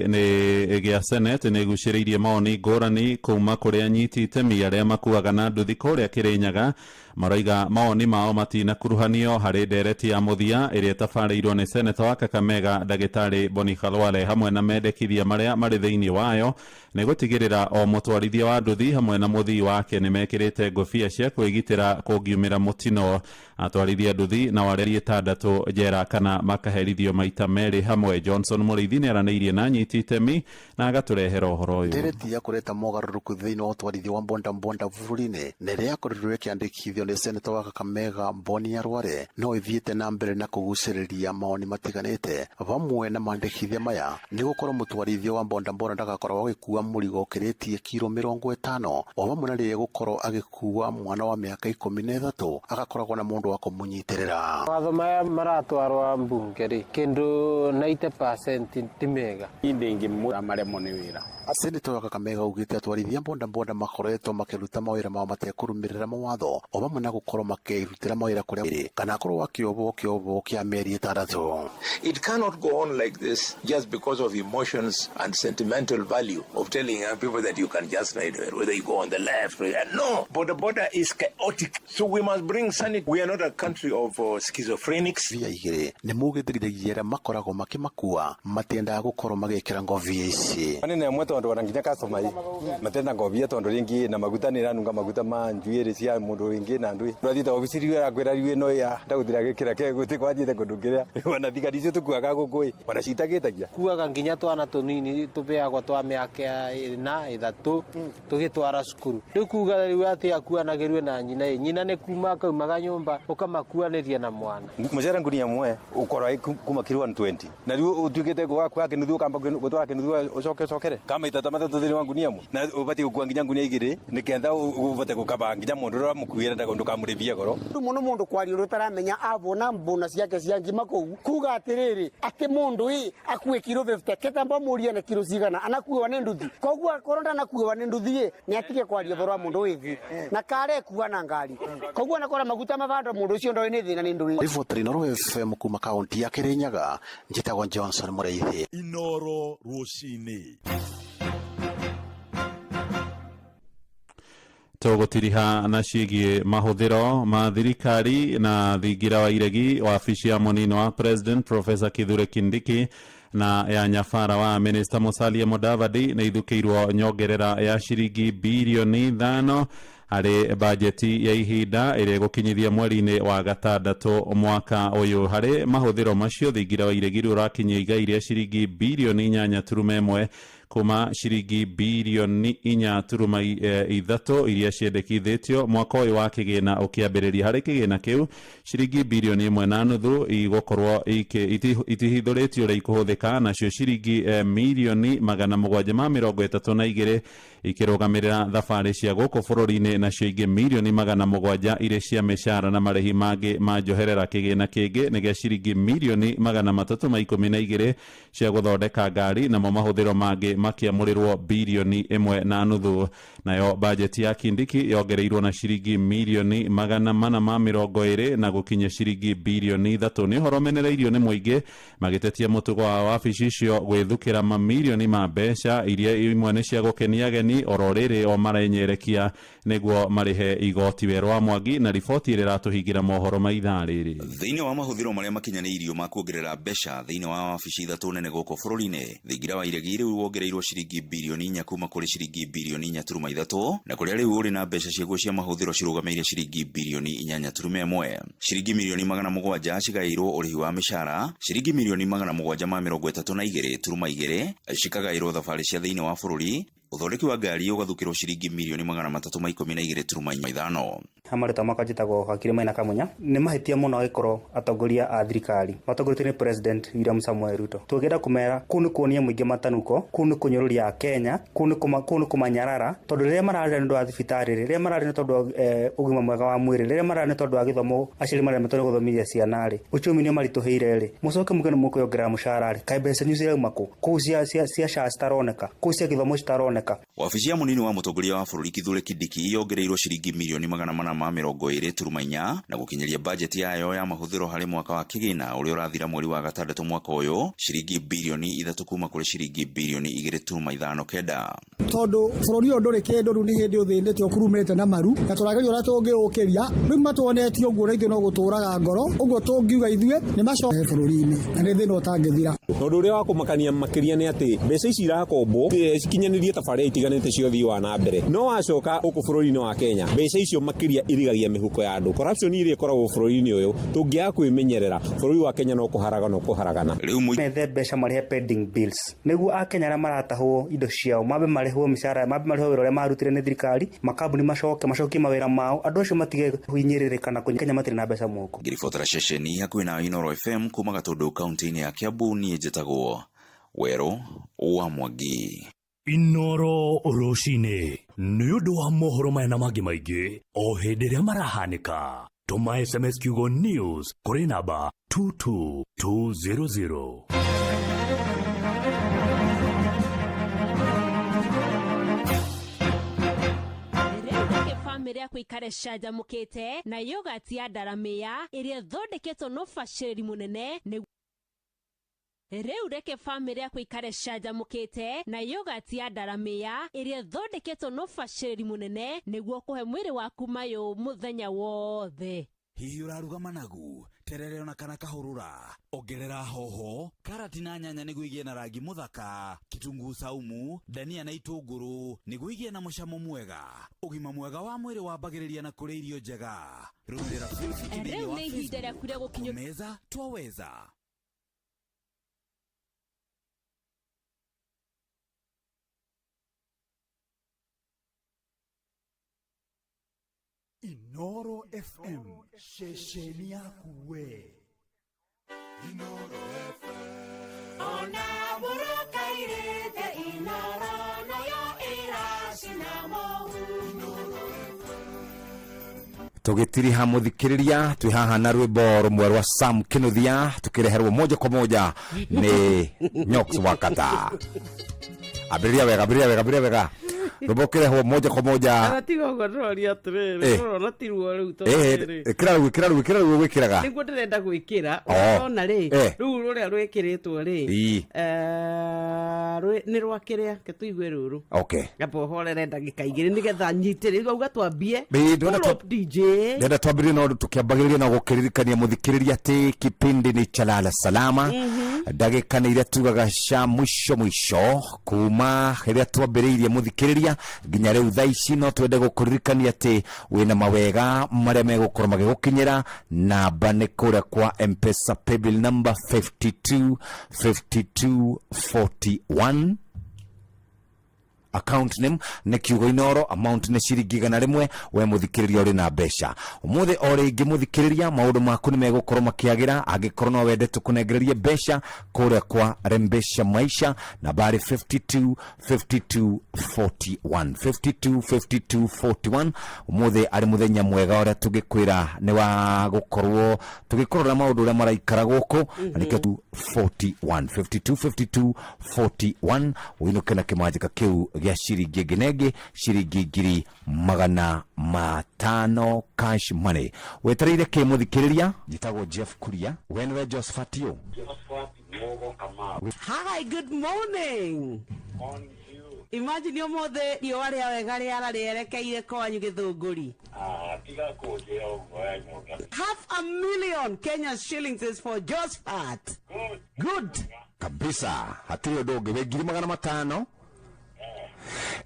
Nĩ gĩa Senate nĩ ĩgucĩrĩirie mawoni ngũrani kuma kũrĩ anyiti itemi arĩa makuaga na nduthi kũrĩa Kĩrĩnyaga. Maroiga mawoni mao matinakuruhanio harĩ ndereti ya mũthia ĩrĩa ĩtabarĩirwo nĩ seneta wa Kakamega ndagĩtarĩ Boni Khalwale, hamwe na mendekithia marĩa marĩ thĩinĩ wayo nĩ gũtigĩrĩra o mũtwarithia wa nduthi hamwe na mũthii wake nĩ mekĩrĩte ngũbia cia kwĩgitĩra kũngiumĩra mũtino. Atwarithia nduthi na warĩa 6 njera kana makaherithio maita merĩ hamwe. Johnson Mũrĩithi nĩ aranĩirie na anyiti itemi na agatũrehera ũhoro ũyũ. Ndereti ya kũreta mogarũrũku thĩinĩ wa ũtwarithia wa bonda bonda bũrũri-inĩ na ĩrĩa yakorirwo ĩkĩandĩkithio nĩ seneta wa Kakamega Boni Khalwale no ĩthiĩte na mbere na kũgucĩrĩria mawoni matiganĩte. Vamwe na mandĩkithia maya nĩ gũkorwo mũtwarithia wa bonda bonda ndagakorwo agĩkua mũrigo ũkĩrĩtie kiro 50, o vamwe na rĩrĩa gũkorwo agĩkua mwana wa mĩaka 13 agakoragwo na mũndũ wa kũmũnyitĩrĩra. Watho maya maratwarwo mbunge rĩ, kĩndũ 90% ti mega. Ndingi maremwo nĩ wĩra. Seneta wa Kakamega augĩte atwarithia bonda bonda makoretwo makĩruta mawĩra mao matekũrũmĩrĩra mawatho, o vamwe na gũkorwo makĩrutĩra mawĩra kũrĩa ĩrĩ kana akorwo akĩohwo kĩobo kĩa mĩeri 6. It cannot go on like this just because of emotions and sentimental value of telling young people that you can just ride whether you go on the left. No, border border is chaotic. So we must bring sanity. We are not a country of schizophrenics. Via igĩrĩ nĩ maugĩte nginyagia arĩa makoragwo makĩmakua matiendaga gũkorwo magĩkĩra ngobia ici. Nĩ nemwe tondũ ona nginya customer ĩ matenda ngobia tondũ rĩngĩ na maguta nĩ ĩranunga maguta ma njuĩrĩ cia mũndũ wĩngĩ na ndũĩ. Ũrathiĩte obici rĩu arakwĩra rĩu ĩno ya ndagũthira gĩkĩra ke gũtirĩ kwathiĩte kũndũ kĩrĩa ona thigari icio tũkuaga gũkũ ĩ ona citagĩtagia. Kuaga nginya twana tũnini tũbeagwo twa mĩaka 4 3 tũgĩtwara cukuru. Rĩu kuga rĩu atĩ akuanagĩrwe na nyina ĩ, nyina nĩ kuma akaumaga nyũmba ũkamakuanĩria na mwana. Mũcere ngunia ĩmwe ũkorwo kuma kiro 120 na rĩu ũtuĩkĩte gwaku kĩnuthu ũkamba gũtwara kĩnuthu ũcoke ũcokere kama itata matatũ thĩinĩ wa ngunia ĩmwe na ũbatiĩ gũkua nginya ngunia 2 nĩketha ũbote gũkaba nginya mũndũ ũrĩa ũramũkuĩra ndũkamũrĩhie goro. Rĩu mũno mũndũ kwaria ũrĩa ũtaramenya avũna mbũna ciake cia ngima kũu kuga atĩrĩrĩ atĩ mũndũ ĩ akue kiro 50 ketamba mũrie na kiro cigana anakuĩwa nĩ nduthi, koguo akorwo ndanakuĩwa nĩ nduthi ĩ nĩ atige kwaria ũhoro wa mũndũ wĩthi na kare kua na ngari, koguo anakora maguta mabando mũndũ ũcio ndoĩ nĩ thĩna nĩ ndũĩ. Riboti Inooro FM kuma kaunti ya Kirinyaga, njĩtagwo Johnson Mũrĩithi. Inooro rũcinĩ. Tũgũtiriha na ciĩgiĩ mahũthĩro ma thirikari na thingira wa iregi wabici ya mũnini wa President Professor Kithure Kindiki na ya nyabara wa Minister Musalia Mudavadi nĩ ithukĩirwo nyongerera ya ciringi birioni 5 harĩ bajeti ya ihinda ĩrĩa ĩgũkinyithia mweri-inĩ wa 6 mwaka ũyũ. Harĩ mahũthĩro macio thingira wa iregi rĩu ũrakinyia igai rĩa ciringi birioni 8.1 kuma ciringi birioni 4.3 iria ciendekithĩtio mwaka ũyũ wa kĩgĩna ũkĩambĩrĩria. Harĩ kĩgĩna kĩu ciringi birioni 1.5 igũkorwo itihithũrĩtio ũrĩa ikũhũthĩka, nacio ciringi mirioni 732 ikĩrũgamĩrĩra thabarĩ cia gũkũ bũrũri-inĩ, nacio ingĩ mirioni 700 irĩ cia mĩcara na marĩhi mangĩ ma njoherera. Kĩgĩna kĩngĩ nĩ gĩa ciringi mirioni 312 cia gũthondeka ngari, namo mahũthĩro mangĩ makĩamũrĩrwo birioni 1.5. Nayo bajeti ya Kindiki yongereirwo na ciringi mirioni 420 na gũkinya ciringi birioni 3. Nĩ ũhoro ũmenereirio nĩ mũingĩ magĩtetia mũtugo wa wabici icio gwĩthukĩra mamirioni ma mbeca iria imwe nĩ cia gũkenia ageni oro rĩrĩ o marenyerekia nĩguo marĩhe igoti. Werũ wa Mwangi na riboti ĩrĩa ĩratũhingĩra mohoro ma ithaa rĩrĩ. Thĩinĩ wa mahũthĩro marĩa makinyanĩirio ma kuongerera mbeca thĩinĩ wa wabici 3 nene gũkũ bũrũri-inĩ, thingira wa iregi rĩu wongereirwo ciringi birioni 4 kuma kũrĩ ciringi birioni 4.3 na kũrĩa rĩu ũrĩ na mbeca ciaguo cia mahũthĩro cirũgamĩire ciringi birioni 8.1. Ciringi mirioni 700 cigaĩirwo ũrĩhi wa mĩcara, ciringi mirioni 732.2 cikagaĩrwo thabarĩ cia thĩinĩ wa bũrũri, Ũthondeki wa ngari ũgathukĩrwo ciringi mirioni 312.5. Marĩtwa makwa njĩtagwo Hakiri Maina Kamunya. Nĩ mahĩtia mũno angĩkorwo atongoria a thirikari matongoretio nĩ President William Samoei Ruto. Tũngĩenda kũmera kũu nĩ kuonia mũingĩ matanuko, kũu nĩ kũnyũrũria Akenya, kũu nĩ kũmanyarara, tondũ rĩrĩa mararĩra nĩ ũndũ wa thibitarĩ, rĩrĩa mararĩra nĩ tondũ wa ũgima mwega wa mwĩrĩ, rĩrĩa mararĩra nĩ tondũ wa gĩthomo, aciari maremetwo nĩ gũthomithia ciana rĩ, uchumi nĩ ũmaritũhĩire rĩ, mũcoke muge nĩ mũkwĩongerera mũcara rĩ, kaĩ mbeca icio cirauma kũ? Kũu cia SHA citaroneka, kũu cia gĩthomo citaroneka. Wabici ya mũnini wa mũtongoria wa bũrũri Kithure Kindiki yongereirwo ciringi mirioni 424 na gũkinyĩria bajeti yayo ya mahũthĩro harĩ mwaka wa kĩgĩna ũrĩa ũrathira mweri wa gatandatũ mwaka ũyũ ciringi birioni 3 kuma kũrĩ ciringi birioni 2.59. Tondũ bũrũri ũyũ ndũrĩ kĩndũ rĩu nĩ hĩndĩ ũthĩnĩte ũkurumĩte na maru na tũrageria ũrĩa tũngĩũkĩria rĩu matuonetie ũguo na ithuĩ no gũtũraga ngoro ũguo tũngiuga ithuĩ nĩ macoke bũrũri-inĩ na nĩ thĩna ũtangĩthira. Ũndũ ũrĩa wa kũmakania makĩria nĩ atĩ mbeca ici irakombwo cikinyanĩrie tabarĩra itiganĩte cia ũthii wa na mbere, no wacoka gũkũ bũrũri-inĩ wa Kenya mbeca icio makĩria irigagia mĩhuko ya andũ. Corruption iria ĩkoragwo bũrũri-inĩ ũyũ tũngĩaga kwĩmenyerera bũrũri wa Kenya no kũharagana kũharagana. Rĩu methe mbeca marĩhe pending bills nĩguo Akenya arĩa maratahwo indo ciao mambe marĩhwo mĩcara, mambe marĩhwo wĩra ũrĩa marutire nĩ thirikari, makambuni macoke macokie mawĩra mao, andũ acio matige kũhinyĩrĩrĩka na Kenya matirĩ na mbeca mũhuko. Ngĩribotera ceceni hakuhĩ na Inooro FM kuma Gatũndũ kaunti-inĩ ya Kiambu, niĩ njĩtagwo Werũ wa Mwangi. Inooro rũcinĩ nĩ ũndũ wa mohoro maya na mangĩ maingĩ o hĩndĩ ĩrĩa marahanĩka. Tũma SMS kiugo news kũrĩ namba 22200. Famĩlĩ yaku ikare canjamũkĩte na yogurt ya Ndaramĩa ĩrĩa ĩthondeketwo na ũbacĩrĩri mũnene. Rĩu reke famĩlĩ yaku ikare canjamũkĩte na yogurt ya Ndaramĩa ĩrĩa ĩthondeketwo na ũbacĩrĩri mũnene nĩguo kũhe mwĩrĩ waku mayũ mũthenya wothe. Hihi ũraruga managu, terere ona kana kahũrũra? Ongerera hoho, karati na nyanya nĩguo igĩe na rangi mũthaka, kitunguu saumu, dania na itũngũrũ nĩguo igĩe na mũcamo mwega. Ũgima mwega wa mwĩrĩ wambagĩrĩria na kũrĩa irio njega. Rũmĩrĩra Rĩu nĩ ihinda rĩaku rĩa gũkinyũkia meza twaweza. Inooro FM, ceceni yaku we. Inooro FM. Ona mũrũkairĩte Inooro nayo ĩracina mũhu. Tũgĩtiriha mũthikĩrĩria twĩ haha na rwĩmbo rũmwe rwa Sam Kinuthia tũkĩreherwo moja kwa moja nĩ Nyox Wakata. Ambĩrĩria wega, ambĩrĩria wega, ambĩrĩria wega. Rwĩmbo ũkĩrehwo moja kwa moja. Tiga ũguo ndĩroria atĩrĩrĩ, ũrona ti ruo rĩu tondũ rĩrĩ. Ĩkĩra rĩu, ĩkĩra rĩu, ĩkĩra rĩu ũgwĩkĩraga. Nĩguo ndĩrenda gwĩkĩra. Ũrona rĩ, rĩu rũrĩa rwĩkĩrĩtwo rĩ, nĩ rwa kĩrĩa, reke tũigue rũrũ. Okay. Amba ũhorere ndagĩka igĩrĩ nĩgetha nyite rĩu auga twambie. Ndĩrenda Pull up DJ. Ndĩrenda twambĩrĩrie na ũndũ tũkĩambagĩrĩria na gũkĩririkania mũthikĩrĩria atĩ kipindi nĩ Chalala Salama. Ndagĩka nĩ iria tugaga cia mũico mũico kuma rĩrĩa twambĩrĩirie mũthikĩrĩria nginya rĩu thaa ici, no twende gũkũririkania atĩ wĩna mawega marĩa megũkorwo magĩgũkinyĩra. Namba nĩ kũrĩa kwa M-Pesa paybill number 52 52 41, account name nĩ kiugo Inooro, amount nĩ ciringi 100. We mũthikĩrĩria ũrĩ na mbeca ũmũthĩ o rĩngĩ mũthikĩrĩria, maũndũ maku nĩ megũkorwo makĩagĩra angĩkorwo no wende tũkũnengererie mbeca kũrĩa kwa Rembesha Maisha, nambari 52 52 41, 52 52 41. Ũmũthĩ arĩ mũthenya mwega ũrĩa tũngĩkwĩra nĩ wa gũkorwo tũgĩkũrora maũndũ ũrĩa maraikara gũkũ, na nĩkĩo tu 41 52 52 41 ũinũke na kĩmanjĩka kĩu gĩa ciringi ĩngĩ na ĩngĩ ciringi 500,000 cash money. Wetereire kĩ mũthikĩrĩria? Njĩtagwo Jeff Kuria, we nĩwe Josephat ũ? Hi, good morning. Imagine ũmũthĩ riũa rĩa wega rĩara rĩerekeire kwanyu Gĩthũngũri. 500,000 Kenya shillings is for Josephat. Good. Kabisa, hatirĩ ũndũ ũngĩ. Wĩ 500,000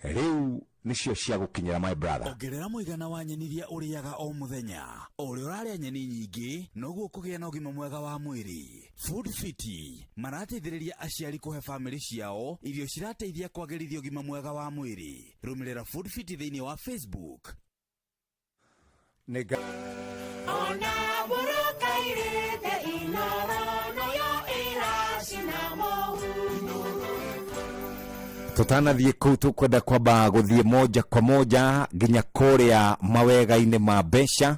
rĩu nĩcio cia gũkinyĩra my brother. Ongerera mũigana wa nyeni iria ũrĩaga o mũthenya. O ũrĩa ũrarĩa nyeni nyingĩ, noguo ũkũgĩa na ũgima mwega wa mwĩrĩ. Food Fiti marateithĩrĩria aciari kũhe bamĩrĩ ciao irio cirateithia kwagĩrithia ũgima mwega wa mwĩrĩ. Rũmĩrĩra Food Fiti thĩinĩ wa Facebook. Ona mũrũkairĩte Inoro nayo ĩracina mũhu. Tutanathiĩ kũu, tũkwenda kwamba gũthiĩ moja kwa moja nginya kũrĩa mawega-inĩ ma mbeca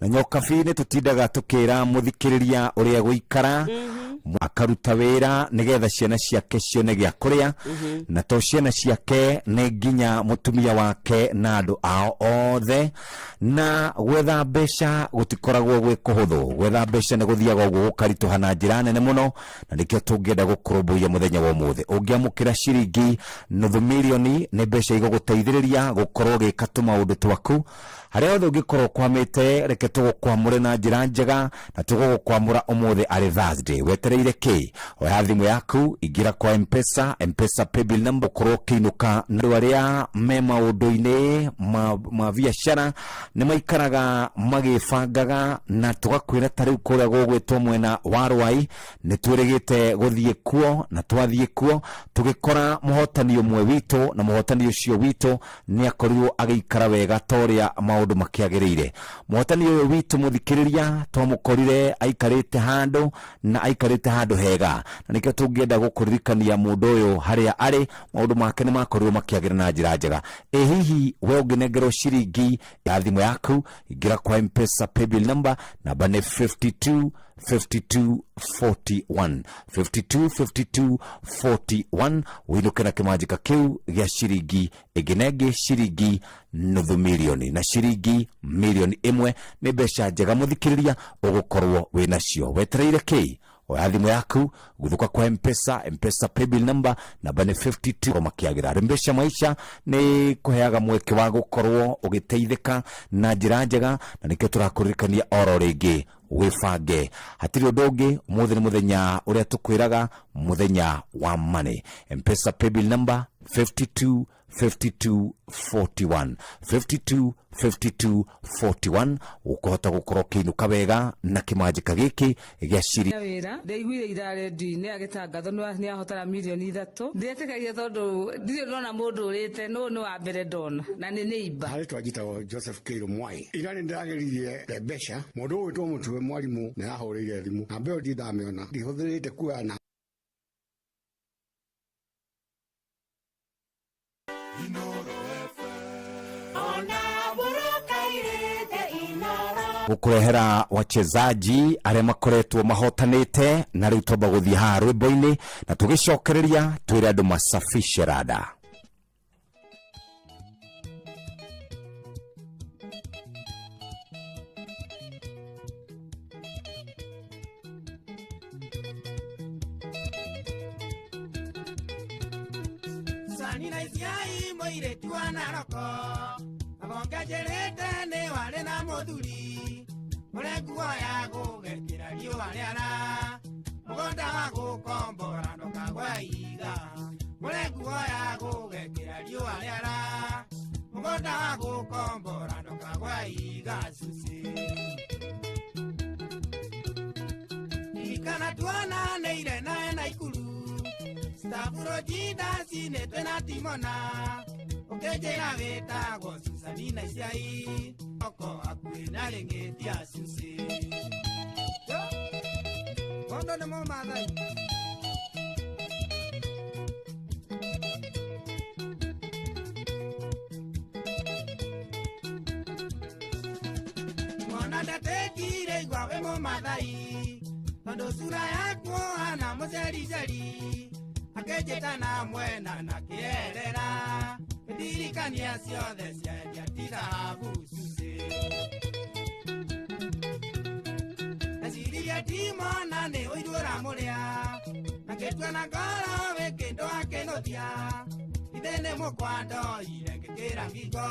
na nyokabi-inĩ. Tũtindaga tũkĩra mũthikĩrĩria ũrĩa gũikara, akaruta wĩra nĩgetha ciana ciake cione gĩa kũrĩa, na to ciana ciake, nĩ nginya mũtumia wake na andũ ao othe. Na gwetha mbeca gũtikoragwo gwĩ kũhũthũ. Gwetha mbeca nĩ gũthiaga ũguo gũkaritũha na njĩra nene mũno, na nĩkĩo tũngĩenda gũkũrũmbũiya mũthenya wa ũmũthĩ. Ũngĩamũkĩra ciringi nuthu milioni, nĩ mbeca igũgũteithĩrĩria gũkorwo ũgĩka tũmaũndũ twaku harĩa hothe ũngĩkorwo ũkwamĩte. Reke tũgũkwamũre na njĩra njega, na tũgũgũkwamũra ũmũthĩ arĩ Thursday. Wetereire kĩ? Oya thimũ yaku, ingĩra kwa Mpesa, Mpesa paybill number, ũkorwo ũkĩinũka. Na andũ arĩa me maũndũ-inĩ ma biacara nĩ maikaraga magĩbangaga, na tũgakwĩra ta rĩu kũrĩa gũgwĩtwo mwena wa Rwai nĩ twĩrĩgĩte gũthiĩ kuo, na twathiĩ kuo tũgĩkora mũhotani ũmwe witũ, na mũhotani ũcio witũ nĩ akorirwo agĩikara wega ta ũrĩa maũndũ makĩagĩrĩire. Mũhotani ũyũ witũ, mũthikĩrĩria, twamũkorire aikarĩte handũ na aikarĩte handũ hega, na nĩkĩo tũngĩenda gũkũririkania mũndũ ũyũ harĩa arĩ. Maũndũ make nĩ makorirwo makĩagĩra na njĩra njega. Ĩ hihi we ũngĩnengerwo ciringi ya thimũ yaku, ingĩra kwa Mpesa paybill number, namba nĩ 52 52 41, 52 52 41, wĩinũke na kĩmanjĩka kĩu gĩa ciringi ĩngĩ na ĩngĩ, ciringi nuthu milioni. Na ciringi milioni 1 nĩ mbeca njega, mũthikĩrĩria, ũgũkorwo wĩ nacio. Wetereire kĩ? Oya thimũ yaku, guthuka kwa Mpesa, Mpesa paybill number, namba nĩ 52 makiagira mbeca. Maisha nĩ kũheaga mweke wa gũkorwo ũgĩteithĩka na njĩra njega, na nĩkĩo tũrakũririkania oro rĩngĩ wĩbange. Hatirĩ ũndũ ũngĩ, ũmũthĩ nĩ mũthenya ũrĩa tũkwĩraga, mũthenya wa money. Mpesa paybill number 52 52 41, 52 52 41, ũkũhota gũkorwo ũkĩinũka wega na kĩmanjĩka gĩkĩ gĩa ciri Wĩra ndaiguire ira redio-inĩ agĩtangathwo nĩ ahotana milioni 3. Ndiretĩkagia tondũ ndirĩ ndona mũndũ ũrĩte no nĩ wa mbere ndona na nĩ nĩimba. Harĩtwa njĩtagwo Joseph Kĩirũ Mwai. Ira nĩ ndĩrageririe mbeca. Mũndũ ũyũ wĩtwo Mũtue mwarimũ nĩ arahũrĩire thimũ, namba ĩyo ndindamĩona, ndihũthĩrĩte kuoya na Ona mũrũkairĩte Inoro. Gũkũrehera wachezaji arĩa makoretwo mahotanĩte, na rĩu twamba gũthiĩ haha rwĩmbo-inĩ na tũgĩcokereria twĩre andũ masafishe rada. Sani na Isiai mũirĩtu wa Naroko abongenjerete nĩ warĩ na mũthuri ũrĩa nguo ya gũgekĩra riũa rĩara mũgũnda wa gũkombora ndũkagwe iga, ũrĩa nguo ya gũgekĩra riũa rĩara mũgũnda wa gũkombora ndũkagwe iga. Cuci ririkana tuonanĩire nawe na ikuru Stavuro cinĩtwe na timona, ũkĩnjĩra wĩtagwo Susani na Isiai oko hakuhĩ na rĩng'ĩtia cuci. Mondo nĩ Mũmathai. Mwana ndatĩkire igwa wĩ Mũmathai tondũ sura yaku hana mũcericeri, akĩnjĩta na mwena na kĩerera ndirikania ciothe ciendia ti thahabu cuci. Ndeciririe ndimona nĩ ũiru ũramũrĩa, na ngĩtua na ngoro wĩ kĩndũ akĩnũthia ithe nĩ mũkwa ndoire ngĩkĩra ngingo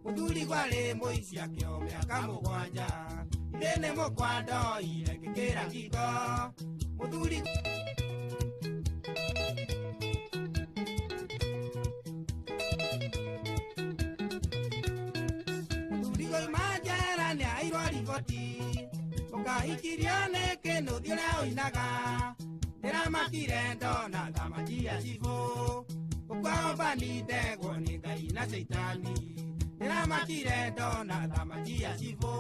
mũthuri gwarĩ mũici akĩo mĩaka 7, ithe nĩ mũkwa ndoire ngĩkĩra ngingo mũthuri. Mũthuri goima njera nĩ airwo riboti. Kahikirio nĩ kĩnũthia ũrĩa ũinaga ndĩramakire ndona thamaki ya cibũ ũkwaũmbani ndegwo nĩ Ngai na caitani ndĩramakire ndona thamaki ya cibũ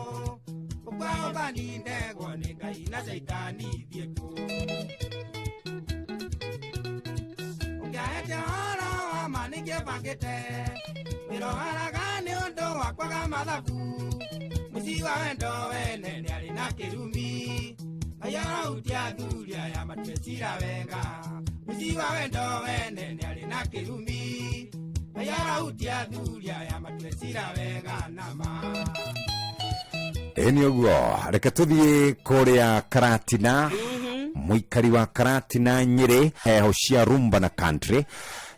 ũkwaũmbani ndegwo nĩ Ngai na caitani thiĩ kũ ũngĩahete ũhoro wa ma nĩngĩbangĩte wĩroharaga nĩ ũndũ wa kwaga mathabu mũciĩ wa wendo wene nĩarĩ na kĩrumi ayarautia athuri aya matue cira wega mũciĩ wa wendo wene nĩarĩ na kĩrumi ayarautia athuri aya matue cira wega nama. Ĩ nĩ ũguo, reke tũthiĩ kũrĩa Karatina. Mũikari wa Karatina, Nyĩrĩ, heho cia rumba na country.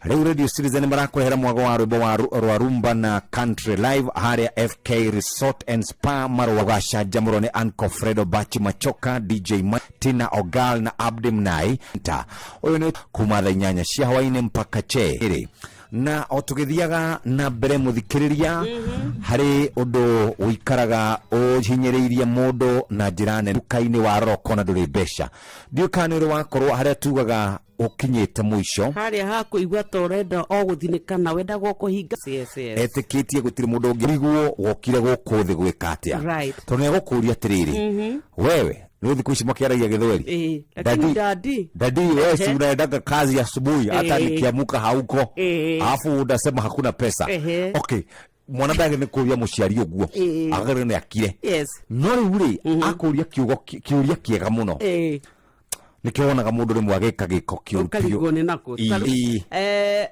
Rĩu Radio Citizen marakũrehera mwago wa rwĩmbo wa rwa rumba na country live harĩa FK Resort and Spa. Marũa gacanjamũrwo nĩ Uncle Fredo Bachi Machoka, DJ Tina Ogal na Abdi Mnai. Ta ũyũ nĩ kuma thaa 8 cia hwainĩ mpaka che ĩrĩ. Na o tũgĩthiaga na mbere, mũthikĩrĩria, harĩ ũndũ ũikaraga ũhinyĩrĩirie mũndũ na njĩra nene. Nduka-inĩ warora ũkona ndũrĩ mbeca. Ndiũĩ kana nĩ ũrĩ wakorwo harĩa tugaga ũkinyĩte mũico. Harĩa hakũigua ta ũrenda o gũthinĩkana, wendaga o kũhinga. Yes. Etĩkĩtie gũtirĩ mũndũ ũngĩ riguo wokire gũkũ thĩ gwĩka atĩa. Tondũ nĩ egũkũria atĩrĩrĩ, wewe nĩ thikũ ici makĩaragia gĩthweri. Lakini daddy. Daddy, wewe si unaendaga kazi asubuhi, hata nikiamuka hauko, alafu unasema hakuna pesa. Okay, mwana ndagä nä kå ria må ciari å guo agagä nä akire. No rä u rä akå ria kä å ria kä ega må no. Nä kä wonaga må ndå rä mwe agä ka gä ko kä å Ũkarigwo nĩ nakũ.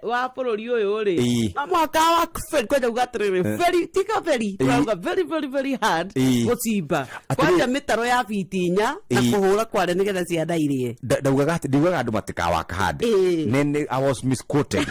Wa bũrũri ũyũ rĩ, no mũhaka wa kwenda kuga atĩrĩrĩ, very tika very, turauga very very very hard gũcimba kwanja mĩtaro ya biti 4 na kũhũra kware nĩgetha ciana irĩe. Ndaugaga atä ndiugaga andå matikawaka handä. Nĩ I was misquoted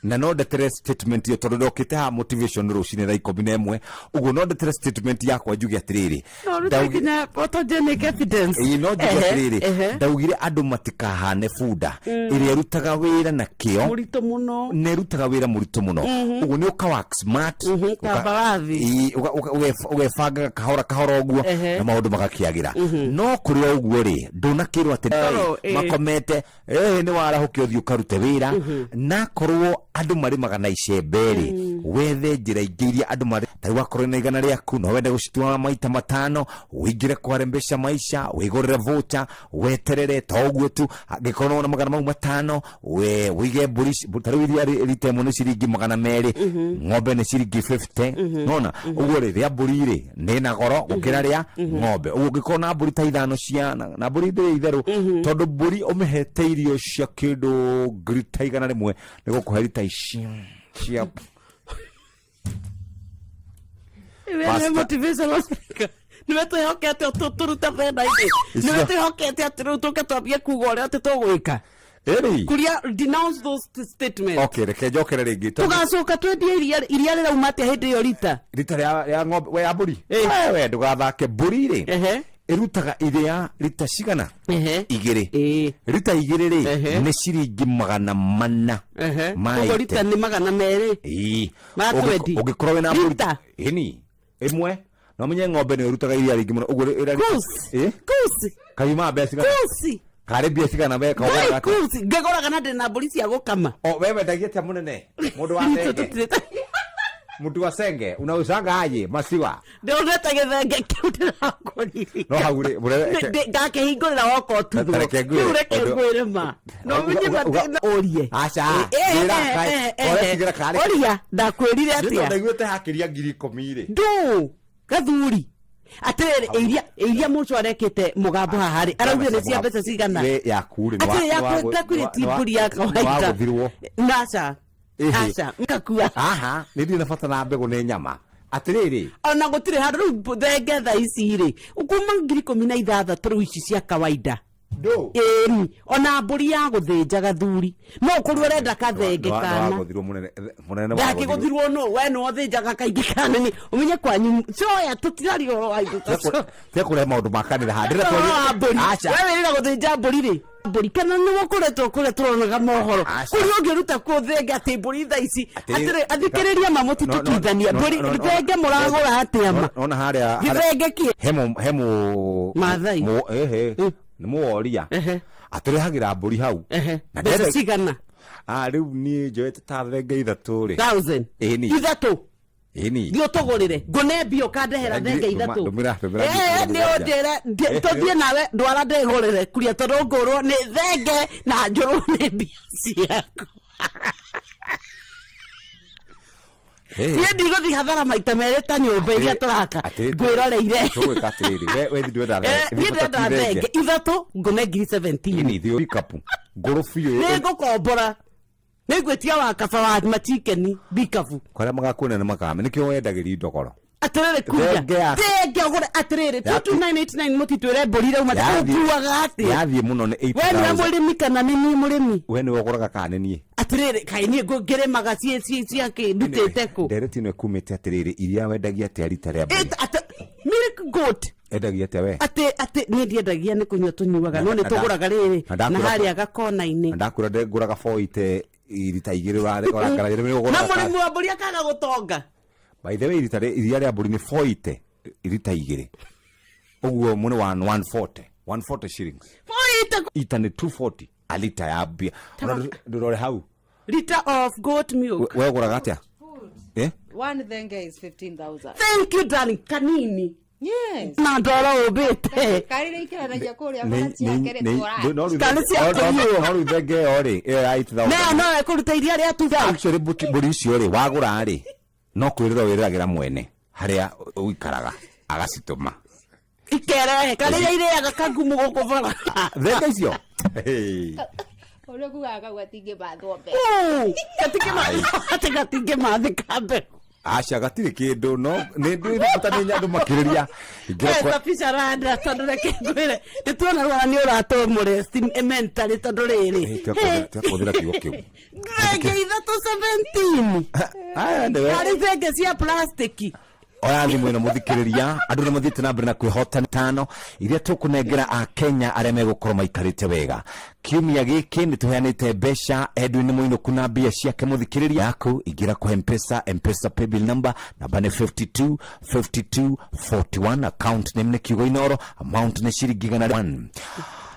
na no ndetere statement ĩyo tondå ndokĩte haha motivation rũcinĩ thaa 11 ũguo, no ndetere statement yakwa njuge atĩrĩrĩ, No rute nginya photogenic evidence. Ĩĩ, no njuge atĩrĩrĩ, ndaugire andũ matikahane bunda ĩrĩa ĩrutaga wĩra na kĩo mũritũ mũno. Na ĩrutaga wĩra mũritũ mũno. Ũguo nĩ ũka work smart, ta mbarathi. Ĩĩ, ũgebangaga kahora kahora ũguo na maũndũ magakĩagĩra. No kũrĩ o ũguo rĩ, ndũnakĩrwo atĩ Toro, makomete nĩ warahũke ũthiĩ ũkarute wĩra. Nakorwo andũ marĩmaga na icembe rĩ, wethe njĩra ingĩ iria andũ marĩ. Ta rĩu wakorwo na 100 rĩaku, no wende gũcitua maita matano, ũingĩre kware mbeca maica, wĩgũrĩre voucher, weterere to ũguo tu. Angĩkorwo nĩwona magana mau matano, we wĩige mbũri ta rĩu iria rita ĩmwe nĩ ciringi 200, ng'ombe nĩ ciringi 50. Nona ũguo rĩ, rĩa mbũri rĩ nĩ na goro gũkĩra rĩa ng'ombe. Ũguo ũngĩkorwo na mbũri ta ithano cia na mbũri ndĩrĩ itherũ, tondũ mbũri ũmĩhete irio cia kĩndũ ngiri ta 100 nĩ gũkũhe rita ici cia Nĩwe Pastor. Motivational speaker. Nĩwe twĩhokete tũrute thĩna-inĩ. Nĩwe twĩhokete atĩ rĩu tũke twambie kuga ũrĩa atĩ tũgwĩka. Ĩrĩ. Kuria denounce those statements. Okay, reke njokere rĩngĩ Tũgacoka twendie iria, iria rĩrauma atĩa hĩndĩ ĩyo rita? Rita rĩa ng'ombe, we ya mbũri, we ndũgathake. Mbũri rĩ, ĩrutaga iria rita cigana? 2. Rita 2 rĩ, nĩ ciringi 400 ma Ũguo rita nĩ 200. Ĩĩ. Ma 20. Ũngĩkorwo wĩna mbũri Rita. Ĩni ĩmwe, no menye ng'ombe nĩ ĩrutaga iria rĩingĩ mũno ũguo Kusi. Ĩ? Kusi. Kayuma mbia cigana? Kusi. Karĩ mbia cigana we Ngai kaũgũraga atĩa? kusi. Ngĩgũraga na ndĩ na mbũri cia gũkama. O wewe wendagia atĩa mũnene? Mũndũ wa thenge. Mtu wa senge unauzanga aje masiwa? Ndonete gĩthenge kĩu ndĩrakũririkana. No hau rĩ, Ngakĩhingũrĩra woka ũtuthwo. Reke ngwĩre, Rĩu reke ngwĩre ma no menye ũrie. Aca, njĩra, kore cigĩra karĩ. Ũria ndakwĩrire Nĩ tondũ atĩa? ndaiguĩte hakĩria 10,000 rĩ. Ndũ gathuri atĩrĩrĩ, iria iria mũco arekĩte mũgambo haha rĩ, araugire nĩ cia mbeca cigana? We yaku rĩ, Atĩrĩ, yakwa ndakwĩrĩ ti mbũri ya kawaida. Wagũthirwo. Naca. Aca ngakua. Aha, nĩ ndirĩ na bata na mbegũ nĩ nyama. Atĩrĩrĩ, Ona gũtirĩ handũ rĩu thenge thaa ici rĩ, kuma 16,000 rĩu ici cia kawaida. Ndũ. Ĩni ona mbũri ya gũthĩnja gathuri no ũkorwo ũrenda kathenge kana Wagũthirwo mũnene, mũnene wagũthirwo. Ndakĩgũthirwo nũ? We nĩ ũthĩnjaga kaingĩ kana nĩ ũmenye kwanyu coya tũtiraria ũhoro wa indo ta Tiga kũrehe maũndũ ma kanitha haha. Ndĩrenda Ũhoro wa mbũri. Aca. We wĩrĩga gũthĩnja mbũri rĩ. Mbũri kana nĩ gũkoretwo kũrĩa tũronaga mohoro Aca. kũrĩa ũngĩruta kũ thenge atĩ mbũri thaa ici Atĩ- atĩrĩ athikĩrĩria ma mũtitũkithania mbũri thenge mũragũra atĩa ma Ona harĩa gĩthenge kĩ hemo hemo Maathai. Mu, ehe nĩ mũworia atũrehagĩra mbũri hau Na mbeca ndenda- cigana Ah, rĩu niĩ njoete ta thenge ithatũ rĩ thousand ĩni ithatũ ĩni thiĩ ũtũgũrĩre ngũne mbia ũkandehera Ndũma- thenge ithatũ ndũmĩra- ndũmĩra Eh, ngiri nĩ mũgwanja. ũnjĩre tũthiĩ nawe ndwara ndĩgũrĩre kuria tondũ ngũrwo nĩ thenge na njũrwo nĩ mbia ciaku. Eh. Niĩ ndigũthiĩ hathara maita merĩ ta nyũmba iria tũraka Atĩrĩ- ngwĩroreire. Tũgwĩka atĩrĩrĩ, we thiĩ ndwenda Eh, niĩ ndĩrenda thenge ithatũ ngũne ngiri 17. Ĩni thiĩ pikapu ngũrũ biũ. Nĩ ngũkombora, nĩ ngwĩtia wa kaba wa machikeni bikabu. Kwarĩa magakuona nĩ makame nĩkĩo wendagĩria indo goro. Atĩrĩrĩ kuria Thenge ya- thenge ũgũre atĩrĩrĩ Yaku- 22989 mũtitwĩre mbũri irauma Yathiĩ- ũkuaga atĩa? Yathiĩ mũno nĩ we nĩwe 8,000. mũrĩmi kana nĩ niĩ mũrĩmi? We nĩwe ũgũraga kana nĩ niĩ? Atĩrĩrĩ, kaĩ niĩ ngĩrĩmaga ciĩ ciĩ cia kĩ ndutĩte kũ? Ndereti ĩno ĩkumĩte atĩrĩrĩ, iria wendagia atĩa rita rĩa mbere? Milk goat. Endagia atĩa we? Atĩ niĩ ndiendagia, nĩ kũnyua tũnyuaga, no nĩ tũgũraga rĩrĩ Na na ndakwĩra- harĩa gakona-inĩ. Na ndakwĩra ngũraga boite irita igĩrĩ ũrangaragia nĩ Na ũgũraga mũrĩmi wa mbũri akaga gũtonga. By the way, irita iria rĩa mbũri nĩ boite irita igĩrĩ, ũguo mũnĩ 140 140 shillings. Boite ita nĩ 240 a lita ya mbia. Ona ndũrore hau. Liter of goat milk. We ũgũraga atĩa? Eh? One thenge is 15,000. Thank you, darling. Kanini. Yes. Na ndoro ũmbĩte. Karire ikiranagia kũrĩa Nĩ- bara ciake nĩ- nĩ- rĩ. no rĩu Kana cia kũiywo. no rĩu thenge ĩyo rĩ, ĩyo ya 8,000. Nayo no ĩkũruta iria rĩa 2,000. Actually mbũri icio rĩ, wagũra rĩ, no kwĩrĩra wĩrĩragĩra mwene harĩa ũikaraga agacitũma. Ikerehe karĩa irĩaga kagumu gũkũ bara. Thenge icio. Hey. Ũrĩa kugaga kau gatingĩmathwo mbere. Ũ, gatingĩmathĩ gatingĩmathĩka mbere. Aca, gatirĩ kĩndũ, no nĩ ndĩta nĩ nyandũ makĩrĩria. Ingĩra kwa- Safisha rada tondũ reke ngwĩre nĩ tuona rwara nĩ ũratũmũre mentally tondũ rĩrĩ Eh, tiga kũhũthĩra kiugo kĩu. Thenge ithatũ 17. Aya, nĩwe. Harĩ thenge cia plastiki. Oya thimũ ĩno mũthikĩrĩria, andũ nĩ mathiĩte na mbere na kwĩhota tano iria tũkũnengera akenya arĩa megũkorwo maikarĩte wega kiumia gĩkĩ. Nĩ tũheanĩte mbeca Edwin Mũinũku na mbia ciake. Mũthikĩrĩria yaku ingĩra kwa Mpesa, Mpesa paybill number namba nĩ 52 52 41, account name nĩ kiugo Inoro, amount nĩ ciringi 100.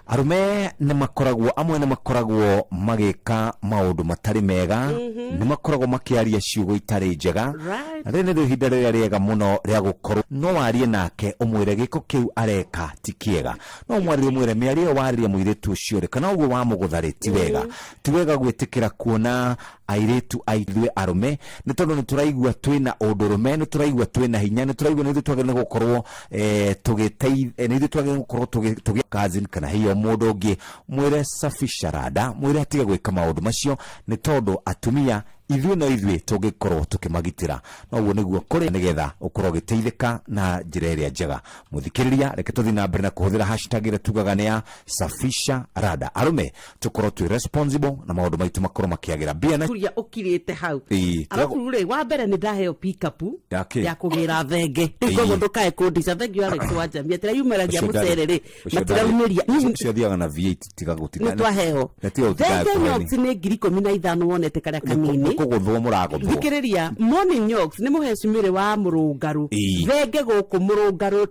Arume nĩ makoragwo amwe nĩ makoragwo magĩka maũndũ matarĩ mega, nĩ makoragwo makĩaria ciugo itarĩ njega. Right. Na rĩrĩ nĩrĩo ihinda rĩrĩa rĩega mũno rĩa gũkorwo no warie nake ũmwĩre gĩko kĩu areka ti kĩega, no ũmwarĩrie ũmwĩre mĩario ĩyo warĩria mũirĩtu ũcio rĩ, kana ũguo wamũgũtha rĩ, ti wega. Ti wega gwĩtĩkĩra kuona airĩtu aithuĩ arũme, nĩ tondũ nĩ tũraigua twĩna ũndũrũme, nĩ tũraigua twĩna hinya, nĩ tũraigua nĩ ithuĩ twagĩrĩirwo nĩ gũkorwo nĩ ithuĩ twagĩrĩirwo gũkorwo tũgĩ cousin kana hiyo mũndũ ũngĩ. Mwĩre safisha rada, mwĩre atige gwĩka maũndũ macio, nĩ tondũ atumia ithuĩ no ithuĩ tũngĩkorwo tũkĩmagitĩra. No ũguo nĩguo kũrĩ, nĩgetha ũkorwo ũgĩteithĩka na njĩra ĩrĩa njega. Mũthikĩrĩria, reke tũthiĩ na mbere na kũhũthĩra hashtag ĩrĩa tugaga nĩ ya safisha rada. Arũme tũkorwo twĩ responsible na maũndũ maitũ makorwo makĩagĩra mbia na Kuria ũkirĩte hau. Ĩĩ, Arabu rĩ, wa mbere nĩ ndaheo pickup Ya kĩ? ya kũgĩra thenge rĩu, koguo ndũkae kũndica. Thengiũ Alex wa Njamia tirayumĩragia Ũcio ndarĩ- mũcere rĩ, ũcio ndarĩ- matiraumĩria. ũcio athiaga na V8, tiga gũtinda. Nĩ twaheo Na tiga gũtinda thenge kũheni. nyox nĩ 15,000 wonete karĩa kanini. Nĩ kũgũthwo mũragũthwo. Thikĩrĩria, morning nyox nĩ mũhecimĩrĩ wa mũrũngarũ. Thenge gũkũ mũrũngarũ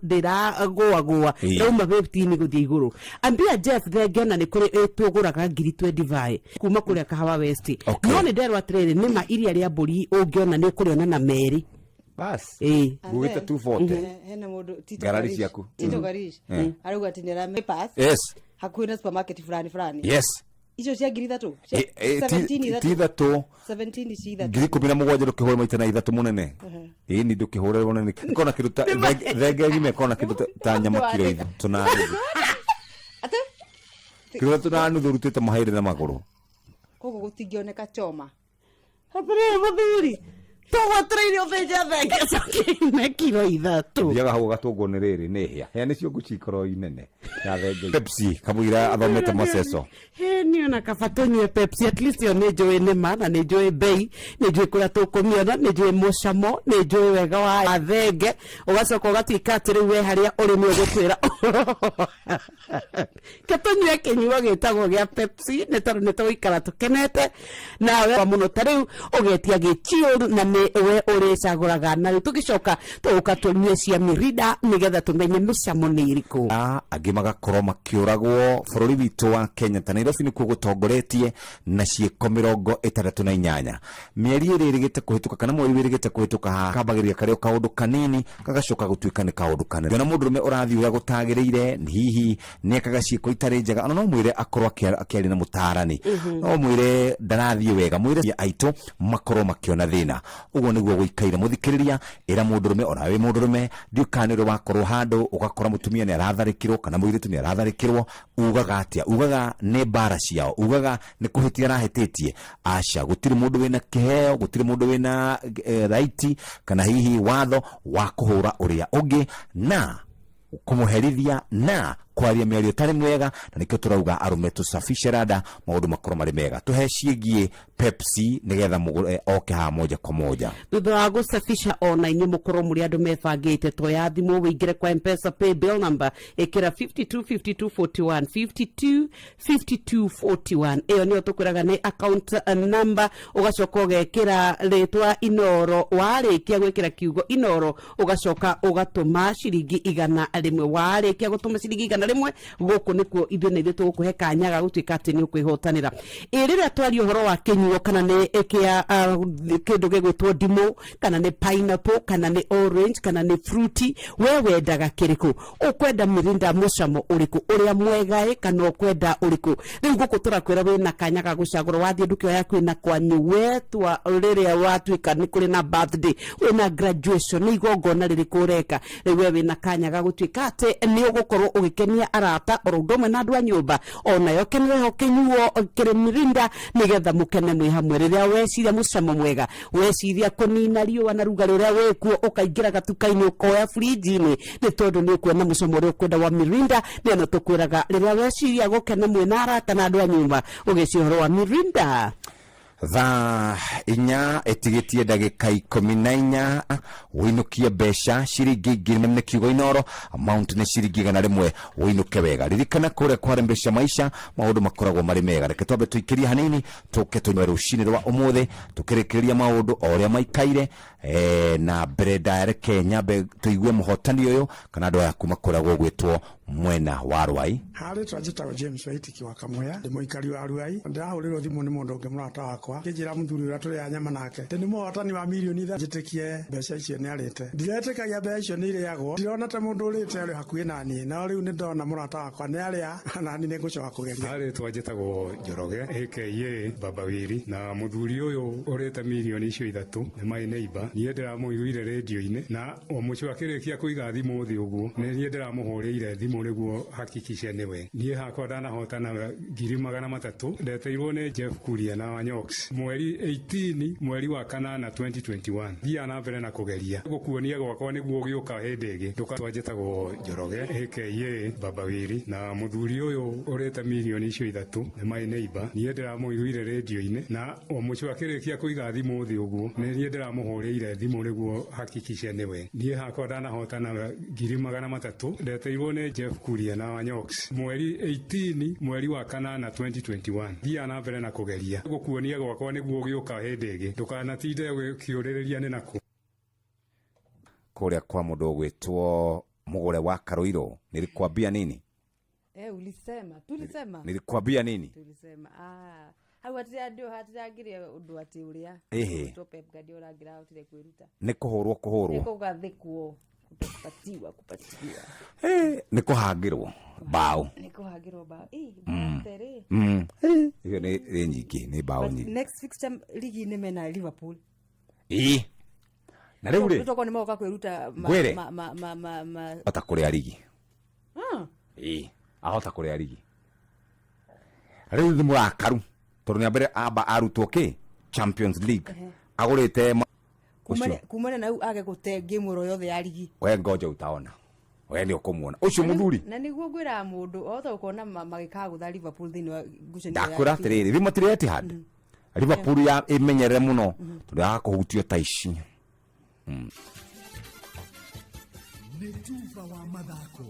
ndĩragũagũa. Rauma 15 gũthiĩ igũrũ. Ambia Jeff, thenge ona nĩ kũrĩ tũgũraga ngiri 25 kuma kũrĩa Kahawa West. No nĩ nderwo atĩrĩrĩ, nĩma iria rĩa mbũri ũngĩona nĩ ũkũrĩona na merĩ. Bas. Ĩĩ. Ngugĩte 240. Hena mũndũ Tito Ngarari Garish. ciaku. Tito Garish. Arauga atĩ nĩ pass. Hakuhĩ na supermarket fulani fulani. Icio cia 3,000. Cia 17 ithatũ. Ti ithatũ. 17 ci ithatũ. 17,000 ndũkĩhũre maita na ithatũ mũnene. Ĩĩ ni ndũkĩhũre mũnene ĩkona kĩndũ ta thenge ng'ima, ĩkona kĩndũ ta nyama kiro 3.5. Atĩ? Kiro 3.5 ũrutĩte mahĩndĩ na magũrũ. Koguo gũtingĩoneka choma. Atĩrĩrĩ mũthuri, tũgwetereire ũthĩnje thenge coke ime kiro 3. Thiaga hau ũgatũngwo nĩ rĩrĩ nĩ hĩa hĩa nĩcio ngũcikorwo inene. Ya thenge. Pepsi kamũira athomete maceco. Hĩ, niĩ ona kaba tũnyue Pepsi, at least ĩyo nĩ njũĩ nĩ ma na nĩ njũĩ bei, nĩ njũĩ kũrĩa tũkũmĩona, nĩ njũĩ mũcamo, nĩ njũĩ wega wa thenge, ũgacoka ũgatuĩka atĩ rĩu we harĩa ũrĩ nĩ ũgũtwĩra ke tũnyue kĩnyuo gĩtagwo gĩa Pepsi nĩ tondũ nĩ tũgũikara tũkenete nawe mũno. Ta rĩu ũgetia gĩchill na nĩ we ũrĩcagũraga, na rĩu tũgĩcoka tũgũka tũnyue cia Mirinda nĩgetha tũmenye mĩcamo nĩ ĩrĩkũ. Angĩ magakorwo makĩũragwo bũrũri witũ wa Kenya, ta Nairobi nĩkuo gũtongoretie na ciĩko 68 mĩeri ĩrĩ ĩrĩgĩte kũhĩtũka kana mweri wĩrĩgĩte kũhĩtũka haha, kambagĩrĩria karĩ o kaũndũ kanini gagacoka gũtuĩka nĩ kaũndũ kanene. Ona mũndũrũme ũrathiĩ ũrĩa gũtagĩrĩire, hihi nĩ ekaga ciĩko itarĩ njega, ona no mwĩre akorwo akĩaria na mũtaarani, no mwĩre ndarathiĩ wega, mwĩre aitũ makorwo makĩona thĩna. Ũguo nĩguo gũikaire. Mũthikĩrĩria, ĩra mũndũrũme, ona wĩ mũndũrũme, ndiũ kana nĩ ũrĩ wakorwo handũ ũgakora mũtumia nĩ aratharĩkĩrwo kana mũirĩtu nĩ aratharĩkĩrwo, ugaga atĩa? Ugaga nĩ mbara ciao? Ugaga nĩ kũhĩtia arahĩtĩtie? Aca, gũtirĩ mũndũ wĩna kĩheo, gũtirĩ mũndũ wĩna right kana hihi watho wa kũhũra ũrĩa ũngĩ na kũmũherithia na kwaria mĩario ĩtarĩ mwega. Na nĩkĩo tũrauga arũme tũcabishe rada, maũndũ makorwo marĩ mega. Tũhe ciĩgiĩ Pepsi nĩgetha mũgũre oke haha moja kwa moja. Thutha wa gũcabisha, ona inyuĩ mũkorwo mũrĩ andũ mebangĩte, toya thimũ wĩingĩre kwa Mpesa pay bill number, ĩkĩra 525241, 525241, ĩyo nĩyo tũkwĩraga nĩ account number. Ũgacoka ũgekĩra rĩtwa Inoro. Warĩkia gwĩkĩra kiugo Inoro, ũgacoka ũgatũma ciringi 100. Warĩkia gũtũma ciringi 100, gũkũ nĩkuo ithuĩ na ithuĩ tũgũkũhe kanya ga gũtuĩka atĩ nĩ ũkwĩhotanĩra. Ĩ rĩrĩa twaria ũhoro wa kĩnyuo, kana nĩ kĩa kĩndũ gĩgwĩtwo ndimũ, kana nĩ pineapple, kana nĩ orange, kana nĩ fruity, we wendaga kĩrĩkũ? Ũkwenda Mirinda mũcamo ũrĩkũ, ũrĩa mwega ĩ, kana ũkwenda ũrĩkũ? Rĩu gũkũ tũrakwĩra wĩna kanya ga gũcagũra. Wathiĩ nduka ĩyo yaku ĩna kwanyu, wetua rĩrĩa watuĩka nĩ kũrĩ na birthday, wĩna graduation, nĩ igongona rĩrĩkũ ũreka, rĩu we wĩna kanya ga gũtuĩka atĩ nĩ ũgũkorwo ũgĩkenia arata oro ũndũ ũmwe na andũ a nyũmba, onayo kenereho kĩnyuo kĩrĩ Mirinda nĩgetha mũkene mwĩ hamwe. Rĩrĩa weciria mũcamo mwega, weciria kũnina riũa na rugarĩ ũrĩa wĩkuo, ũkaingĩra gatuka-inĩ, ũkoya burinji-inĩ, nĩ tondũ nĩ ũkuona mũcamo ũrĩa ũkwenda wa Mirinda. Nĩ ĩno tũkwĩraga, rĩrĩa weciria gũkena mwĩna arata na andũ a nyũmba, ũgĩcia ũhoro wa Mirinda. Thaa 4 ĩtigĩtie ndagĩka 14 wĩinũkie mbeca ciringi 1000. Nĩ kiugo Inoro, amount nĩ ciringi 100, wĩinũke wega. Ririkana kũrĩa kwarembesha maisha maũndũ makoragwo marĩ mega. Reke twambe tũikĩrie hanini, tũke tũnyue rũcinĩ rwa ũmũthĩ tũkĩrĩkĩrĩria maũndũ o ũrĩa maikaire na mbere ndaya. Reke nyambe tũigue mũhotani ũyũ kana andũ aya kuma kũrĩa gũgwĩtwo mwena wa Rwai. Harĩtwa njĩtagwo James Waitiki wa Kamuya, ndĩ mũikari wa Ruai. Ndĩrahũrĩrwo thimũ nĩ mũndũ ũngĩ mũrata wakwa, akĩnjĩra mũthuri ũrĩa tũrĩaga nyama nake atĩ nĩ mũhotani wa mirioni 3. Njĩtĩkie mbeca icio nĩ arĩte. Ndiretĩkagia mbeca icio nĩ irĩagwo, ndirona ta mũndũ ũrĩte ũrĩ hakuhĩ na niĩ, no rĩu nĩ ndona mũrata wakwa nĩ arĩa, na niĩ nĩ ngũcoka kũgeria. Harĩtwa njĩtagwo Njoroge aka Baba Wili, na mũthuri ũyũ ũrĩte mirioni icio 3 nĩ my neighbor. Niĩ ndĩramũiguire rĩndio-inĩ, na o mũcio akĩrĩkia kũiga thimũ thĩ ũguo, nĩ niĩ ndĩramũhũrĩire thimũ nĩguo hakikishe nĩwe. Niĩ hakwa ndanahotana 300,000, ndeteirwo nĩ Jeff Kuria na Wanyox mweri 18 mweri wa kanana 2021. Thiaga na mbere na kũgeria, gũkuonia gwakwa nĩguo ũgĩũka hĩndĩ ĩngĩ. Ndũka njĩtagwo Njoroge aka Baba Wili, na mũthuri ũyũ ũrĩte mirioni icio 3 nĩ my neighbor. Niĩ ndĩramũiguire rĩndio-inĩ, na o mũcio akĩrĩkia kũiga thimũ thĩ ũguo, nĩ niĩ ndĩramũhũrĩire thimũ nĩguo hakikishe nĩwe. Niĩ hakwa ndanahotana 300,000, ndeteirwo nĩ Jeff Kuria na Wanyox mweri 18 mweri wa kanana 2021. Thiaga na mbere na kũgeria, gũkuonia gwakwa nĩguo ũgĩũka hĩndĩ ĩngĩ. Ndũkanatinde ũkĩũrĩrĩria nĩ nakũ. Kũrĩa kwa mũndũ ũgwĩtwo mũgũre wa Karũirũ, nilikwambia nini? Eh, ulisema, tulisema. Nilikwambia nini? Tulisema. Ah, hau hatirĩ andũ hatirangĩrĩ ũndũ atĩ ũrĩa Ĩhĩ. Ũgwĩtwo Pep Guardiola angĩrahotire kwĩruta. Nĩ kũhũrwo kũhũrwo. Nĩ kũgathĩkwo, kupatiwa kupatiwa. Nĩ kũhangĩrwo mbaũ. Nĩ kũhangĩrwo mbaũ. Ĩ, terĩ. Ĩyo nĩ nyingĩ, nĩ mbaũ But nyingĩ. next fixture ligi-inĩ mena Liverpool. Ĩĩ, na rĩu rĩ Tokorwo nĩ magoka kwĩruta Ngwĩre. ma ahota kũrĩa rigi. Ah. Ĩĩ, ahota kũrĩa rigi. Rĩu nĩ mũrakaru tondũ nĩ ambere amba arutwo kĩ Champions League agũrĩte ũcio. Kumana na hau age gũte game oro yothe ya ligi. We ngoja utaona. We nĩ ũkũmuona ũcio mũthuri. Na nĩguo ngwĩraga mũndũ othe ũkona magĩkagũtha Liverpool thĩinĩ wa ngucanio ya Ndakwĩra atĩrĩrĩ, rĩu matirĩ Etihad. Liverpool ya ĩmenyerere mũno tondũ yaga kũhutio ta ici. Nĩ tuba wa mathako.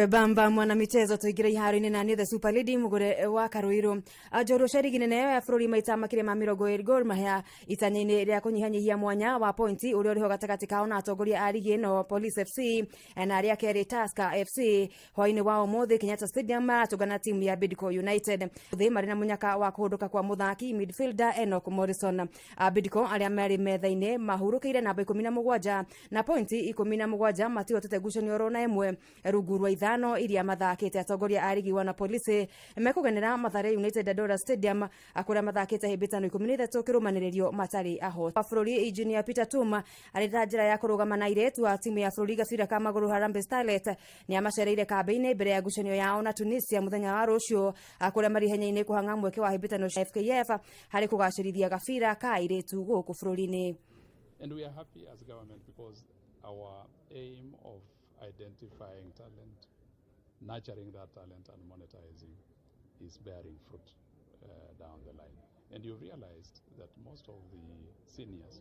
Bamba mwana michezo tuingire iharo-inĩ na nĩ the super lady mugure wa Karuiru. Njorua cia rigi nene ya bũrũri maita makĩria ma 20 Gor Mahia itanya-inĩ rĩa kũnyihanyihia mwanya wa pointi ũrĩa ũrĩho gatagatĩ kao na atongoria a rigi ĩno Police FC na arĩa kerĩ Tusker FC. Hwaĩ-inĩ wa ũmũthĩ Kenyatta Stadium maratũngana timu ya Bidco United thĩ marĩ na mũnyaka wa kũhũndũka kwa mũthaki midfielder Enoch Morrison. Bidco arĩa marĩ metha-inĩ mahurũkĩire namba 17 na pointi 17 matihotete ngucanio oro na ĩmwe rungu rwa 5 iria mathakĩte. Atongoria a rigi wana Police mekũgenera Mathare United Dandora Stadium kũrĩa mathakĩte hĩmbĩtano 13 kĩrũmanĩrĩrio matarĩ ahoti. Wa bũrũri Engineer Peter Tuma arĩ ta njĩra ya kũrũgama na airĩtu a timu ya bũrũri gabira ka magũrũ Harambee Starlet nĩ amacereire kambĩ-inĩ mbere ya ngucanio yao na Tunisia mũthenya wa rũciũ kũrĩa marĩ ihenya-inĩ kũhang'a mweke wa hĩmbĩtano cia FKF harĩ kũgacĩrithia gabira ka airĩtu gũkũ bũrũri-inĩ. And we are happy as government because our aim of identifying talent, nurturing that talent and monetizing is bearing fruit down the line. And you've realized that most of the seniors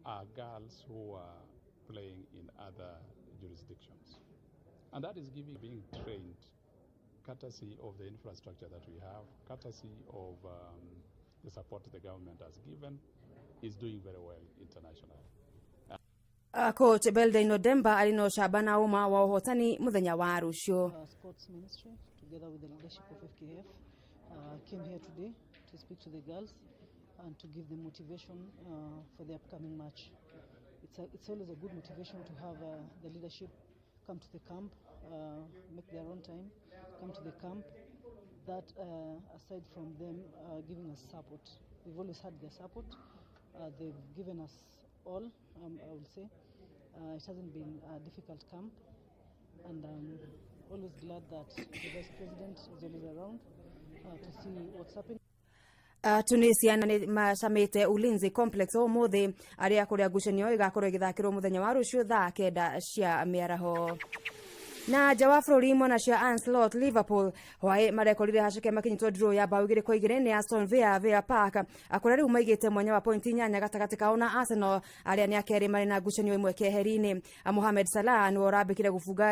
are girls who are playing in other jurisdictions. And that is being trained courtesy of the infrastructure that we have, courtesy of the support the government has given, is doing very well internationally. Coach Beldain Odemba arĩ na ũcamba na ũma wa ũhotani mũthenya wa rũciũ. Sports Ministry, together with the leadership of FKF, came here today to speak to the girls and to give them motivation for the upcoming match. It's always a good motivation to have the leadership come to the camp, make their own time, come to the camp. That aside from them giving us support, we've always had their support. They've given us all, I will say. It hasn't been a difficult camp, and I'm always glad that the Vice President is always around to see what's happening. Tunisia nĩ macamĩte Ulinzi Complex ũmũthĩ arĩa kũrĩa ngucanio ĩgakorwo ĩgĩthakĩrwo mũthenya wa rũciũ thaa 9 cia mĩaraho. Na nja wa bũrũri mwana cia Ancelotti Liverpool hwaĩ marekorire haceke makinyitwo draw ya bao 2-2 nĩ Aston Villa Villa Park kũrĩa rĩu maigĩte mwanya wa pointi 8 gatagatĩ kao na Arsenal arĩa nĩ akerĩ marĩ na ngucanio ĩmwe keheri-inĩ. Mohamed Salah nĩwe ũrambĩkire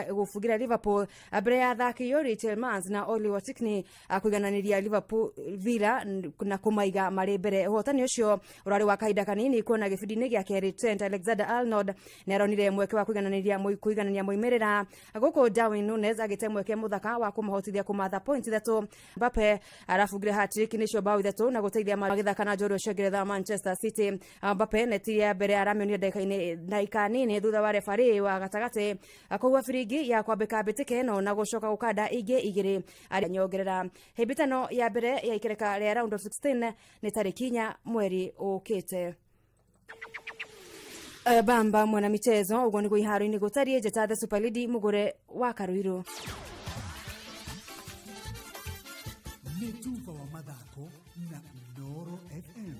gũbungira Liverpool mbere ya athaki Yuri Tielemans na Oli Watkins kũigananĩria Liverpool Villa na kũmaiga marĩ mbere. Ũhotani ũcio ũrarĩ wa kahinda kanini kuona gĩbindi-inĩ gĩa kerĩ Trent Alexander-Arnold nĩ aronire mweke wa kũiganania moimĩrĩra gũkũ Darwin Nunes agĩte mweke mũthaka wa kũmahotithia kũmatha point 3. Mbappe arabungire hat-trick nĩcio bao 3 na gũteithia magĩthaka na njorua cia Ngeretha Manchester City. Mbappe neti ya mbere aramĩonire ndagĩka nini thutha wa referee wa gatagatĩ kũgua biringi ya kwambĩka mbĩtĩka ĩno na gũcoka gũkanda ingĩ 2 arĩa nyongerera. Hĩmbĩtano ya mbere ya ikereka rĩa round of 16 nĩ tarĩki 4 mweri ũkĩte. Bamba mwana michezo ũguo nĩguo iharo-inĩ gũtariĩ. Njĩta the super lady mũgũre wa Karuiru. Nĩ tuba wa mathako na Inooro FM.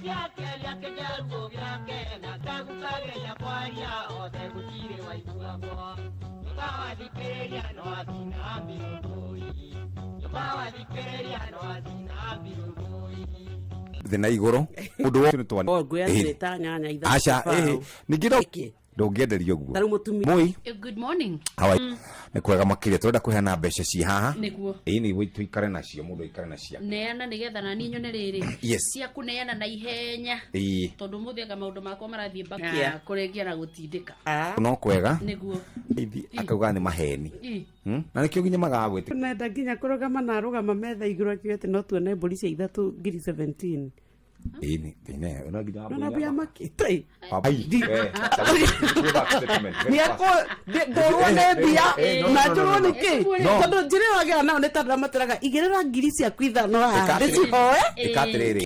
ciake kĩjaruo gĩake na ndagũkageria kwaria othe gũtirĩ waiguagwo nyũmba wathikĩrĩria no athina mbirũngũi nyũmba wathikĩrĩria no athina mbirũngũi thĩ na igũrũ ũndũ wothe nĩ twana O, nguya Ĩhĩ. ta nyanya ithatũ aca kĩbaũ. ĩhĩ ningĩ no Nĩkĩ? ndũngĩenderio ũguo Ta rĩu mũtumia Moi Good morning. how are you? Nĩ kwega makĩria tũrenda kũheana mbeca ci haha Nĩguo. ĩĩ nĩguo tũikare nacio mũndũ aikare nacio Neana nĩgetha nani nyone rĩrĩ. Yes. Cia kũneana na ihenya. Ĩĩ. Tondũ mũthĩ anga maũndũ makwa marathiĩ Yeah. mbaka kũrengia na gũtindĩka. No kwega Nĩguo. Ithi akauga nĩ maheni Ĩ. Na nĩkĩo nginya magaga gwĩtĩkia nenda nginya kũrũgama na arũgama metha igũrũ akiuga atĩ no tuone mbũri cia ithatũ ngiri 17 Ĩĩ nĩ nĩ no nginya nona mbia makĩte Ai, eh, go back statement, very fast. ngũrwo nĩ mbia Eh, no, no, na no, no, njũrwo no, nĩ no. kĩ No. tondũ njĩra ĩyo agĩra nayo nĩ tandũ matĩraga igĩrĩra ngiri ciaku ithano haha Ĩka atĩrĩrĩ. ndĩcihoe Ĩka atĩrĩrĩ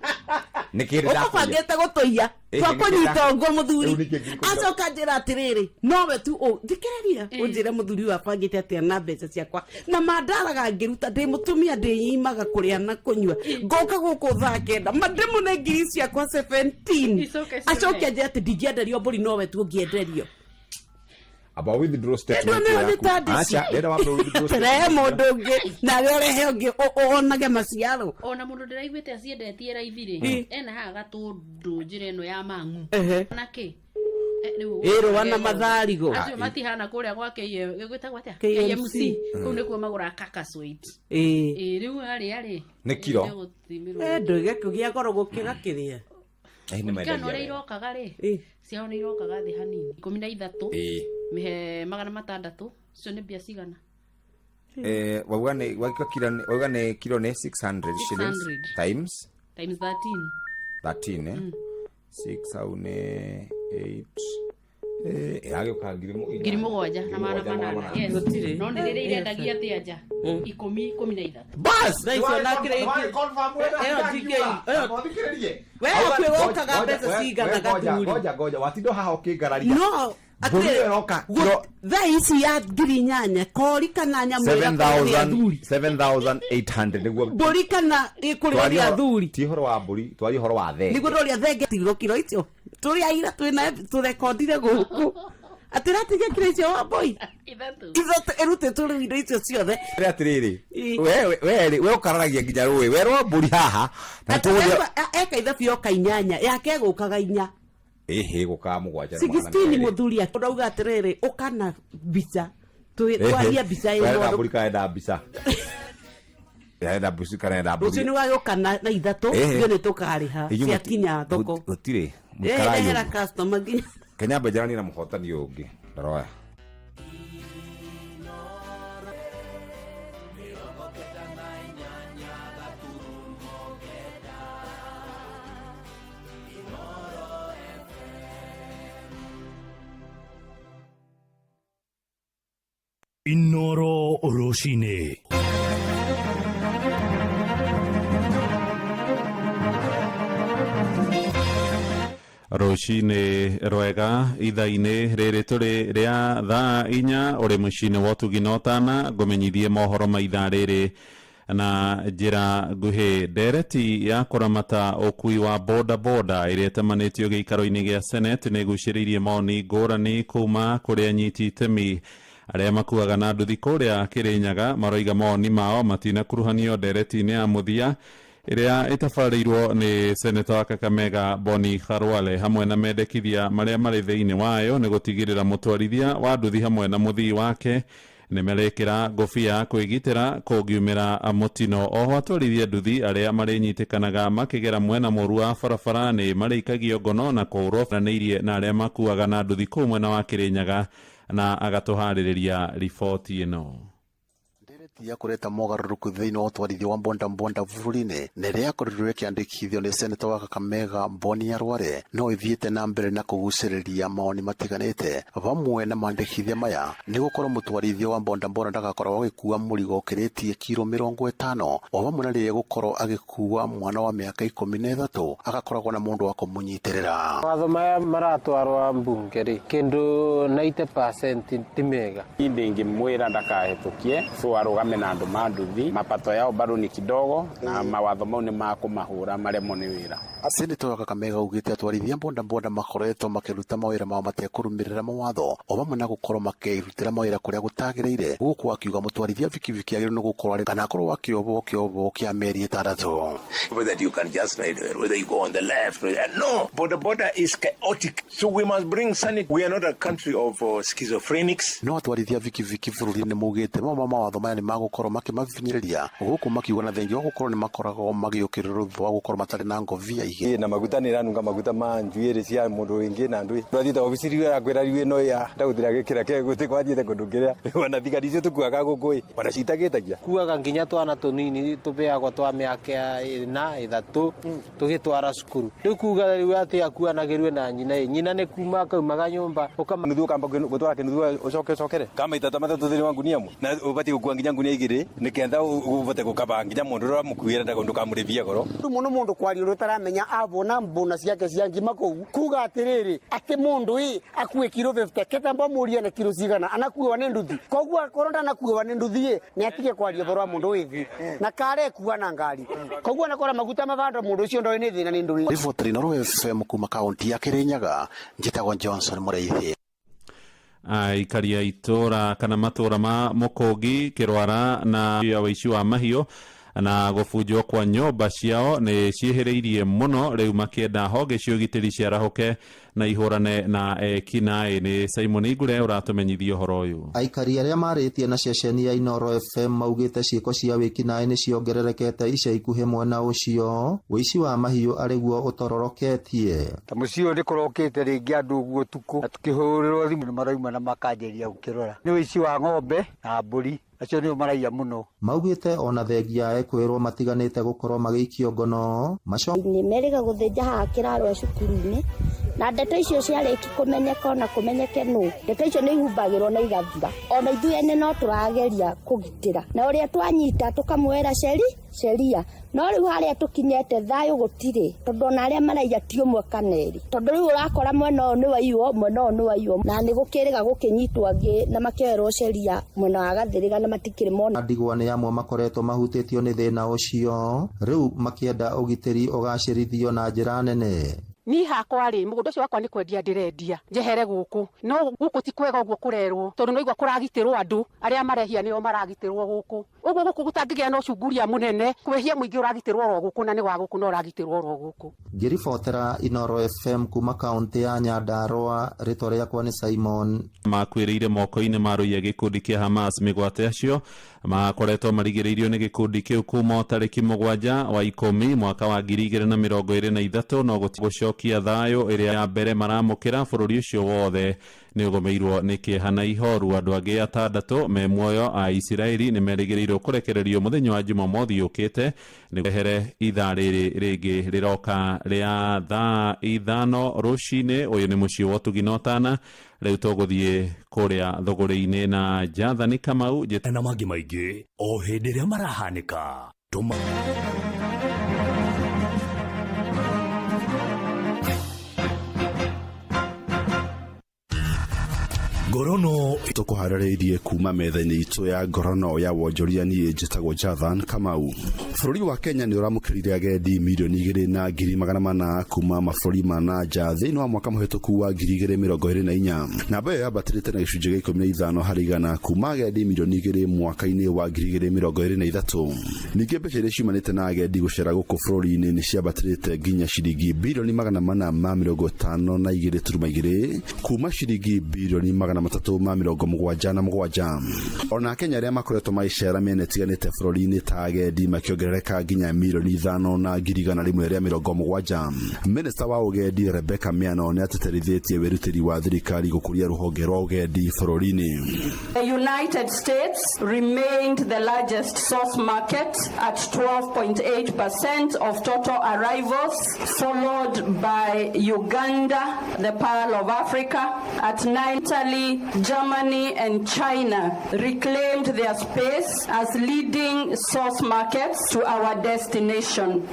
nĩ kĩndĩ ndakũria ũkũbangĩte gũtũiya Ĩhĩ, twakũnyita ũguo mũthuri Rĩu nĩkĩ ngiri acoka njĩra atĩrĩrĩ nowe tu thikĩrĩria ũnjĩre mũthuri ũyũ abangĩte atĩa na mbeca ciakwa na mandaraga ngĩruta ndĩ mũtumia ndĩyimaga kũrĩa na kũnyua ngoka gũkũ thaa kenda mandĩmũne ngiri ciakwa 17 Icoke acoke anjĩre atĩ ndingĩenderio mbũri nowe tu ũngĩenderio Aba withdraw statement Ĩno nĩyo yaku. nĩ ta ndĩci. Aca, ndĩrenda wambe withdraw rehe statement. mũndũ ũngĩ nawe ũrehe ũngĩ wonage maciaro Ona mũndũ ndĩraiguĩte aciendetie raithi rĩ. Ĩ. Ena haha gatũndũ njĩra ĩno ya mang'u. Ehe. Na kĩ? Rĩu Ĩ, rũa na matharigo. Acio matihana kũrĩa gwa gwĩtagwo atĩa? KMC. KMC. Kũu nĩkuo magũraga kaka sweet. Ĩ. Ĩ, rĩu harĩa rĩ. Nĩ kiro. Nĩgũthimĩrwo. Ndũige kũgĩa goro gũkĩra kĩrĩa Eh, nĩ Kana mendagia ũrĩa wega. irokaga rĩ. Ciao nĩ irokaga thĩ hanini. 13. Ĩ. Mĩhe 600. Icio nĩ mbia cigana? Eh, wauga nĩ wauga kiro nĩ wauga nĩ kiro nĩ 600 shillings 600. times Times 13. 13 eh 6 au nĩ 8 eh ĩragĩũka ngiri 7,800. Yes. Gũtirĩ. No nĩ rĩrĩa irendagia atĩa nja? 10, 13. Bas! Thaa icio na kĩrĩa ĩyo njingĩ- We hakuhĩ wokaga mbeca cigana gathuri. Ngoja ngoja watindo haha ũkĩngararia no Mbũri ĩyo ĩroka kiro thaa ici ya 8,000 kori kana nyamũ ĩrĩa kũrĩ athuri 7800 nĩguo mbũri kana ĩkũrĩo nĩ athuri ti ũhoro wa mbũri twarie ũhoro wa thenge nĩguo ndoria thenge tigwo kiro icio tũrĩ aira twĩna tũrekondire gũkũ atĩ ratigia kiro icio wa mbũi Ithatũ. ithatũ ĩrutĩtwo rĩu indo icio ciothe Rĩ atĩrĩrĩ Ĩ. we rĩ we ũkararagia nginya rũĩ werwo mbũri haha na tũgũthiĩ eka ithabu yoka inyanya yake ĩgũkaga inya ĩhĩ gũkaga mũgwanja na magana 16 merĩ. mũthuri ũrauga atĩrĩrĩ ũka na mbica twarie mbica Arenda ĩno mbũri kana enda mbica arenda mbica kana enda mbũri rũciũ nĩ wagĩũka na ithatũ Ĩhĩ. ithuĩ nĩ tũkarĩha Inyuĩ ciakinya thoko gũtirĩ Ĩ, mũikarai rehera ũguo. customer nginya Kenya mbe njaranie na mũhotani ũyũ ũngĩ ndaroya Inoro rũcinĩ Rũcinĩ rwega ithaa-inĩ rĩrĩ tũrĩ rĩa thaa 4 ũrĩ mũciĩ-inĩ wa ũtugi na ũtana ngũmenyithie mohoro ma ithaa rĩrĩ na njĩra nguhĩ ndereti ya kũramata ũkui wa boda boda ĩrĩa ĩtamanĩtio gĩikaro-inĩ gĩa Senate nĩ ĩgucĩrĩirie maoni ngũrani kuma kũrĩ anyiti itemi arĩa makuaga na nduthi kũrĩa Kĩrĩnyaga maroiga mawoni mao matinakuruhanio ndereti-inĩ ya mũthia ĩrĩa ĩtabarĩirwo nĩ seneta wa Kakamega Boni Khalwale hamwe na mendekithia marĩa marĩ thĩinĩ wayo nĩ gũtigĩrĩra mũtwarithia wa nduthi hamwe na mũthii wake nĩ marekĩra ngũbia kwĩgitĩra kũngiumĩra mũtino oho atwarithia nduthi arĩa marĩnyitĩkanaga makĩgera mwena mũru wa barabara nĩ marĩikagio ngono na kũhũrwo ranĩirie na arĩa makuaga na nduthi kũu mwena wa Kĩrĩnyaga na agatũharĩrĩria riboti ĩno ya kũreta mogarũrũku thĩinĩ wa ũtwarithia wa bonda bonda bũrũri-inĩ na ĩrĩa yakorirwo ĩkĩandĩkithio nĩ seneta wa Kakamega Boni Khalwale no ĩthiĩte na mbere na kũgucĩrĩria mawoni matiganĩte vamwe na mandĩkithia maya nĩ gũkorwo mũtwarithia wa bonda bonda ndagakorwo agĩkua mũrigo ũkĩrĩtie kiro 50 o vamwe na rĩrĩa gũkorwo agĩkua mwana wa mĩaka 13 agakoragwo na mũndũ wa kũmũnyitĩrĩra. Watho maya maratwarwo mbunge rĩ kĩndũ 90% ti mega ndingimwira ndakahĩtũkie so arũgame na andũ ma nduthi mapato yao bado ni kidogo na mawatho mau nĩ makũmahũra maremwo nĩ wĩra. Seneta wa Kakamega augĩte atwarithia bodaboda makoretwo makĩruta mawĩra mao matekũrũmĩrĩra mawatho o vamwe na gũkorwo makĩrutĩra mawĩra kũrĩa gũtagĩrĩire, gũkũ akiuga mũtwarithia bikibiki agĩrĩirwo nĩ gũkorwo arĩ kana akorwo akĩohwo kĩobo kĩa mĩeri ĩtandatũ. That you can just ride, whether you go on the left, no, boda boda is chaotic. So we must bring sanity. We are not a country of schizophrenics. No atwarithia bikibiki bũrũri-inĩ maugĩte mamwe ma mawatho maya nĩ magũkorwo makĩmabinyĩrĩria, gũkũ makiuga na thengia wa gũkorwo nĩ makoragwo magĩũkĩrĩrwo thutha wa gũkorwo matarĩ na ngobia igĩrĩ. Na maguta nä ranunga maguta ma njuä cia må ndå wä ngä na ndå twathiä obici riu arakwä ra riu ä no ya ndagå gä kä ra ke gå tä kwathiä kå ndå kä rä a ona thigari icio tå kuaga gå kå ä ona citagä tagia kuaga nginya twana tå nini tå beagwo twa mä aka ä ithatå tå gä twara cukuru rä u kuga rä u atä akuanagä rue na nyina ä nyina nä kuma akaumaga nyå mba nuthu ukamba gutwara kinuthu ucoke ucokere kama itata matatu thini wa ngunia mwe na ubati gukua nginya ngunia igiri ni kenda ubote gukaba nginya mundu uria mukuira ndukamuribie goro. Riu muno mundu kwaria uria utaramenya abona mbona ciake cia ngima kuu kuga atiriri ati mundu i akue kiro 50 ketamba muria na kiro cigana anakuiwa ni nduthi, koguo akorwo ndanakuiwa ni nduthi ni atige kwaria ũhoro wa mundu withi na kare kuwa na ngari, koguo anakora maguta mabando mundu ucio ndoi ni thina ni ndui. Riboti Inooro FM kuma kaunti ya Kirinyaga, njitagwo Johnson Mureithi. Aikari a itũra kana matũra ma Mũkũngi, Kĩrwara na ya wĩici wa mahiũ na gũbunjwo kwa nyũmba ciao nĩ ciĩhĩrĩirie mũno rĩu makĩenda honge cia ũgitĩri ciarahũke na ihũrane na ekinaĩ. Nĩ Simon Igure ũratũmenyithia ũhoro ũyũ. Aikari arĩa marĩtie na ceceni ya Inooro FM maugĩte ciĩko cia wĩkinaĩ nĩ ciongererekete ica ikuhĩ mwena ũcio, wĩici wa mahiũ arĩguo ũtororoketie. Ta mũciĩ ũyũ nĩ kũrokĩte rĩngĩ andũ ũguo ũtukũ na tũkĩhũrĩrwo thimũ nĩ marauma na makanjĩria gũkĩrora. Nĩ wĩici wa ng'ombe na mbũri, acio nĩo maraiya mũno. Maugĩte ona thengia ekwĩrwo matiganĩte gũkorwo magĩikio ngono nĩ merĩga gũthĩnja haha kĩrarwa cukuru-inĩ, na ndeto icio ciarĩki kũmenyeka ona kũmenyeke nũ, ndeto icio nĩ ihumbagĩrwo na igathira. Ona ithuĩ ene no tũrageria kũgitĩra na ũrĩa twanyita tũkamwĩra sheria, no rĩu harĩa tũkinyete thayũ gũtirĩ, tondũ ona arĩa maraiya ti ũmwe kana erĩ, tondũ rĩu ũrakora mwena ũyũ nĩ waiywo, mwena ũyũ nĩ waiywo, na nĩ gũkĩrĩga gũkĩnyitwo angĩ na makĩoerwo sheria mwena wa Gathĩrĩga na matikĩrĩ mona. Ndigwa nĩ amwe makoretwo mahutĩtio nĩ thĩna ũcio, rĩu makĩenda ũgitĩri ũgacĩrithio na njĩra nene. Ni hakwa rĩ, mũgũnda ũcio wakwa nĩ kwendia ndĩrendia njehere gũkũ, no gũkũ ti kwega ũguo kũrerwo, tondũ no igua kũragitĩrwo andũ arĩa marehia nĩo maragitĩrwo gũkũ, ũguo gũkũ gũtangĩgĩa na ũcunguria mũnene, kwĩhia mũingĩ ũragitĩrwo oro gũkũ na nĩ wa gũkũ no ũragitĩrwo oro gũkũ. Ngĩribotera Inooro FM kuma kaũntĩ ya Nyandarũa, rĩtwa rĩakwa nĩ Simon. Makuĩrĩire moko-inĩ ma rũiya gĩkundi kĩa Hamas. Mĩgwate acio makoretwo marigĩrĩirio nĩ gĩkundi kĩu kuma tarĩki 7 wa 10 mwaka wa 2023, no gũcokia thayũ ĩrĩa ya mbere maramũkĩra bũrũri ũcio wothe nĩ ũgũmĩirwo nĩ kĩeha na ihoru. Andũ angĩ atandatũ me muoyo a Isiraeli nĩ merĩgĩrĩirwo kũrekererio mũthenya wa Jumamothi yũkĩte nĩguo ithaa rĩrĩ rĩngĩ rĩroka rĩa thaa 5 rũcinĩ. Ũyũ nĩ mũciĩ wa ũtugi na ũtana. Rĩu tũgũthiĩ kũrĩa thũgũrĩ-inĩ na Jathani Kamau na mangĩ maingĩ o hĩndĩ ĩrĩa marahanĩka. Tũma Ngorono tũkũharĩrĩirie kuma metha-inĩ itũ ya Ngorono ya wonjoria. Niĩ njĩtagwo Jathan Kamau. Bũrũri wa Kenya nĩ ũramũkĩrire agendi 2,400,000 kuma mabũrũri ma na nja thĩinĩ wa mwaka mũhĩtũku wa 2024. Namba ĩyo yambatĩrĩte na gĩcunjĩ gĩa 15 harĩ igana kuma agendi 2,000,000 mwaka-inĩ wa 2023. Ningĩ mbeca iria ciumanĩte na agendi gũcera gũkũ bũrũri-inĩ nĩ ciambatĩrĩte nginya ciringi birioni 452.2 kuma ciringi birioni 377. Ona Kenya arĩa makoretwo magĩcera mĩena ĩtiganĩte bũrũri-inĩ ta agendi makĩongerereka nginya 5,170,000. Minista wa ũgendi Rebecca Miano nĩ atĩtĩrithĩtie wĩrutĩri wa thirikari gũkũria rũhonge rwa ũgendi bũrũri-inĩ. The United States remained the largest source market at 12.8% of total arrivals, followed by Uganda, the Pearl of Africa, at 9. Italy, Germany and China reclaimed their space as leading source markets to our destination.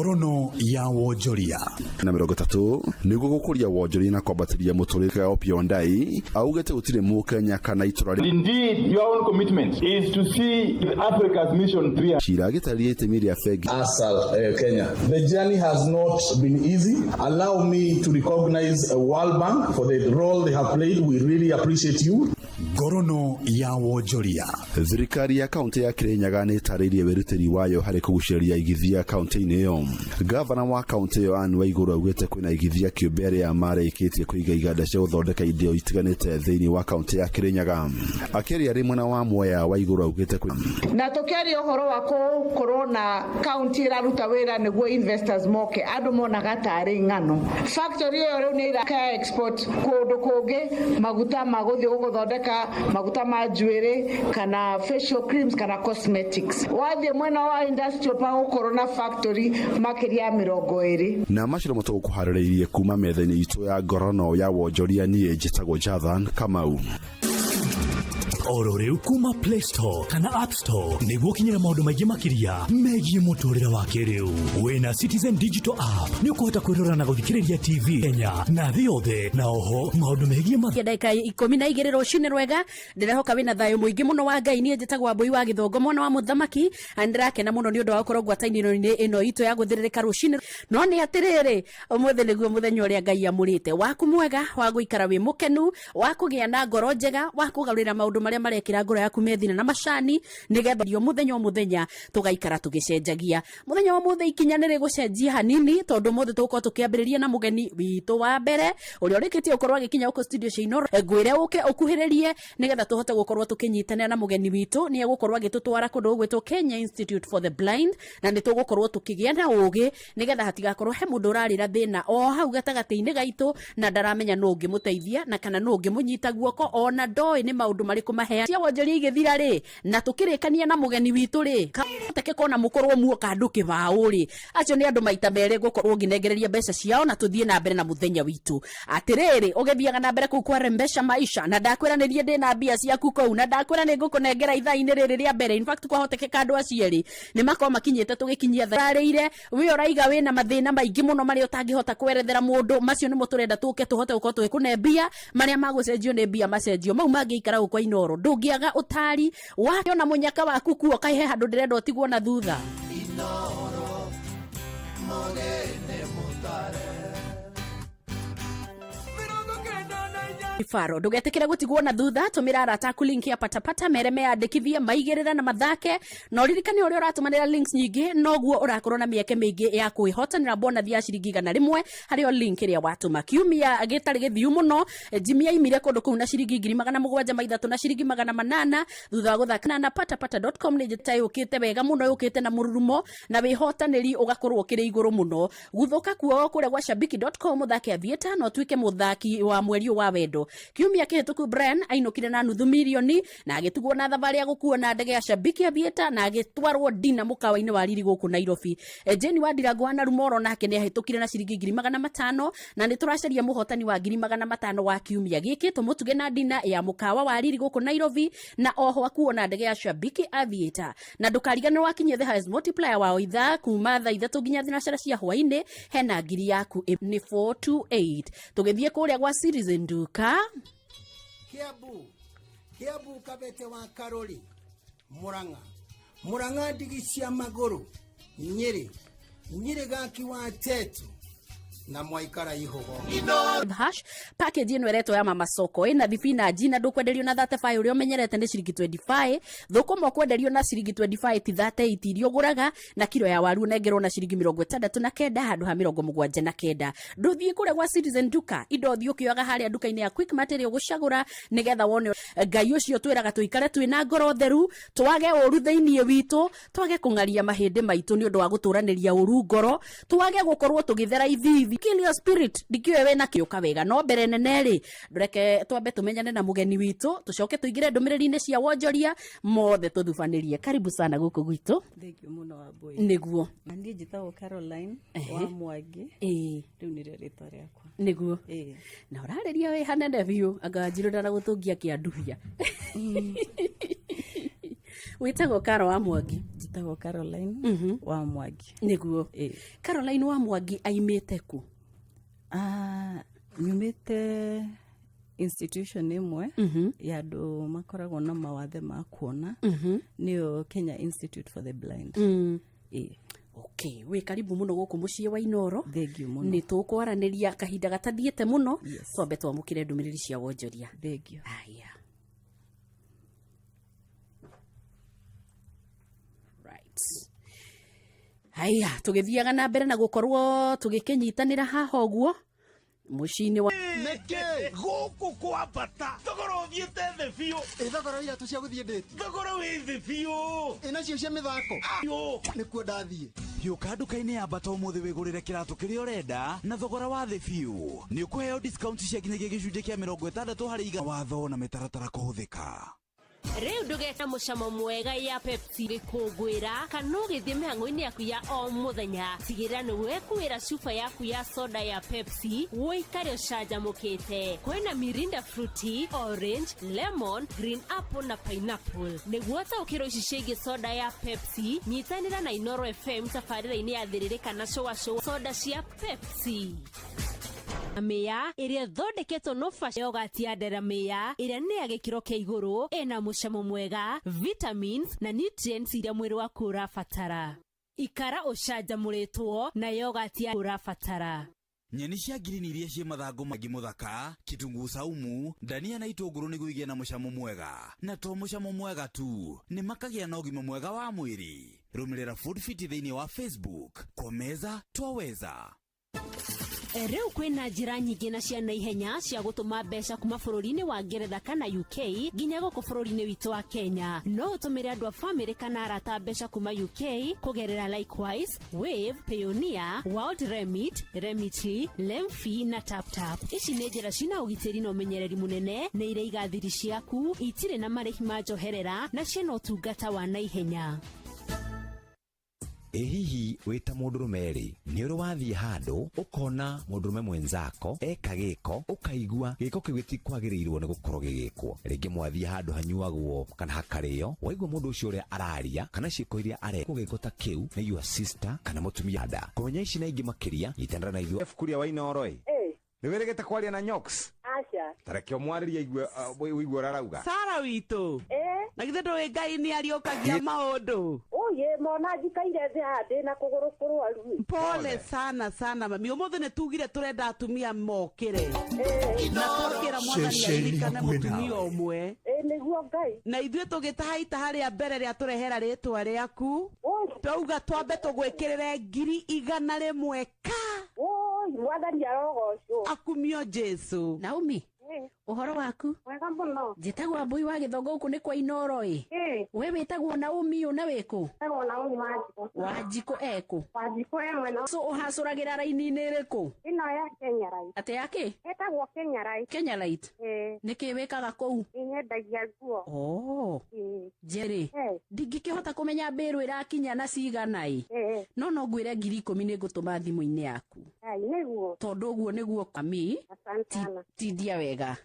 Ngorono ya wonjoria. Na 30 nĩguo gũkũria wonjoria na kwambatĩria mũtũrĩre. Opiyo Wandayi augĩte gũtirĩ mũkenya kana itũra. Indeed, your own commitment is to see Africa's Mission 3. Cira agĩtarĩria itemi rĩa bengi. ASAL Kenya. The journey has not been easy. Allow me to recognize World Bank for the role they have played. We really appreciate you. Ngorono ya wonjoria. Thirikari ya kaunti ya Kirinyaga nĩ ĩtarĩirie wĩrutĩri wayo harĩ kũgucĩrĩria igithia kaunti-inĩ ĩyo. Gavana wa kaunti ĩyo Anne Waiguru augĩte kwĩna igithia kĩũmbe arĩa marĩkĩtie kũiga iganda cia gũthondeka indo itiganĩte thĩinĩ wa kaunti ya Kirinyaga. Akĩaria arĩ mwena wa Mwea, Waiguru augĩte kwĩ Na tũkĩaria ũhoro wa gũkorwo na kaunti ĩraruta wĩra nĩguo investors moke, andũ monaga tarĩ ng'ano. Factory ĩyo rĩu nĩ ĩraka export kũndũ kũngĩ maguta ma gũthiĩ gũthondeka maguta ma njuĩrĩ kana facial creams kana cosmetics. Wathiĩ mwena wa industrial park gũkorwo na factory makĩria ya 20. Na macio nĩmo tũgũkũharĩrĩirie kuma metha-inĩ itũ ya ngorono ya wonjoria. Niĩ njĩtagwo Jathan Kamau. Oro rĩu kuma Play Store kana App Store nĩguo ũkinyĩre maũndũ maingĩ makĩria megiĩ mũtũrĩre wa kĩrĩu. Wĩna Citizen Digital App nĩ ũkũhota kwĩrora na gũthikĩrĩria TV Kenya na thĩ yothe, na oho maũndũ megiĩ Ndagĩka 12 rũcinĩ rwega. Ndĩrehoka wĩna thayũ mũingĩ mũno wa Ngai. Niĩ njĩtagwo Wambũi wa Gĩthongo, mwana wa mũthamaki, na ndĩrakena mũno nĩ ũndũ wa gũkorwo ngwatanĩro-inĩ ĩno itũ ya gũthĩrĩrĩka rũcinĩ. No nĩ atĩrĩrĩ, ũmũthĩ nĩguo mũthenya ũrĩa Ngai amũrĩte waku mwega wa gũikara wĩ mũkenu, wa kũgĩa na ngoro njega, wa kũgarũrĩra maũndũ marĩa marekĩra ngoro yaku methina na macani, nĩgetha o mũthenya o mũthenya tũgaikara tũgĩcenjagia. Mũthenya wa mũthĩ ikinya nĩ rĩgũcenjia hanini, tondũ ũmũthĩ tũgũkorwo tũkĩambĩrĩria na mũgeni witũ wa mbere ũrĩa ũrĩkĩtie gũkorwo agĩkinya gũkũ studio cia Inooro. Ngwĩre ũke ũkuhĩrĩrie nĩgetha tũhote gũkorwo tũkĩnyitanĩra na mũgeni witũ. Nĩ egũkorwo agĩtũtwara kũndũ gũgwĩtwo Kenya Institute for the Blind, na nĩ tũgũkorwo tũkĩgĩa na ũgĩ nĩgetha hatigakorwo he mũndũ ũrarĩra thĩna o hau gatagatĩ-inĩ gaitũ na ndaramenya nũ ũngĩmũteithia na kana nũ ũngĩmũnyita guoko, ona ndoĩ nĩ maũndũ marĩkũ mahea cia wonjoria igĩthira rĩ. Na tũkĩrĩkania na mũgeni witũ rĩ, teke kona mũkorwo muoka andũ kĩbaũ rĩ, acio nĩ andũ maita merĩ ngũkorwo ngĩnengereria mbeca ciao na tũthiĩ na mbere na mũthenya witũ. Atĩrĩrĩ, ũgĩthiaga na mbere kũu kwa Rembesha Maisha, na ndakwĩra nĩ niĩ ndĩna mbia ciaku kũu, na ndakwĩra nĩ ngũkũnengera ithaa-inĩ rĩrĩ rĩa mbere. In fact, kwahotekeka andũ acio erĩ nĩ makorwo makinyĩte tũgĩkinyia thaa rĩire. Wĩ ũraiga wĩna mathĩna maingĩ mũno marĩa ũtangĩhota kwerethera mũndũ, macio nĩmo tũrenda tũke tũhote gũkorwo tũgĩkũne mbia. Marĩa magũcenjio nĩ mbia macenjio, mau mangĩikara gũkũ kwa Inooro ndũngĩaga ũtari wa ona mũnyaka waku kuo kaihe handũ ndĩrenda ũtigwo na thutha. Inoro mũgene mũtare. Faro ndugetikire gutigwo na thutha. Tumira arata aku link ya patapata, mere meyandikithie, maigirire na mathake, na uririkane uria uratumanira links nyingi noguo urakorwo na mieke mingi ya kwihotanira bonathi ya ciringi 100 harĩ o link ĩrĩa watũma. Kiumia gĩtarĩ gĩthiu mũno, Jimmy aimire kũndũ kũu na ciringi 703 na ciringi 800 thutha wa gũthaka na patapata.com. Nĩ njĩta yũkĩte wega mũno, yũkĩte na mũrurumo na wĩhotanĩri ũgakorwo ũkĩrĩ igũrũ mũno. Guthũka kuo kũrĩa gwa shabiki.com, ũthake aviator na ũtuĩke mũthaki wa mweri ũyũ wa wendo. Kiumia kĩhĩtũku Brian ainũkire na nuthu mirioni na agĩtigwo na thabarĩ ya gũkuo na ndege ya Shabiki Aviator na agĩtwarwo dina mũkawa-inĩ wa Riri gũkũ Nairobi. Jane wa Ndirango wa Narumoro nake nĩ ahĩtũkire na ciringi 500,000, na nĩ tũracaria mũhotani wa 500,000 wa kiumia gĩkĩ, tũmũtuge na dina ya mũkawa wa Riri gũkũ Nairobi na oho akuo na ndege ya Shabiki Aviator. Na ndũkariganĩrwo wakinyia the highest multiplier wa ithaa kuma thaa 3 nginya thinacara cia hwainĩ, hena ngiri yaku nĩ 428. Tũgĩthiĩ kũrĩa gwa Citizen Duka. Kiambu, Kiambu, Kabete wa Karori, Murang'a, Murang'a, ndigi cia magũrũ, Nyĩrĩ, Nyĩrĩ, Gaki wa Tetu na Mwaikara Ihũgo. Hash package ĩno ĩretwo ya mama soko ĩna thibinanji na ndũkwenderio na 35 ũrĩa ũmenyerete, nĩ ciringi 25. Thũkũma ũkwenderio na ciringi 25, ti 38 iria ũgũraga, na kiro ya waru ũnengerwo na ciringi 69 handũ ha 79. Ndũthiĩ kũrĩa gwa Citizen Duka, indo thiĩ ũkĩoyaga harĩa nduka-inĩ ya Quickmart ĩrĩa ũgũcagũra nĩgetha wone. Ngai ũcio twĩraga tũikare twĩna ngoro theru, twage ũru thĩinĩ witũ, twage kũng'aria mahĩndĩ maitũ nĩ ũndũ wa gũtũranĩria ũru ngoro, twage gũkorwo tũgĩthera ithithi. Kill your spirit, ndikĩũĩ wĩna kĩũka wega. No mbere nene rĩ, reke twambe tũmenyane na mũgeni witũ, tũcoke tũingĩre ndũmĩrĩri-inĩ cia wonjoria mothe tũthubanĩrie. Karibu sana gũkũ gwitũ. Thank you mũno, Wambui. Nĩguo. Na niĩ njĩtagwo Caroline wa Mwangi. Rĩu nĩrĩo rĩtwa rĩakwa. Nĩguo. Ĩĩ. Na ũrarĩria wĩ hanene biũ, anga Wanjirũ ndanagũtũngia kĩanduhia. Wĩtagwo Karo wa Mwangi? Njĩtagwo Caroline wa Mwangi. Nĩguo. Caroline wa Mwangi aimĩte ku? Ah, nyumĩte institution ĩmwe ya andũ makoragwo na mawathe ma kuona, nĩyo Kenya Institute for the Blind. Ĩĩ. Okay, wĩ karibu mũno gũkũ mũciĩ wa Inoro. Thengiũ mũno. Nĩ tũkwaranĩria kahinda gatathiĩte mũno. Twambe twamũkĩre ndũmĩrĩri cia wonjoria. Thengiũ. Aya. Right. Haya, tũgĩthiaga na mbere na gũkorwo tũgĩkĩnyitanĩra haha ũguo mũciĩ-inĩ wa Nĩkĩ gũkũ kwambata thogora ũthiĩte thĩ biũ. Ĩ thogora wa iratũ cia gũthiĩ ndĩti? Thogora wĩ thĩ biũ. Ĩ nacio cia mĩthako? Nĩkuo ndathiĩ. Hiũka nduka-inĩ ya Bata ũmũthĩ wĩgũrĩre kĩratũ kĩrĩa ũrenda na thogora wa thĩ biũ. Nĩ ũkũheo discount cia nginyagia gĩcunjĩ kĩa 60 harĩ igana. Watho na mĩtaratara kũhũthĩka. Rĩu ndũgeta mũcamo mwega ya Pepsi gĩkũngũĩra kana ũgĩthiĩ mĩhang'o-inĩ yaku ya o mũthenya, tigĩrĩra nĩ wekuĩra cuba yaku ya soda ya Pepsi ũikare ũcanjamũkĩte. Kwĩna Mirinda, fruity, orange, lemon, green apple na pineapple. Nĩguo taũkĩrwo ici ciĩgiĩ soda ya Pepsi, nyitanĩra na Inoro FM tabarĩra-inĩ ya Thĩrĩrĩka na Cũa Cũa. Soda cia Pepsi, mĩa ĩrĩa ĩthondeketwo no yogati ya nderamĩa ĩrĩa nĩ ya gĩkĩro kĩa igũrũ, ĩna mũcamo mwega, vitamins na nutrients iria mwĩrĩ waku ũrabatara. Ikara ũcanjamũrĩtwo na yogati ya ũrabatara. Nyeni cia ngirini iria ciĩ mathangũ mangi mũthaka, kitunguu saumu, ndania na itũngũrũ nĩguo igĩe na mũcamo mwega. Na to mũcamo mwega tu, nĩ makagĩa na ũgima mwega wa mwĩrĩ. Rũmĩrĩra Food Fit thĩinĩ wa Facebook. Kwa meza twaweza. Rĩu kwĩna njĩra nyingĩ na cia naihenya cia gũtũma mbeca kuma bũrũri-inĩ wa Ngeretha kana UK nginya gũkũ bũrũri-inĩ witũ wa Kenya. No ũtũmĩre andũ a famĩlĩ kana arata mbeca kuma UK kũgerera Likewise, Wave, Payoneer, World Remit, Remitly, Lemfi na TapTap. Ici nĩ njĩra cina ũgitĩri na ũmenyereri mũnene, nĩ iraiga thiri ciaku, itirĩ na marĩhi ma njoherera na ciĩna ũtungata wa naihenya. Ĩ hihi wĩ ta mũndũrũme rĩ, nĩ ũrĩ wathiĩ handũ ũkona mũndũrũme mwenzako eka gĩko, ũkaigua gĩko kĩu gĩtikwagĩrĩirwo nĩ gũkorwo gĩgĩkwo? Rĩngĩ mwathiĩ handũ hanyuagwo kana hakarĩo, waigua mũndũ ũcio ũrĩa araria kana ciĩko iria arekwo gĩko ta kĩu nĩ your sister kana mũtumia nda. Kũmenya ici na ingĩ makĩria, nyitanĩra na ithuĩ. Ibuku rĩa Wainoro ĩ nĩ wĩrĩgĩte kwaria na Nyox? Aca. Tareke ũmwarĩrie aigue, ũigue ũrĩa arauga. Sara witũ, na githĩ ndũĩ Ngai nĩ ariũkagia maũndũ? Oye, mona njikaire thĩ haha ndĩ na kũgũrũ kũrwaru. Pole sana sana mami, ũmũthĩ nĩ tugire tũrenda atumia mokĩre na twakĩra Mwathani Ceceni aririkane hakuhĩ mũtumia nawe. ũmwe. Ĩ nĩguo Ngai. Na ithuĩ tũgĩtaha itaha rĩa mbere rĩa tũrehera rĩtwa rĩaku, twauga twambe tũgwĩkĩrĩre 100,000 ka. Oi, Mwathani arogocwo. Akumio Jesu. Naomi, ũhoro waku? Wega mũno. Njĩtagwo Mbui wa Gĩthongo, gũkũ nĩ kwa Inoro ĩ. We wĩtagwo Naomi ũ na wĩkũ? Wĩtagwo Naomi Wanjikũ. Wanjikũ ekũ? Wanjikũ e mwena. So ũhacũragĩra raini-inĩ ĩrĩkũ? Ĩno ya Kenya Light. Atĩ ya kĩ? Ĩtagwo Kenya Light. Kenya Light? Ĩĩ. Nĩkĩ wĩkaga kũu? Nyendagia nguo. Oh. Ĩĩ. Njeri, ndingĩkĩhota kũmenya mbĩrũ ĩrakinya na cigana ĩ. No no ngwĩre 10,000 nĩ ngũtũma thimũ-inĩ yaku. Ai, nĩguo. Tondũ ũguo nĩguo mami. Asante sana. Tindia wega.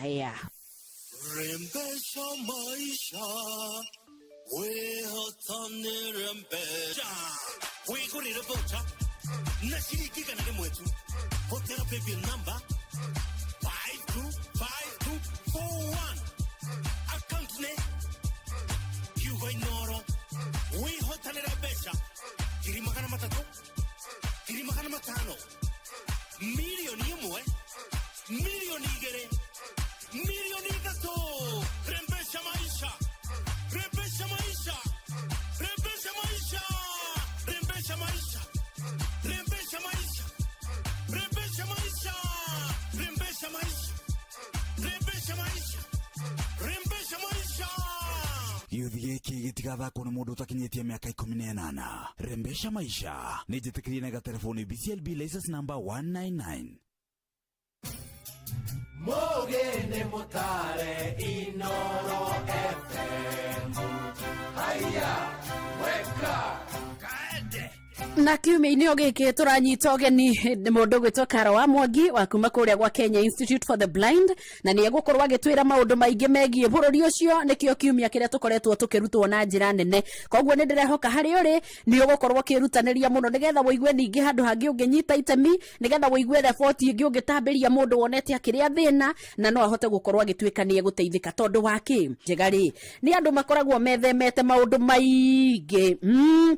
Aya. Rembesha maisha, wĩhotanĩre mbeca, wĩgũrĩre voucher na ciringi 100 tu. Hũthĩra paybill number 525241, account nĩ kiugo Inoro, wĩhotanĩre mbeca 300,000, 500,000, 1,000,000, 2,000,000, 3,000,000. Rembesha maisha, rembesha maisha, rembesha maisha, rembesha maisha, rembesha maisha, rembesha maisha, rembesha maisha, rembesha maisha, rembesha maisha. Gĩũthi gĩkĩ gĩtigathakwo nĩ mũndũ ũtakinyĩtie mĩaka 18. Rembesha maisha nĩ njĩtĩkĩrie na gatelefoni BCLB license number 199. Mugene mutare Inoro FM. Haya, weka kaende. Na kiumia-inĩ o gĩkĩ tũranyita ũgeni nĩ mũndũ ũgwĩtwo Karo wa Mwangi wa kuma kũrĩa gwa Kenya Institute for the Blind, na nĩ egũkorwo agĩtwĩra maũndũ maingĩ megiĩ bũrũri ũcio. Nĩkĩo kiumia kĩrĩa tũkoretwo tũkĩrutwo na njĩra nene, koguo nĩ ndĩrehoka harĩ ũrĩ nĩ ũgũkorwo ũkĩrutanĩria mũno nĩgetha wũigue ningĩ handũ hangĩ ũngĩnyita itemi, nĩgetha wũigue reboti ĩngĩ ũngĩtambĩria mũndũ wonete akĩrĩa thĩna na no ahote gũkorwo agĩtuĩka nĩ egũteithĩka. Tondũ wa kĩ njega rĩ, nĩ andũ makoragwo methemete maũndũ maingĩ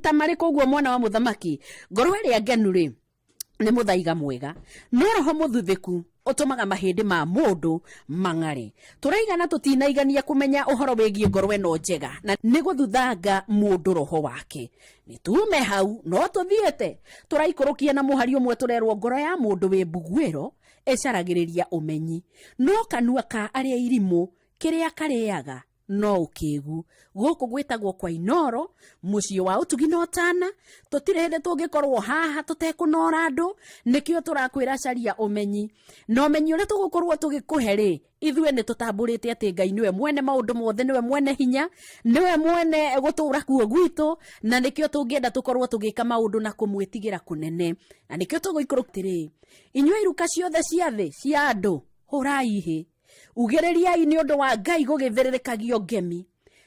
ta marĩkũ ũguo. Mwana wa mũthamaki, ngoro ĩrĩa ngenu rĩ nĩ mũthaiga mwega, no roho mũthuthĩku ũtũmaga mahĩndĩ ma mũndũ mang'are. Tũraigana tũtinaigania kũmenya ũhoro wĩgiĩ ngoro ĩno njega na nĩ gũthuthanga mũndũ roho wake. Nĩ tume hau no tũthiĩte tũraikũrũkia na mũhari ũmwe tũrerwo ngoro ya mũndũ wĩ mbuguĩro ĩcaragĩrĩria ũmenyi, no kanua ka arĩa irimũ kĩrĩa karĩaga no ũkĩgu. Gũkũ gwĩtagwo kwa Inoro, mũciĩ wa ũtugi na ũtana. Tũtirĩ hĩndĩ tũngĩkorwo haha tũtekũnora andũ, nĩkĩo tũrakwĩra caria ũmenyi, na ũmenyi ũrĩa tũgũkorwo tũgĩkũhe rĩ, ithuĩ nĩ tũtambũrĩte atĩ Ngai nĩwe mwene maũndũ mothe, nĩwe mwene hinya, nĩwe mwene gũtũra kuo gwitũ, na nĩkĩo tũngĩenda tũkorwo tũgĩka maũndũ na kũmwĩtigĩra kũnene, na nĩkĩo tũgũikũrũkĩrĩ inyuĩ iruka ciothe cia thĩ cia andũ, hũrai hĩ, ugĩrĩriai nĩ ũndũ wa Ngai gũgĩthĩrĩrĩkagio ngemi,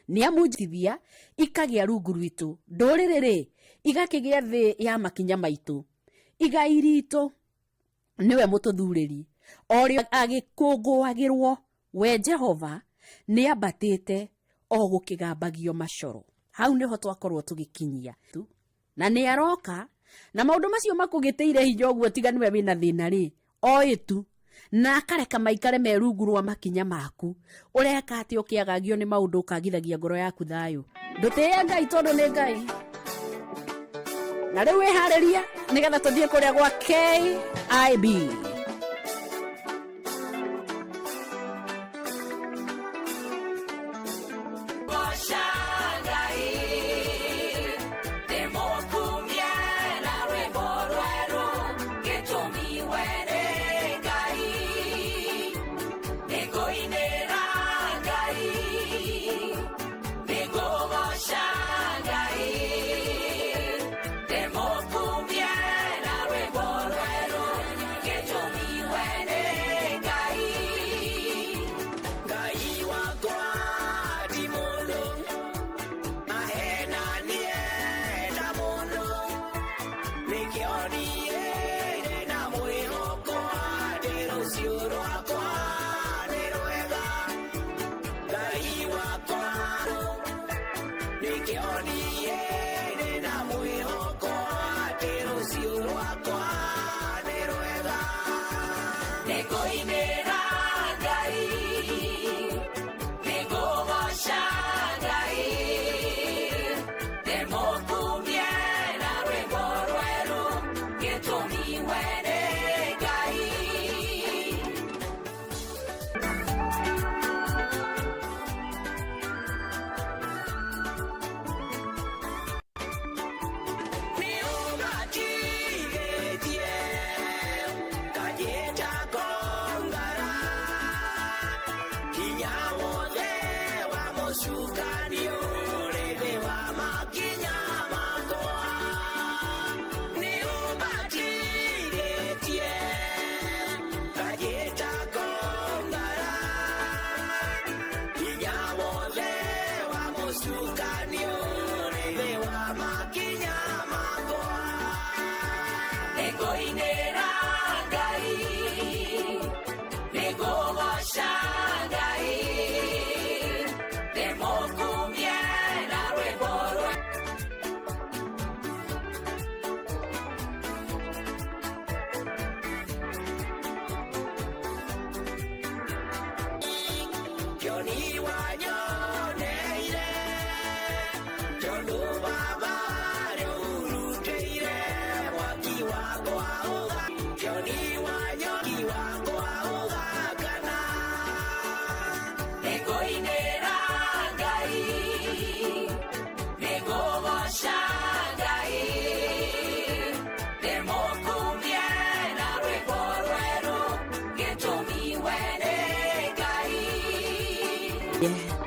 nĩ amunjithia ikagĩa rungu rwitũ, ndũrĩrĩ rĩ igakĩgĩa thĩ ya makinya maitũ. Igai ritũ nĩwe mũtũthurĩri, o rĩo agĩkũngũagĩrwo, we Jehova nĩ ambatĩte o gũkĩgambagio macoro. Hau nĩho twakorwo tũgĩkinyia na nĩ aroka na maũndũ macio makũgĩtĩire hinya ũguo, tiga nĩwe wĩna thĩna rĩ oĩ tu na akareka maikare me rungu rwa makinya maku. Ũreka atĩ ũkĩagagio nĩ maũndũ ũkagithagia ngoro yaku thayũ. Ndũtĩĩe Ngai tondũ nĩ Ngai. Na rĩu wĩharĩrie nĩgetha tũthiĩ kũrĩa gwa KIB.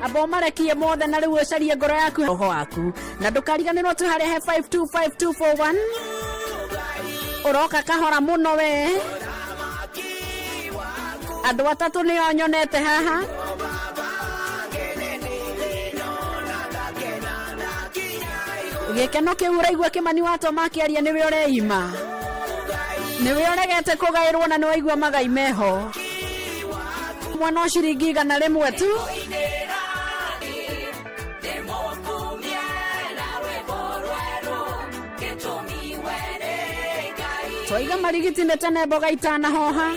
Amba ũmarekie mothe na rĩu ũcarie ngoro yaku roho waku, na ndũkariganĩrwo twĩ harĩa he 525241. Ũroka kahora mũno we. Andũ atatũ nĩo nyonete haha. Gĩkeno kĩu ũraigua Kĩmani watoma akĩaria nĩwe ũreima. Nĩwe ũregete kũgaĩrwo na nĩwaigua magai meho. Mwana o ciringi 100 tu. Twaiga marigiti nĩ tene mboga itanahoha.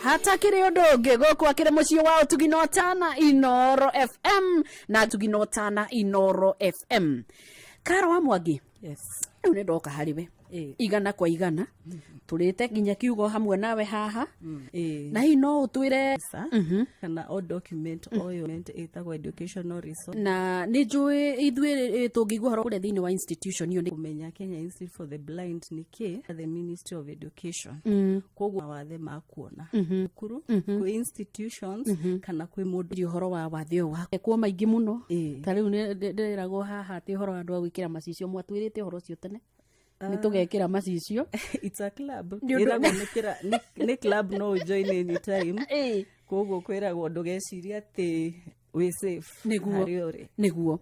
Hatakĩrĩ ũndũ ũngĩ gũkũ akĩrĩ mũciĩ wa ũtugi na ũtana Inoro FM na ũtugi na ũtana Inoro FM. Karo wa Mwangi. Yes. Rĩu nĩ ndoka harĩ we. 100 kwa 100. Tũrĩte nginya kiugo hamwe nawe haha. Na hihi no ũtwĩre Kana o document o yothe ĩtagwo educational resource. Na nĩ njũĩ ithuĩ tũngĩigua ũhoro kũrĩa thĩinĩ wa institution ĩyo nĩ kũmenya Kenya Institute for the Blind nĩ kĩ, the Ministry of Education. Koguo mawathe ma kuona cukuru, kwĩ institutions kana kwĩ mũndũ. Ũhoro wa wathe ũyũ wa kuo maingĩ mũno. Ta rĩu ndĩragwo haha atĩ ũhoro wa andũ a gwĩkĩra macicio, mwatwĩrĩte ũhoro ũcio tene. Nĩ tũgekĩra macicio. It's a club. Ĩragwo nĩ club no join anytime. Koguo kwĩragwo ndũgecirie atĩ wĩ safe. Nĩguo. Nĩguo.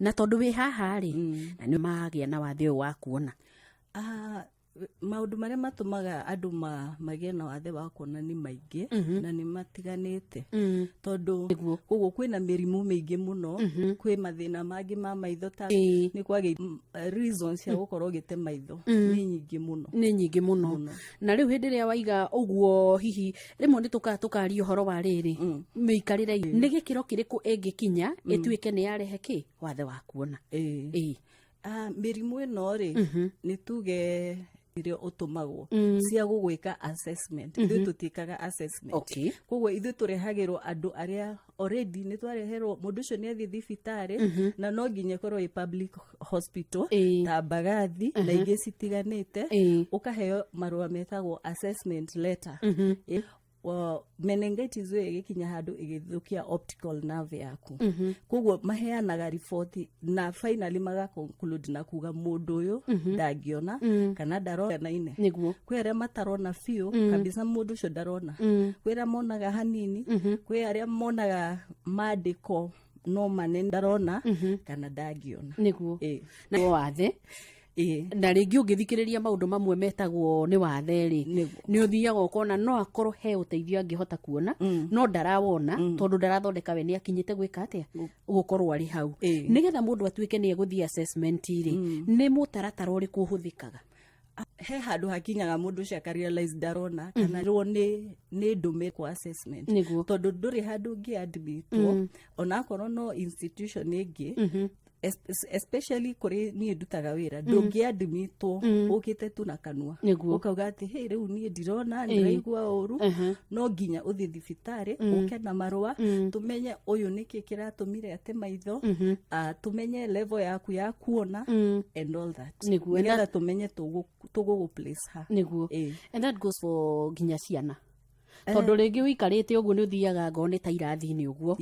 Na tondũ wĩ haha rĩ, na nĩ magĩa na wathe ũyũ wa kuona. Maũndũ marĩa matũmaga andũ magĩe na wathe wa kuona nĩ maingĩ na nĩ matiganĩte. Tondũ koguo kwĩna mĩrimũ mĩingĩ mũno, kwĩ mathĩna mangĩ ma maitho ta nĩ kwagĩ reasons cia gũkorwo ũgĩte maitho nĩ nyingĩ mũno. Nĩ nyingĩ mũno. Na rĩu hĩndĩ ĩrĩa waiga ũguo hihi rĩmwe nĩ tũkaria ũhoro wa rĩrĩ mĩikarĩre nĩ gĩkĩro kĩrĩkũ ĩngĩkinya ĩtuĩke nĩ yarehe kĩ wathe wa kuona. Mĩrimũ ĩno rĩ nĩ tuge iria ũtũmagwo cia gũgwĩka assessment. Ithuĩ tũtiĩkaga assessment. Koguo ithuĩ tũrehagĩrwo andũ arĩa already nĩ twareherwo mũndũ ũcio nĩ athiĩ thibitarĩ na no nginya ĩkorwo ĩ public hospital ta Mbagathi na ingĩ citiganĩte, ũkaheo marũa metagwo assessment letter. Meningitis ĩyo ĩgĩkinya handũ ĩgĩthũkia optical nerve yaku. Koguo maheanaga report na finally maga conclude na kuga mũndũ ũyũ ndangĩona kana ndarona ine. Nĩguo. Kwĩ arĩa matarona biũ kabisa, mũndũ ũcio ndarona. Kwĩ arĩa monaga hanini, kwĩ arĩa monaga mandĩko no manene ndarona kana ndangĩona. Nĩguo. Na wathe na rĩngĩ ũngĩthikĩrĩria maũndũ mamwe metagwo nĩ wathe rĩ, nĩ ũthiaga ũkona no akorwo he ũteithio angĩhota kuona no ndarawona tondũ ndarathondeka we nĩ akinyĩte gwĩka atĩa gũkorwo arĩ hau. Nĩgetha mũndũ atuĩke nĩ egũthiĩ assessment rĩ, nĩ mũtaratara ũrĩkũ ũhũthĩkaga? He handũ hakinyaga mũndũ ũcio akarealize ndarona kana rwo nĩ ndũmĩrĩri kwa assessment. Tondũ ndũrĩ handũ ũngĩ admitwo onakorwo no institution ĩngĩ, especially kũrĩ niĩ ndutaga wĩra, ndũngĩadmitwo ũkĩte tu na kanua ũkauga atĩ hey rĩu niĩ ndirona ndĩraigua ũru, no nginya ũthiĩ thibitarĩ ũke na marũa tũmenye ũyũ nĩkĩ kĩratũmire ate maitho, tũmenye level yaku ya kuona and all that, nĩgetha tũmenye tũgũgũ place ha. Nĩguo. And that goes for nginya ciana. Tondũ rĩngĩ ũikarĩte ũguo nĩ ũthiaga ngoo nĩ ta irathi-inĩ ũguo.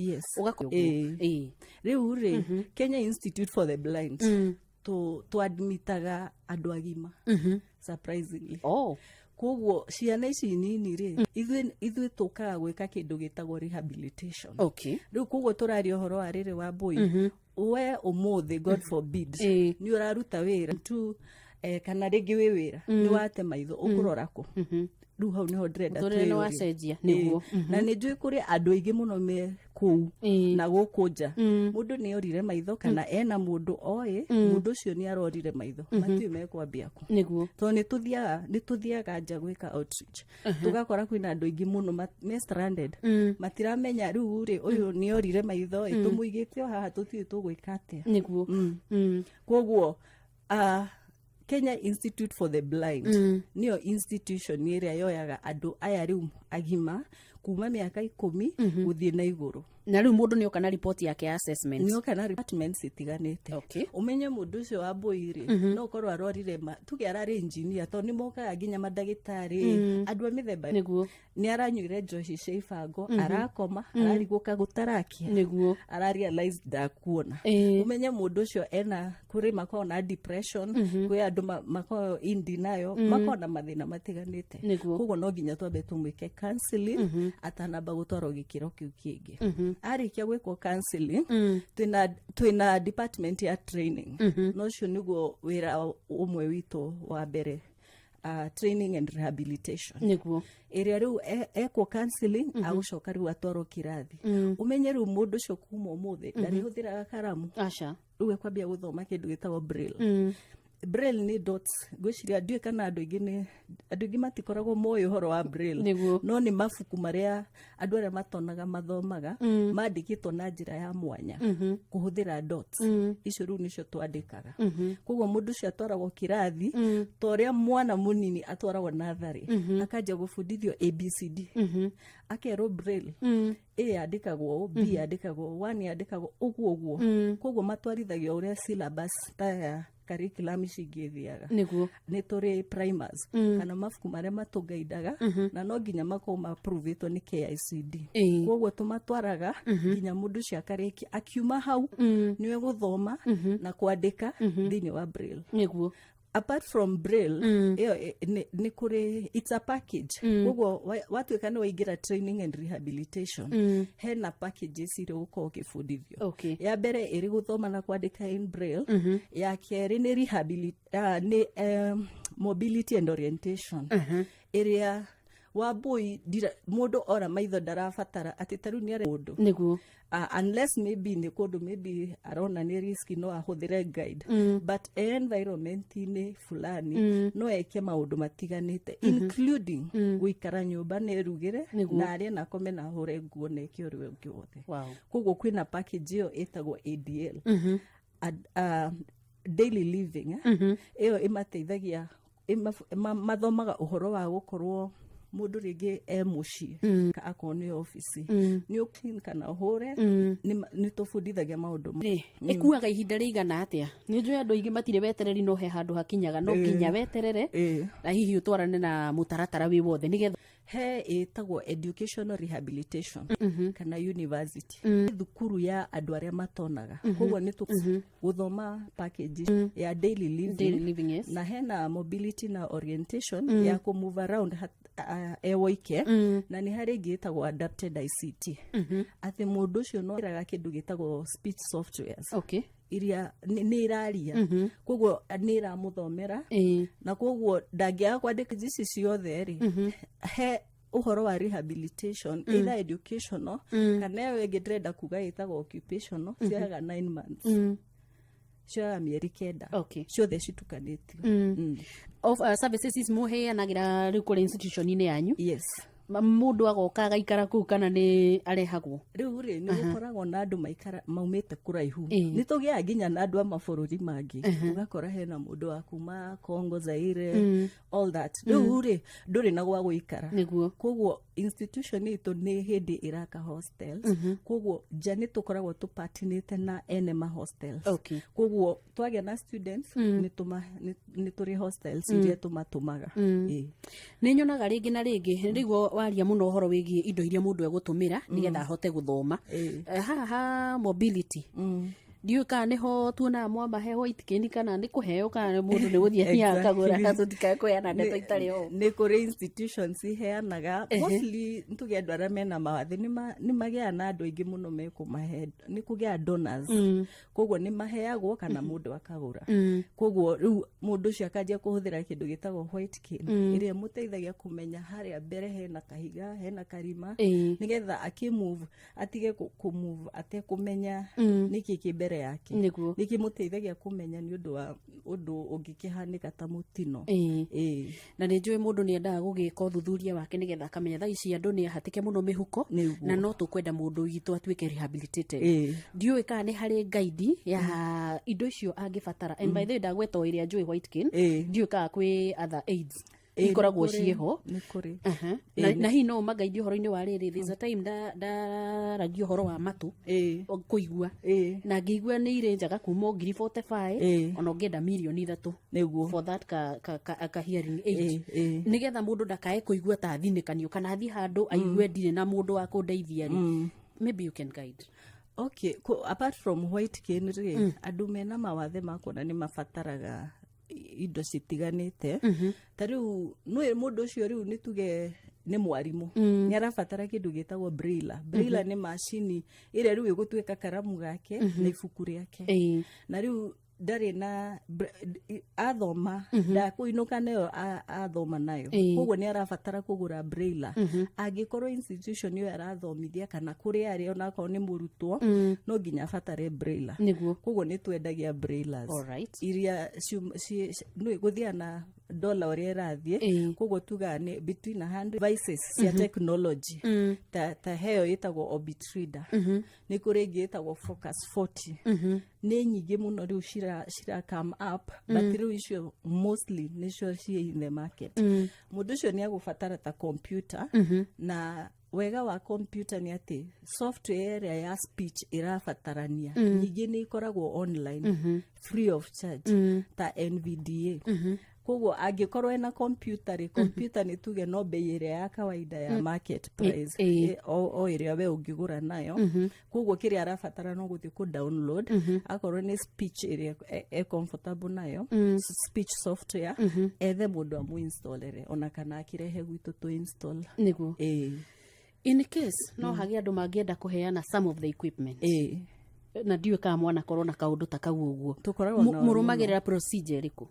Rĩu rĩ Kenya Institute for the Blind tũadmitaga andũ agima surprisingly. Koguo ciana ici nini rĩ, ithuĩ tũkaga gwĩka kĩndũ gĩtagwo rehabilitation. Rĩu koguo tũraria ũhoro wa rĩrĩ wa mbũi, we ũmũthĩ God forbid nĩ ũraruta wĩra tu kana rĩngĩ wĩ wĩra nĩ wate maitho ũkũrora kũ? Rĩu hau nĩho ndĩrenda twĩyũrie. Nĩguo. Na nĩ njũĩ kũrĩ andũ aingĩ mũno me kũu na gũkũ nja, mũndũ nĩ orire maitho kana ena mũndũ oĩ mũndũ ũcio nĩ arorire maitho, matiũĩ mekwambia kũ. Nĩguo. Tondũ nĩ tũthiaga nja gwĩka outreach, tũgakora kwĩna andũ aingĩ mũno me stranded, matiramenya rĩu rĩ ũyũ nĩ orire maitho tũmũigĩte o haha tũtiũĩ tũgwĩka atĩa. Nĩguo. Koguo Kenya Institute for the Blind nĩyo institution ĩrĩa yoyaga andũ aya rĩu agima kuma mĩaka 10 gũthiĩ na igũrũ. Na rĩu mũndũ nĩoka na ripoti yake ya assessment. Nĩoka na departments itiganĩte. Ũmenye mũndũ ũcio wa mbũi rĩ, no ũkorwo arwarire tuge ararĩ engineer, tondũ nĩ mokaga nginya mandagĩtarĩ, andũ a mĩthemba. Nĩ aranyuire njohi cia ibango, arakoma, ararigwo kagũtarakia, ararealize ndakuona. Ũmenye mũndũ ũcio ena kũrĩ makoragwo na depression, kwĩ andũ makoragwo in denial, makoragwo na mathĩna matiganĩte. Koguo no nginya twambe tũmwĩke counseling atanamba gũtwarwo gĩkĩro kĩu kĩngĩ. Arĩkia gwĩkwo counseling, twĩna department ya training, na ũcio nĩguo wĩra ũmwe witũ wa mbere, training and rehabilitation, ĩrĩa rĩu ekwo counseling, agũcoka rĩu atwarwo kĩrathi. Ũmenye rĩu mũndũ ũcio kuma ũmũthĩ ndarĩhũthĩraga karamu. Aca. Rĩu ekwambia gũthoma kĩndũ gĩtagwo braille. Braille nĩ dots. Ngwĩciria ndiũĩ kana andũ aingĩ nĩ andũ aingĩ matikoragwo moĩ ũhoro wa braille, no nĩ mabuku marĩa andũ arĩa matonaga mathomaga, mandĩkĩtwo na njĩra ya mwanya kũhũthĩra dots. Icio rĩu nĩcio twandĩkaga. Koguo mũndũ ũcio atwaragwo kĩrathi ta ũrĩa mwana mũnini atwaragwo natharĩ, akanjia gũbundithio ABCD, akerwo braille A yandĩkagwo ũũ, B yandĩkagwo ũũ, one yandĩkagwo ũguo ũguo. Koguo matwarithagio ũrĩa syllabus ta ya curriculum ici ingĩ ĩthiaga. Nĩ tũrĩ primers kana mabuku marĩa matũgaidaga, na no nginya makorwo maprovĩtwo nĩ KICD. Koguo tũmatwaraga nginya mũndũ ũcio akarĩkia, akiuma hau nĩwe gũthoma na kwandĩka thĩinĩ wa braille. Apart from braille ĩyo, nĩ kũrĩ, it's a package. Koguo watuĩka nĩ waingĩra training and rehabilitation, hena packages iria ũgũkorwo ũkĩbundithio. Ya mbere ĩrĩ gũthoma na kwandĩka in braille. Ya kerĩ nĩ nĩ mobility and orientation, ĩrĩa wambui mũndũ ora maitho ndarabatara atĩ ta rĩu nĩ mũndũ unless maybe nĩ kũndũ maybe arona nĩ riski, no ahũthĩre guide, but environment-inĩ fulani no eke maũndũ matiganĩte, including gũikara nyũmba na erugĩre na arĩe na akome na ahũre nguo na eke ũrĩa ũngĩ wothe. Koguo kwĩna package ĩyo ĩtagwo ADL, daily living, eh? Ĩyo ĩmateithagia mathomaga ũhoro wa gũkorwo mũndũ rĩngĩ e mũciĩ, akorwo nĩ obici, nĩ ũclean kana ũhũre. Nĩ tũbundithagia maũndũ Rĩ, ĩkuaga ihinda rĩigana atĩa? Nĩ njũĩ andũ aingĩ matirĩ wetereri, no he handũ hakinyaga no nginya weterere na hihi ũtwarane na mũtaratara wĩ wothe nĩgetha He ĩtagwo educational rehabilitation kana university, thukuru ya andũ arĩa matonaga. Koguo nĩ gũthoma package ya daily living, Daily living, yes. na hena mobility na orientation ya kũ move around ewoike, na nĩ harĩ ĩngĩ ĩtagwo adapted ICT, atĩ mũndũ ũcio no ĩraga kĩndũ gĩtagwo speech softwares iria nĩ ĩraria, koguo nĩ ĩramũthomera, na koguo ndangĩaga kwandĩka ici ciothe rĩ. He ũhoro wa rehabilitation, either educational kana ĩyo ĩngĩ ndĩrenda kuga ĩtagwo occupational, cioyaga 9 months, cioyaga mĩeri 9, ciothe citukanĩtio. Of services ici mũheanagĩra rĩu kũrĩ institution-inĩ yanyu? Yes. Mũndũ agoka agaikara kũu kana nĩ arehagwo? Rĩu rĩ, nĩ gũkoragwo na andũ maikara maumĩte kũraihu. Nĩ tũgĩaga nginya na andũ a mabũrũri mangĩ. Ũgakora hena mũndũ wa kuma Congo, Zaire, all that. Rĩu rĩ, ndũrĩ na gwa gũikara. Koguo institution itũ nĩ hĩndĩ ĩraka hostels. Koguo nja nĩ tũkoragwo tũpatinĩte na ene ma hostels. Koguo twagĩa na students, nĩ tũrĩ hostels iria tũmatũmaga. Nĩ nyonaga rĩngĩ na rĩngĩ rĩguo waria mũno ũhoro wĩgiĩ indo iria mũndũ egũtũmĩra nĩgetha ahote gũthoma. Haha ha mobility, ndiũĩ kana nĩho tuonaga mwamahe white cane, kana nĩ kũheo, kana mũndũ nĩ gũthiĩ athiaga akagũra, tũtikae kũheana ndeto itarĩ ho. Nĩ kũrĩ institutions iheanaga. Mostly nĩtũgĩa andũ arĩa mena mawathe nĩ magĩaga na andũ aingĩ mũno mekũmahe, nĩ kũgĩa donors. Koguo nĩ maheagwo kana mũndũ akagũra. Koguo rĩu mũndũ ũcio akanjia kũhũthĩra kĩndũ gĩtagwo white cane, ĩrĩa ĩmũteithagia kũmenya harĩa mbere hena kahiga, hena karima, nĩgetha akĩmove atige kũmove atekũmenya nĩkĩ kĩ mbere. mbere yake. Nĩguo. Nä kä må teithagia kå menya nä å ndå wa å ndå å ngä kä hanä ka ta må tino. Ĩĩ. Na nä njå må ndå nä endaga gå gä ka ũthuthuria wake nä getha akamenya thaa ici andå nä ahatä ke må no mä huko. Nĩguo. Na no tå kwenda må ndå witå atuä rehabilitated. Ndiũĩ kana nĩ harĩ guide ya indo icio angĩbatara, and by the way ndagweta o ĩrĩa njũĩ White Cane, ndiũĩ kana kwĩ other aids ikoragwo ciĩho. Nä kå rä. Aha. Na hihi no ũmangaithie ũhoro-inĩ wa rĩrĩ, there's a time ndaragia ũhoro wa matũ kũigua, na ngĩigua nĩ irĩ njaga kuma o ngiri 45 ona ũngĩenda mirioni 3 Nĩguo. for that ka hearing aid, nĩgetha mũndũ ndakae kũigua ta athinĩkanio kana athiĩ handũ aigue ndirĩ na mũndũ wa kũndeithia rĩ, maybe you can guide. Okay, apart from White Cane rĩ, andũ mena mawathe ma kuona nĩ mabataraga indo citiganĩte. Ta rĩu nĩ mũndũ ũcio rĩu nĩ tuge nĩ mwarimũ, nĩ arabatara kĩndũ gĩtagwo brailler. Brailler nĩ macini ĩrĩa rĩu ĩgũtuĩka karamu gake na ibuku rĩake, na rĩu ndarĩ na athoma ndakũinũka nayo, athoma nayo. Koguo nĩ arabatara kũgũra brailler. Angĩkorwo institution ĩyo arathomithia kana kũrĩa arĩ, onakorwo nĩ mũrutwo, no nginya abatare brailler. Koguo nĩ twendagia braillers iria nĩ gũthiaga na dola ũrĩa ĩrathiĩ. Koguo tugaga nĩ between 100 devices cia technology, ta heo ĩtagwo Orbit Reader, nĩ kũrĩ ĩngĩ ĩtagwo Focus 40. Nĩ nyingĩ mũno rĩu cira come up, but rĩu icio mostly nĩcio ciĩ in the market. Mũndũ ũcio nĩ agũbatara ta computer, na wega wa computer nĩ atĩ software ĩrĩa ya speech ĩrabatarania nyingĩ nĩ ikoragwo online free of charge, ta NVDA. Koguo angĩkorwo ena computer rĩ, computer nĩ tuge no bei ĩrĩa ya kawaida ya market price, o ĩrĩa we ũngĩgũra nayo. Koguo kĩrĩa arabatara no gũthiĩ kũ download, akorwo nĩ speech ĩrĩa e comfortable nayo, speech software, ethe mũndũ amũinstallere ona kana akĩrehe gwitũ tũ install. Nĩguo. In case no hagĩ andũ mangĩenda kũheana some of the equipment, na ndiũĩ kana mwanakorwo na kaũndũ ta kau ũguo. Tũkoragwo nao. Mũrũmagĩrĩra procedure ĩrĩkũ?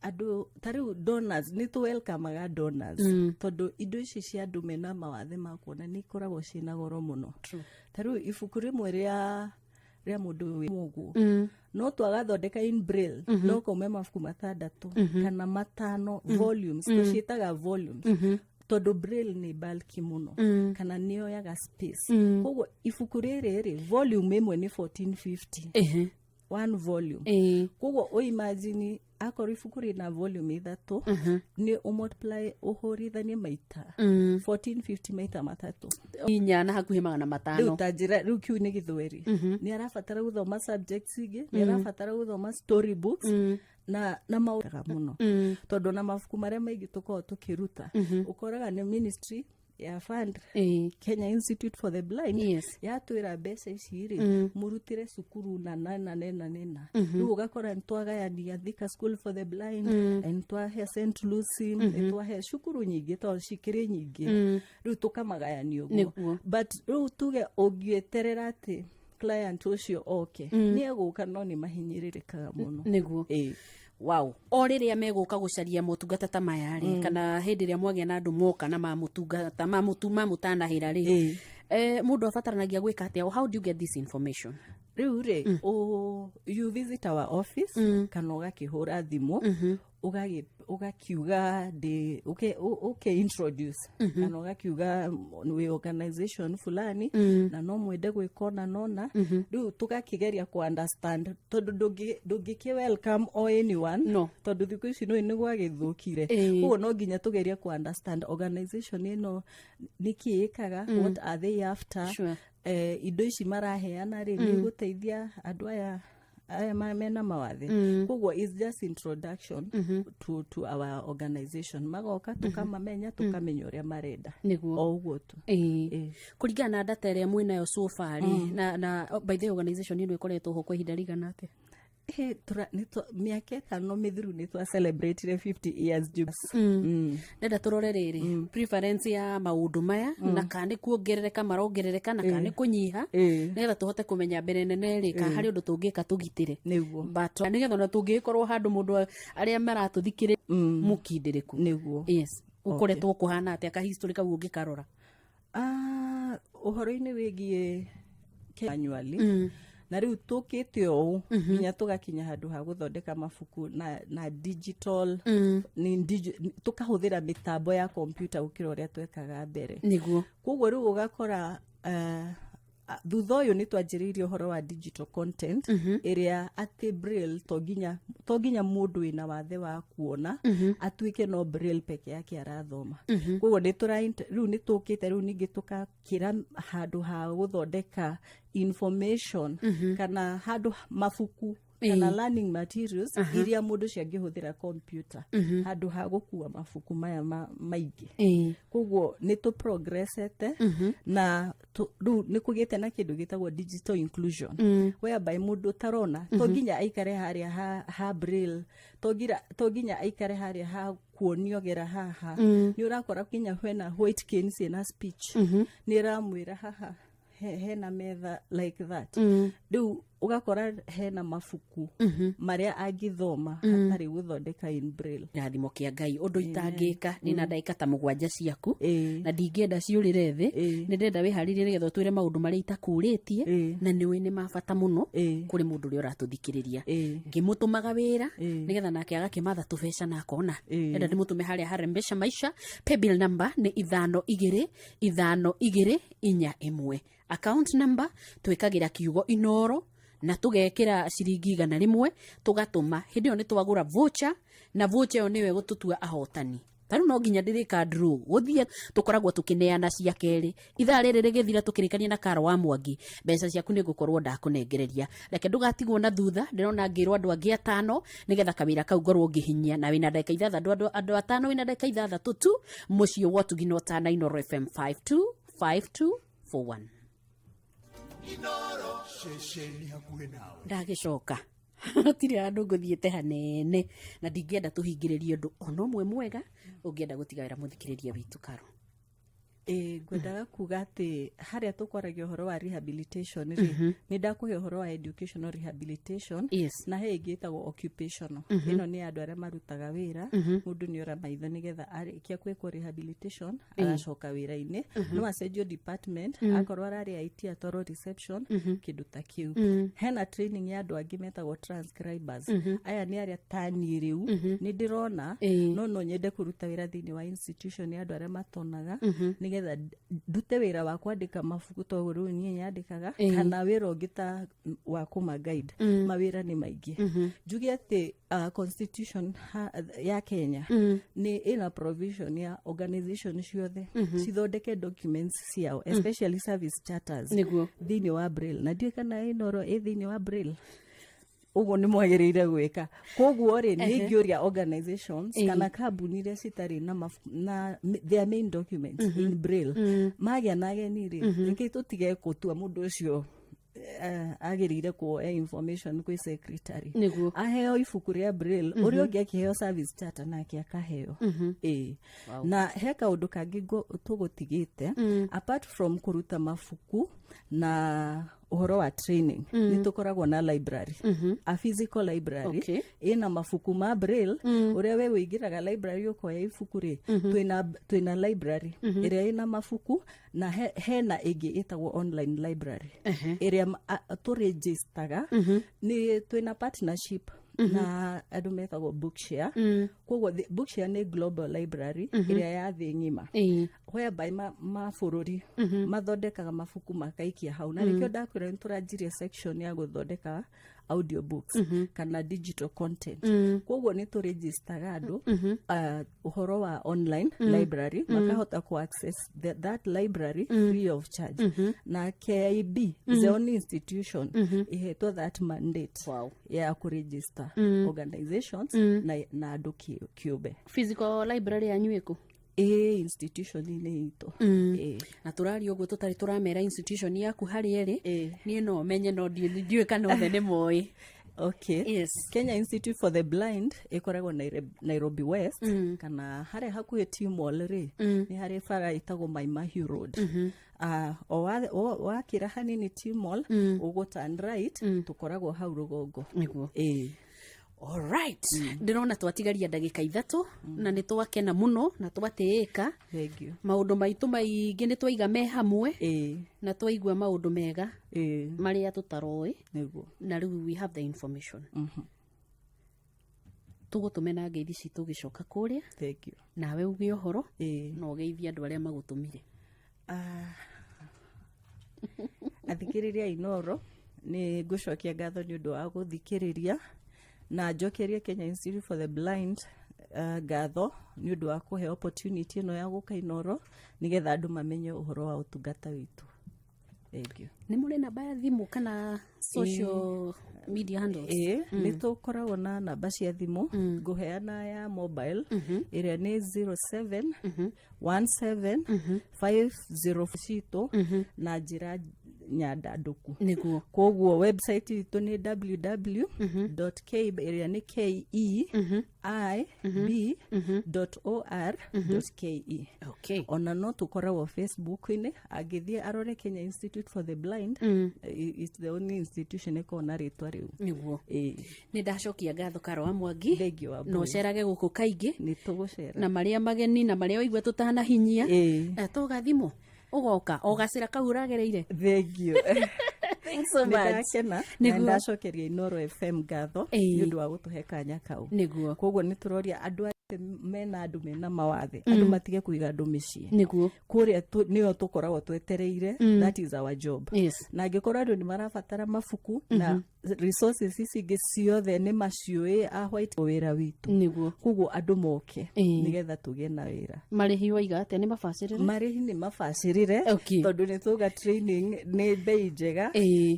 Andũ ta rĩu donors, nĩ tũ welcome donors, tondũ indo ici cia andũ mena mawathe ma kuona nĩ ikoragwo ciĩna goro mũno. Ta rĩu ibuku rĩmwe rĩa mũndũ wĩ mũguo, no twagathondeka in braille, no kaume mabuku matandatũ kana matano, volumes. Tũciĩtaga volumes tondũ braille nĩ bulky mũno kana nĩ yoyaga space. Koguo ibuku rĩrĩ rĩ, volume ĩmwe nĩ 1450, one volume. Koguo ũimagine akorwo ibuku rĩna volume ithatũ, nĩ ũmultiply, ũhũrithanie maita 1450 maita matatũ. Inya na hakuhĩ magana Rĩu matano. Ta njĩra rĩu kiu nĩ gĩthweri. Nĩ arabatara gũthoma subjects ingĩ, nĩ arabatara gũthoma story books na maũndũ mũno, tondũ ona mabuku marĩa maingĩ tũkoragwo tũkĩruta, ũkoraga nĩ ministry ya fund, Kenya Institute for the Blind, yatwĩra mbeca ici rĩ, mũrutĩre cukuru na na na na na na. Rĩu ũgakora nĩ twagayania Thika School for the Blind, nĩ twahe St Lucy, nĩ twahe cukuru nyingĩ tondũ cikĩrĩ nyingĩ. Rĩu tũkamagayania ũguo. But rĩu tuge ũngĩeterera atĩ client ũcio oke, nĩ egũka, no nĩ mahinyĩrĩrĩkaga mũno. Nĩguo. Wow, o rĩrĩa megũka gũcaria motungata ta maya rĩ, kana hĩndĩ ĩrĩa mwagĩa na andũ moka na mamũtungata mamũtanahĩra rĩ, mũndũ abataranagia gwĩka atĩa? How do you get this information? Rĩu rĩ, you visit our office kana ũgakĩhũra thimũ, ũgakiuga ndĩ ũke introduce, kana ũgakiuga wĩ organization fulani na no mwende gwĩka ũna nona. Rĩu tũgakĩgeria ku understand, tondũ ndũngĩkĩ welcome o anyone, no, tondũ thikũ ici nĩ gwagĩthũkire. Koguo no nginya tũgerie ku understand organization ĩno nĩkĩ ĩkaga, what are they after, indo ici maraheana rĩ, nĩ igũteithia andũ aya mena mawathe. Koguo is just introduction to our organization, magoka tũkamamenya, tũkamenya ũrĩa marenda. O ũguo tu. Ĩĩ. Kũringana na data ĩrĩa mwĩnayo so far rĩ, na oh, by the way, organization ĩno ĩkoretwo ho kwa ihinda rĩigana atĩa? Mĩaka 5 mĩthiru nĩ twa celebrate 50 years jubilee. Ndenda tũrore rĩrĩ, preference ya maũndũ maya, na kana nĩ kuongerereka marongerereka na kana nĩ kũnyiha, nĩgetha tũhote kũmenya mbere nene rĩ, kana harĩ ũndũ tũngĩka tũgitĩre. But nĩgetha ona tũngĩgĩkorwo handũ mũndũ arĩa maratũthikĩrĩ mũkindĩrĩku. Yes, gũkoretwo kũhana atĩa, ka history kau ũngĩkarora? Ah, ũhoro-inĩ wĩgiĩ annually, Na rĩu tũkĩte ũũ nginya tũgakinya handũ ha gũthondeka mabuku na digital, tũkahũthĩra mĩtambo ya kompiuta gũkĩra ũrĩa twekaga mbere. Koguo rĩu ũgakora thutha ũyũ nĩ twanjĩrĩirie ũhoro wa digital content, ĩrĩa atĩ braille to nginya mũndũ wĩna wathe wa kuona atuĩke no braille peke yake arathoma. Koguo nĩ rĩu nĩ tũkĩte rĩu ningĩ tũgakĩra handũ ha gũthondeka information kana handũ mabuku kana learning materials iria mũndũ ũcio angĩhũthĩra computer handũ ha gũkua mabuku maya maingĩ. Koguo nĩ tũ progressete na rĩu nĩ kũgĩte na kĩndũ gĩtagwo digital inclusion, whereby mũndũ ũtarona to nginya aikare harĩa ha braille, to nginya aikare harĩa ha kuonio gera haha. Nĩ ũrakora nginya hena white cane ciĩna speech, nĩ ĩramwĩra haha hena metha like that. Rĩu ũgakora hena mabuku marĩa angĩthoma hatarĩ gũthondeka in braille. Kĩrathimo kĩa Ngai, ũndũ itangĩka nĩ na ndagĩka ta 7 ciaku na ndingĩenda ciũrĩre thĩ. Nĩ ndĩrenda wĩharĩrie nĩgetha ũtwĩre maũndũ marĩa itakũrĩtie na nĩũĩ nĩ ma bata mũno kũrĩ mũndũ ũrĩa ũratũthikĩrĩria. Ngĩmũtũmaga wĩra nĩgetha nake agakĩmatha tũbeca na akona. Enda ndĩmũtũme harĩa harembesha maisha. Paybill number nĩ 525241. Account number twĩkagĩra kiugo Inoro na tũgekĩra ciringi 100 tũgatũma. Hĩndĩ ĩyo nĩ twagũra voucher, na voucher ĩyo nĩyo ĩgũtũtua ahotani. Ta rĩu no nginya ndĩrĩka draw gũthiĩ, tũkoragwo tũkĩneana cia kerĩ ithaa rĩrĩ rĩgĩthira, tũkĩrĩkania na Karo wa Mwangi. Mbeca ciaku nĩ ngũkorwo ndakũnengereria, reke ndũgatigwo na thutha. Ndĩrona ngĩrwo andũ angĩ atano nĩgetha kawĩra kau ngorwo ngĩhinyia, na wĩna ndagĩka 6, andũ atano, wĩna ndagĩka 6 tu. Mũciĩ wa ũtugi na ũtana, Inoro FM 525241. Ceceni hakuhĩ nawe. Ndagĩcoka hatirĩ handũ ngũthiĩte hanene na ndingĩenda tũhingĩrĩrie ũndũ ona ũmwe mwega ũngĩenda gũtiga wĩra mũthikĩrĩria witũ, Karo. Ĩ, ngwendaga kuga atĩ harĩa tũkwaragia ũhoro wa rehabilitation rĩ, nĩ ndakũhe ũhoro wa educational rehabilitation na he ĩngĩ ĩtagwo occupational. Ĩno nĩ andũ arĩa marutaga wĩra. Mũndũ nĩ ora maitho, nĩgetha arĩkia gwĩkwo rehabilitation agacoka wĩra-inĩ. No acenjio department, akorwo ararĩ IT atwarwo reception, kĩndũ ta kĩu. Hena training ya andũ angĩ metagwo transcribers. Aya nĩ arĩa taniĩ rĩu nĩ ndĩrona no nyende kũruta wĩra thĩinĩ wa institution ya andũ arĩa matonaga, nĩgetha ndute wĩra wa kwandĩka mabuku tondũ rĩu niĩ nyandĩkaga, kana wĩra ũngĩ ta wa kũma guide. Mawĩra nĩ maingĩ. Njuge atĩ constitution ya Kenya nĩ ĩna provision ya organization ciothe cithondeke documents ciao, especially service charters, thĩinĩ wa braille, na ndiũĩ kana Inooro ĩ thĩinĩ wa braille. Ũguo nĩ mwagĩrĩire gwĩka. Koguo rĩ, nĩ ingĩũria organizations kana kambuni iria citarĩ na their main documents in braille, magĩa na ageni rĩ, reke tũtige gũtua mũndũ ũcio agĩrĩire kuoya information kwĩ secretary. Aheo ibuku rĩa braille, ũrĩa ũngĩ akĩheo service charter nake akaheo. Ĩĩ. Na he kaũndũ kangĩ tũgũtigĩte. Apart from kũruta mabuku na ũhoro wa training, nĩ tũkoragwo na library, a physical library ĩna mabuku ma braille. Ũrĩa we wĩingĩraga library ũkoya ibuku rĩ, twĩna library ĩrĩa ĩna mabuku, na hena ĩngĩ ĩtagwo online library ĩrĩa tũregistaga. Nĩ twĩna partnership na andũ metagwo Bookshare. Koguo Bookshare nĩ global library ĩrĩa ya thĩ ng'ima, whereby mabũrũri mathondekaga mabuku makaikia hau, na nĩkĩo ndakwĩra nĩ tũranjirie section ya gũthondeka audiobooks kana digital content. Koguo nĩ tũregistaga andũ ũhoro wa online library, makahota ku access that library free of charge. Na KIB is the only institution ihetwo that mandate ya kũregister organizations na andũ kĩũmbe. Physical library yanyu ĩkũ? Ĩ institution-inĩ itũ. Ĩ. Na tũraria ũguo tũtarĩ tũramera institution yaku harĩa ĩrĩ. Niĩ no menye, no ndiũĩ kana othe nĩ moĩ. Okay. Kenya Institute for the Blind ĩkoragwo Nairobi West, kana harĩa hakuhĩ T-Mall rĩ, nĩ harĩ bara ĩtagwo Mai Mahiu Road. O wakĩra hanini T-Mall, ũgũ turn right, tũkoragwo hau rũgongo. Nĩguo. Ĩĩ. Alright. Ndĩrona twatigaria ndagĩka 3 na nĩ twakena mũno na twatĩĩka. Thank you. Maũndũ maitũ maingĩ nĩ twaiga me hamwe na twaigua maũndũ mega marĩa tũtaroĩ. Nĩguo. Na rĩu we have the information. Tũgũtũme na ngeithi citũ ũgĩcoka kũrĩa. Thank you. Nawe uge ũhoro na ũgeithie andũ arĩa magũtũmire. Athikĩrĩria Inoro, nĩ ngũcokia ngatho nĩ ũndũ wa gũthikĩrĩria na njokerie Kenya Institute for the Blind ngatho nĩ ũndũ wa kũhe opportunity ĩno ya gũka Inoro nĩgetha andũ mamenye ũhoro wa ũtungata witũ. Thank you. Nĩ mũrĩ namba ya thimũ kana social media handles? Ĩĩ, nĩ tũkoragwo na namba cia thimũ, ngũheana ya mobile ĩrĩa nĩ 07 17 50 citũ na njĩra nyandandũku. Nĩguo. Koguo website itũ nĩ www.keib ĩrĩa nĩ k e i b dot o r dot k e. Okay. Ona no tũkoragwo Facebook-inĩ, angĩthiĩ arore Kenya Institute for the Blind, it's the only institution ĩkoragwo na rĩtwa rĩu. Nĩguo. Ĩĩ. Nĩ ndacokia ngatho Karo wa Mwangi. Thank you, Wambui. Na ũcerage gũkũ kaingĩ. Nĩ tũgũcera. Na marĩa mageni na marĩa waigua tũtanahinyia. Tũgathimwo ũgoka o gacĩra kau ũragereire. Thank you. Thanks so much. Nĩndakena na Nĩguo. ndacokeria Inoro FM ngatho nĩ ũndũ wa gũtũhe kanya kau. Nĩguo. Koguo nĩ tũroria andũ arĩa mena andũ mena mawathe, andũ matige kũiga andũ mĩciĩ. Nĩguo. Kũrĩa nĩyo tũkoragwo twetereire, that is our job. Yes. Na angĩkorwo andũ nĩ marabatara mabuku na resources ici ingĩ ciothe nĩ maciũĩ a white wĩra witũ. Nĩguo. Koguo andũ moke nĩgetha tũgĩe na wĩra. Marĩhi waiga atĩa, nĩ mabacĩrĩre? Marĩhi nĩ mabacĩrĩre. Okay. Tondũ nĩ tuga training nĩ bei njega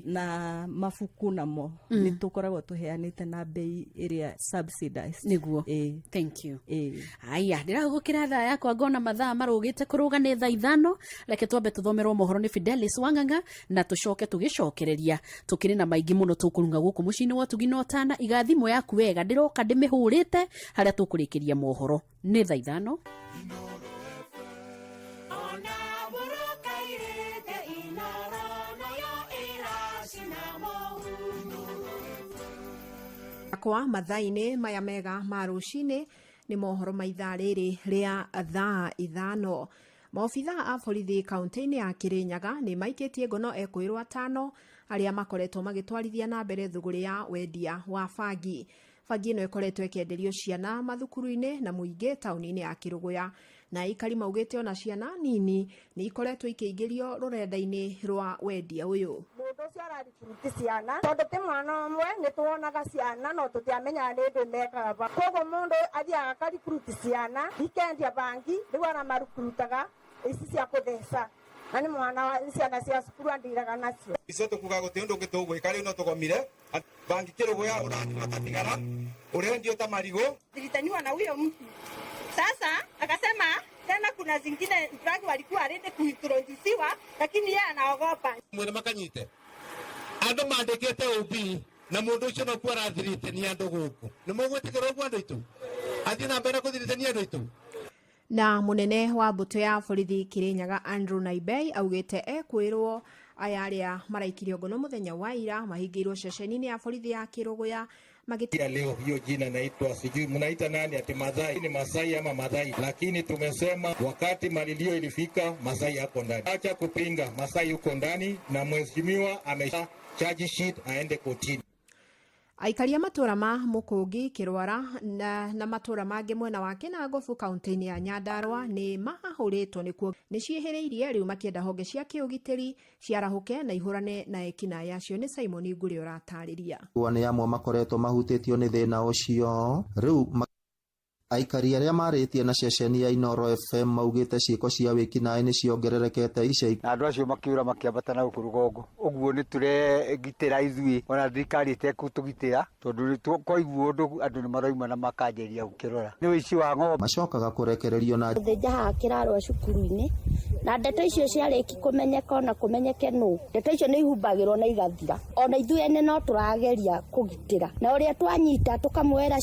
na mabuku namo nĩ tũkoragwo tũheanĩte na bei ĩrĩa subsidized. Nĩguo. Thank you. Aya, ndĩrahũgũkĩra thaa yakwa ngona mathaa marũgĩte kũrũga nĩ thaa 5. Reke twambe tũthomerwo mohoro nĩ Fidelis Wang'ang'a na tũcoke tũgĩcokereria. Tũkĩrĩ na maingĩ mũno tũkũrunga gũkũ mũciĩ-inĩ wa ũtugi na ũtana. Iga thimũ yaku wega, ndĩroka ndĩmĩhũrĩte harĩa tũkũrĩkĩria mohoro nĩ thaa 5. Kwa mathaa-inĩ maya mega ma rũcinĩ nĩ mohoro ma ithaa rĩrĩ rĩa thaa 5. Maobithaa a borithi kaunti-inĩ ya Kirinyaga nĩ maikĩtie ngono ekwĩrwo 5 arĩa makoretwo magĩtwarithia na mbere thũgũrĩ ya wendia wa bangi. Bangi ĩno ĩkoretwo ĩkĩenderio ciana mathukuru-inĩ na mũingĩ taũni-inĩ ya Kĩrũgũya, na aikari maugĩte ona ciana nini nĩ ikoretwo ikĩingĩrio rũrenda-inĩ rwa wendia ũyũ. Mũndũ ũcio ararikuruti ciana tondũ ti mwana ũmwe, nĩ tuonaga ciana no tũtiamenyaga nĩ ndũ mekaga ba. Koguo mũndũ athiaga akarikuruti ciana ikendia bangi, rĩu aramarukurutaga ici cia kũtheca na nĩ mwana wa ciana cia cukuru andiraga nacio. Icio tũkuga gũtirĩ ũndũ ũngĩ tũgwĩka rĩu no tũgomire bangi Kĩrũgũya ũranyua ta thigara ũrendio ta marigũ. Nilitaniwa na huyo mtu sasa akasema tena kuna zingine drug walikuwa ready kuintroduciwa, lakini yeye anaogopa. Mwene makanyite andũ mandĩkĩte OB na mũndũ ũcio no kuo arathirĩte andũ gũkũ. Nĩ mũgwĩtĩkĩra ũguo andũ aitũ? Athiĩ na mbere kũthirĩte andũ aitũ? Na mũnene wa mbũtũ ya borithi Kirinyaga Andrew Naibei augĩte ekwĩrwo aya arĩa maraikirio ngono mũthenya wa ira mahingĩirwo ceceni-inĩ ya borithi ya Kĩrũgũya. Ya leo hiyo jina naitwa sijui mnaita nani, ati Madhai ni Masai ama Madhai, lakini tumesema wakati malilio ilifika Masai yako ndani. Acha kupinga, Masai yuko ndani na mheshimiwa amesha charge sheet aende kotini. Aikaria matũra ma Mũkũngi, Kĩrwara na matũra mangĩ mwena wa Kĩnangobu kaunti-inĩ ya Nyandarua nĩ mahahũrĩtwo nĩkuo nĩ ciĩhĩrĩirie rĩu makĩenda honge cia kĩũgitĩri ciarahũke na ihũrane na ekinaĩ acio. Nĩ Simon Ngũrĩ ũratarĩria. Nĩ amwe makoretwo mahutĩtio nĩ thĩna ũcio rĩu. Aikari arĩa marĩtie na ceceni ya Inoro FM maugĩte ciĩko cia wĩkinaĩ nĩ ciongererekete ica ikuhĩ. Na andũ acio makĩũra makĩambata na gũkũ rũgongo. Ũguo nĩ tũregitĩra ithuĩ ona thirikari ĩtekũtũgitĩra, tondũ kwaigua ũndũ andũ nĩ marauma na makanjĩrĩria gũkĩrora. Nĩ ũici wa ng'ombe. Macokaga kũrekererio na thĩnja haha kĩrarwa cukuru-inĩ, na ndeto icio ciarĩki kũmenyeka ona kũmenyeke nũ. Ndeto icio nĩ ihumbagĩrwo na igathira. Ona ithuĩ ene no tũrageria kũgitĩra, na ũrĩa twanyita tũkamwĩra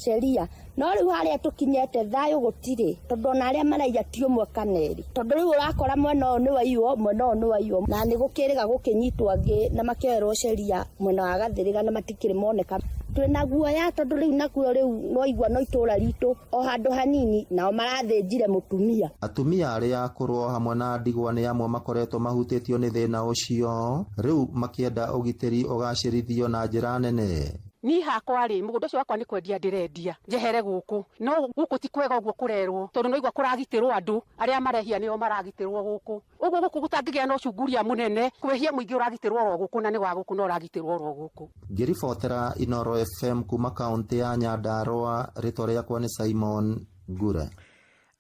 Sheria no rĩu harĩa tũkinyete thayũ gũtirĩ, tondũ ona arĩa maraiya ti ũmwe kana erĩ, tondũ rĩu ũrakora mwena ũyũ nĩ waiywo, mwena ũyũ nĩ waiywo, na nĩ gũkĩrĩga gũkĩnyitwo angĩ na makĩoerwo sheria mwena wa Gathĩrĩga na matikĩrĩ moneka. Twĩna guoya tondũ rĩu nakuo rĩu nwaigua no itũra ritũ o handũ hanini nao marathĩnjire mũtumia. Atumia arĩa akũrũ o hamwe na ndigwa nĩ amwe makoretwo mahutĩtio nĩ thĩna ũcio, rĩu makĩenda ũgitĩri ũgacĩrithio na njĩra nene. Niĩ hakwa rĩ, mũgũnda ũcio wakwa nĩ kwendia ndĩrendia njehere gũkũ, no gũkũ ti kwega ũguo kũrerwo, tondũ no igua kũragitĩrwo andũ arĩa marehia nĩo maragitĩrwo gũkũ. Ũguo gũkũ gũtangĩgĩa na ũcunguria mũnene, kwĩhia mũingĩ ũragitĩrwo oro gũkũ na nĩ wa gũkũ na ũragitĩrwo oro gũkũ. Ngĩribotera Inooro FM kuma kaũntĩ ya Nyandarua, rĩtwa rĩakwa nĩ Simon Ngure.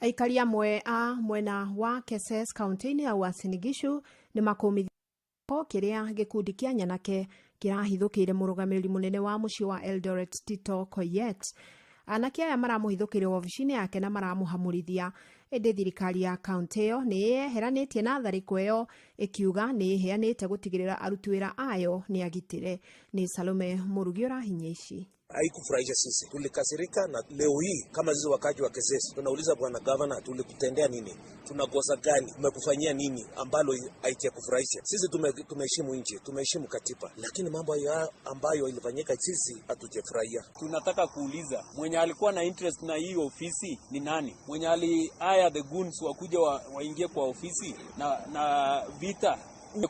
Aikari amwe a mwena wa Keses kaunti-inĩ ya Uasin Gishu nĩ makũmithia kĩrĩa gĩkundi kĩa nyanake kĩrahithũkĩire mũrũgamĩrĩri mũnene wa mũciĩ wa Eldoret Tito Koyet. Anake aya maramũhithũkĩire wabici-inĩ yake na maramũhamũrithia, ĩndĩ thirikari ya kaunti ĩyo nĩ ĩyeheranĩtie na tharĩko ĩyo ĩkiuga nĩ ĩheanĩte gũtigĩrĩra aruti wĩra ayo nĩ agitĩre. Nĩ Salome Mũrugi ũrahinya ici. Haikufurahisha sisi, tulikasirika. Na leo hii kama sisi wakaji wa Kesesi tunauliza bwana gavana, tulikutendea nini? Tunakosa gani? Tumekufanyia nini ambalo haijakufurahisha? Sisi tumeheshimu nchi, tumeheshimu katiba, lakini mambo ya ambayo ilifanyika sisi hatujafurahia. Tunataka kuuliza mwenye alikuwa na interest na hii ofisi ni nani? Mwenye ali hire the goons wakuja waingie kwa ofisi na vita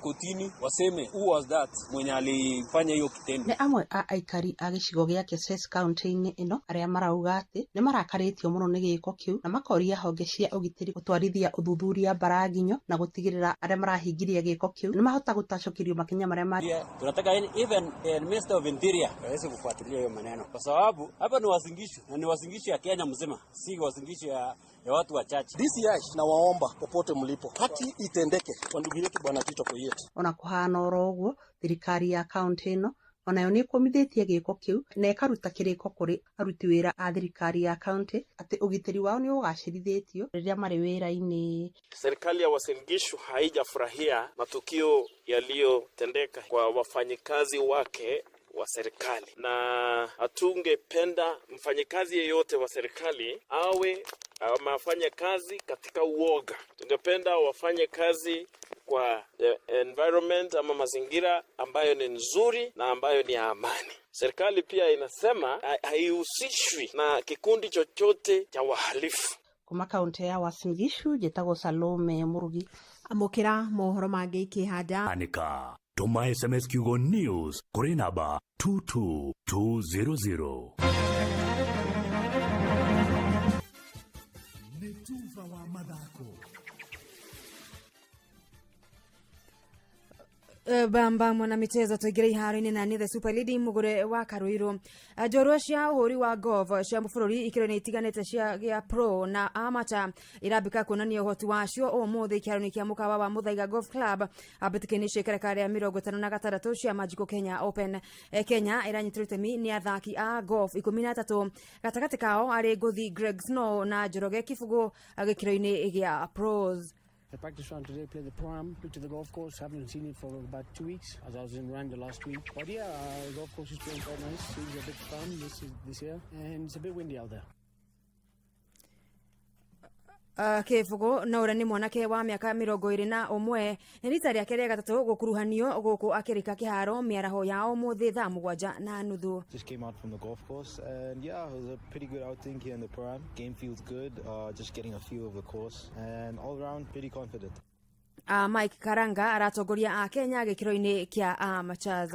kotini waseme who was that mwenye alifanya hiyo kitendo. Nĩ amwe a aikari a gĩcigo gĩa Keses kaunti-inĩ ĩno arĩa marauga atĩ nĩ marakarĩtio mũno nĩ gĩko kĩu na makoria honge cia ũgitĩri gũtwarithia ũthuthuria mbaraginyo na gũtigĩrĩra arĩa marahingiria gĩko kĩu nĩ mahota gũtacũkĩrio makinya marĩa ma. Tunataka even Minister of Interior aweze kufuatilia hiyo maneno, kwa sababu hapa ni Uasin Gishu na ni Uasin Gishu ya Kenya mzima, si Uasin Gishu ya watu wachache. DCI nawaomba popote mlipo, haki itendeke kwa ndugu yetu bwana Tito Koyet. Ona kũhana oro ũguo, thirikari ya kaunti ĩno onayo nĩ ĩkũmithĩtie gĩko kĩu na ĩkaruta kĩrĩko kũrĩ aruti wĩra a thirikari ya kaunti atĩ ũgitĩri wao nĩ ũgacĩrithĩtio rĩrĩa marĩ wĩra-inĩ. Serikali ya Uasin Gishu haijafurahia matukio yaliyotendeka kwa wafanyikazi wake wa serikali, na hatungependa mfanyikazi yeyote wa serikali awe ama afanye kazi katika uoga. Tungependa wafanye kazi kwa environment ama mazingira ambayo ni nzuri na ambayo ni ya amani. Serikali pia inasema haihusishwi na kikundi chochote cha wahalifu. Kuma kaunti ya Uasin Gishu njĩtagwo Salome Murugi. Amũkĩra mohoro mangĩ ikĩhanda. Andĩka tũma SMS kiugo news kũrĩ namba 22200. Nĩ tuba wa mathako. Bamba mwana michezo tuingire iharo-inĩ na nĩ the super lady mugure wa Karuiru. Njorua cia ũhũri wa golf cia bũrũri ikĩro-inĩ itiganĩte cia gĩa pro na amateur irambĩka kuonania ũhoti wacio ũmũthĩ kĩharo-inĩ kĩa mũkawa wa Muthaiga Golf Club mbĩtĩka-inĩ cia ikereka rĩa 56 cia Magical Kenya Open. Kenya ĩranyitirwo itemi nĩ athaki a golf 13, gatagatĩ kao arĩ ngũthi Greg Snow na Njoroge Kibugu gĩkĩro-inĩ gĩa pros. The practice round today, played the pro-am, looked at the golf course, haven't seen it for about 2 weeks as I was in Rwanda last week. But yeah, the golf course is playing quite nice. Seems a bit firm this year, and it's a bit windy out there. Kĩbũgũ na ũrĩa nĩ mwanake wa mĩaka 21 nĩ rita rĩake rĩa gatatũ gũkuruhanio gũkũ akĩrĩka kĩharo mĩaraho ya ũmũthĩ thaa 7:30. Just came out from the golf course and yeah, it was a pretty good outing here in the pro-am. Game feels good, just getting a feel of the course and all round pretty confident. Mike Karanga aratongoria a Kenya gĩkĩro-inĩ kĩa amateurs.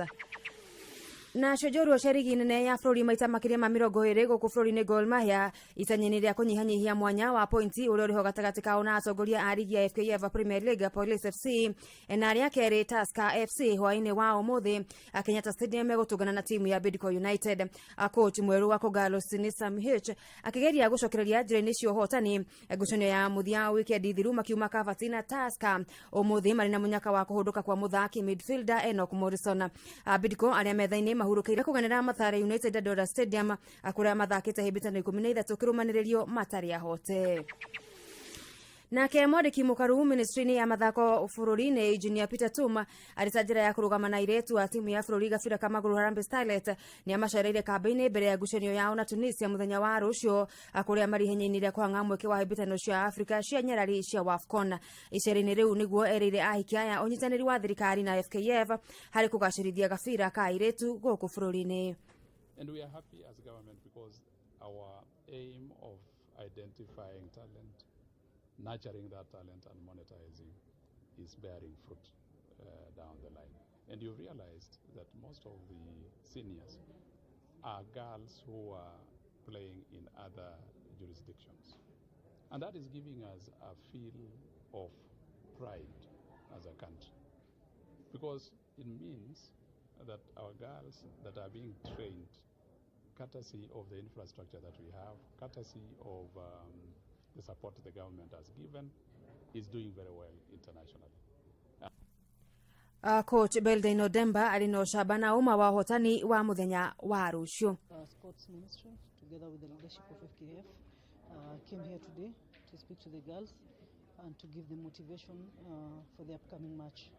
Nacio njorua cia rigi nene ya bũrũri maita makĩria ma 20 gũkũ bũrũri-inĩ Gor Mahia itanya-inĩ rĩa kũnyihanyihia mwanya wa pointi ũrĩa ũrĩho gatagatĩ kao na atongoria a rigi ya FKF Premier League Police FC na arĩa kerĩ Tusker FC hwaĩ-inĩ wa ũmũthĩ Kenyatta Stadium megũtũngana na timu ya Bidco United. Coach mwerũ wa Kogalo Sinisa Mihich akĩgeria gũcokereria njĩra-inĩ cia ũhotani ngucanio ya mũthia wikendi thiru makiuma Kabati na Tusker ũmũthĩ marĩ na mũnyaka wa kũhũndũka kwa mũthaki midfielder Enoch Morrison. Bidco arĩa metha-inĩ mahurũkĩire kũganĩra Mathare United Dandora Stadium kũrĩa mathakĩte hĩmbĩtano 13 kĩrũmanĩrĩrio matarĩ ahote. Nake mwandĩki mũkaru ministry-inĩ ya mathako bũrũri-inĩ Engineer Peter Tuma arĩ ta njĩra ya kũrũgama na airĩtu a timu ya bũrũri gabira ka magũrũ Harambee Starlets nĩ amacereire kambĩ-inĩ mbere ya ngucanio yao na Tunisia mũthenya wa rũciũ kũrĩa marĩ ihenya-inĩ rĩa kũhang'a mweke wa hĩmbĩtano cia Afrika cia nyarari cia WAFCON. Icera-inĩ rĩu nĩguo erĩire ahiki aya ũnyitanĩri wa thirikari na FKF harĩ kũgacĩrithia gabira ka airĩtu gũkũ bũrũri-inĩ. And we are happy as government because our aim of identifying talent, nurturing that talent and monetizing is bearing fruit down the line. And you've realized that most of the seniors are girls who are playing in other jurisdictions. And that is giving us a feel of pride as a country, because it means that our girls that are being trained, courtesy of the infrastructure that we have, courtesy of the support the government has given, is doing very well internationally. Coach Beldin Odemba arĩ na ũcamba na ũma wa ũhotani wa mũthenya wa rũciũ. Sports Ministry, together with the leadership of FKF, came here today to speak to the girls and to give them motivation for the upcoming match.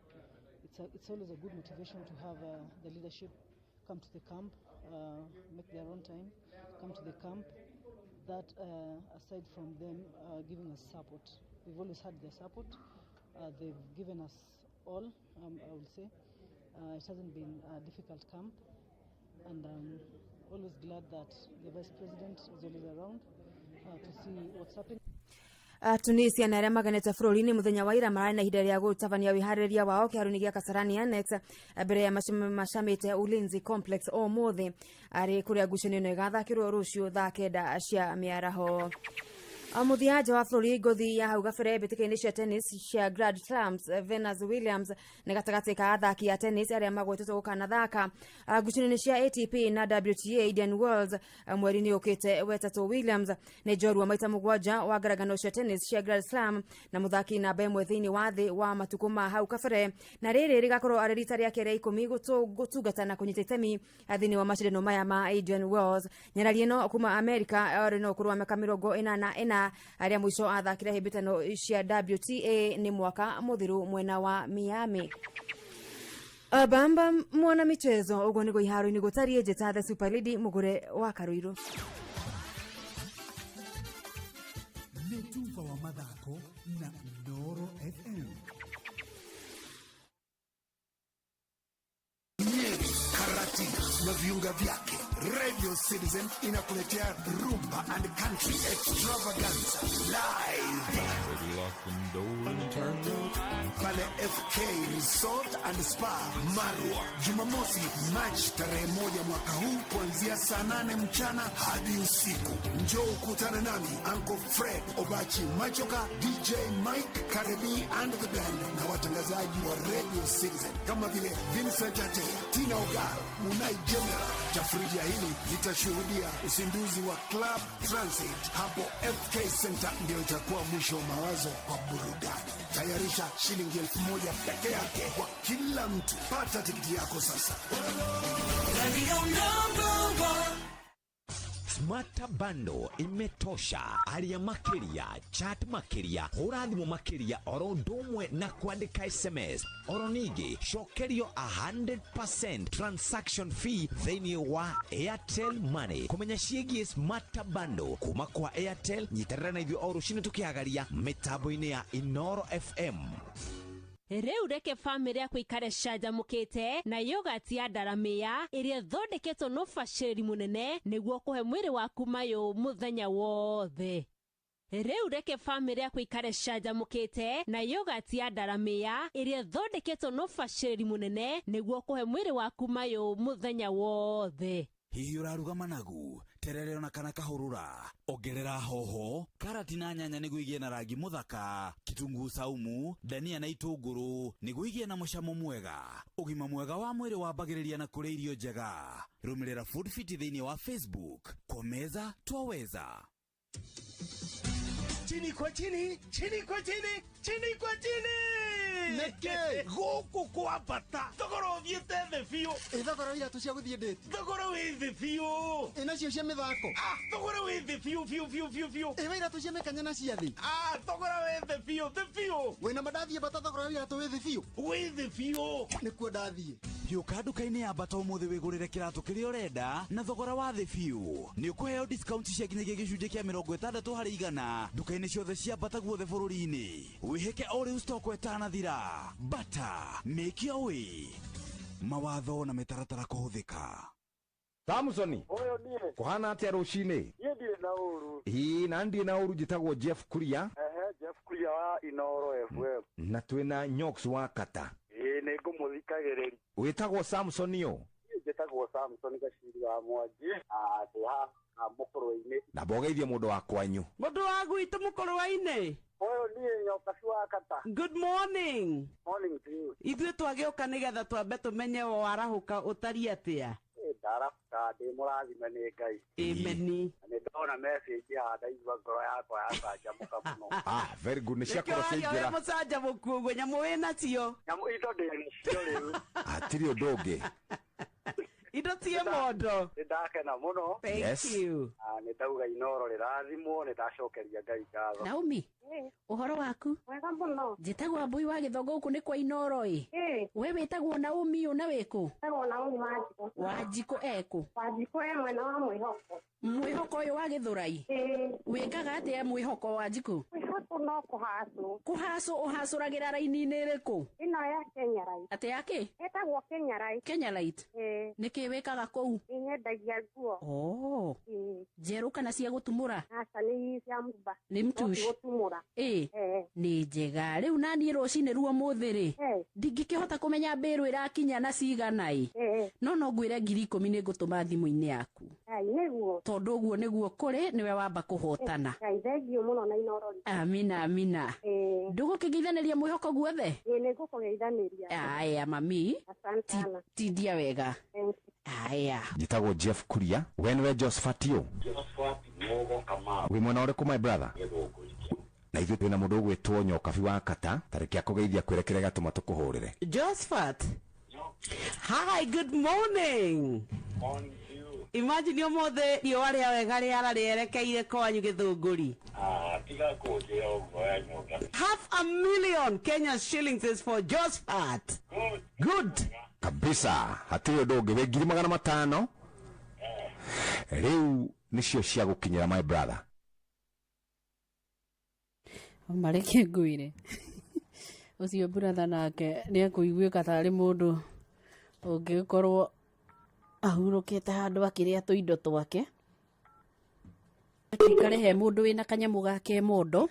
It's always a good motivation to have the leadership come to the camp, make their own time, come to the camp. That aside from them giving us support, we've always had their support. They've given us all, I will say. It hasn't been a difficult camp, and I'm always glad that the Vice President is always around to see what's happening. Tunisia na arĩa maganete bũrũri-inĩ mũthenya wa ira mararĩ na ihinda rĩa gũtabania wĩharĩrĩria wao kĩharo-inĩ gĩa Kasarani Annex mbere ya macamĩte Ulinzi Complex ũmũthĩ arĩ kũrĩa ngucanio ĩno ĩgathakĩrwo rũciũ thaa 9 cia mĩaraho. Mũthia nja wa bũrũri ngothi ya hau gabere mbĩtĩka-inĩ cia tennis cia Grand Slams, Venus Williams nĩ gatagatĩ ka athaki a tennis arĩa magwetetwo gũkanathaka ngucanio-inĩ cia ATP na WTA Indian Wells mweri-inĩ ũkĩte wetatũ. Williams nĩ njorua maita 7 wa ngarangano cia tennis cia Grand Slam na mũthaki namba 1 thĩinĩ wa thĩ wa matukũ ma hau kabere, na rĩrĩ rĩgakorwo arĩ rita rĩake rĩa 10 gũtungata na kũnyita itemi thĩinĩ wa macindano maya ma Indian Wells. Nyarari ĩno kuma America arĩ na ũkũrũ wa mĩaka 44 arĩa mũico athakire hĩmbĩtano cia WTA nĩ mwaka mũthiru mwena wa Miami. Bamba mwana michezo ũguo nĩguo iharo-inĩ gũtariĩ. Njĩta the Super Lady mũgũre wa Karũirũ. Nĩ tuba wa mathako na Inooro FM. Nyeri, Karatina na viunga vyake. Radio Citizen inakuletea Rumba and Country Extravaganza live pale FK Resort and Spa Marwa, Jumamosi Machi tarehe 1 mwaka huu kuanzia saa 8 mchana hadi usiku. Njoo ukutane nami Uncle Fred Obachi Machoka, DJ Mike Karebi and the band na watangazaji wa Radio Citizen kama vile Vincent Atea, Tina Ogal, Munai General. Tafrija hili litashuhudia uzinduzi wa Club Transit hapo FK Center. Ndio itakuwa mwisho wa mawazo kwa burudani. Tayarisha shilingi 1000 peke yake kwa kila mtu. Pata tikiti yako sasa. Smart Bundle imetosha. Aria makiria, chat makiria, hũra thimũ makiria oro ũndũ ũmwe na kwandĩka SMS. Oro ningĩ cokerio 100% transaction fee thĩinĩ wa Airtel Money. Kũmenya ciĩgiĩ Smart Bundle kuma kwa Airtel, nyitanĩra na ithuĩ o rũcinĩ tũkĩhagaria mĩtambo-inĩ ya Inooro FM. Rĩu reke bamĩrĩ yaku ikare canjamũkĩte na yogurt ya ndaramĩa ĩrĩa ĩthondeketwo na ũbacĩrĩri mũnene nĩguo kũhe mwĩrĩ waku mayũ mũthenya wothe. Rĩu reke bamĩrĩ yaku ikare canjamũkĩte na yogurt ya ndaramĩa ĩrĩa ĩthondeketwo na ũbacĩrĩri mũnene nĩguo kũhe mwĩrĩ waku mayũ mũthenya wothe. Hihi ũraruga managu, terere ona kana kahũrũra? Ongerera hoho, karati na nyanya nĩguo igĩe na rangi mũthaka, kitunguu saumu, dania na itũngũrũ nĩguo igĩe na mũcamo mwega. Ũgima mwega wa mwĩrĩ wambagĩrĩria na kũrĩa irio njega. Rũmĩrĩra Food Fit thĩinĩ wa Facebook. Kwa meza twaweza. Chini kwa chini, chini kwa chini, chini kwa chini. Nĩkĩ? Gũkũ kwa bata thogora ũthiĩte thĩ biũ. Ĩ thogora wa iratũ cia gũthiĩ ndĩti? Thogora wĩ thĩ biũ. Ĩ nacio cia mĩthako? Ah, thogora wĩ thĩ biũ biũ biũ biũ biũ. Ĩ wa iratũ cia mĩkanya na cia thĩ? Ah, thogora wĩ thĩ biũ thĩ biũ. Wĩna ma ndathiĩ Bata thogora wa iratũ wĩ thĩ biũ? Wĩ thĩ biũ. Nĩkuo ndathiĩ. Hiũka nduka-inĩ ya Bata ũmũthĩ wĩgũrĩre kĩratũ kĩrĩa ũrenda na thogora wa thĩ biũ. Nĩ ũkũheo discount cia nginyagia gĩcunjĩ kĩa 60% nduka-inĩ ciothe cia Bata guothe bũrũri-inĩ. Wĩhĩke o rĩu stock ĩtanathira. Bata, make your way. Mawatho na mĩtaratara kũhũthĩka. Samsoni, Ũyũ niĩ. kũhana atĩa rũcinĩ? Niĩ ndirĩ na ũru. Ĩĩ, na ndirĩ na ũru. Njĩtagwo Jeff Kuria. Ehe, Jeff Kuria wa Inoro FM. Na twĩna Nyox wa Kata. Ĩĩ, nĩ ngũmũthikagĩrĩria. Wĩtagwo Samson ũ? Niĩ njĩtagwo Samson Gaciri wa Mwangi na ndĩ haha Mũkũrwe-inĩ. Na mbogeithie mũndũ wa kwanyu. Mũndũ wa gwitũ Mũkũrwe-inĩ. Ũyũ niĩ Nyokaci wa Kata. Good morning. Morning to you. Ithuĩ twagĩũka nĩgetha twambe tũmenye warahũka ũtariĩ atĩa. Ĩĩ, ndarahũka ndĩ mũrathime nĩ Ngai. Ameni. Na nĩ ndona message haha ndaigua ngoro yakwa yacanjamũka mũno. Ah, very good, nĩ ciakorwo Nĩkĩo waria wĩ ciaingĩra. mũcanjamũku ũguo, nyamũ wĩ nacio. Nyamũ indo ndĩ nacio rĩu. Hatirĩ ũndũ ũngĩ. Indo ciĩ mondo. Nĩ ndakena mũno. Thank Yes. you. Ah, nĩ ndauga Inoro rĩrathimwo, nĩ ndacokeria Ngai ngatho. Naomi, ũhoro waku? Wega mũno. Njĩtagwo Mbui wa Gĩthongo, gũkũ nĩ kwa Inoro ĩ. We wĩtagwo Naomi ũ na wĩkũ? Wĩtagwo Naomi Wanjikũ. Wanjikũ ekũ? Wanjikũ e mwena wa Mwĩhoko. Mwĩhoko ũyũ wa Gĩthũrai? Wĩkaga atĩa Mwĩhoko, Wanjikũ? Mwĩhoko no kũhacũ. Kũhacũ ũhacũragĩra raini-inĩ ĩrĩkũ? Ĩno ya Kenya Light. Atĩ ya kĩ? Ĩtagwo Kenya Light. Kenya Light? Ĩĩ. Nĩkĩ wĩkaga kũu? Nĩnyendagia nguo. Oh. Ĩĩ. Njerũ kana cia gũtumũra? Aca, nĩ cia mũtumba. Nĩ mtush. No ti gũtumũra. Ĩ. Nĩ njega. Rĩu naniĩ rũcinĩ ruo mũthĩ rĩ, ndingĩkĩhota kũmenya mbĩrũ ĩrakinya na cigana ĩ, no ngwĩre 10,000 nĩ ngũtũma thimũ-inĩ yaku. Ngai nĩguo. Tondũ ũguo nĩguo kũrĩ, nĩwe wamba kũhotana. Ngai thengiũ mũno na Inoro. Amina, amina. Ndũgũkĩgeithanĩria Mwĩhoko guothe? Ĩĩ, nĩ ngũkũgeithanĩria. Aya mami. Asante sana. Tindia wega. Thank you. Aya. Njĩtagwo Jeff Kuria. We nĩwe Josephat ũ? Josephat Mugo Kamau. Wĩ mwena ũrĩkũ, my brother? Na ithuĩ twĩna mũndũ ũgwĩtwo Nyokabi wa Kata, tarĩki akũgeithia kwĩre kĩrĩa gĩatũma tũkũhũrĩre. Josephat. Hi, good morning. Morning to you. Imagine ũmũthĩ riũa rĩa wega rĩara rĩerekeire kwanyu Gĩthũngũri. Ah, tiga kũnjĩra ũguo ya Nyokabi. 500,000 Kenya shillings is for Josephat. Good. Kabisa, hatirĩ ũndũ ũngĩ. Wĩ 500,000 rĩu nĩcio cia gũkinyĩra, my brother. Mareke ngwĩre, ũcio brother nake nĩ ekũiguĩka tarĩ mũndũ ũngĩkorwo ahurũkĩte handũ akĩrĩa tũindo twake, akĩikare he mũndũ wĩna kanyamũ gake mondo.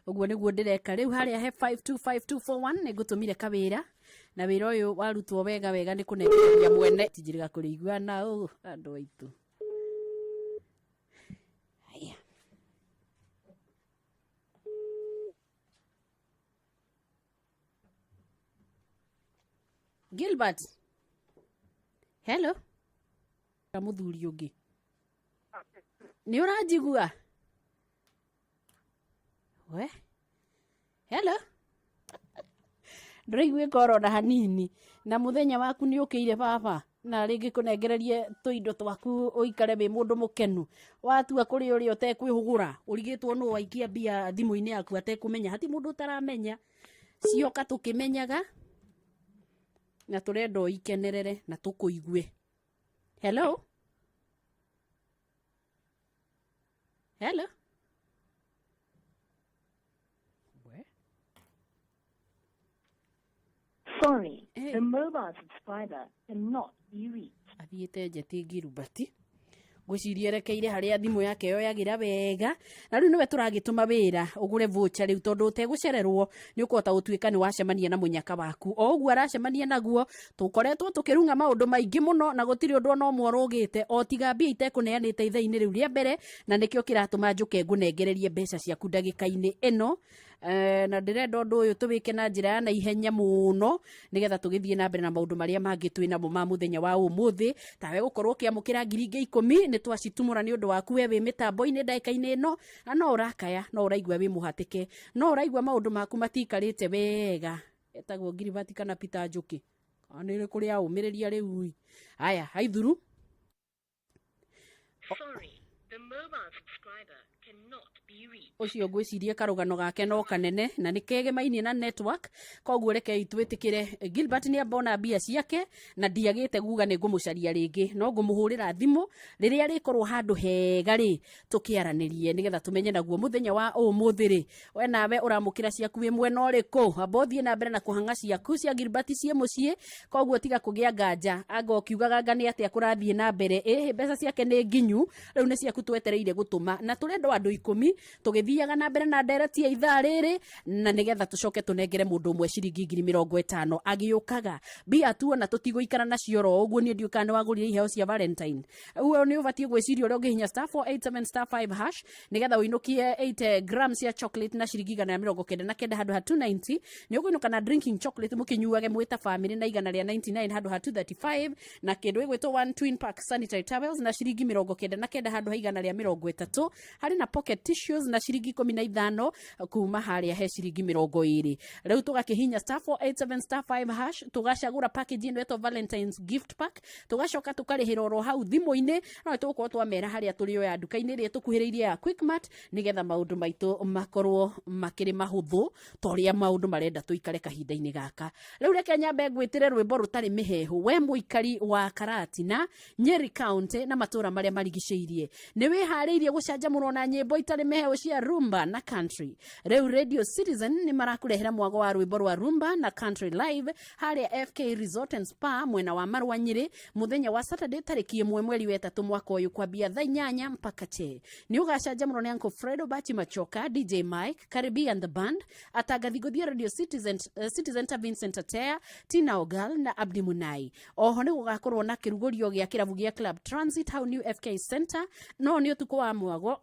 Ũguo nĩguo ndĩreka rĩu harĩa he 525241. Nĩ ngũtũmire kawĩra, na wĩra ũyũ warutwo wega wega nĩ kũnengereria mwene tinjĩrĩga kũrĩigua na ũ andũ aitũ. Haya. Gilbert, hello. Mũthuri ũngĩ, nĩ ũranjigua we? Hello, ndũraiguĩka oro na hanini. Na mũthenya waku nĩ ũkĩire baba, na rĩngĩ kũnengererie tũindo twaku ũikare wĩ mũndũ mũkenu. Watua kũrĩ ũrĩa ũtekwĩhũgũra, ũrigĩtwo nũ waikia mbia thimũ-inĩ yaku atekũmenya. Hati mũndũ ũtaramenya, cioka tũkĩmenyaga, na tũrenda ũikenerere na tũkũigue. Hello, hello. We. Sorry, the mobile subscriber cannot be reached. Athiĩte njeti ngirubati, ngwĩciria erekeire harĩa thimũ yake yoyagĩra wega. Na rĩu nĩwe tũragĩtũma wĩra ũgũre voucher rĩu, tondũ ũtegũcererwo nĩ ũkũhota gũtuĩka nĩ wacemania na mũnyaka waku o ũguo aracemania naguo. Tũkoretwo tũkĩrung'a maũndũ maingĩ mũno, na gũtirĩ ũndũ ona ũmwe ũrũgĩte o tiga mbia itekũneanĩte ithaa-inĩ rĩu rĩa mbere, na nĩkĩo kĩratũma njũke ngũnengererie mbeca ciaku ndagĩka-inĩ ĩno. Na ndĩrenda ũndũ ũyũ tũwĩke na njĩra ya naihenya mũno, nĩgetha tũgĩthiĩ na mbere na maũndũ marĩa mangĩ twĩ namo ma mũthenya wa ũmũthĩ. Tawe gũkorwo ũkĩamũkĩra 10,000 nĩ twacitumũra nĩ ũndũ waku we wĩ mĩtambo-inĩ ndagĩka-inĩ ĩno, na no ũrakaya, no ũraigua wĩ mũhatĩke, no ũraigua maũndũ maku matiikarĩte wega. Etagwo Gilbert kana Peter Njuki. Kana nĩ kũrĩ aũmĩrĩria rĩu ĩ. Haya, haithuru. Sorry, the mobile subscriber cannot be reached. Ũcio ngwĩciria karũgano gake no kanene na nĩ kegemainie na network, koguo rekei twĩtĩkĩre Gilbert nĩ ambona mbia ciake na ndiagĩte guga nĩ ngũmũcaria rĩngĩ, no ngũmũhũrĩra thimũ rĩrĩa rĩkorwo handũ hega rĩ tũkĩaranĩrie nĩgetha tũmenye naguo mũthenya wa ũmũthĩ rĩ we nawe ũramũkĩra ciaku wĩ mwena ũrĩkũ. Amba ũthiĩ na mbere na kũhang'a ciaku cia Gilbert ciĩ mũciĩ, koguo tiga kũgĩa nganja anga ũkiugaga anga nĩ atĩa kũrathiĩ na mbere. Ĩhĩ, mbeca ciake nĩ nginyu, rĩu nĩ ciaku twetereire gũtũma, na tũrenda o andũ 10 tũgĩthiaga na mbere na ndereti ya ithaa rĩrĩ, na nĩgetha tũcoke tũnengere mũndũ ũmwe ciringi 50,000 agĩũkaga mbia tuona tũtigũikara nacio ro ũguo. Niĩ ndiũĩ kana nĩ wagũrire iheo cia Valentine. Ũguo nĩ ũbatiĩ gwĩciria ũrĩa ũngĩhinya star 487 star 5 hash nĩgetha ũinũkie 8 grams cia chocolate na ciringi 199 handũ ha 290. Nĩ ũkũinũka na drinking chocolate mũkĩnyuage mwĩ ta famĩlĩ na 199 handũ ha 235, na kĩndũ gĩgwĩtwo one twin pack sanitary towels na ciringi 99 handũ ha 130. Harĩ na pocket tissues na ciringi 15 kuma harĩa he ciringi 20. Rĩu tũgakĩhinya star 487 star 5 hash, tũgacagũra package ĩno ĩtwo Valentine's gift pack, tũgacoka tũkarĩhĩra oro hau thimũ-inĩ, no tũgũkorwo twamera harĩa tũrĩoya nduka-inĩ ĩrĩa tũkuhĩrĩirie ya Quickmart, nĩgetha maũndũ maitũ makorwo makĩrĩ mahũthũ ta ũrĩa maũndũ marenda tũikare kahinda-inĩ gaka. Rĩu reke nyambe ngwĩtĩre rwĩmbo rũtarĩ mĩhehu. We mũikari wa Karatina, Nyeri County na matũra marĩa marigicĩirie, nĩ wĩharĩirie gũcanjamũrwo na nyĩmbo itarĩ mĩhehu cia rumba na country? Rĩu Radio Citizen nĩ marakũrehera mwago wa rwĩmbo rwa rumba na country live harĩa FK Resort and Spa mwena wa Marua Nyĩrĩ, mũthenya wa Saturday tarĩki 1 mweri wa 3 mwaka ũyũ, kwambia thaa 8 mpaka che. Nĩ ũgacanjamũrwo nĩ Uncle Fredo Bachi Machoka, DJ Mike Caribbean the Band, atangathi ngũthi Radio Citizen, Citizen ta Vincent Atea, Tina Ogal na Abdi Munai. Oho nĩ gũgakorwo na kĩrugũrio gĩa kĩrabu gĩa Club Transit hau New FK Center, no nĩ ũtukũ wa mwago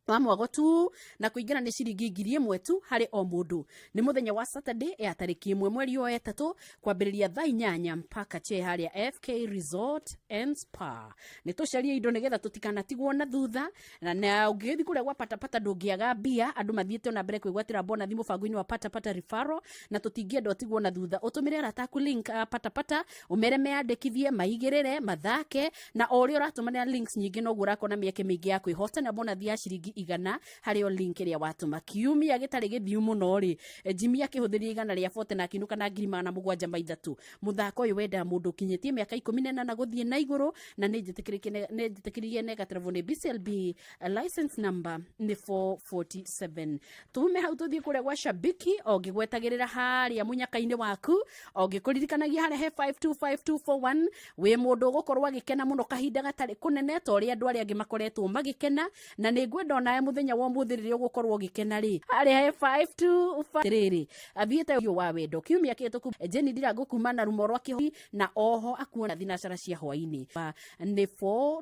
wa mwago tu, na kũingĩra nĩ ciringi 1,000 tu harĩ o mũndũ. Nĩ mũthenya wa Saturday ya tarĩki 1 mweri wa 3 kwambĩrĩria thaa 8 mpaka che harĩa FK Resort and Spa. Nĩ tũcarie indo nĩgetha tũtikanatigwo na thutha, na ũngĩgĩthiĩ kũrĩa gwa patapata ndũngĩaga mbia. Andũ mathiĩte ona mbere kwĩgwatĩra bonathi mũbango-inĩ wa patapata referral, na tũtingĩenda ũtigwo na thutha. Ũtũmĩre arata aku link patapata, ũmere meyandĩkithie, maigĩrĩre, mathake, na o ũrĩa ũratũmanĩra links nyingĩ noguo ũrakona mĩeke mĩingĩ ya kwĩhota na bonathi ya ciringi 100 harĩ o link ĩrĩa watũma. Kiumia gĩtarĩ gĩthiu mũno rĩ, Jimmy akĩhũthĩria 140 na akĩinũka na 703,000. Mũthako ũyũ wendaga mũndũ ũkinyĩtie mĩaka 18 gũthiĩ na igũrũ, na nĩ njĩtĩkĩrĩkie negative nĩ BCLB, license number nĩ 447. Tume hau tũthiĩ kũrĩa gwa Shabiki, o ngĩgwetagĩrĩra harĩa mũnyaka-inĩ waku, o ngĩkũririkanagia harĩa he 525241. Wĩ mũndũ ũgũkorwo agĩkena mũno kahinda gatarĩ kũnene ta ũrĩa andũ arĩa angĩ makoretwo magĩkena, na nĩ ngwenda onawe mũthenya wa ũmũthĩ rĩrĩa ũgũkorwo ũgĩkena rĩ harĩa he 525 rĩrĩ athiĩte ũyũ wa wendo. Kiumia kĩhĩtũku Jenny Ndirango kuma na rumo rwa kĩho, na oho akuona thinacara cia hwainĩ nĩ 4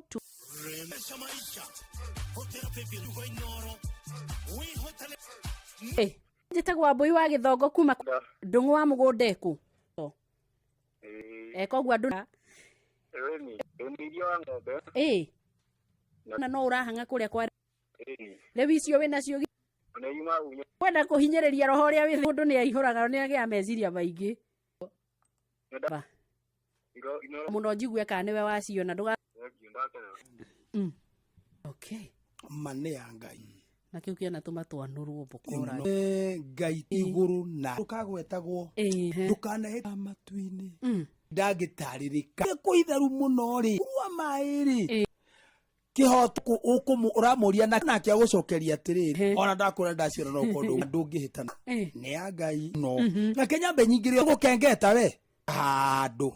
2. Njĩtagwo Wambũi wa Gĩthongo kuma Ndũng'ũ wa mũgũnda ĩkũ. Koguo andũ na no ũrahang'a kũrĩa kwa rĩu icio wĩnacio kwenda kũhinyĩrĩria roho ũrĩa wĩ mũndũ nĩ aihũraga, nĩ agĩa meciria maingĩ mũno. Njigue kana nĩwe waciona ndũga. Okay. Ma nĩ ya Ngai. Na kĩu kĩanatũma twanũrwo mbũkũra. Ngai igũrũ na ndũkagwetagwo, ndũkanahĩta matu-inĩ, ndangĩtarĩrĩka kũ itheru mũno rĩ kurua maĩ rĩ kĩhoto ũramũria nake agũcokeria atĩrĩrĩ, ona ndakwĩra ndaciona no ũkorwo ndũngĩhĩtana, nĩ ya Ngai no na Kenya mbe nyingĩ gũkengeta we handũ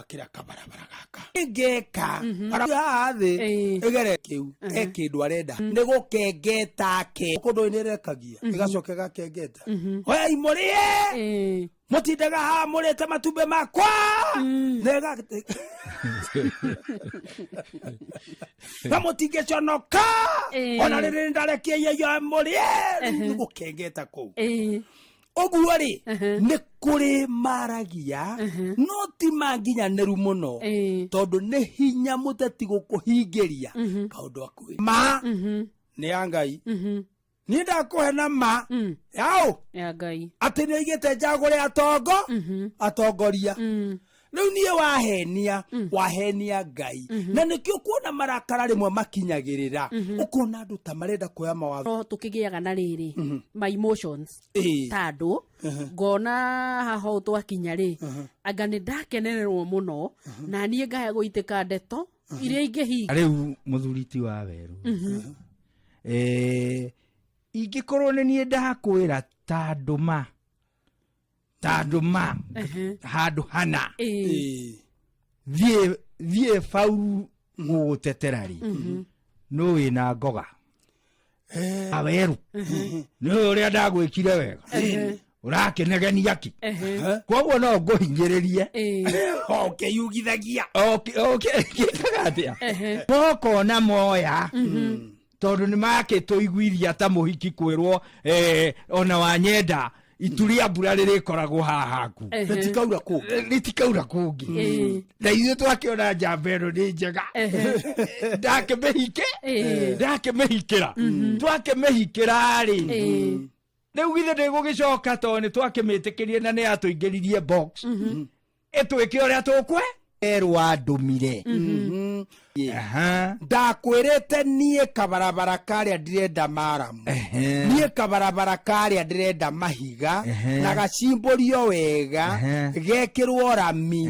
kĩra kabarabara gaka ngeka haha thĩ ĩgere kĩu e kĩndũ arenda nĩ gũkengeta ke kũndũ nĩ ĩrekagia ĩgacoka ĩgakengeta, oyai mũrĩe, mũtindaga haha mũrĩte matumbĩ makwa na na mũtingĩconoka ona rĩrĩ ndarekia irio mũrĩe. Rĩu nĩ gũkengeta kũu ũguo rĩ nĩ kũrĩ maragia no ti manginyanĩru mũno, tondũ nĩ hinya mũteti gũkũhingĩria kaũndũ akuĩ ma nĩ ya Ngai. Niĩ ndakũhe na ma yaũ Ya Ngai. Atĩ nĩ oigĩte njagũre atongo atongoria. Rĩu niĩ wahenia, wahenia Ngai, na nĩkĩo kuona marakara rĩmwe makinyagĩrĩra, ũkona andũ ta marenda kuoya mawatho. No tũkĩgĩaga na rĩrĩ my emotions, Ĩĩ. tandũ ngona haha ũũ twakinya rĩ, anga nĩ ndakenererwo mũno na niĩ ngaya gũitĩka ndeto iria ingĩhinga. Rĩu mũthuri ti wa werũ, ingĩkorwo nĩ niĩ ndakwĩra ta ndũma handũ hana, thiĩ thiĩ bauru gũgũtetera rĩ, nũ wĩna ngoga awerũ nĩ ũrĩa ndagwĩkire wega ũrakĩnegenia ki, koguo no ngũhinyĩrĩrie. Ũkĩyugithagia. Ũkĩkaga atĩa mokona moya, tondũ nĩ makĩtũiguithia ta mũhiki kwĩrwo ona wanyenda itu rĩa mbura rĩrĩkoragwo haha haku. Rĩtikaura kũngĩ. Rĩtikaura kũngĩ. Na ithuĩ twakĩona njamba ĩno nĩ njega, ndakĩmĩhike ndakĩmĩhikĩra twakĩmĩhikĩra rĩ, rĩu githĩ ndĩgũgĩcoka tondũ nĩ twakĩmĩtĩkĩrie na nĩ yatũingĩririe box ĩtwĩke ũrĩa tũkwe erwo andũmire. Ndakwĩrĩte niĩ kabarabara karĩa ndĩrenda maramu, niĩ kabarabara karĩa ndĩrenda mahiga na gacimbũrio wega, gekĩrwo rami.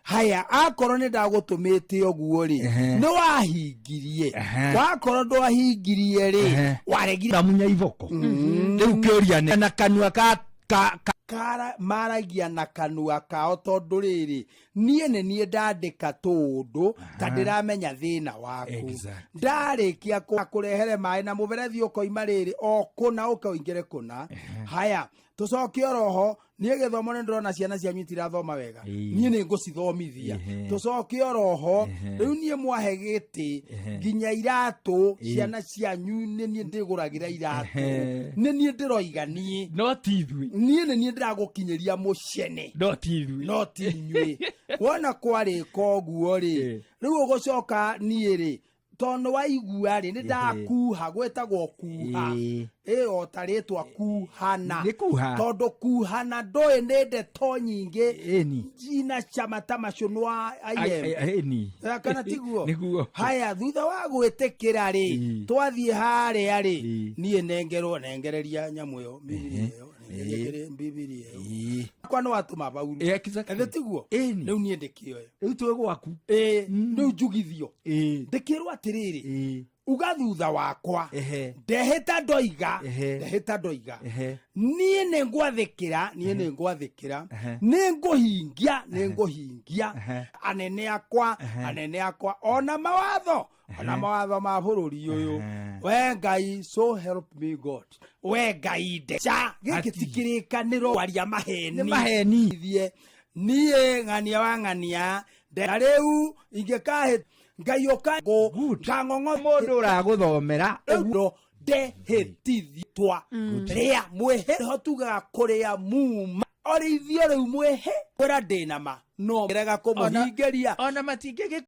Haya, akorwo nĩ ndagũtũmĩte ũguo rĩ, nĩ wahingirie? Wakorwo ndwahingirie rĩ, waregire. Ndamunya iboko rĩu kĩũria nĩ na kanua ka Kara maragia na kanua kao, tondũ rĩrĩ niĩ nĩ niĩ ndandĩka tũũndũ ta ndĩramenya thĩna waku. Ndarĩkia kũrehere maĩ na mũberethi ũkoima rĩrĩ o kũna ũkaingĩre kũna. Haya, tũcoke oroho, niĩ gĩthomo nĩ ndĩrona ciana cianyu itirathoma wega, niĩ nĩ ngũcithomithia. Tũcoke oroho, rĩu niĩ mwahe gĩtĩ, nginya iratũ ciana cianyu nĩ niĩ ndĩgũragĩra iratũ. Nĩ niĩ ndĩroiga niĩ, no ti ithuĩ. Niĩ nĩ niĩ ndĩragũkinyĩria mũcene. No ti ithuĩ. No ti inyuĩ. Wona kwarĩka ũguo rĩ, rĩu ũgũcoka niĩ rĩ, tondũ waigua rĩ, nĩ ndakuha, gwĩtagwo kuha. Ĩ o ta rĩtwa kuhana. Nĩ kuha. Tondũ kuhana ndũĩ nĩ ndeto nyingĩ. Ĩni. Jina chama ta maconwa IM. Ĩni. Kana tiguo? Nĩguo. Haya, thutha wa gwĩtĩkĩra rĩ, twathiĩ harĩa rĩ, niĩ nengerwo nengereria nyamũ ĩyo, Bibilia ĩyo, nengereria Bibilia ĩyo kwa nĩ watũma bauru. Ethĩ tiguo? Rĩu niĩ ndĩkĩoe. Rĩu twĩ gwaku. Ĩ rĩu njugithio ndĩkĩrwo atĩrĩrĩ, uga thutha wakwa, ndehĩta ndoiga, ndehĩta ndoiga niĩ nĩ ngwathĩkĩra, niĩ nĩ ngwathĩkĩra, nĩ ngũhingia, nĩ ngũhingia anene akwa, anene akwa, ona mawatho, ona mawatho ma bũrũri ũyũ. We Ngai, so help me God, we Ngai ndeca gĩkĩ ti kĩrĩkanĩro waria maheni. Nĩ maheni. Thiĩ niĩ ng'ania wa ng'ania na rĩu ingĩkahĩ Ngai ũka ngang'ong'o mũndũ ũragũthomera. Rĩu ndehĩtithitwa rĩa mwĩhĩ ho tugaga kũrĩa muma orĩithio rĩu mwĩhĩ kwĩra ndĩna ma no rega kũmũhingĩria. Ona matingĩgĩ.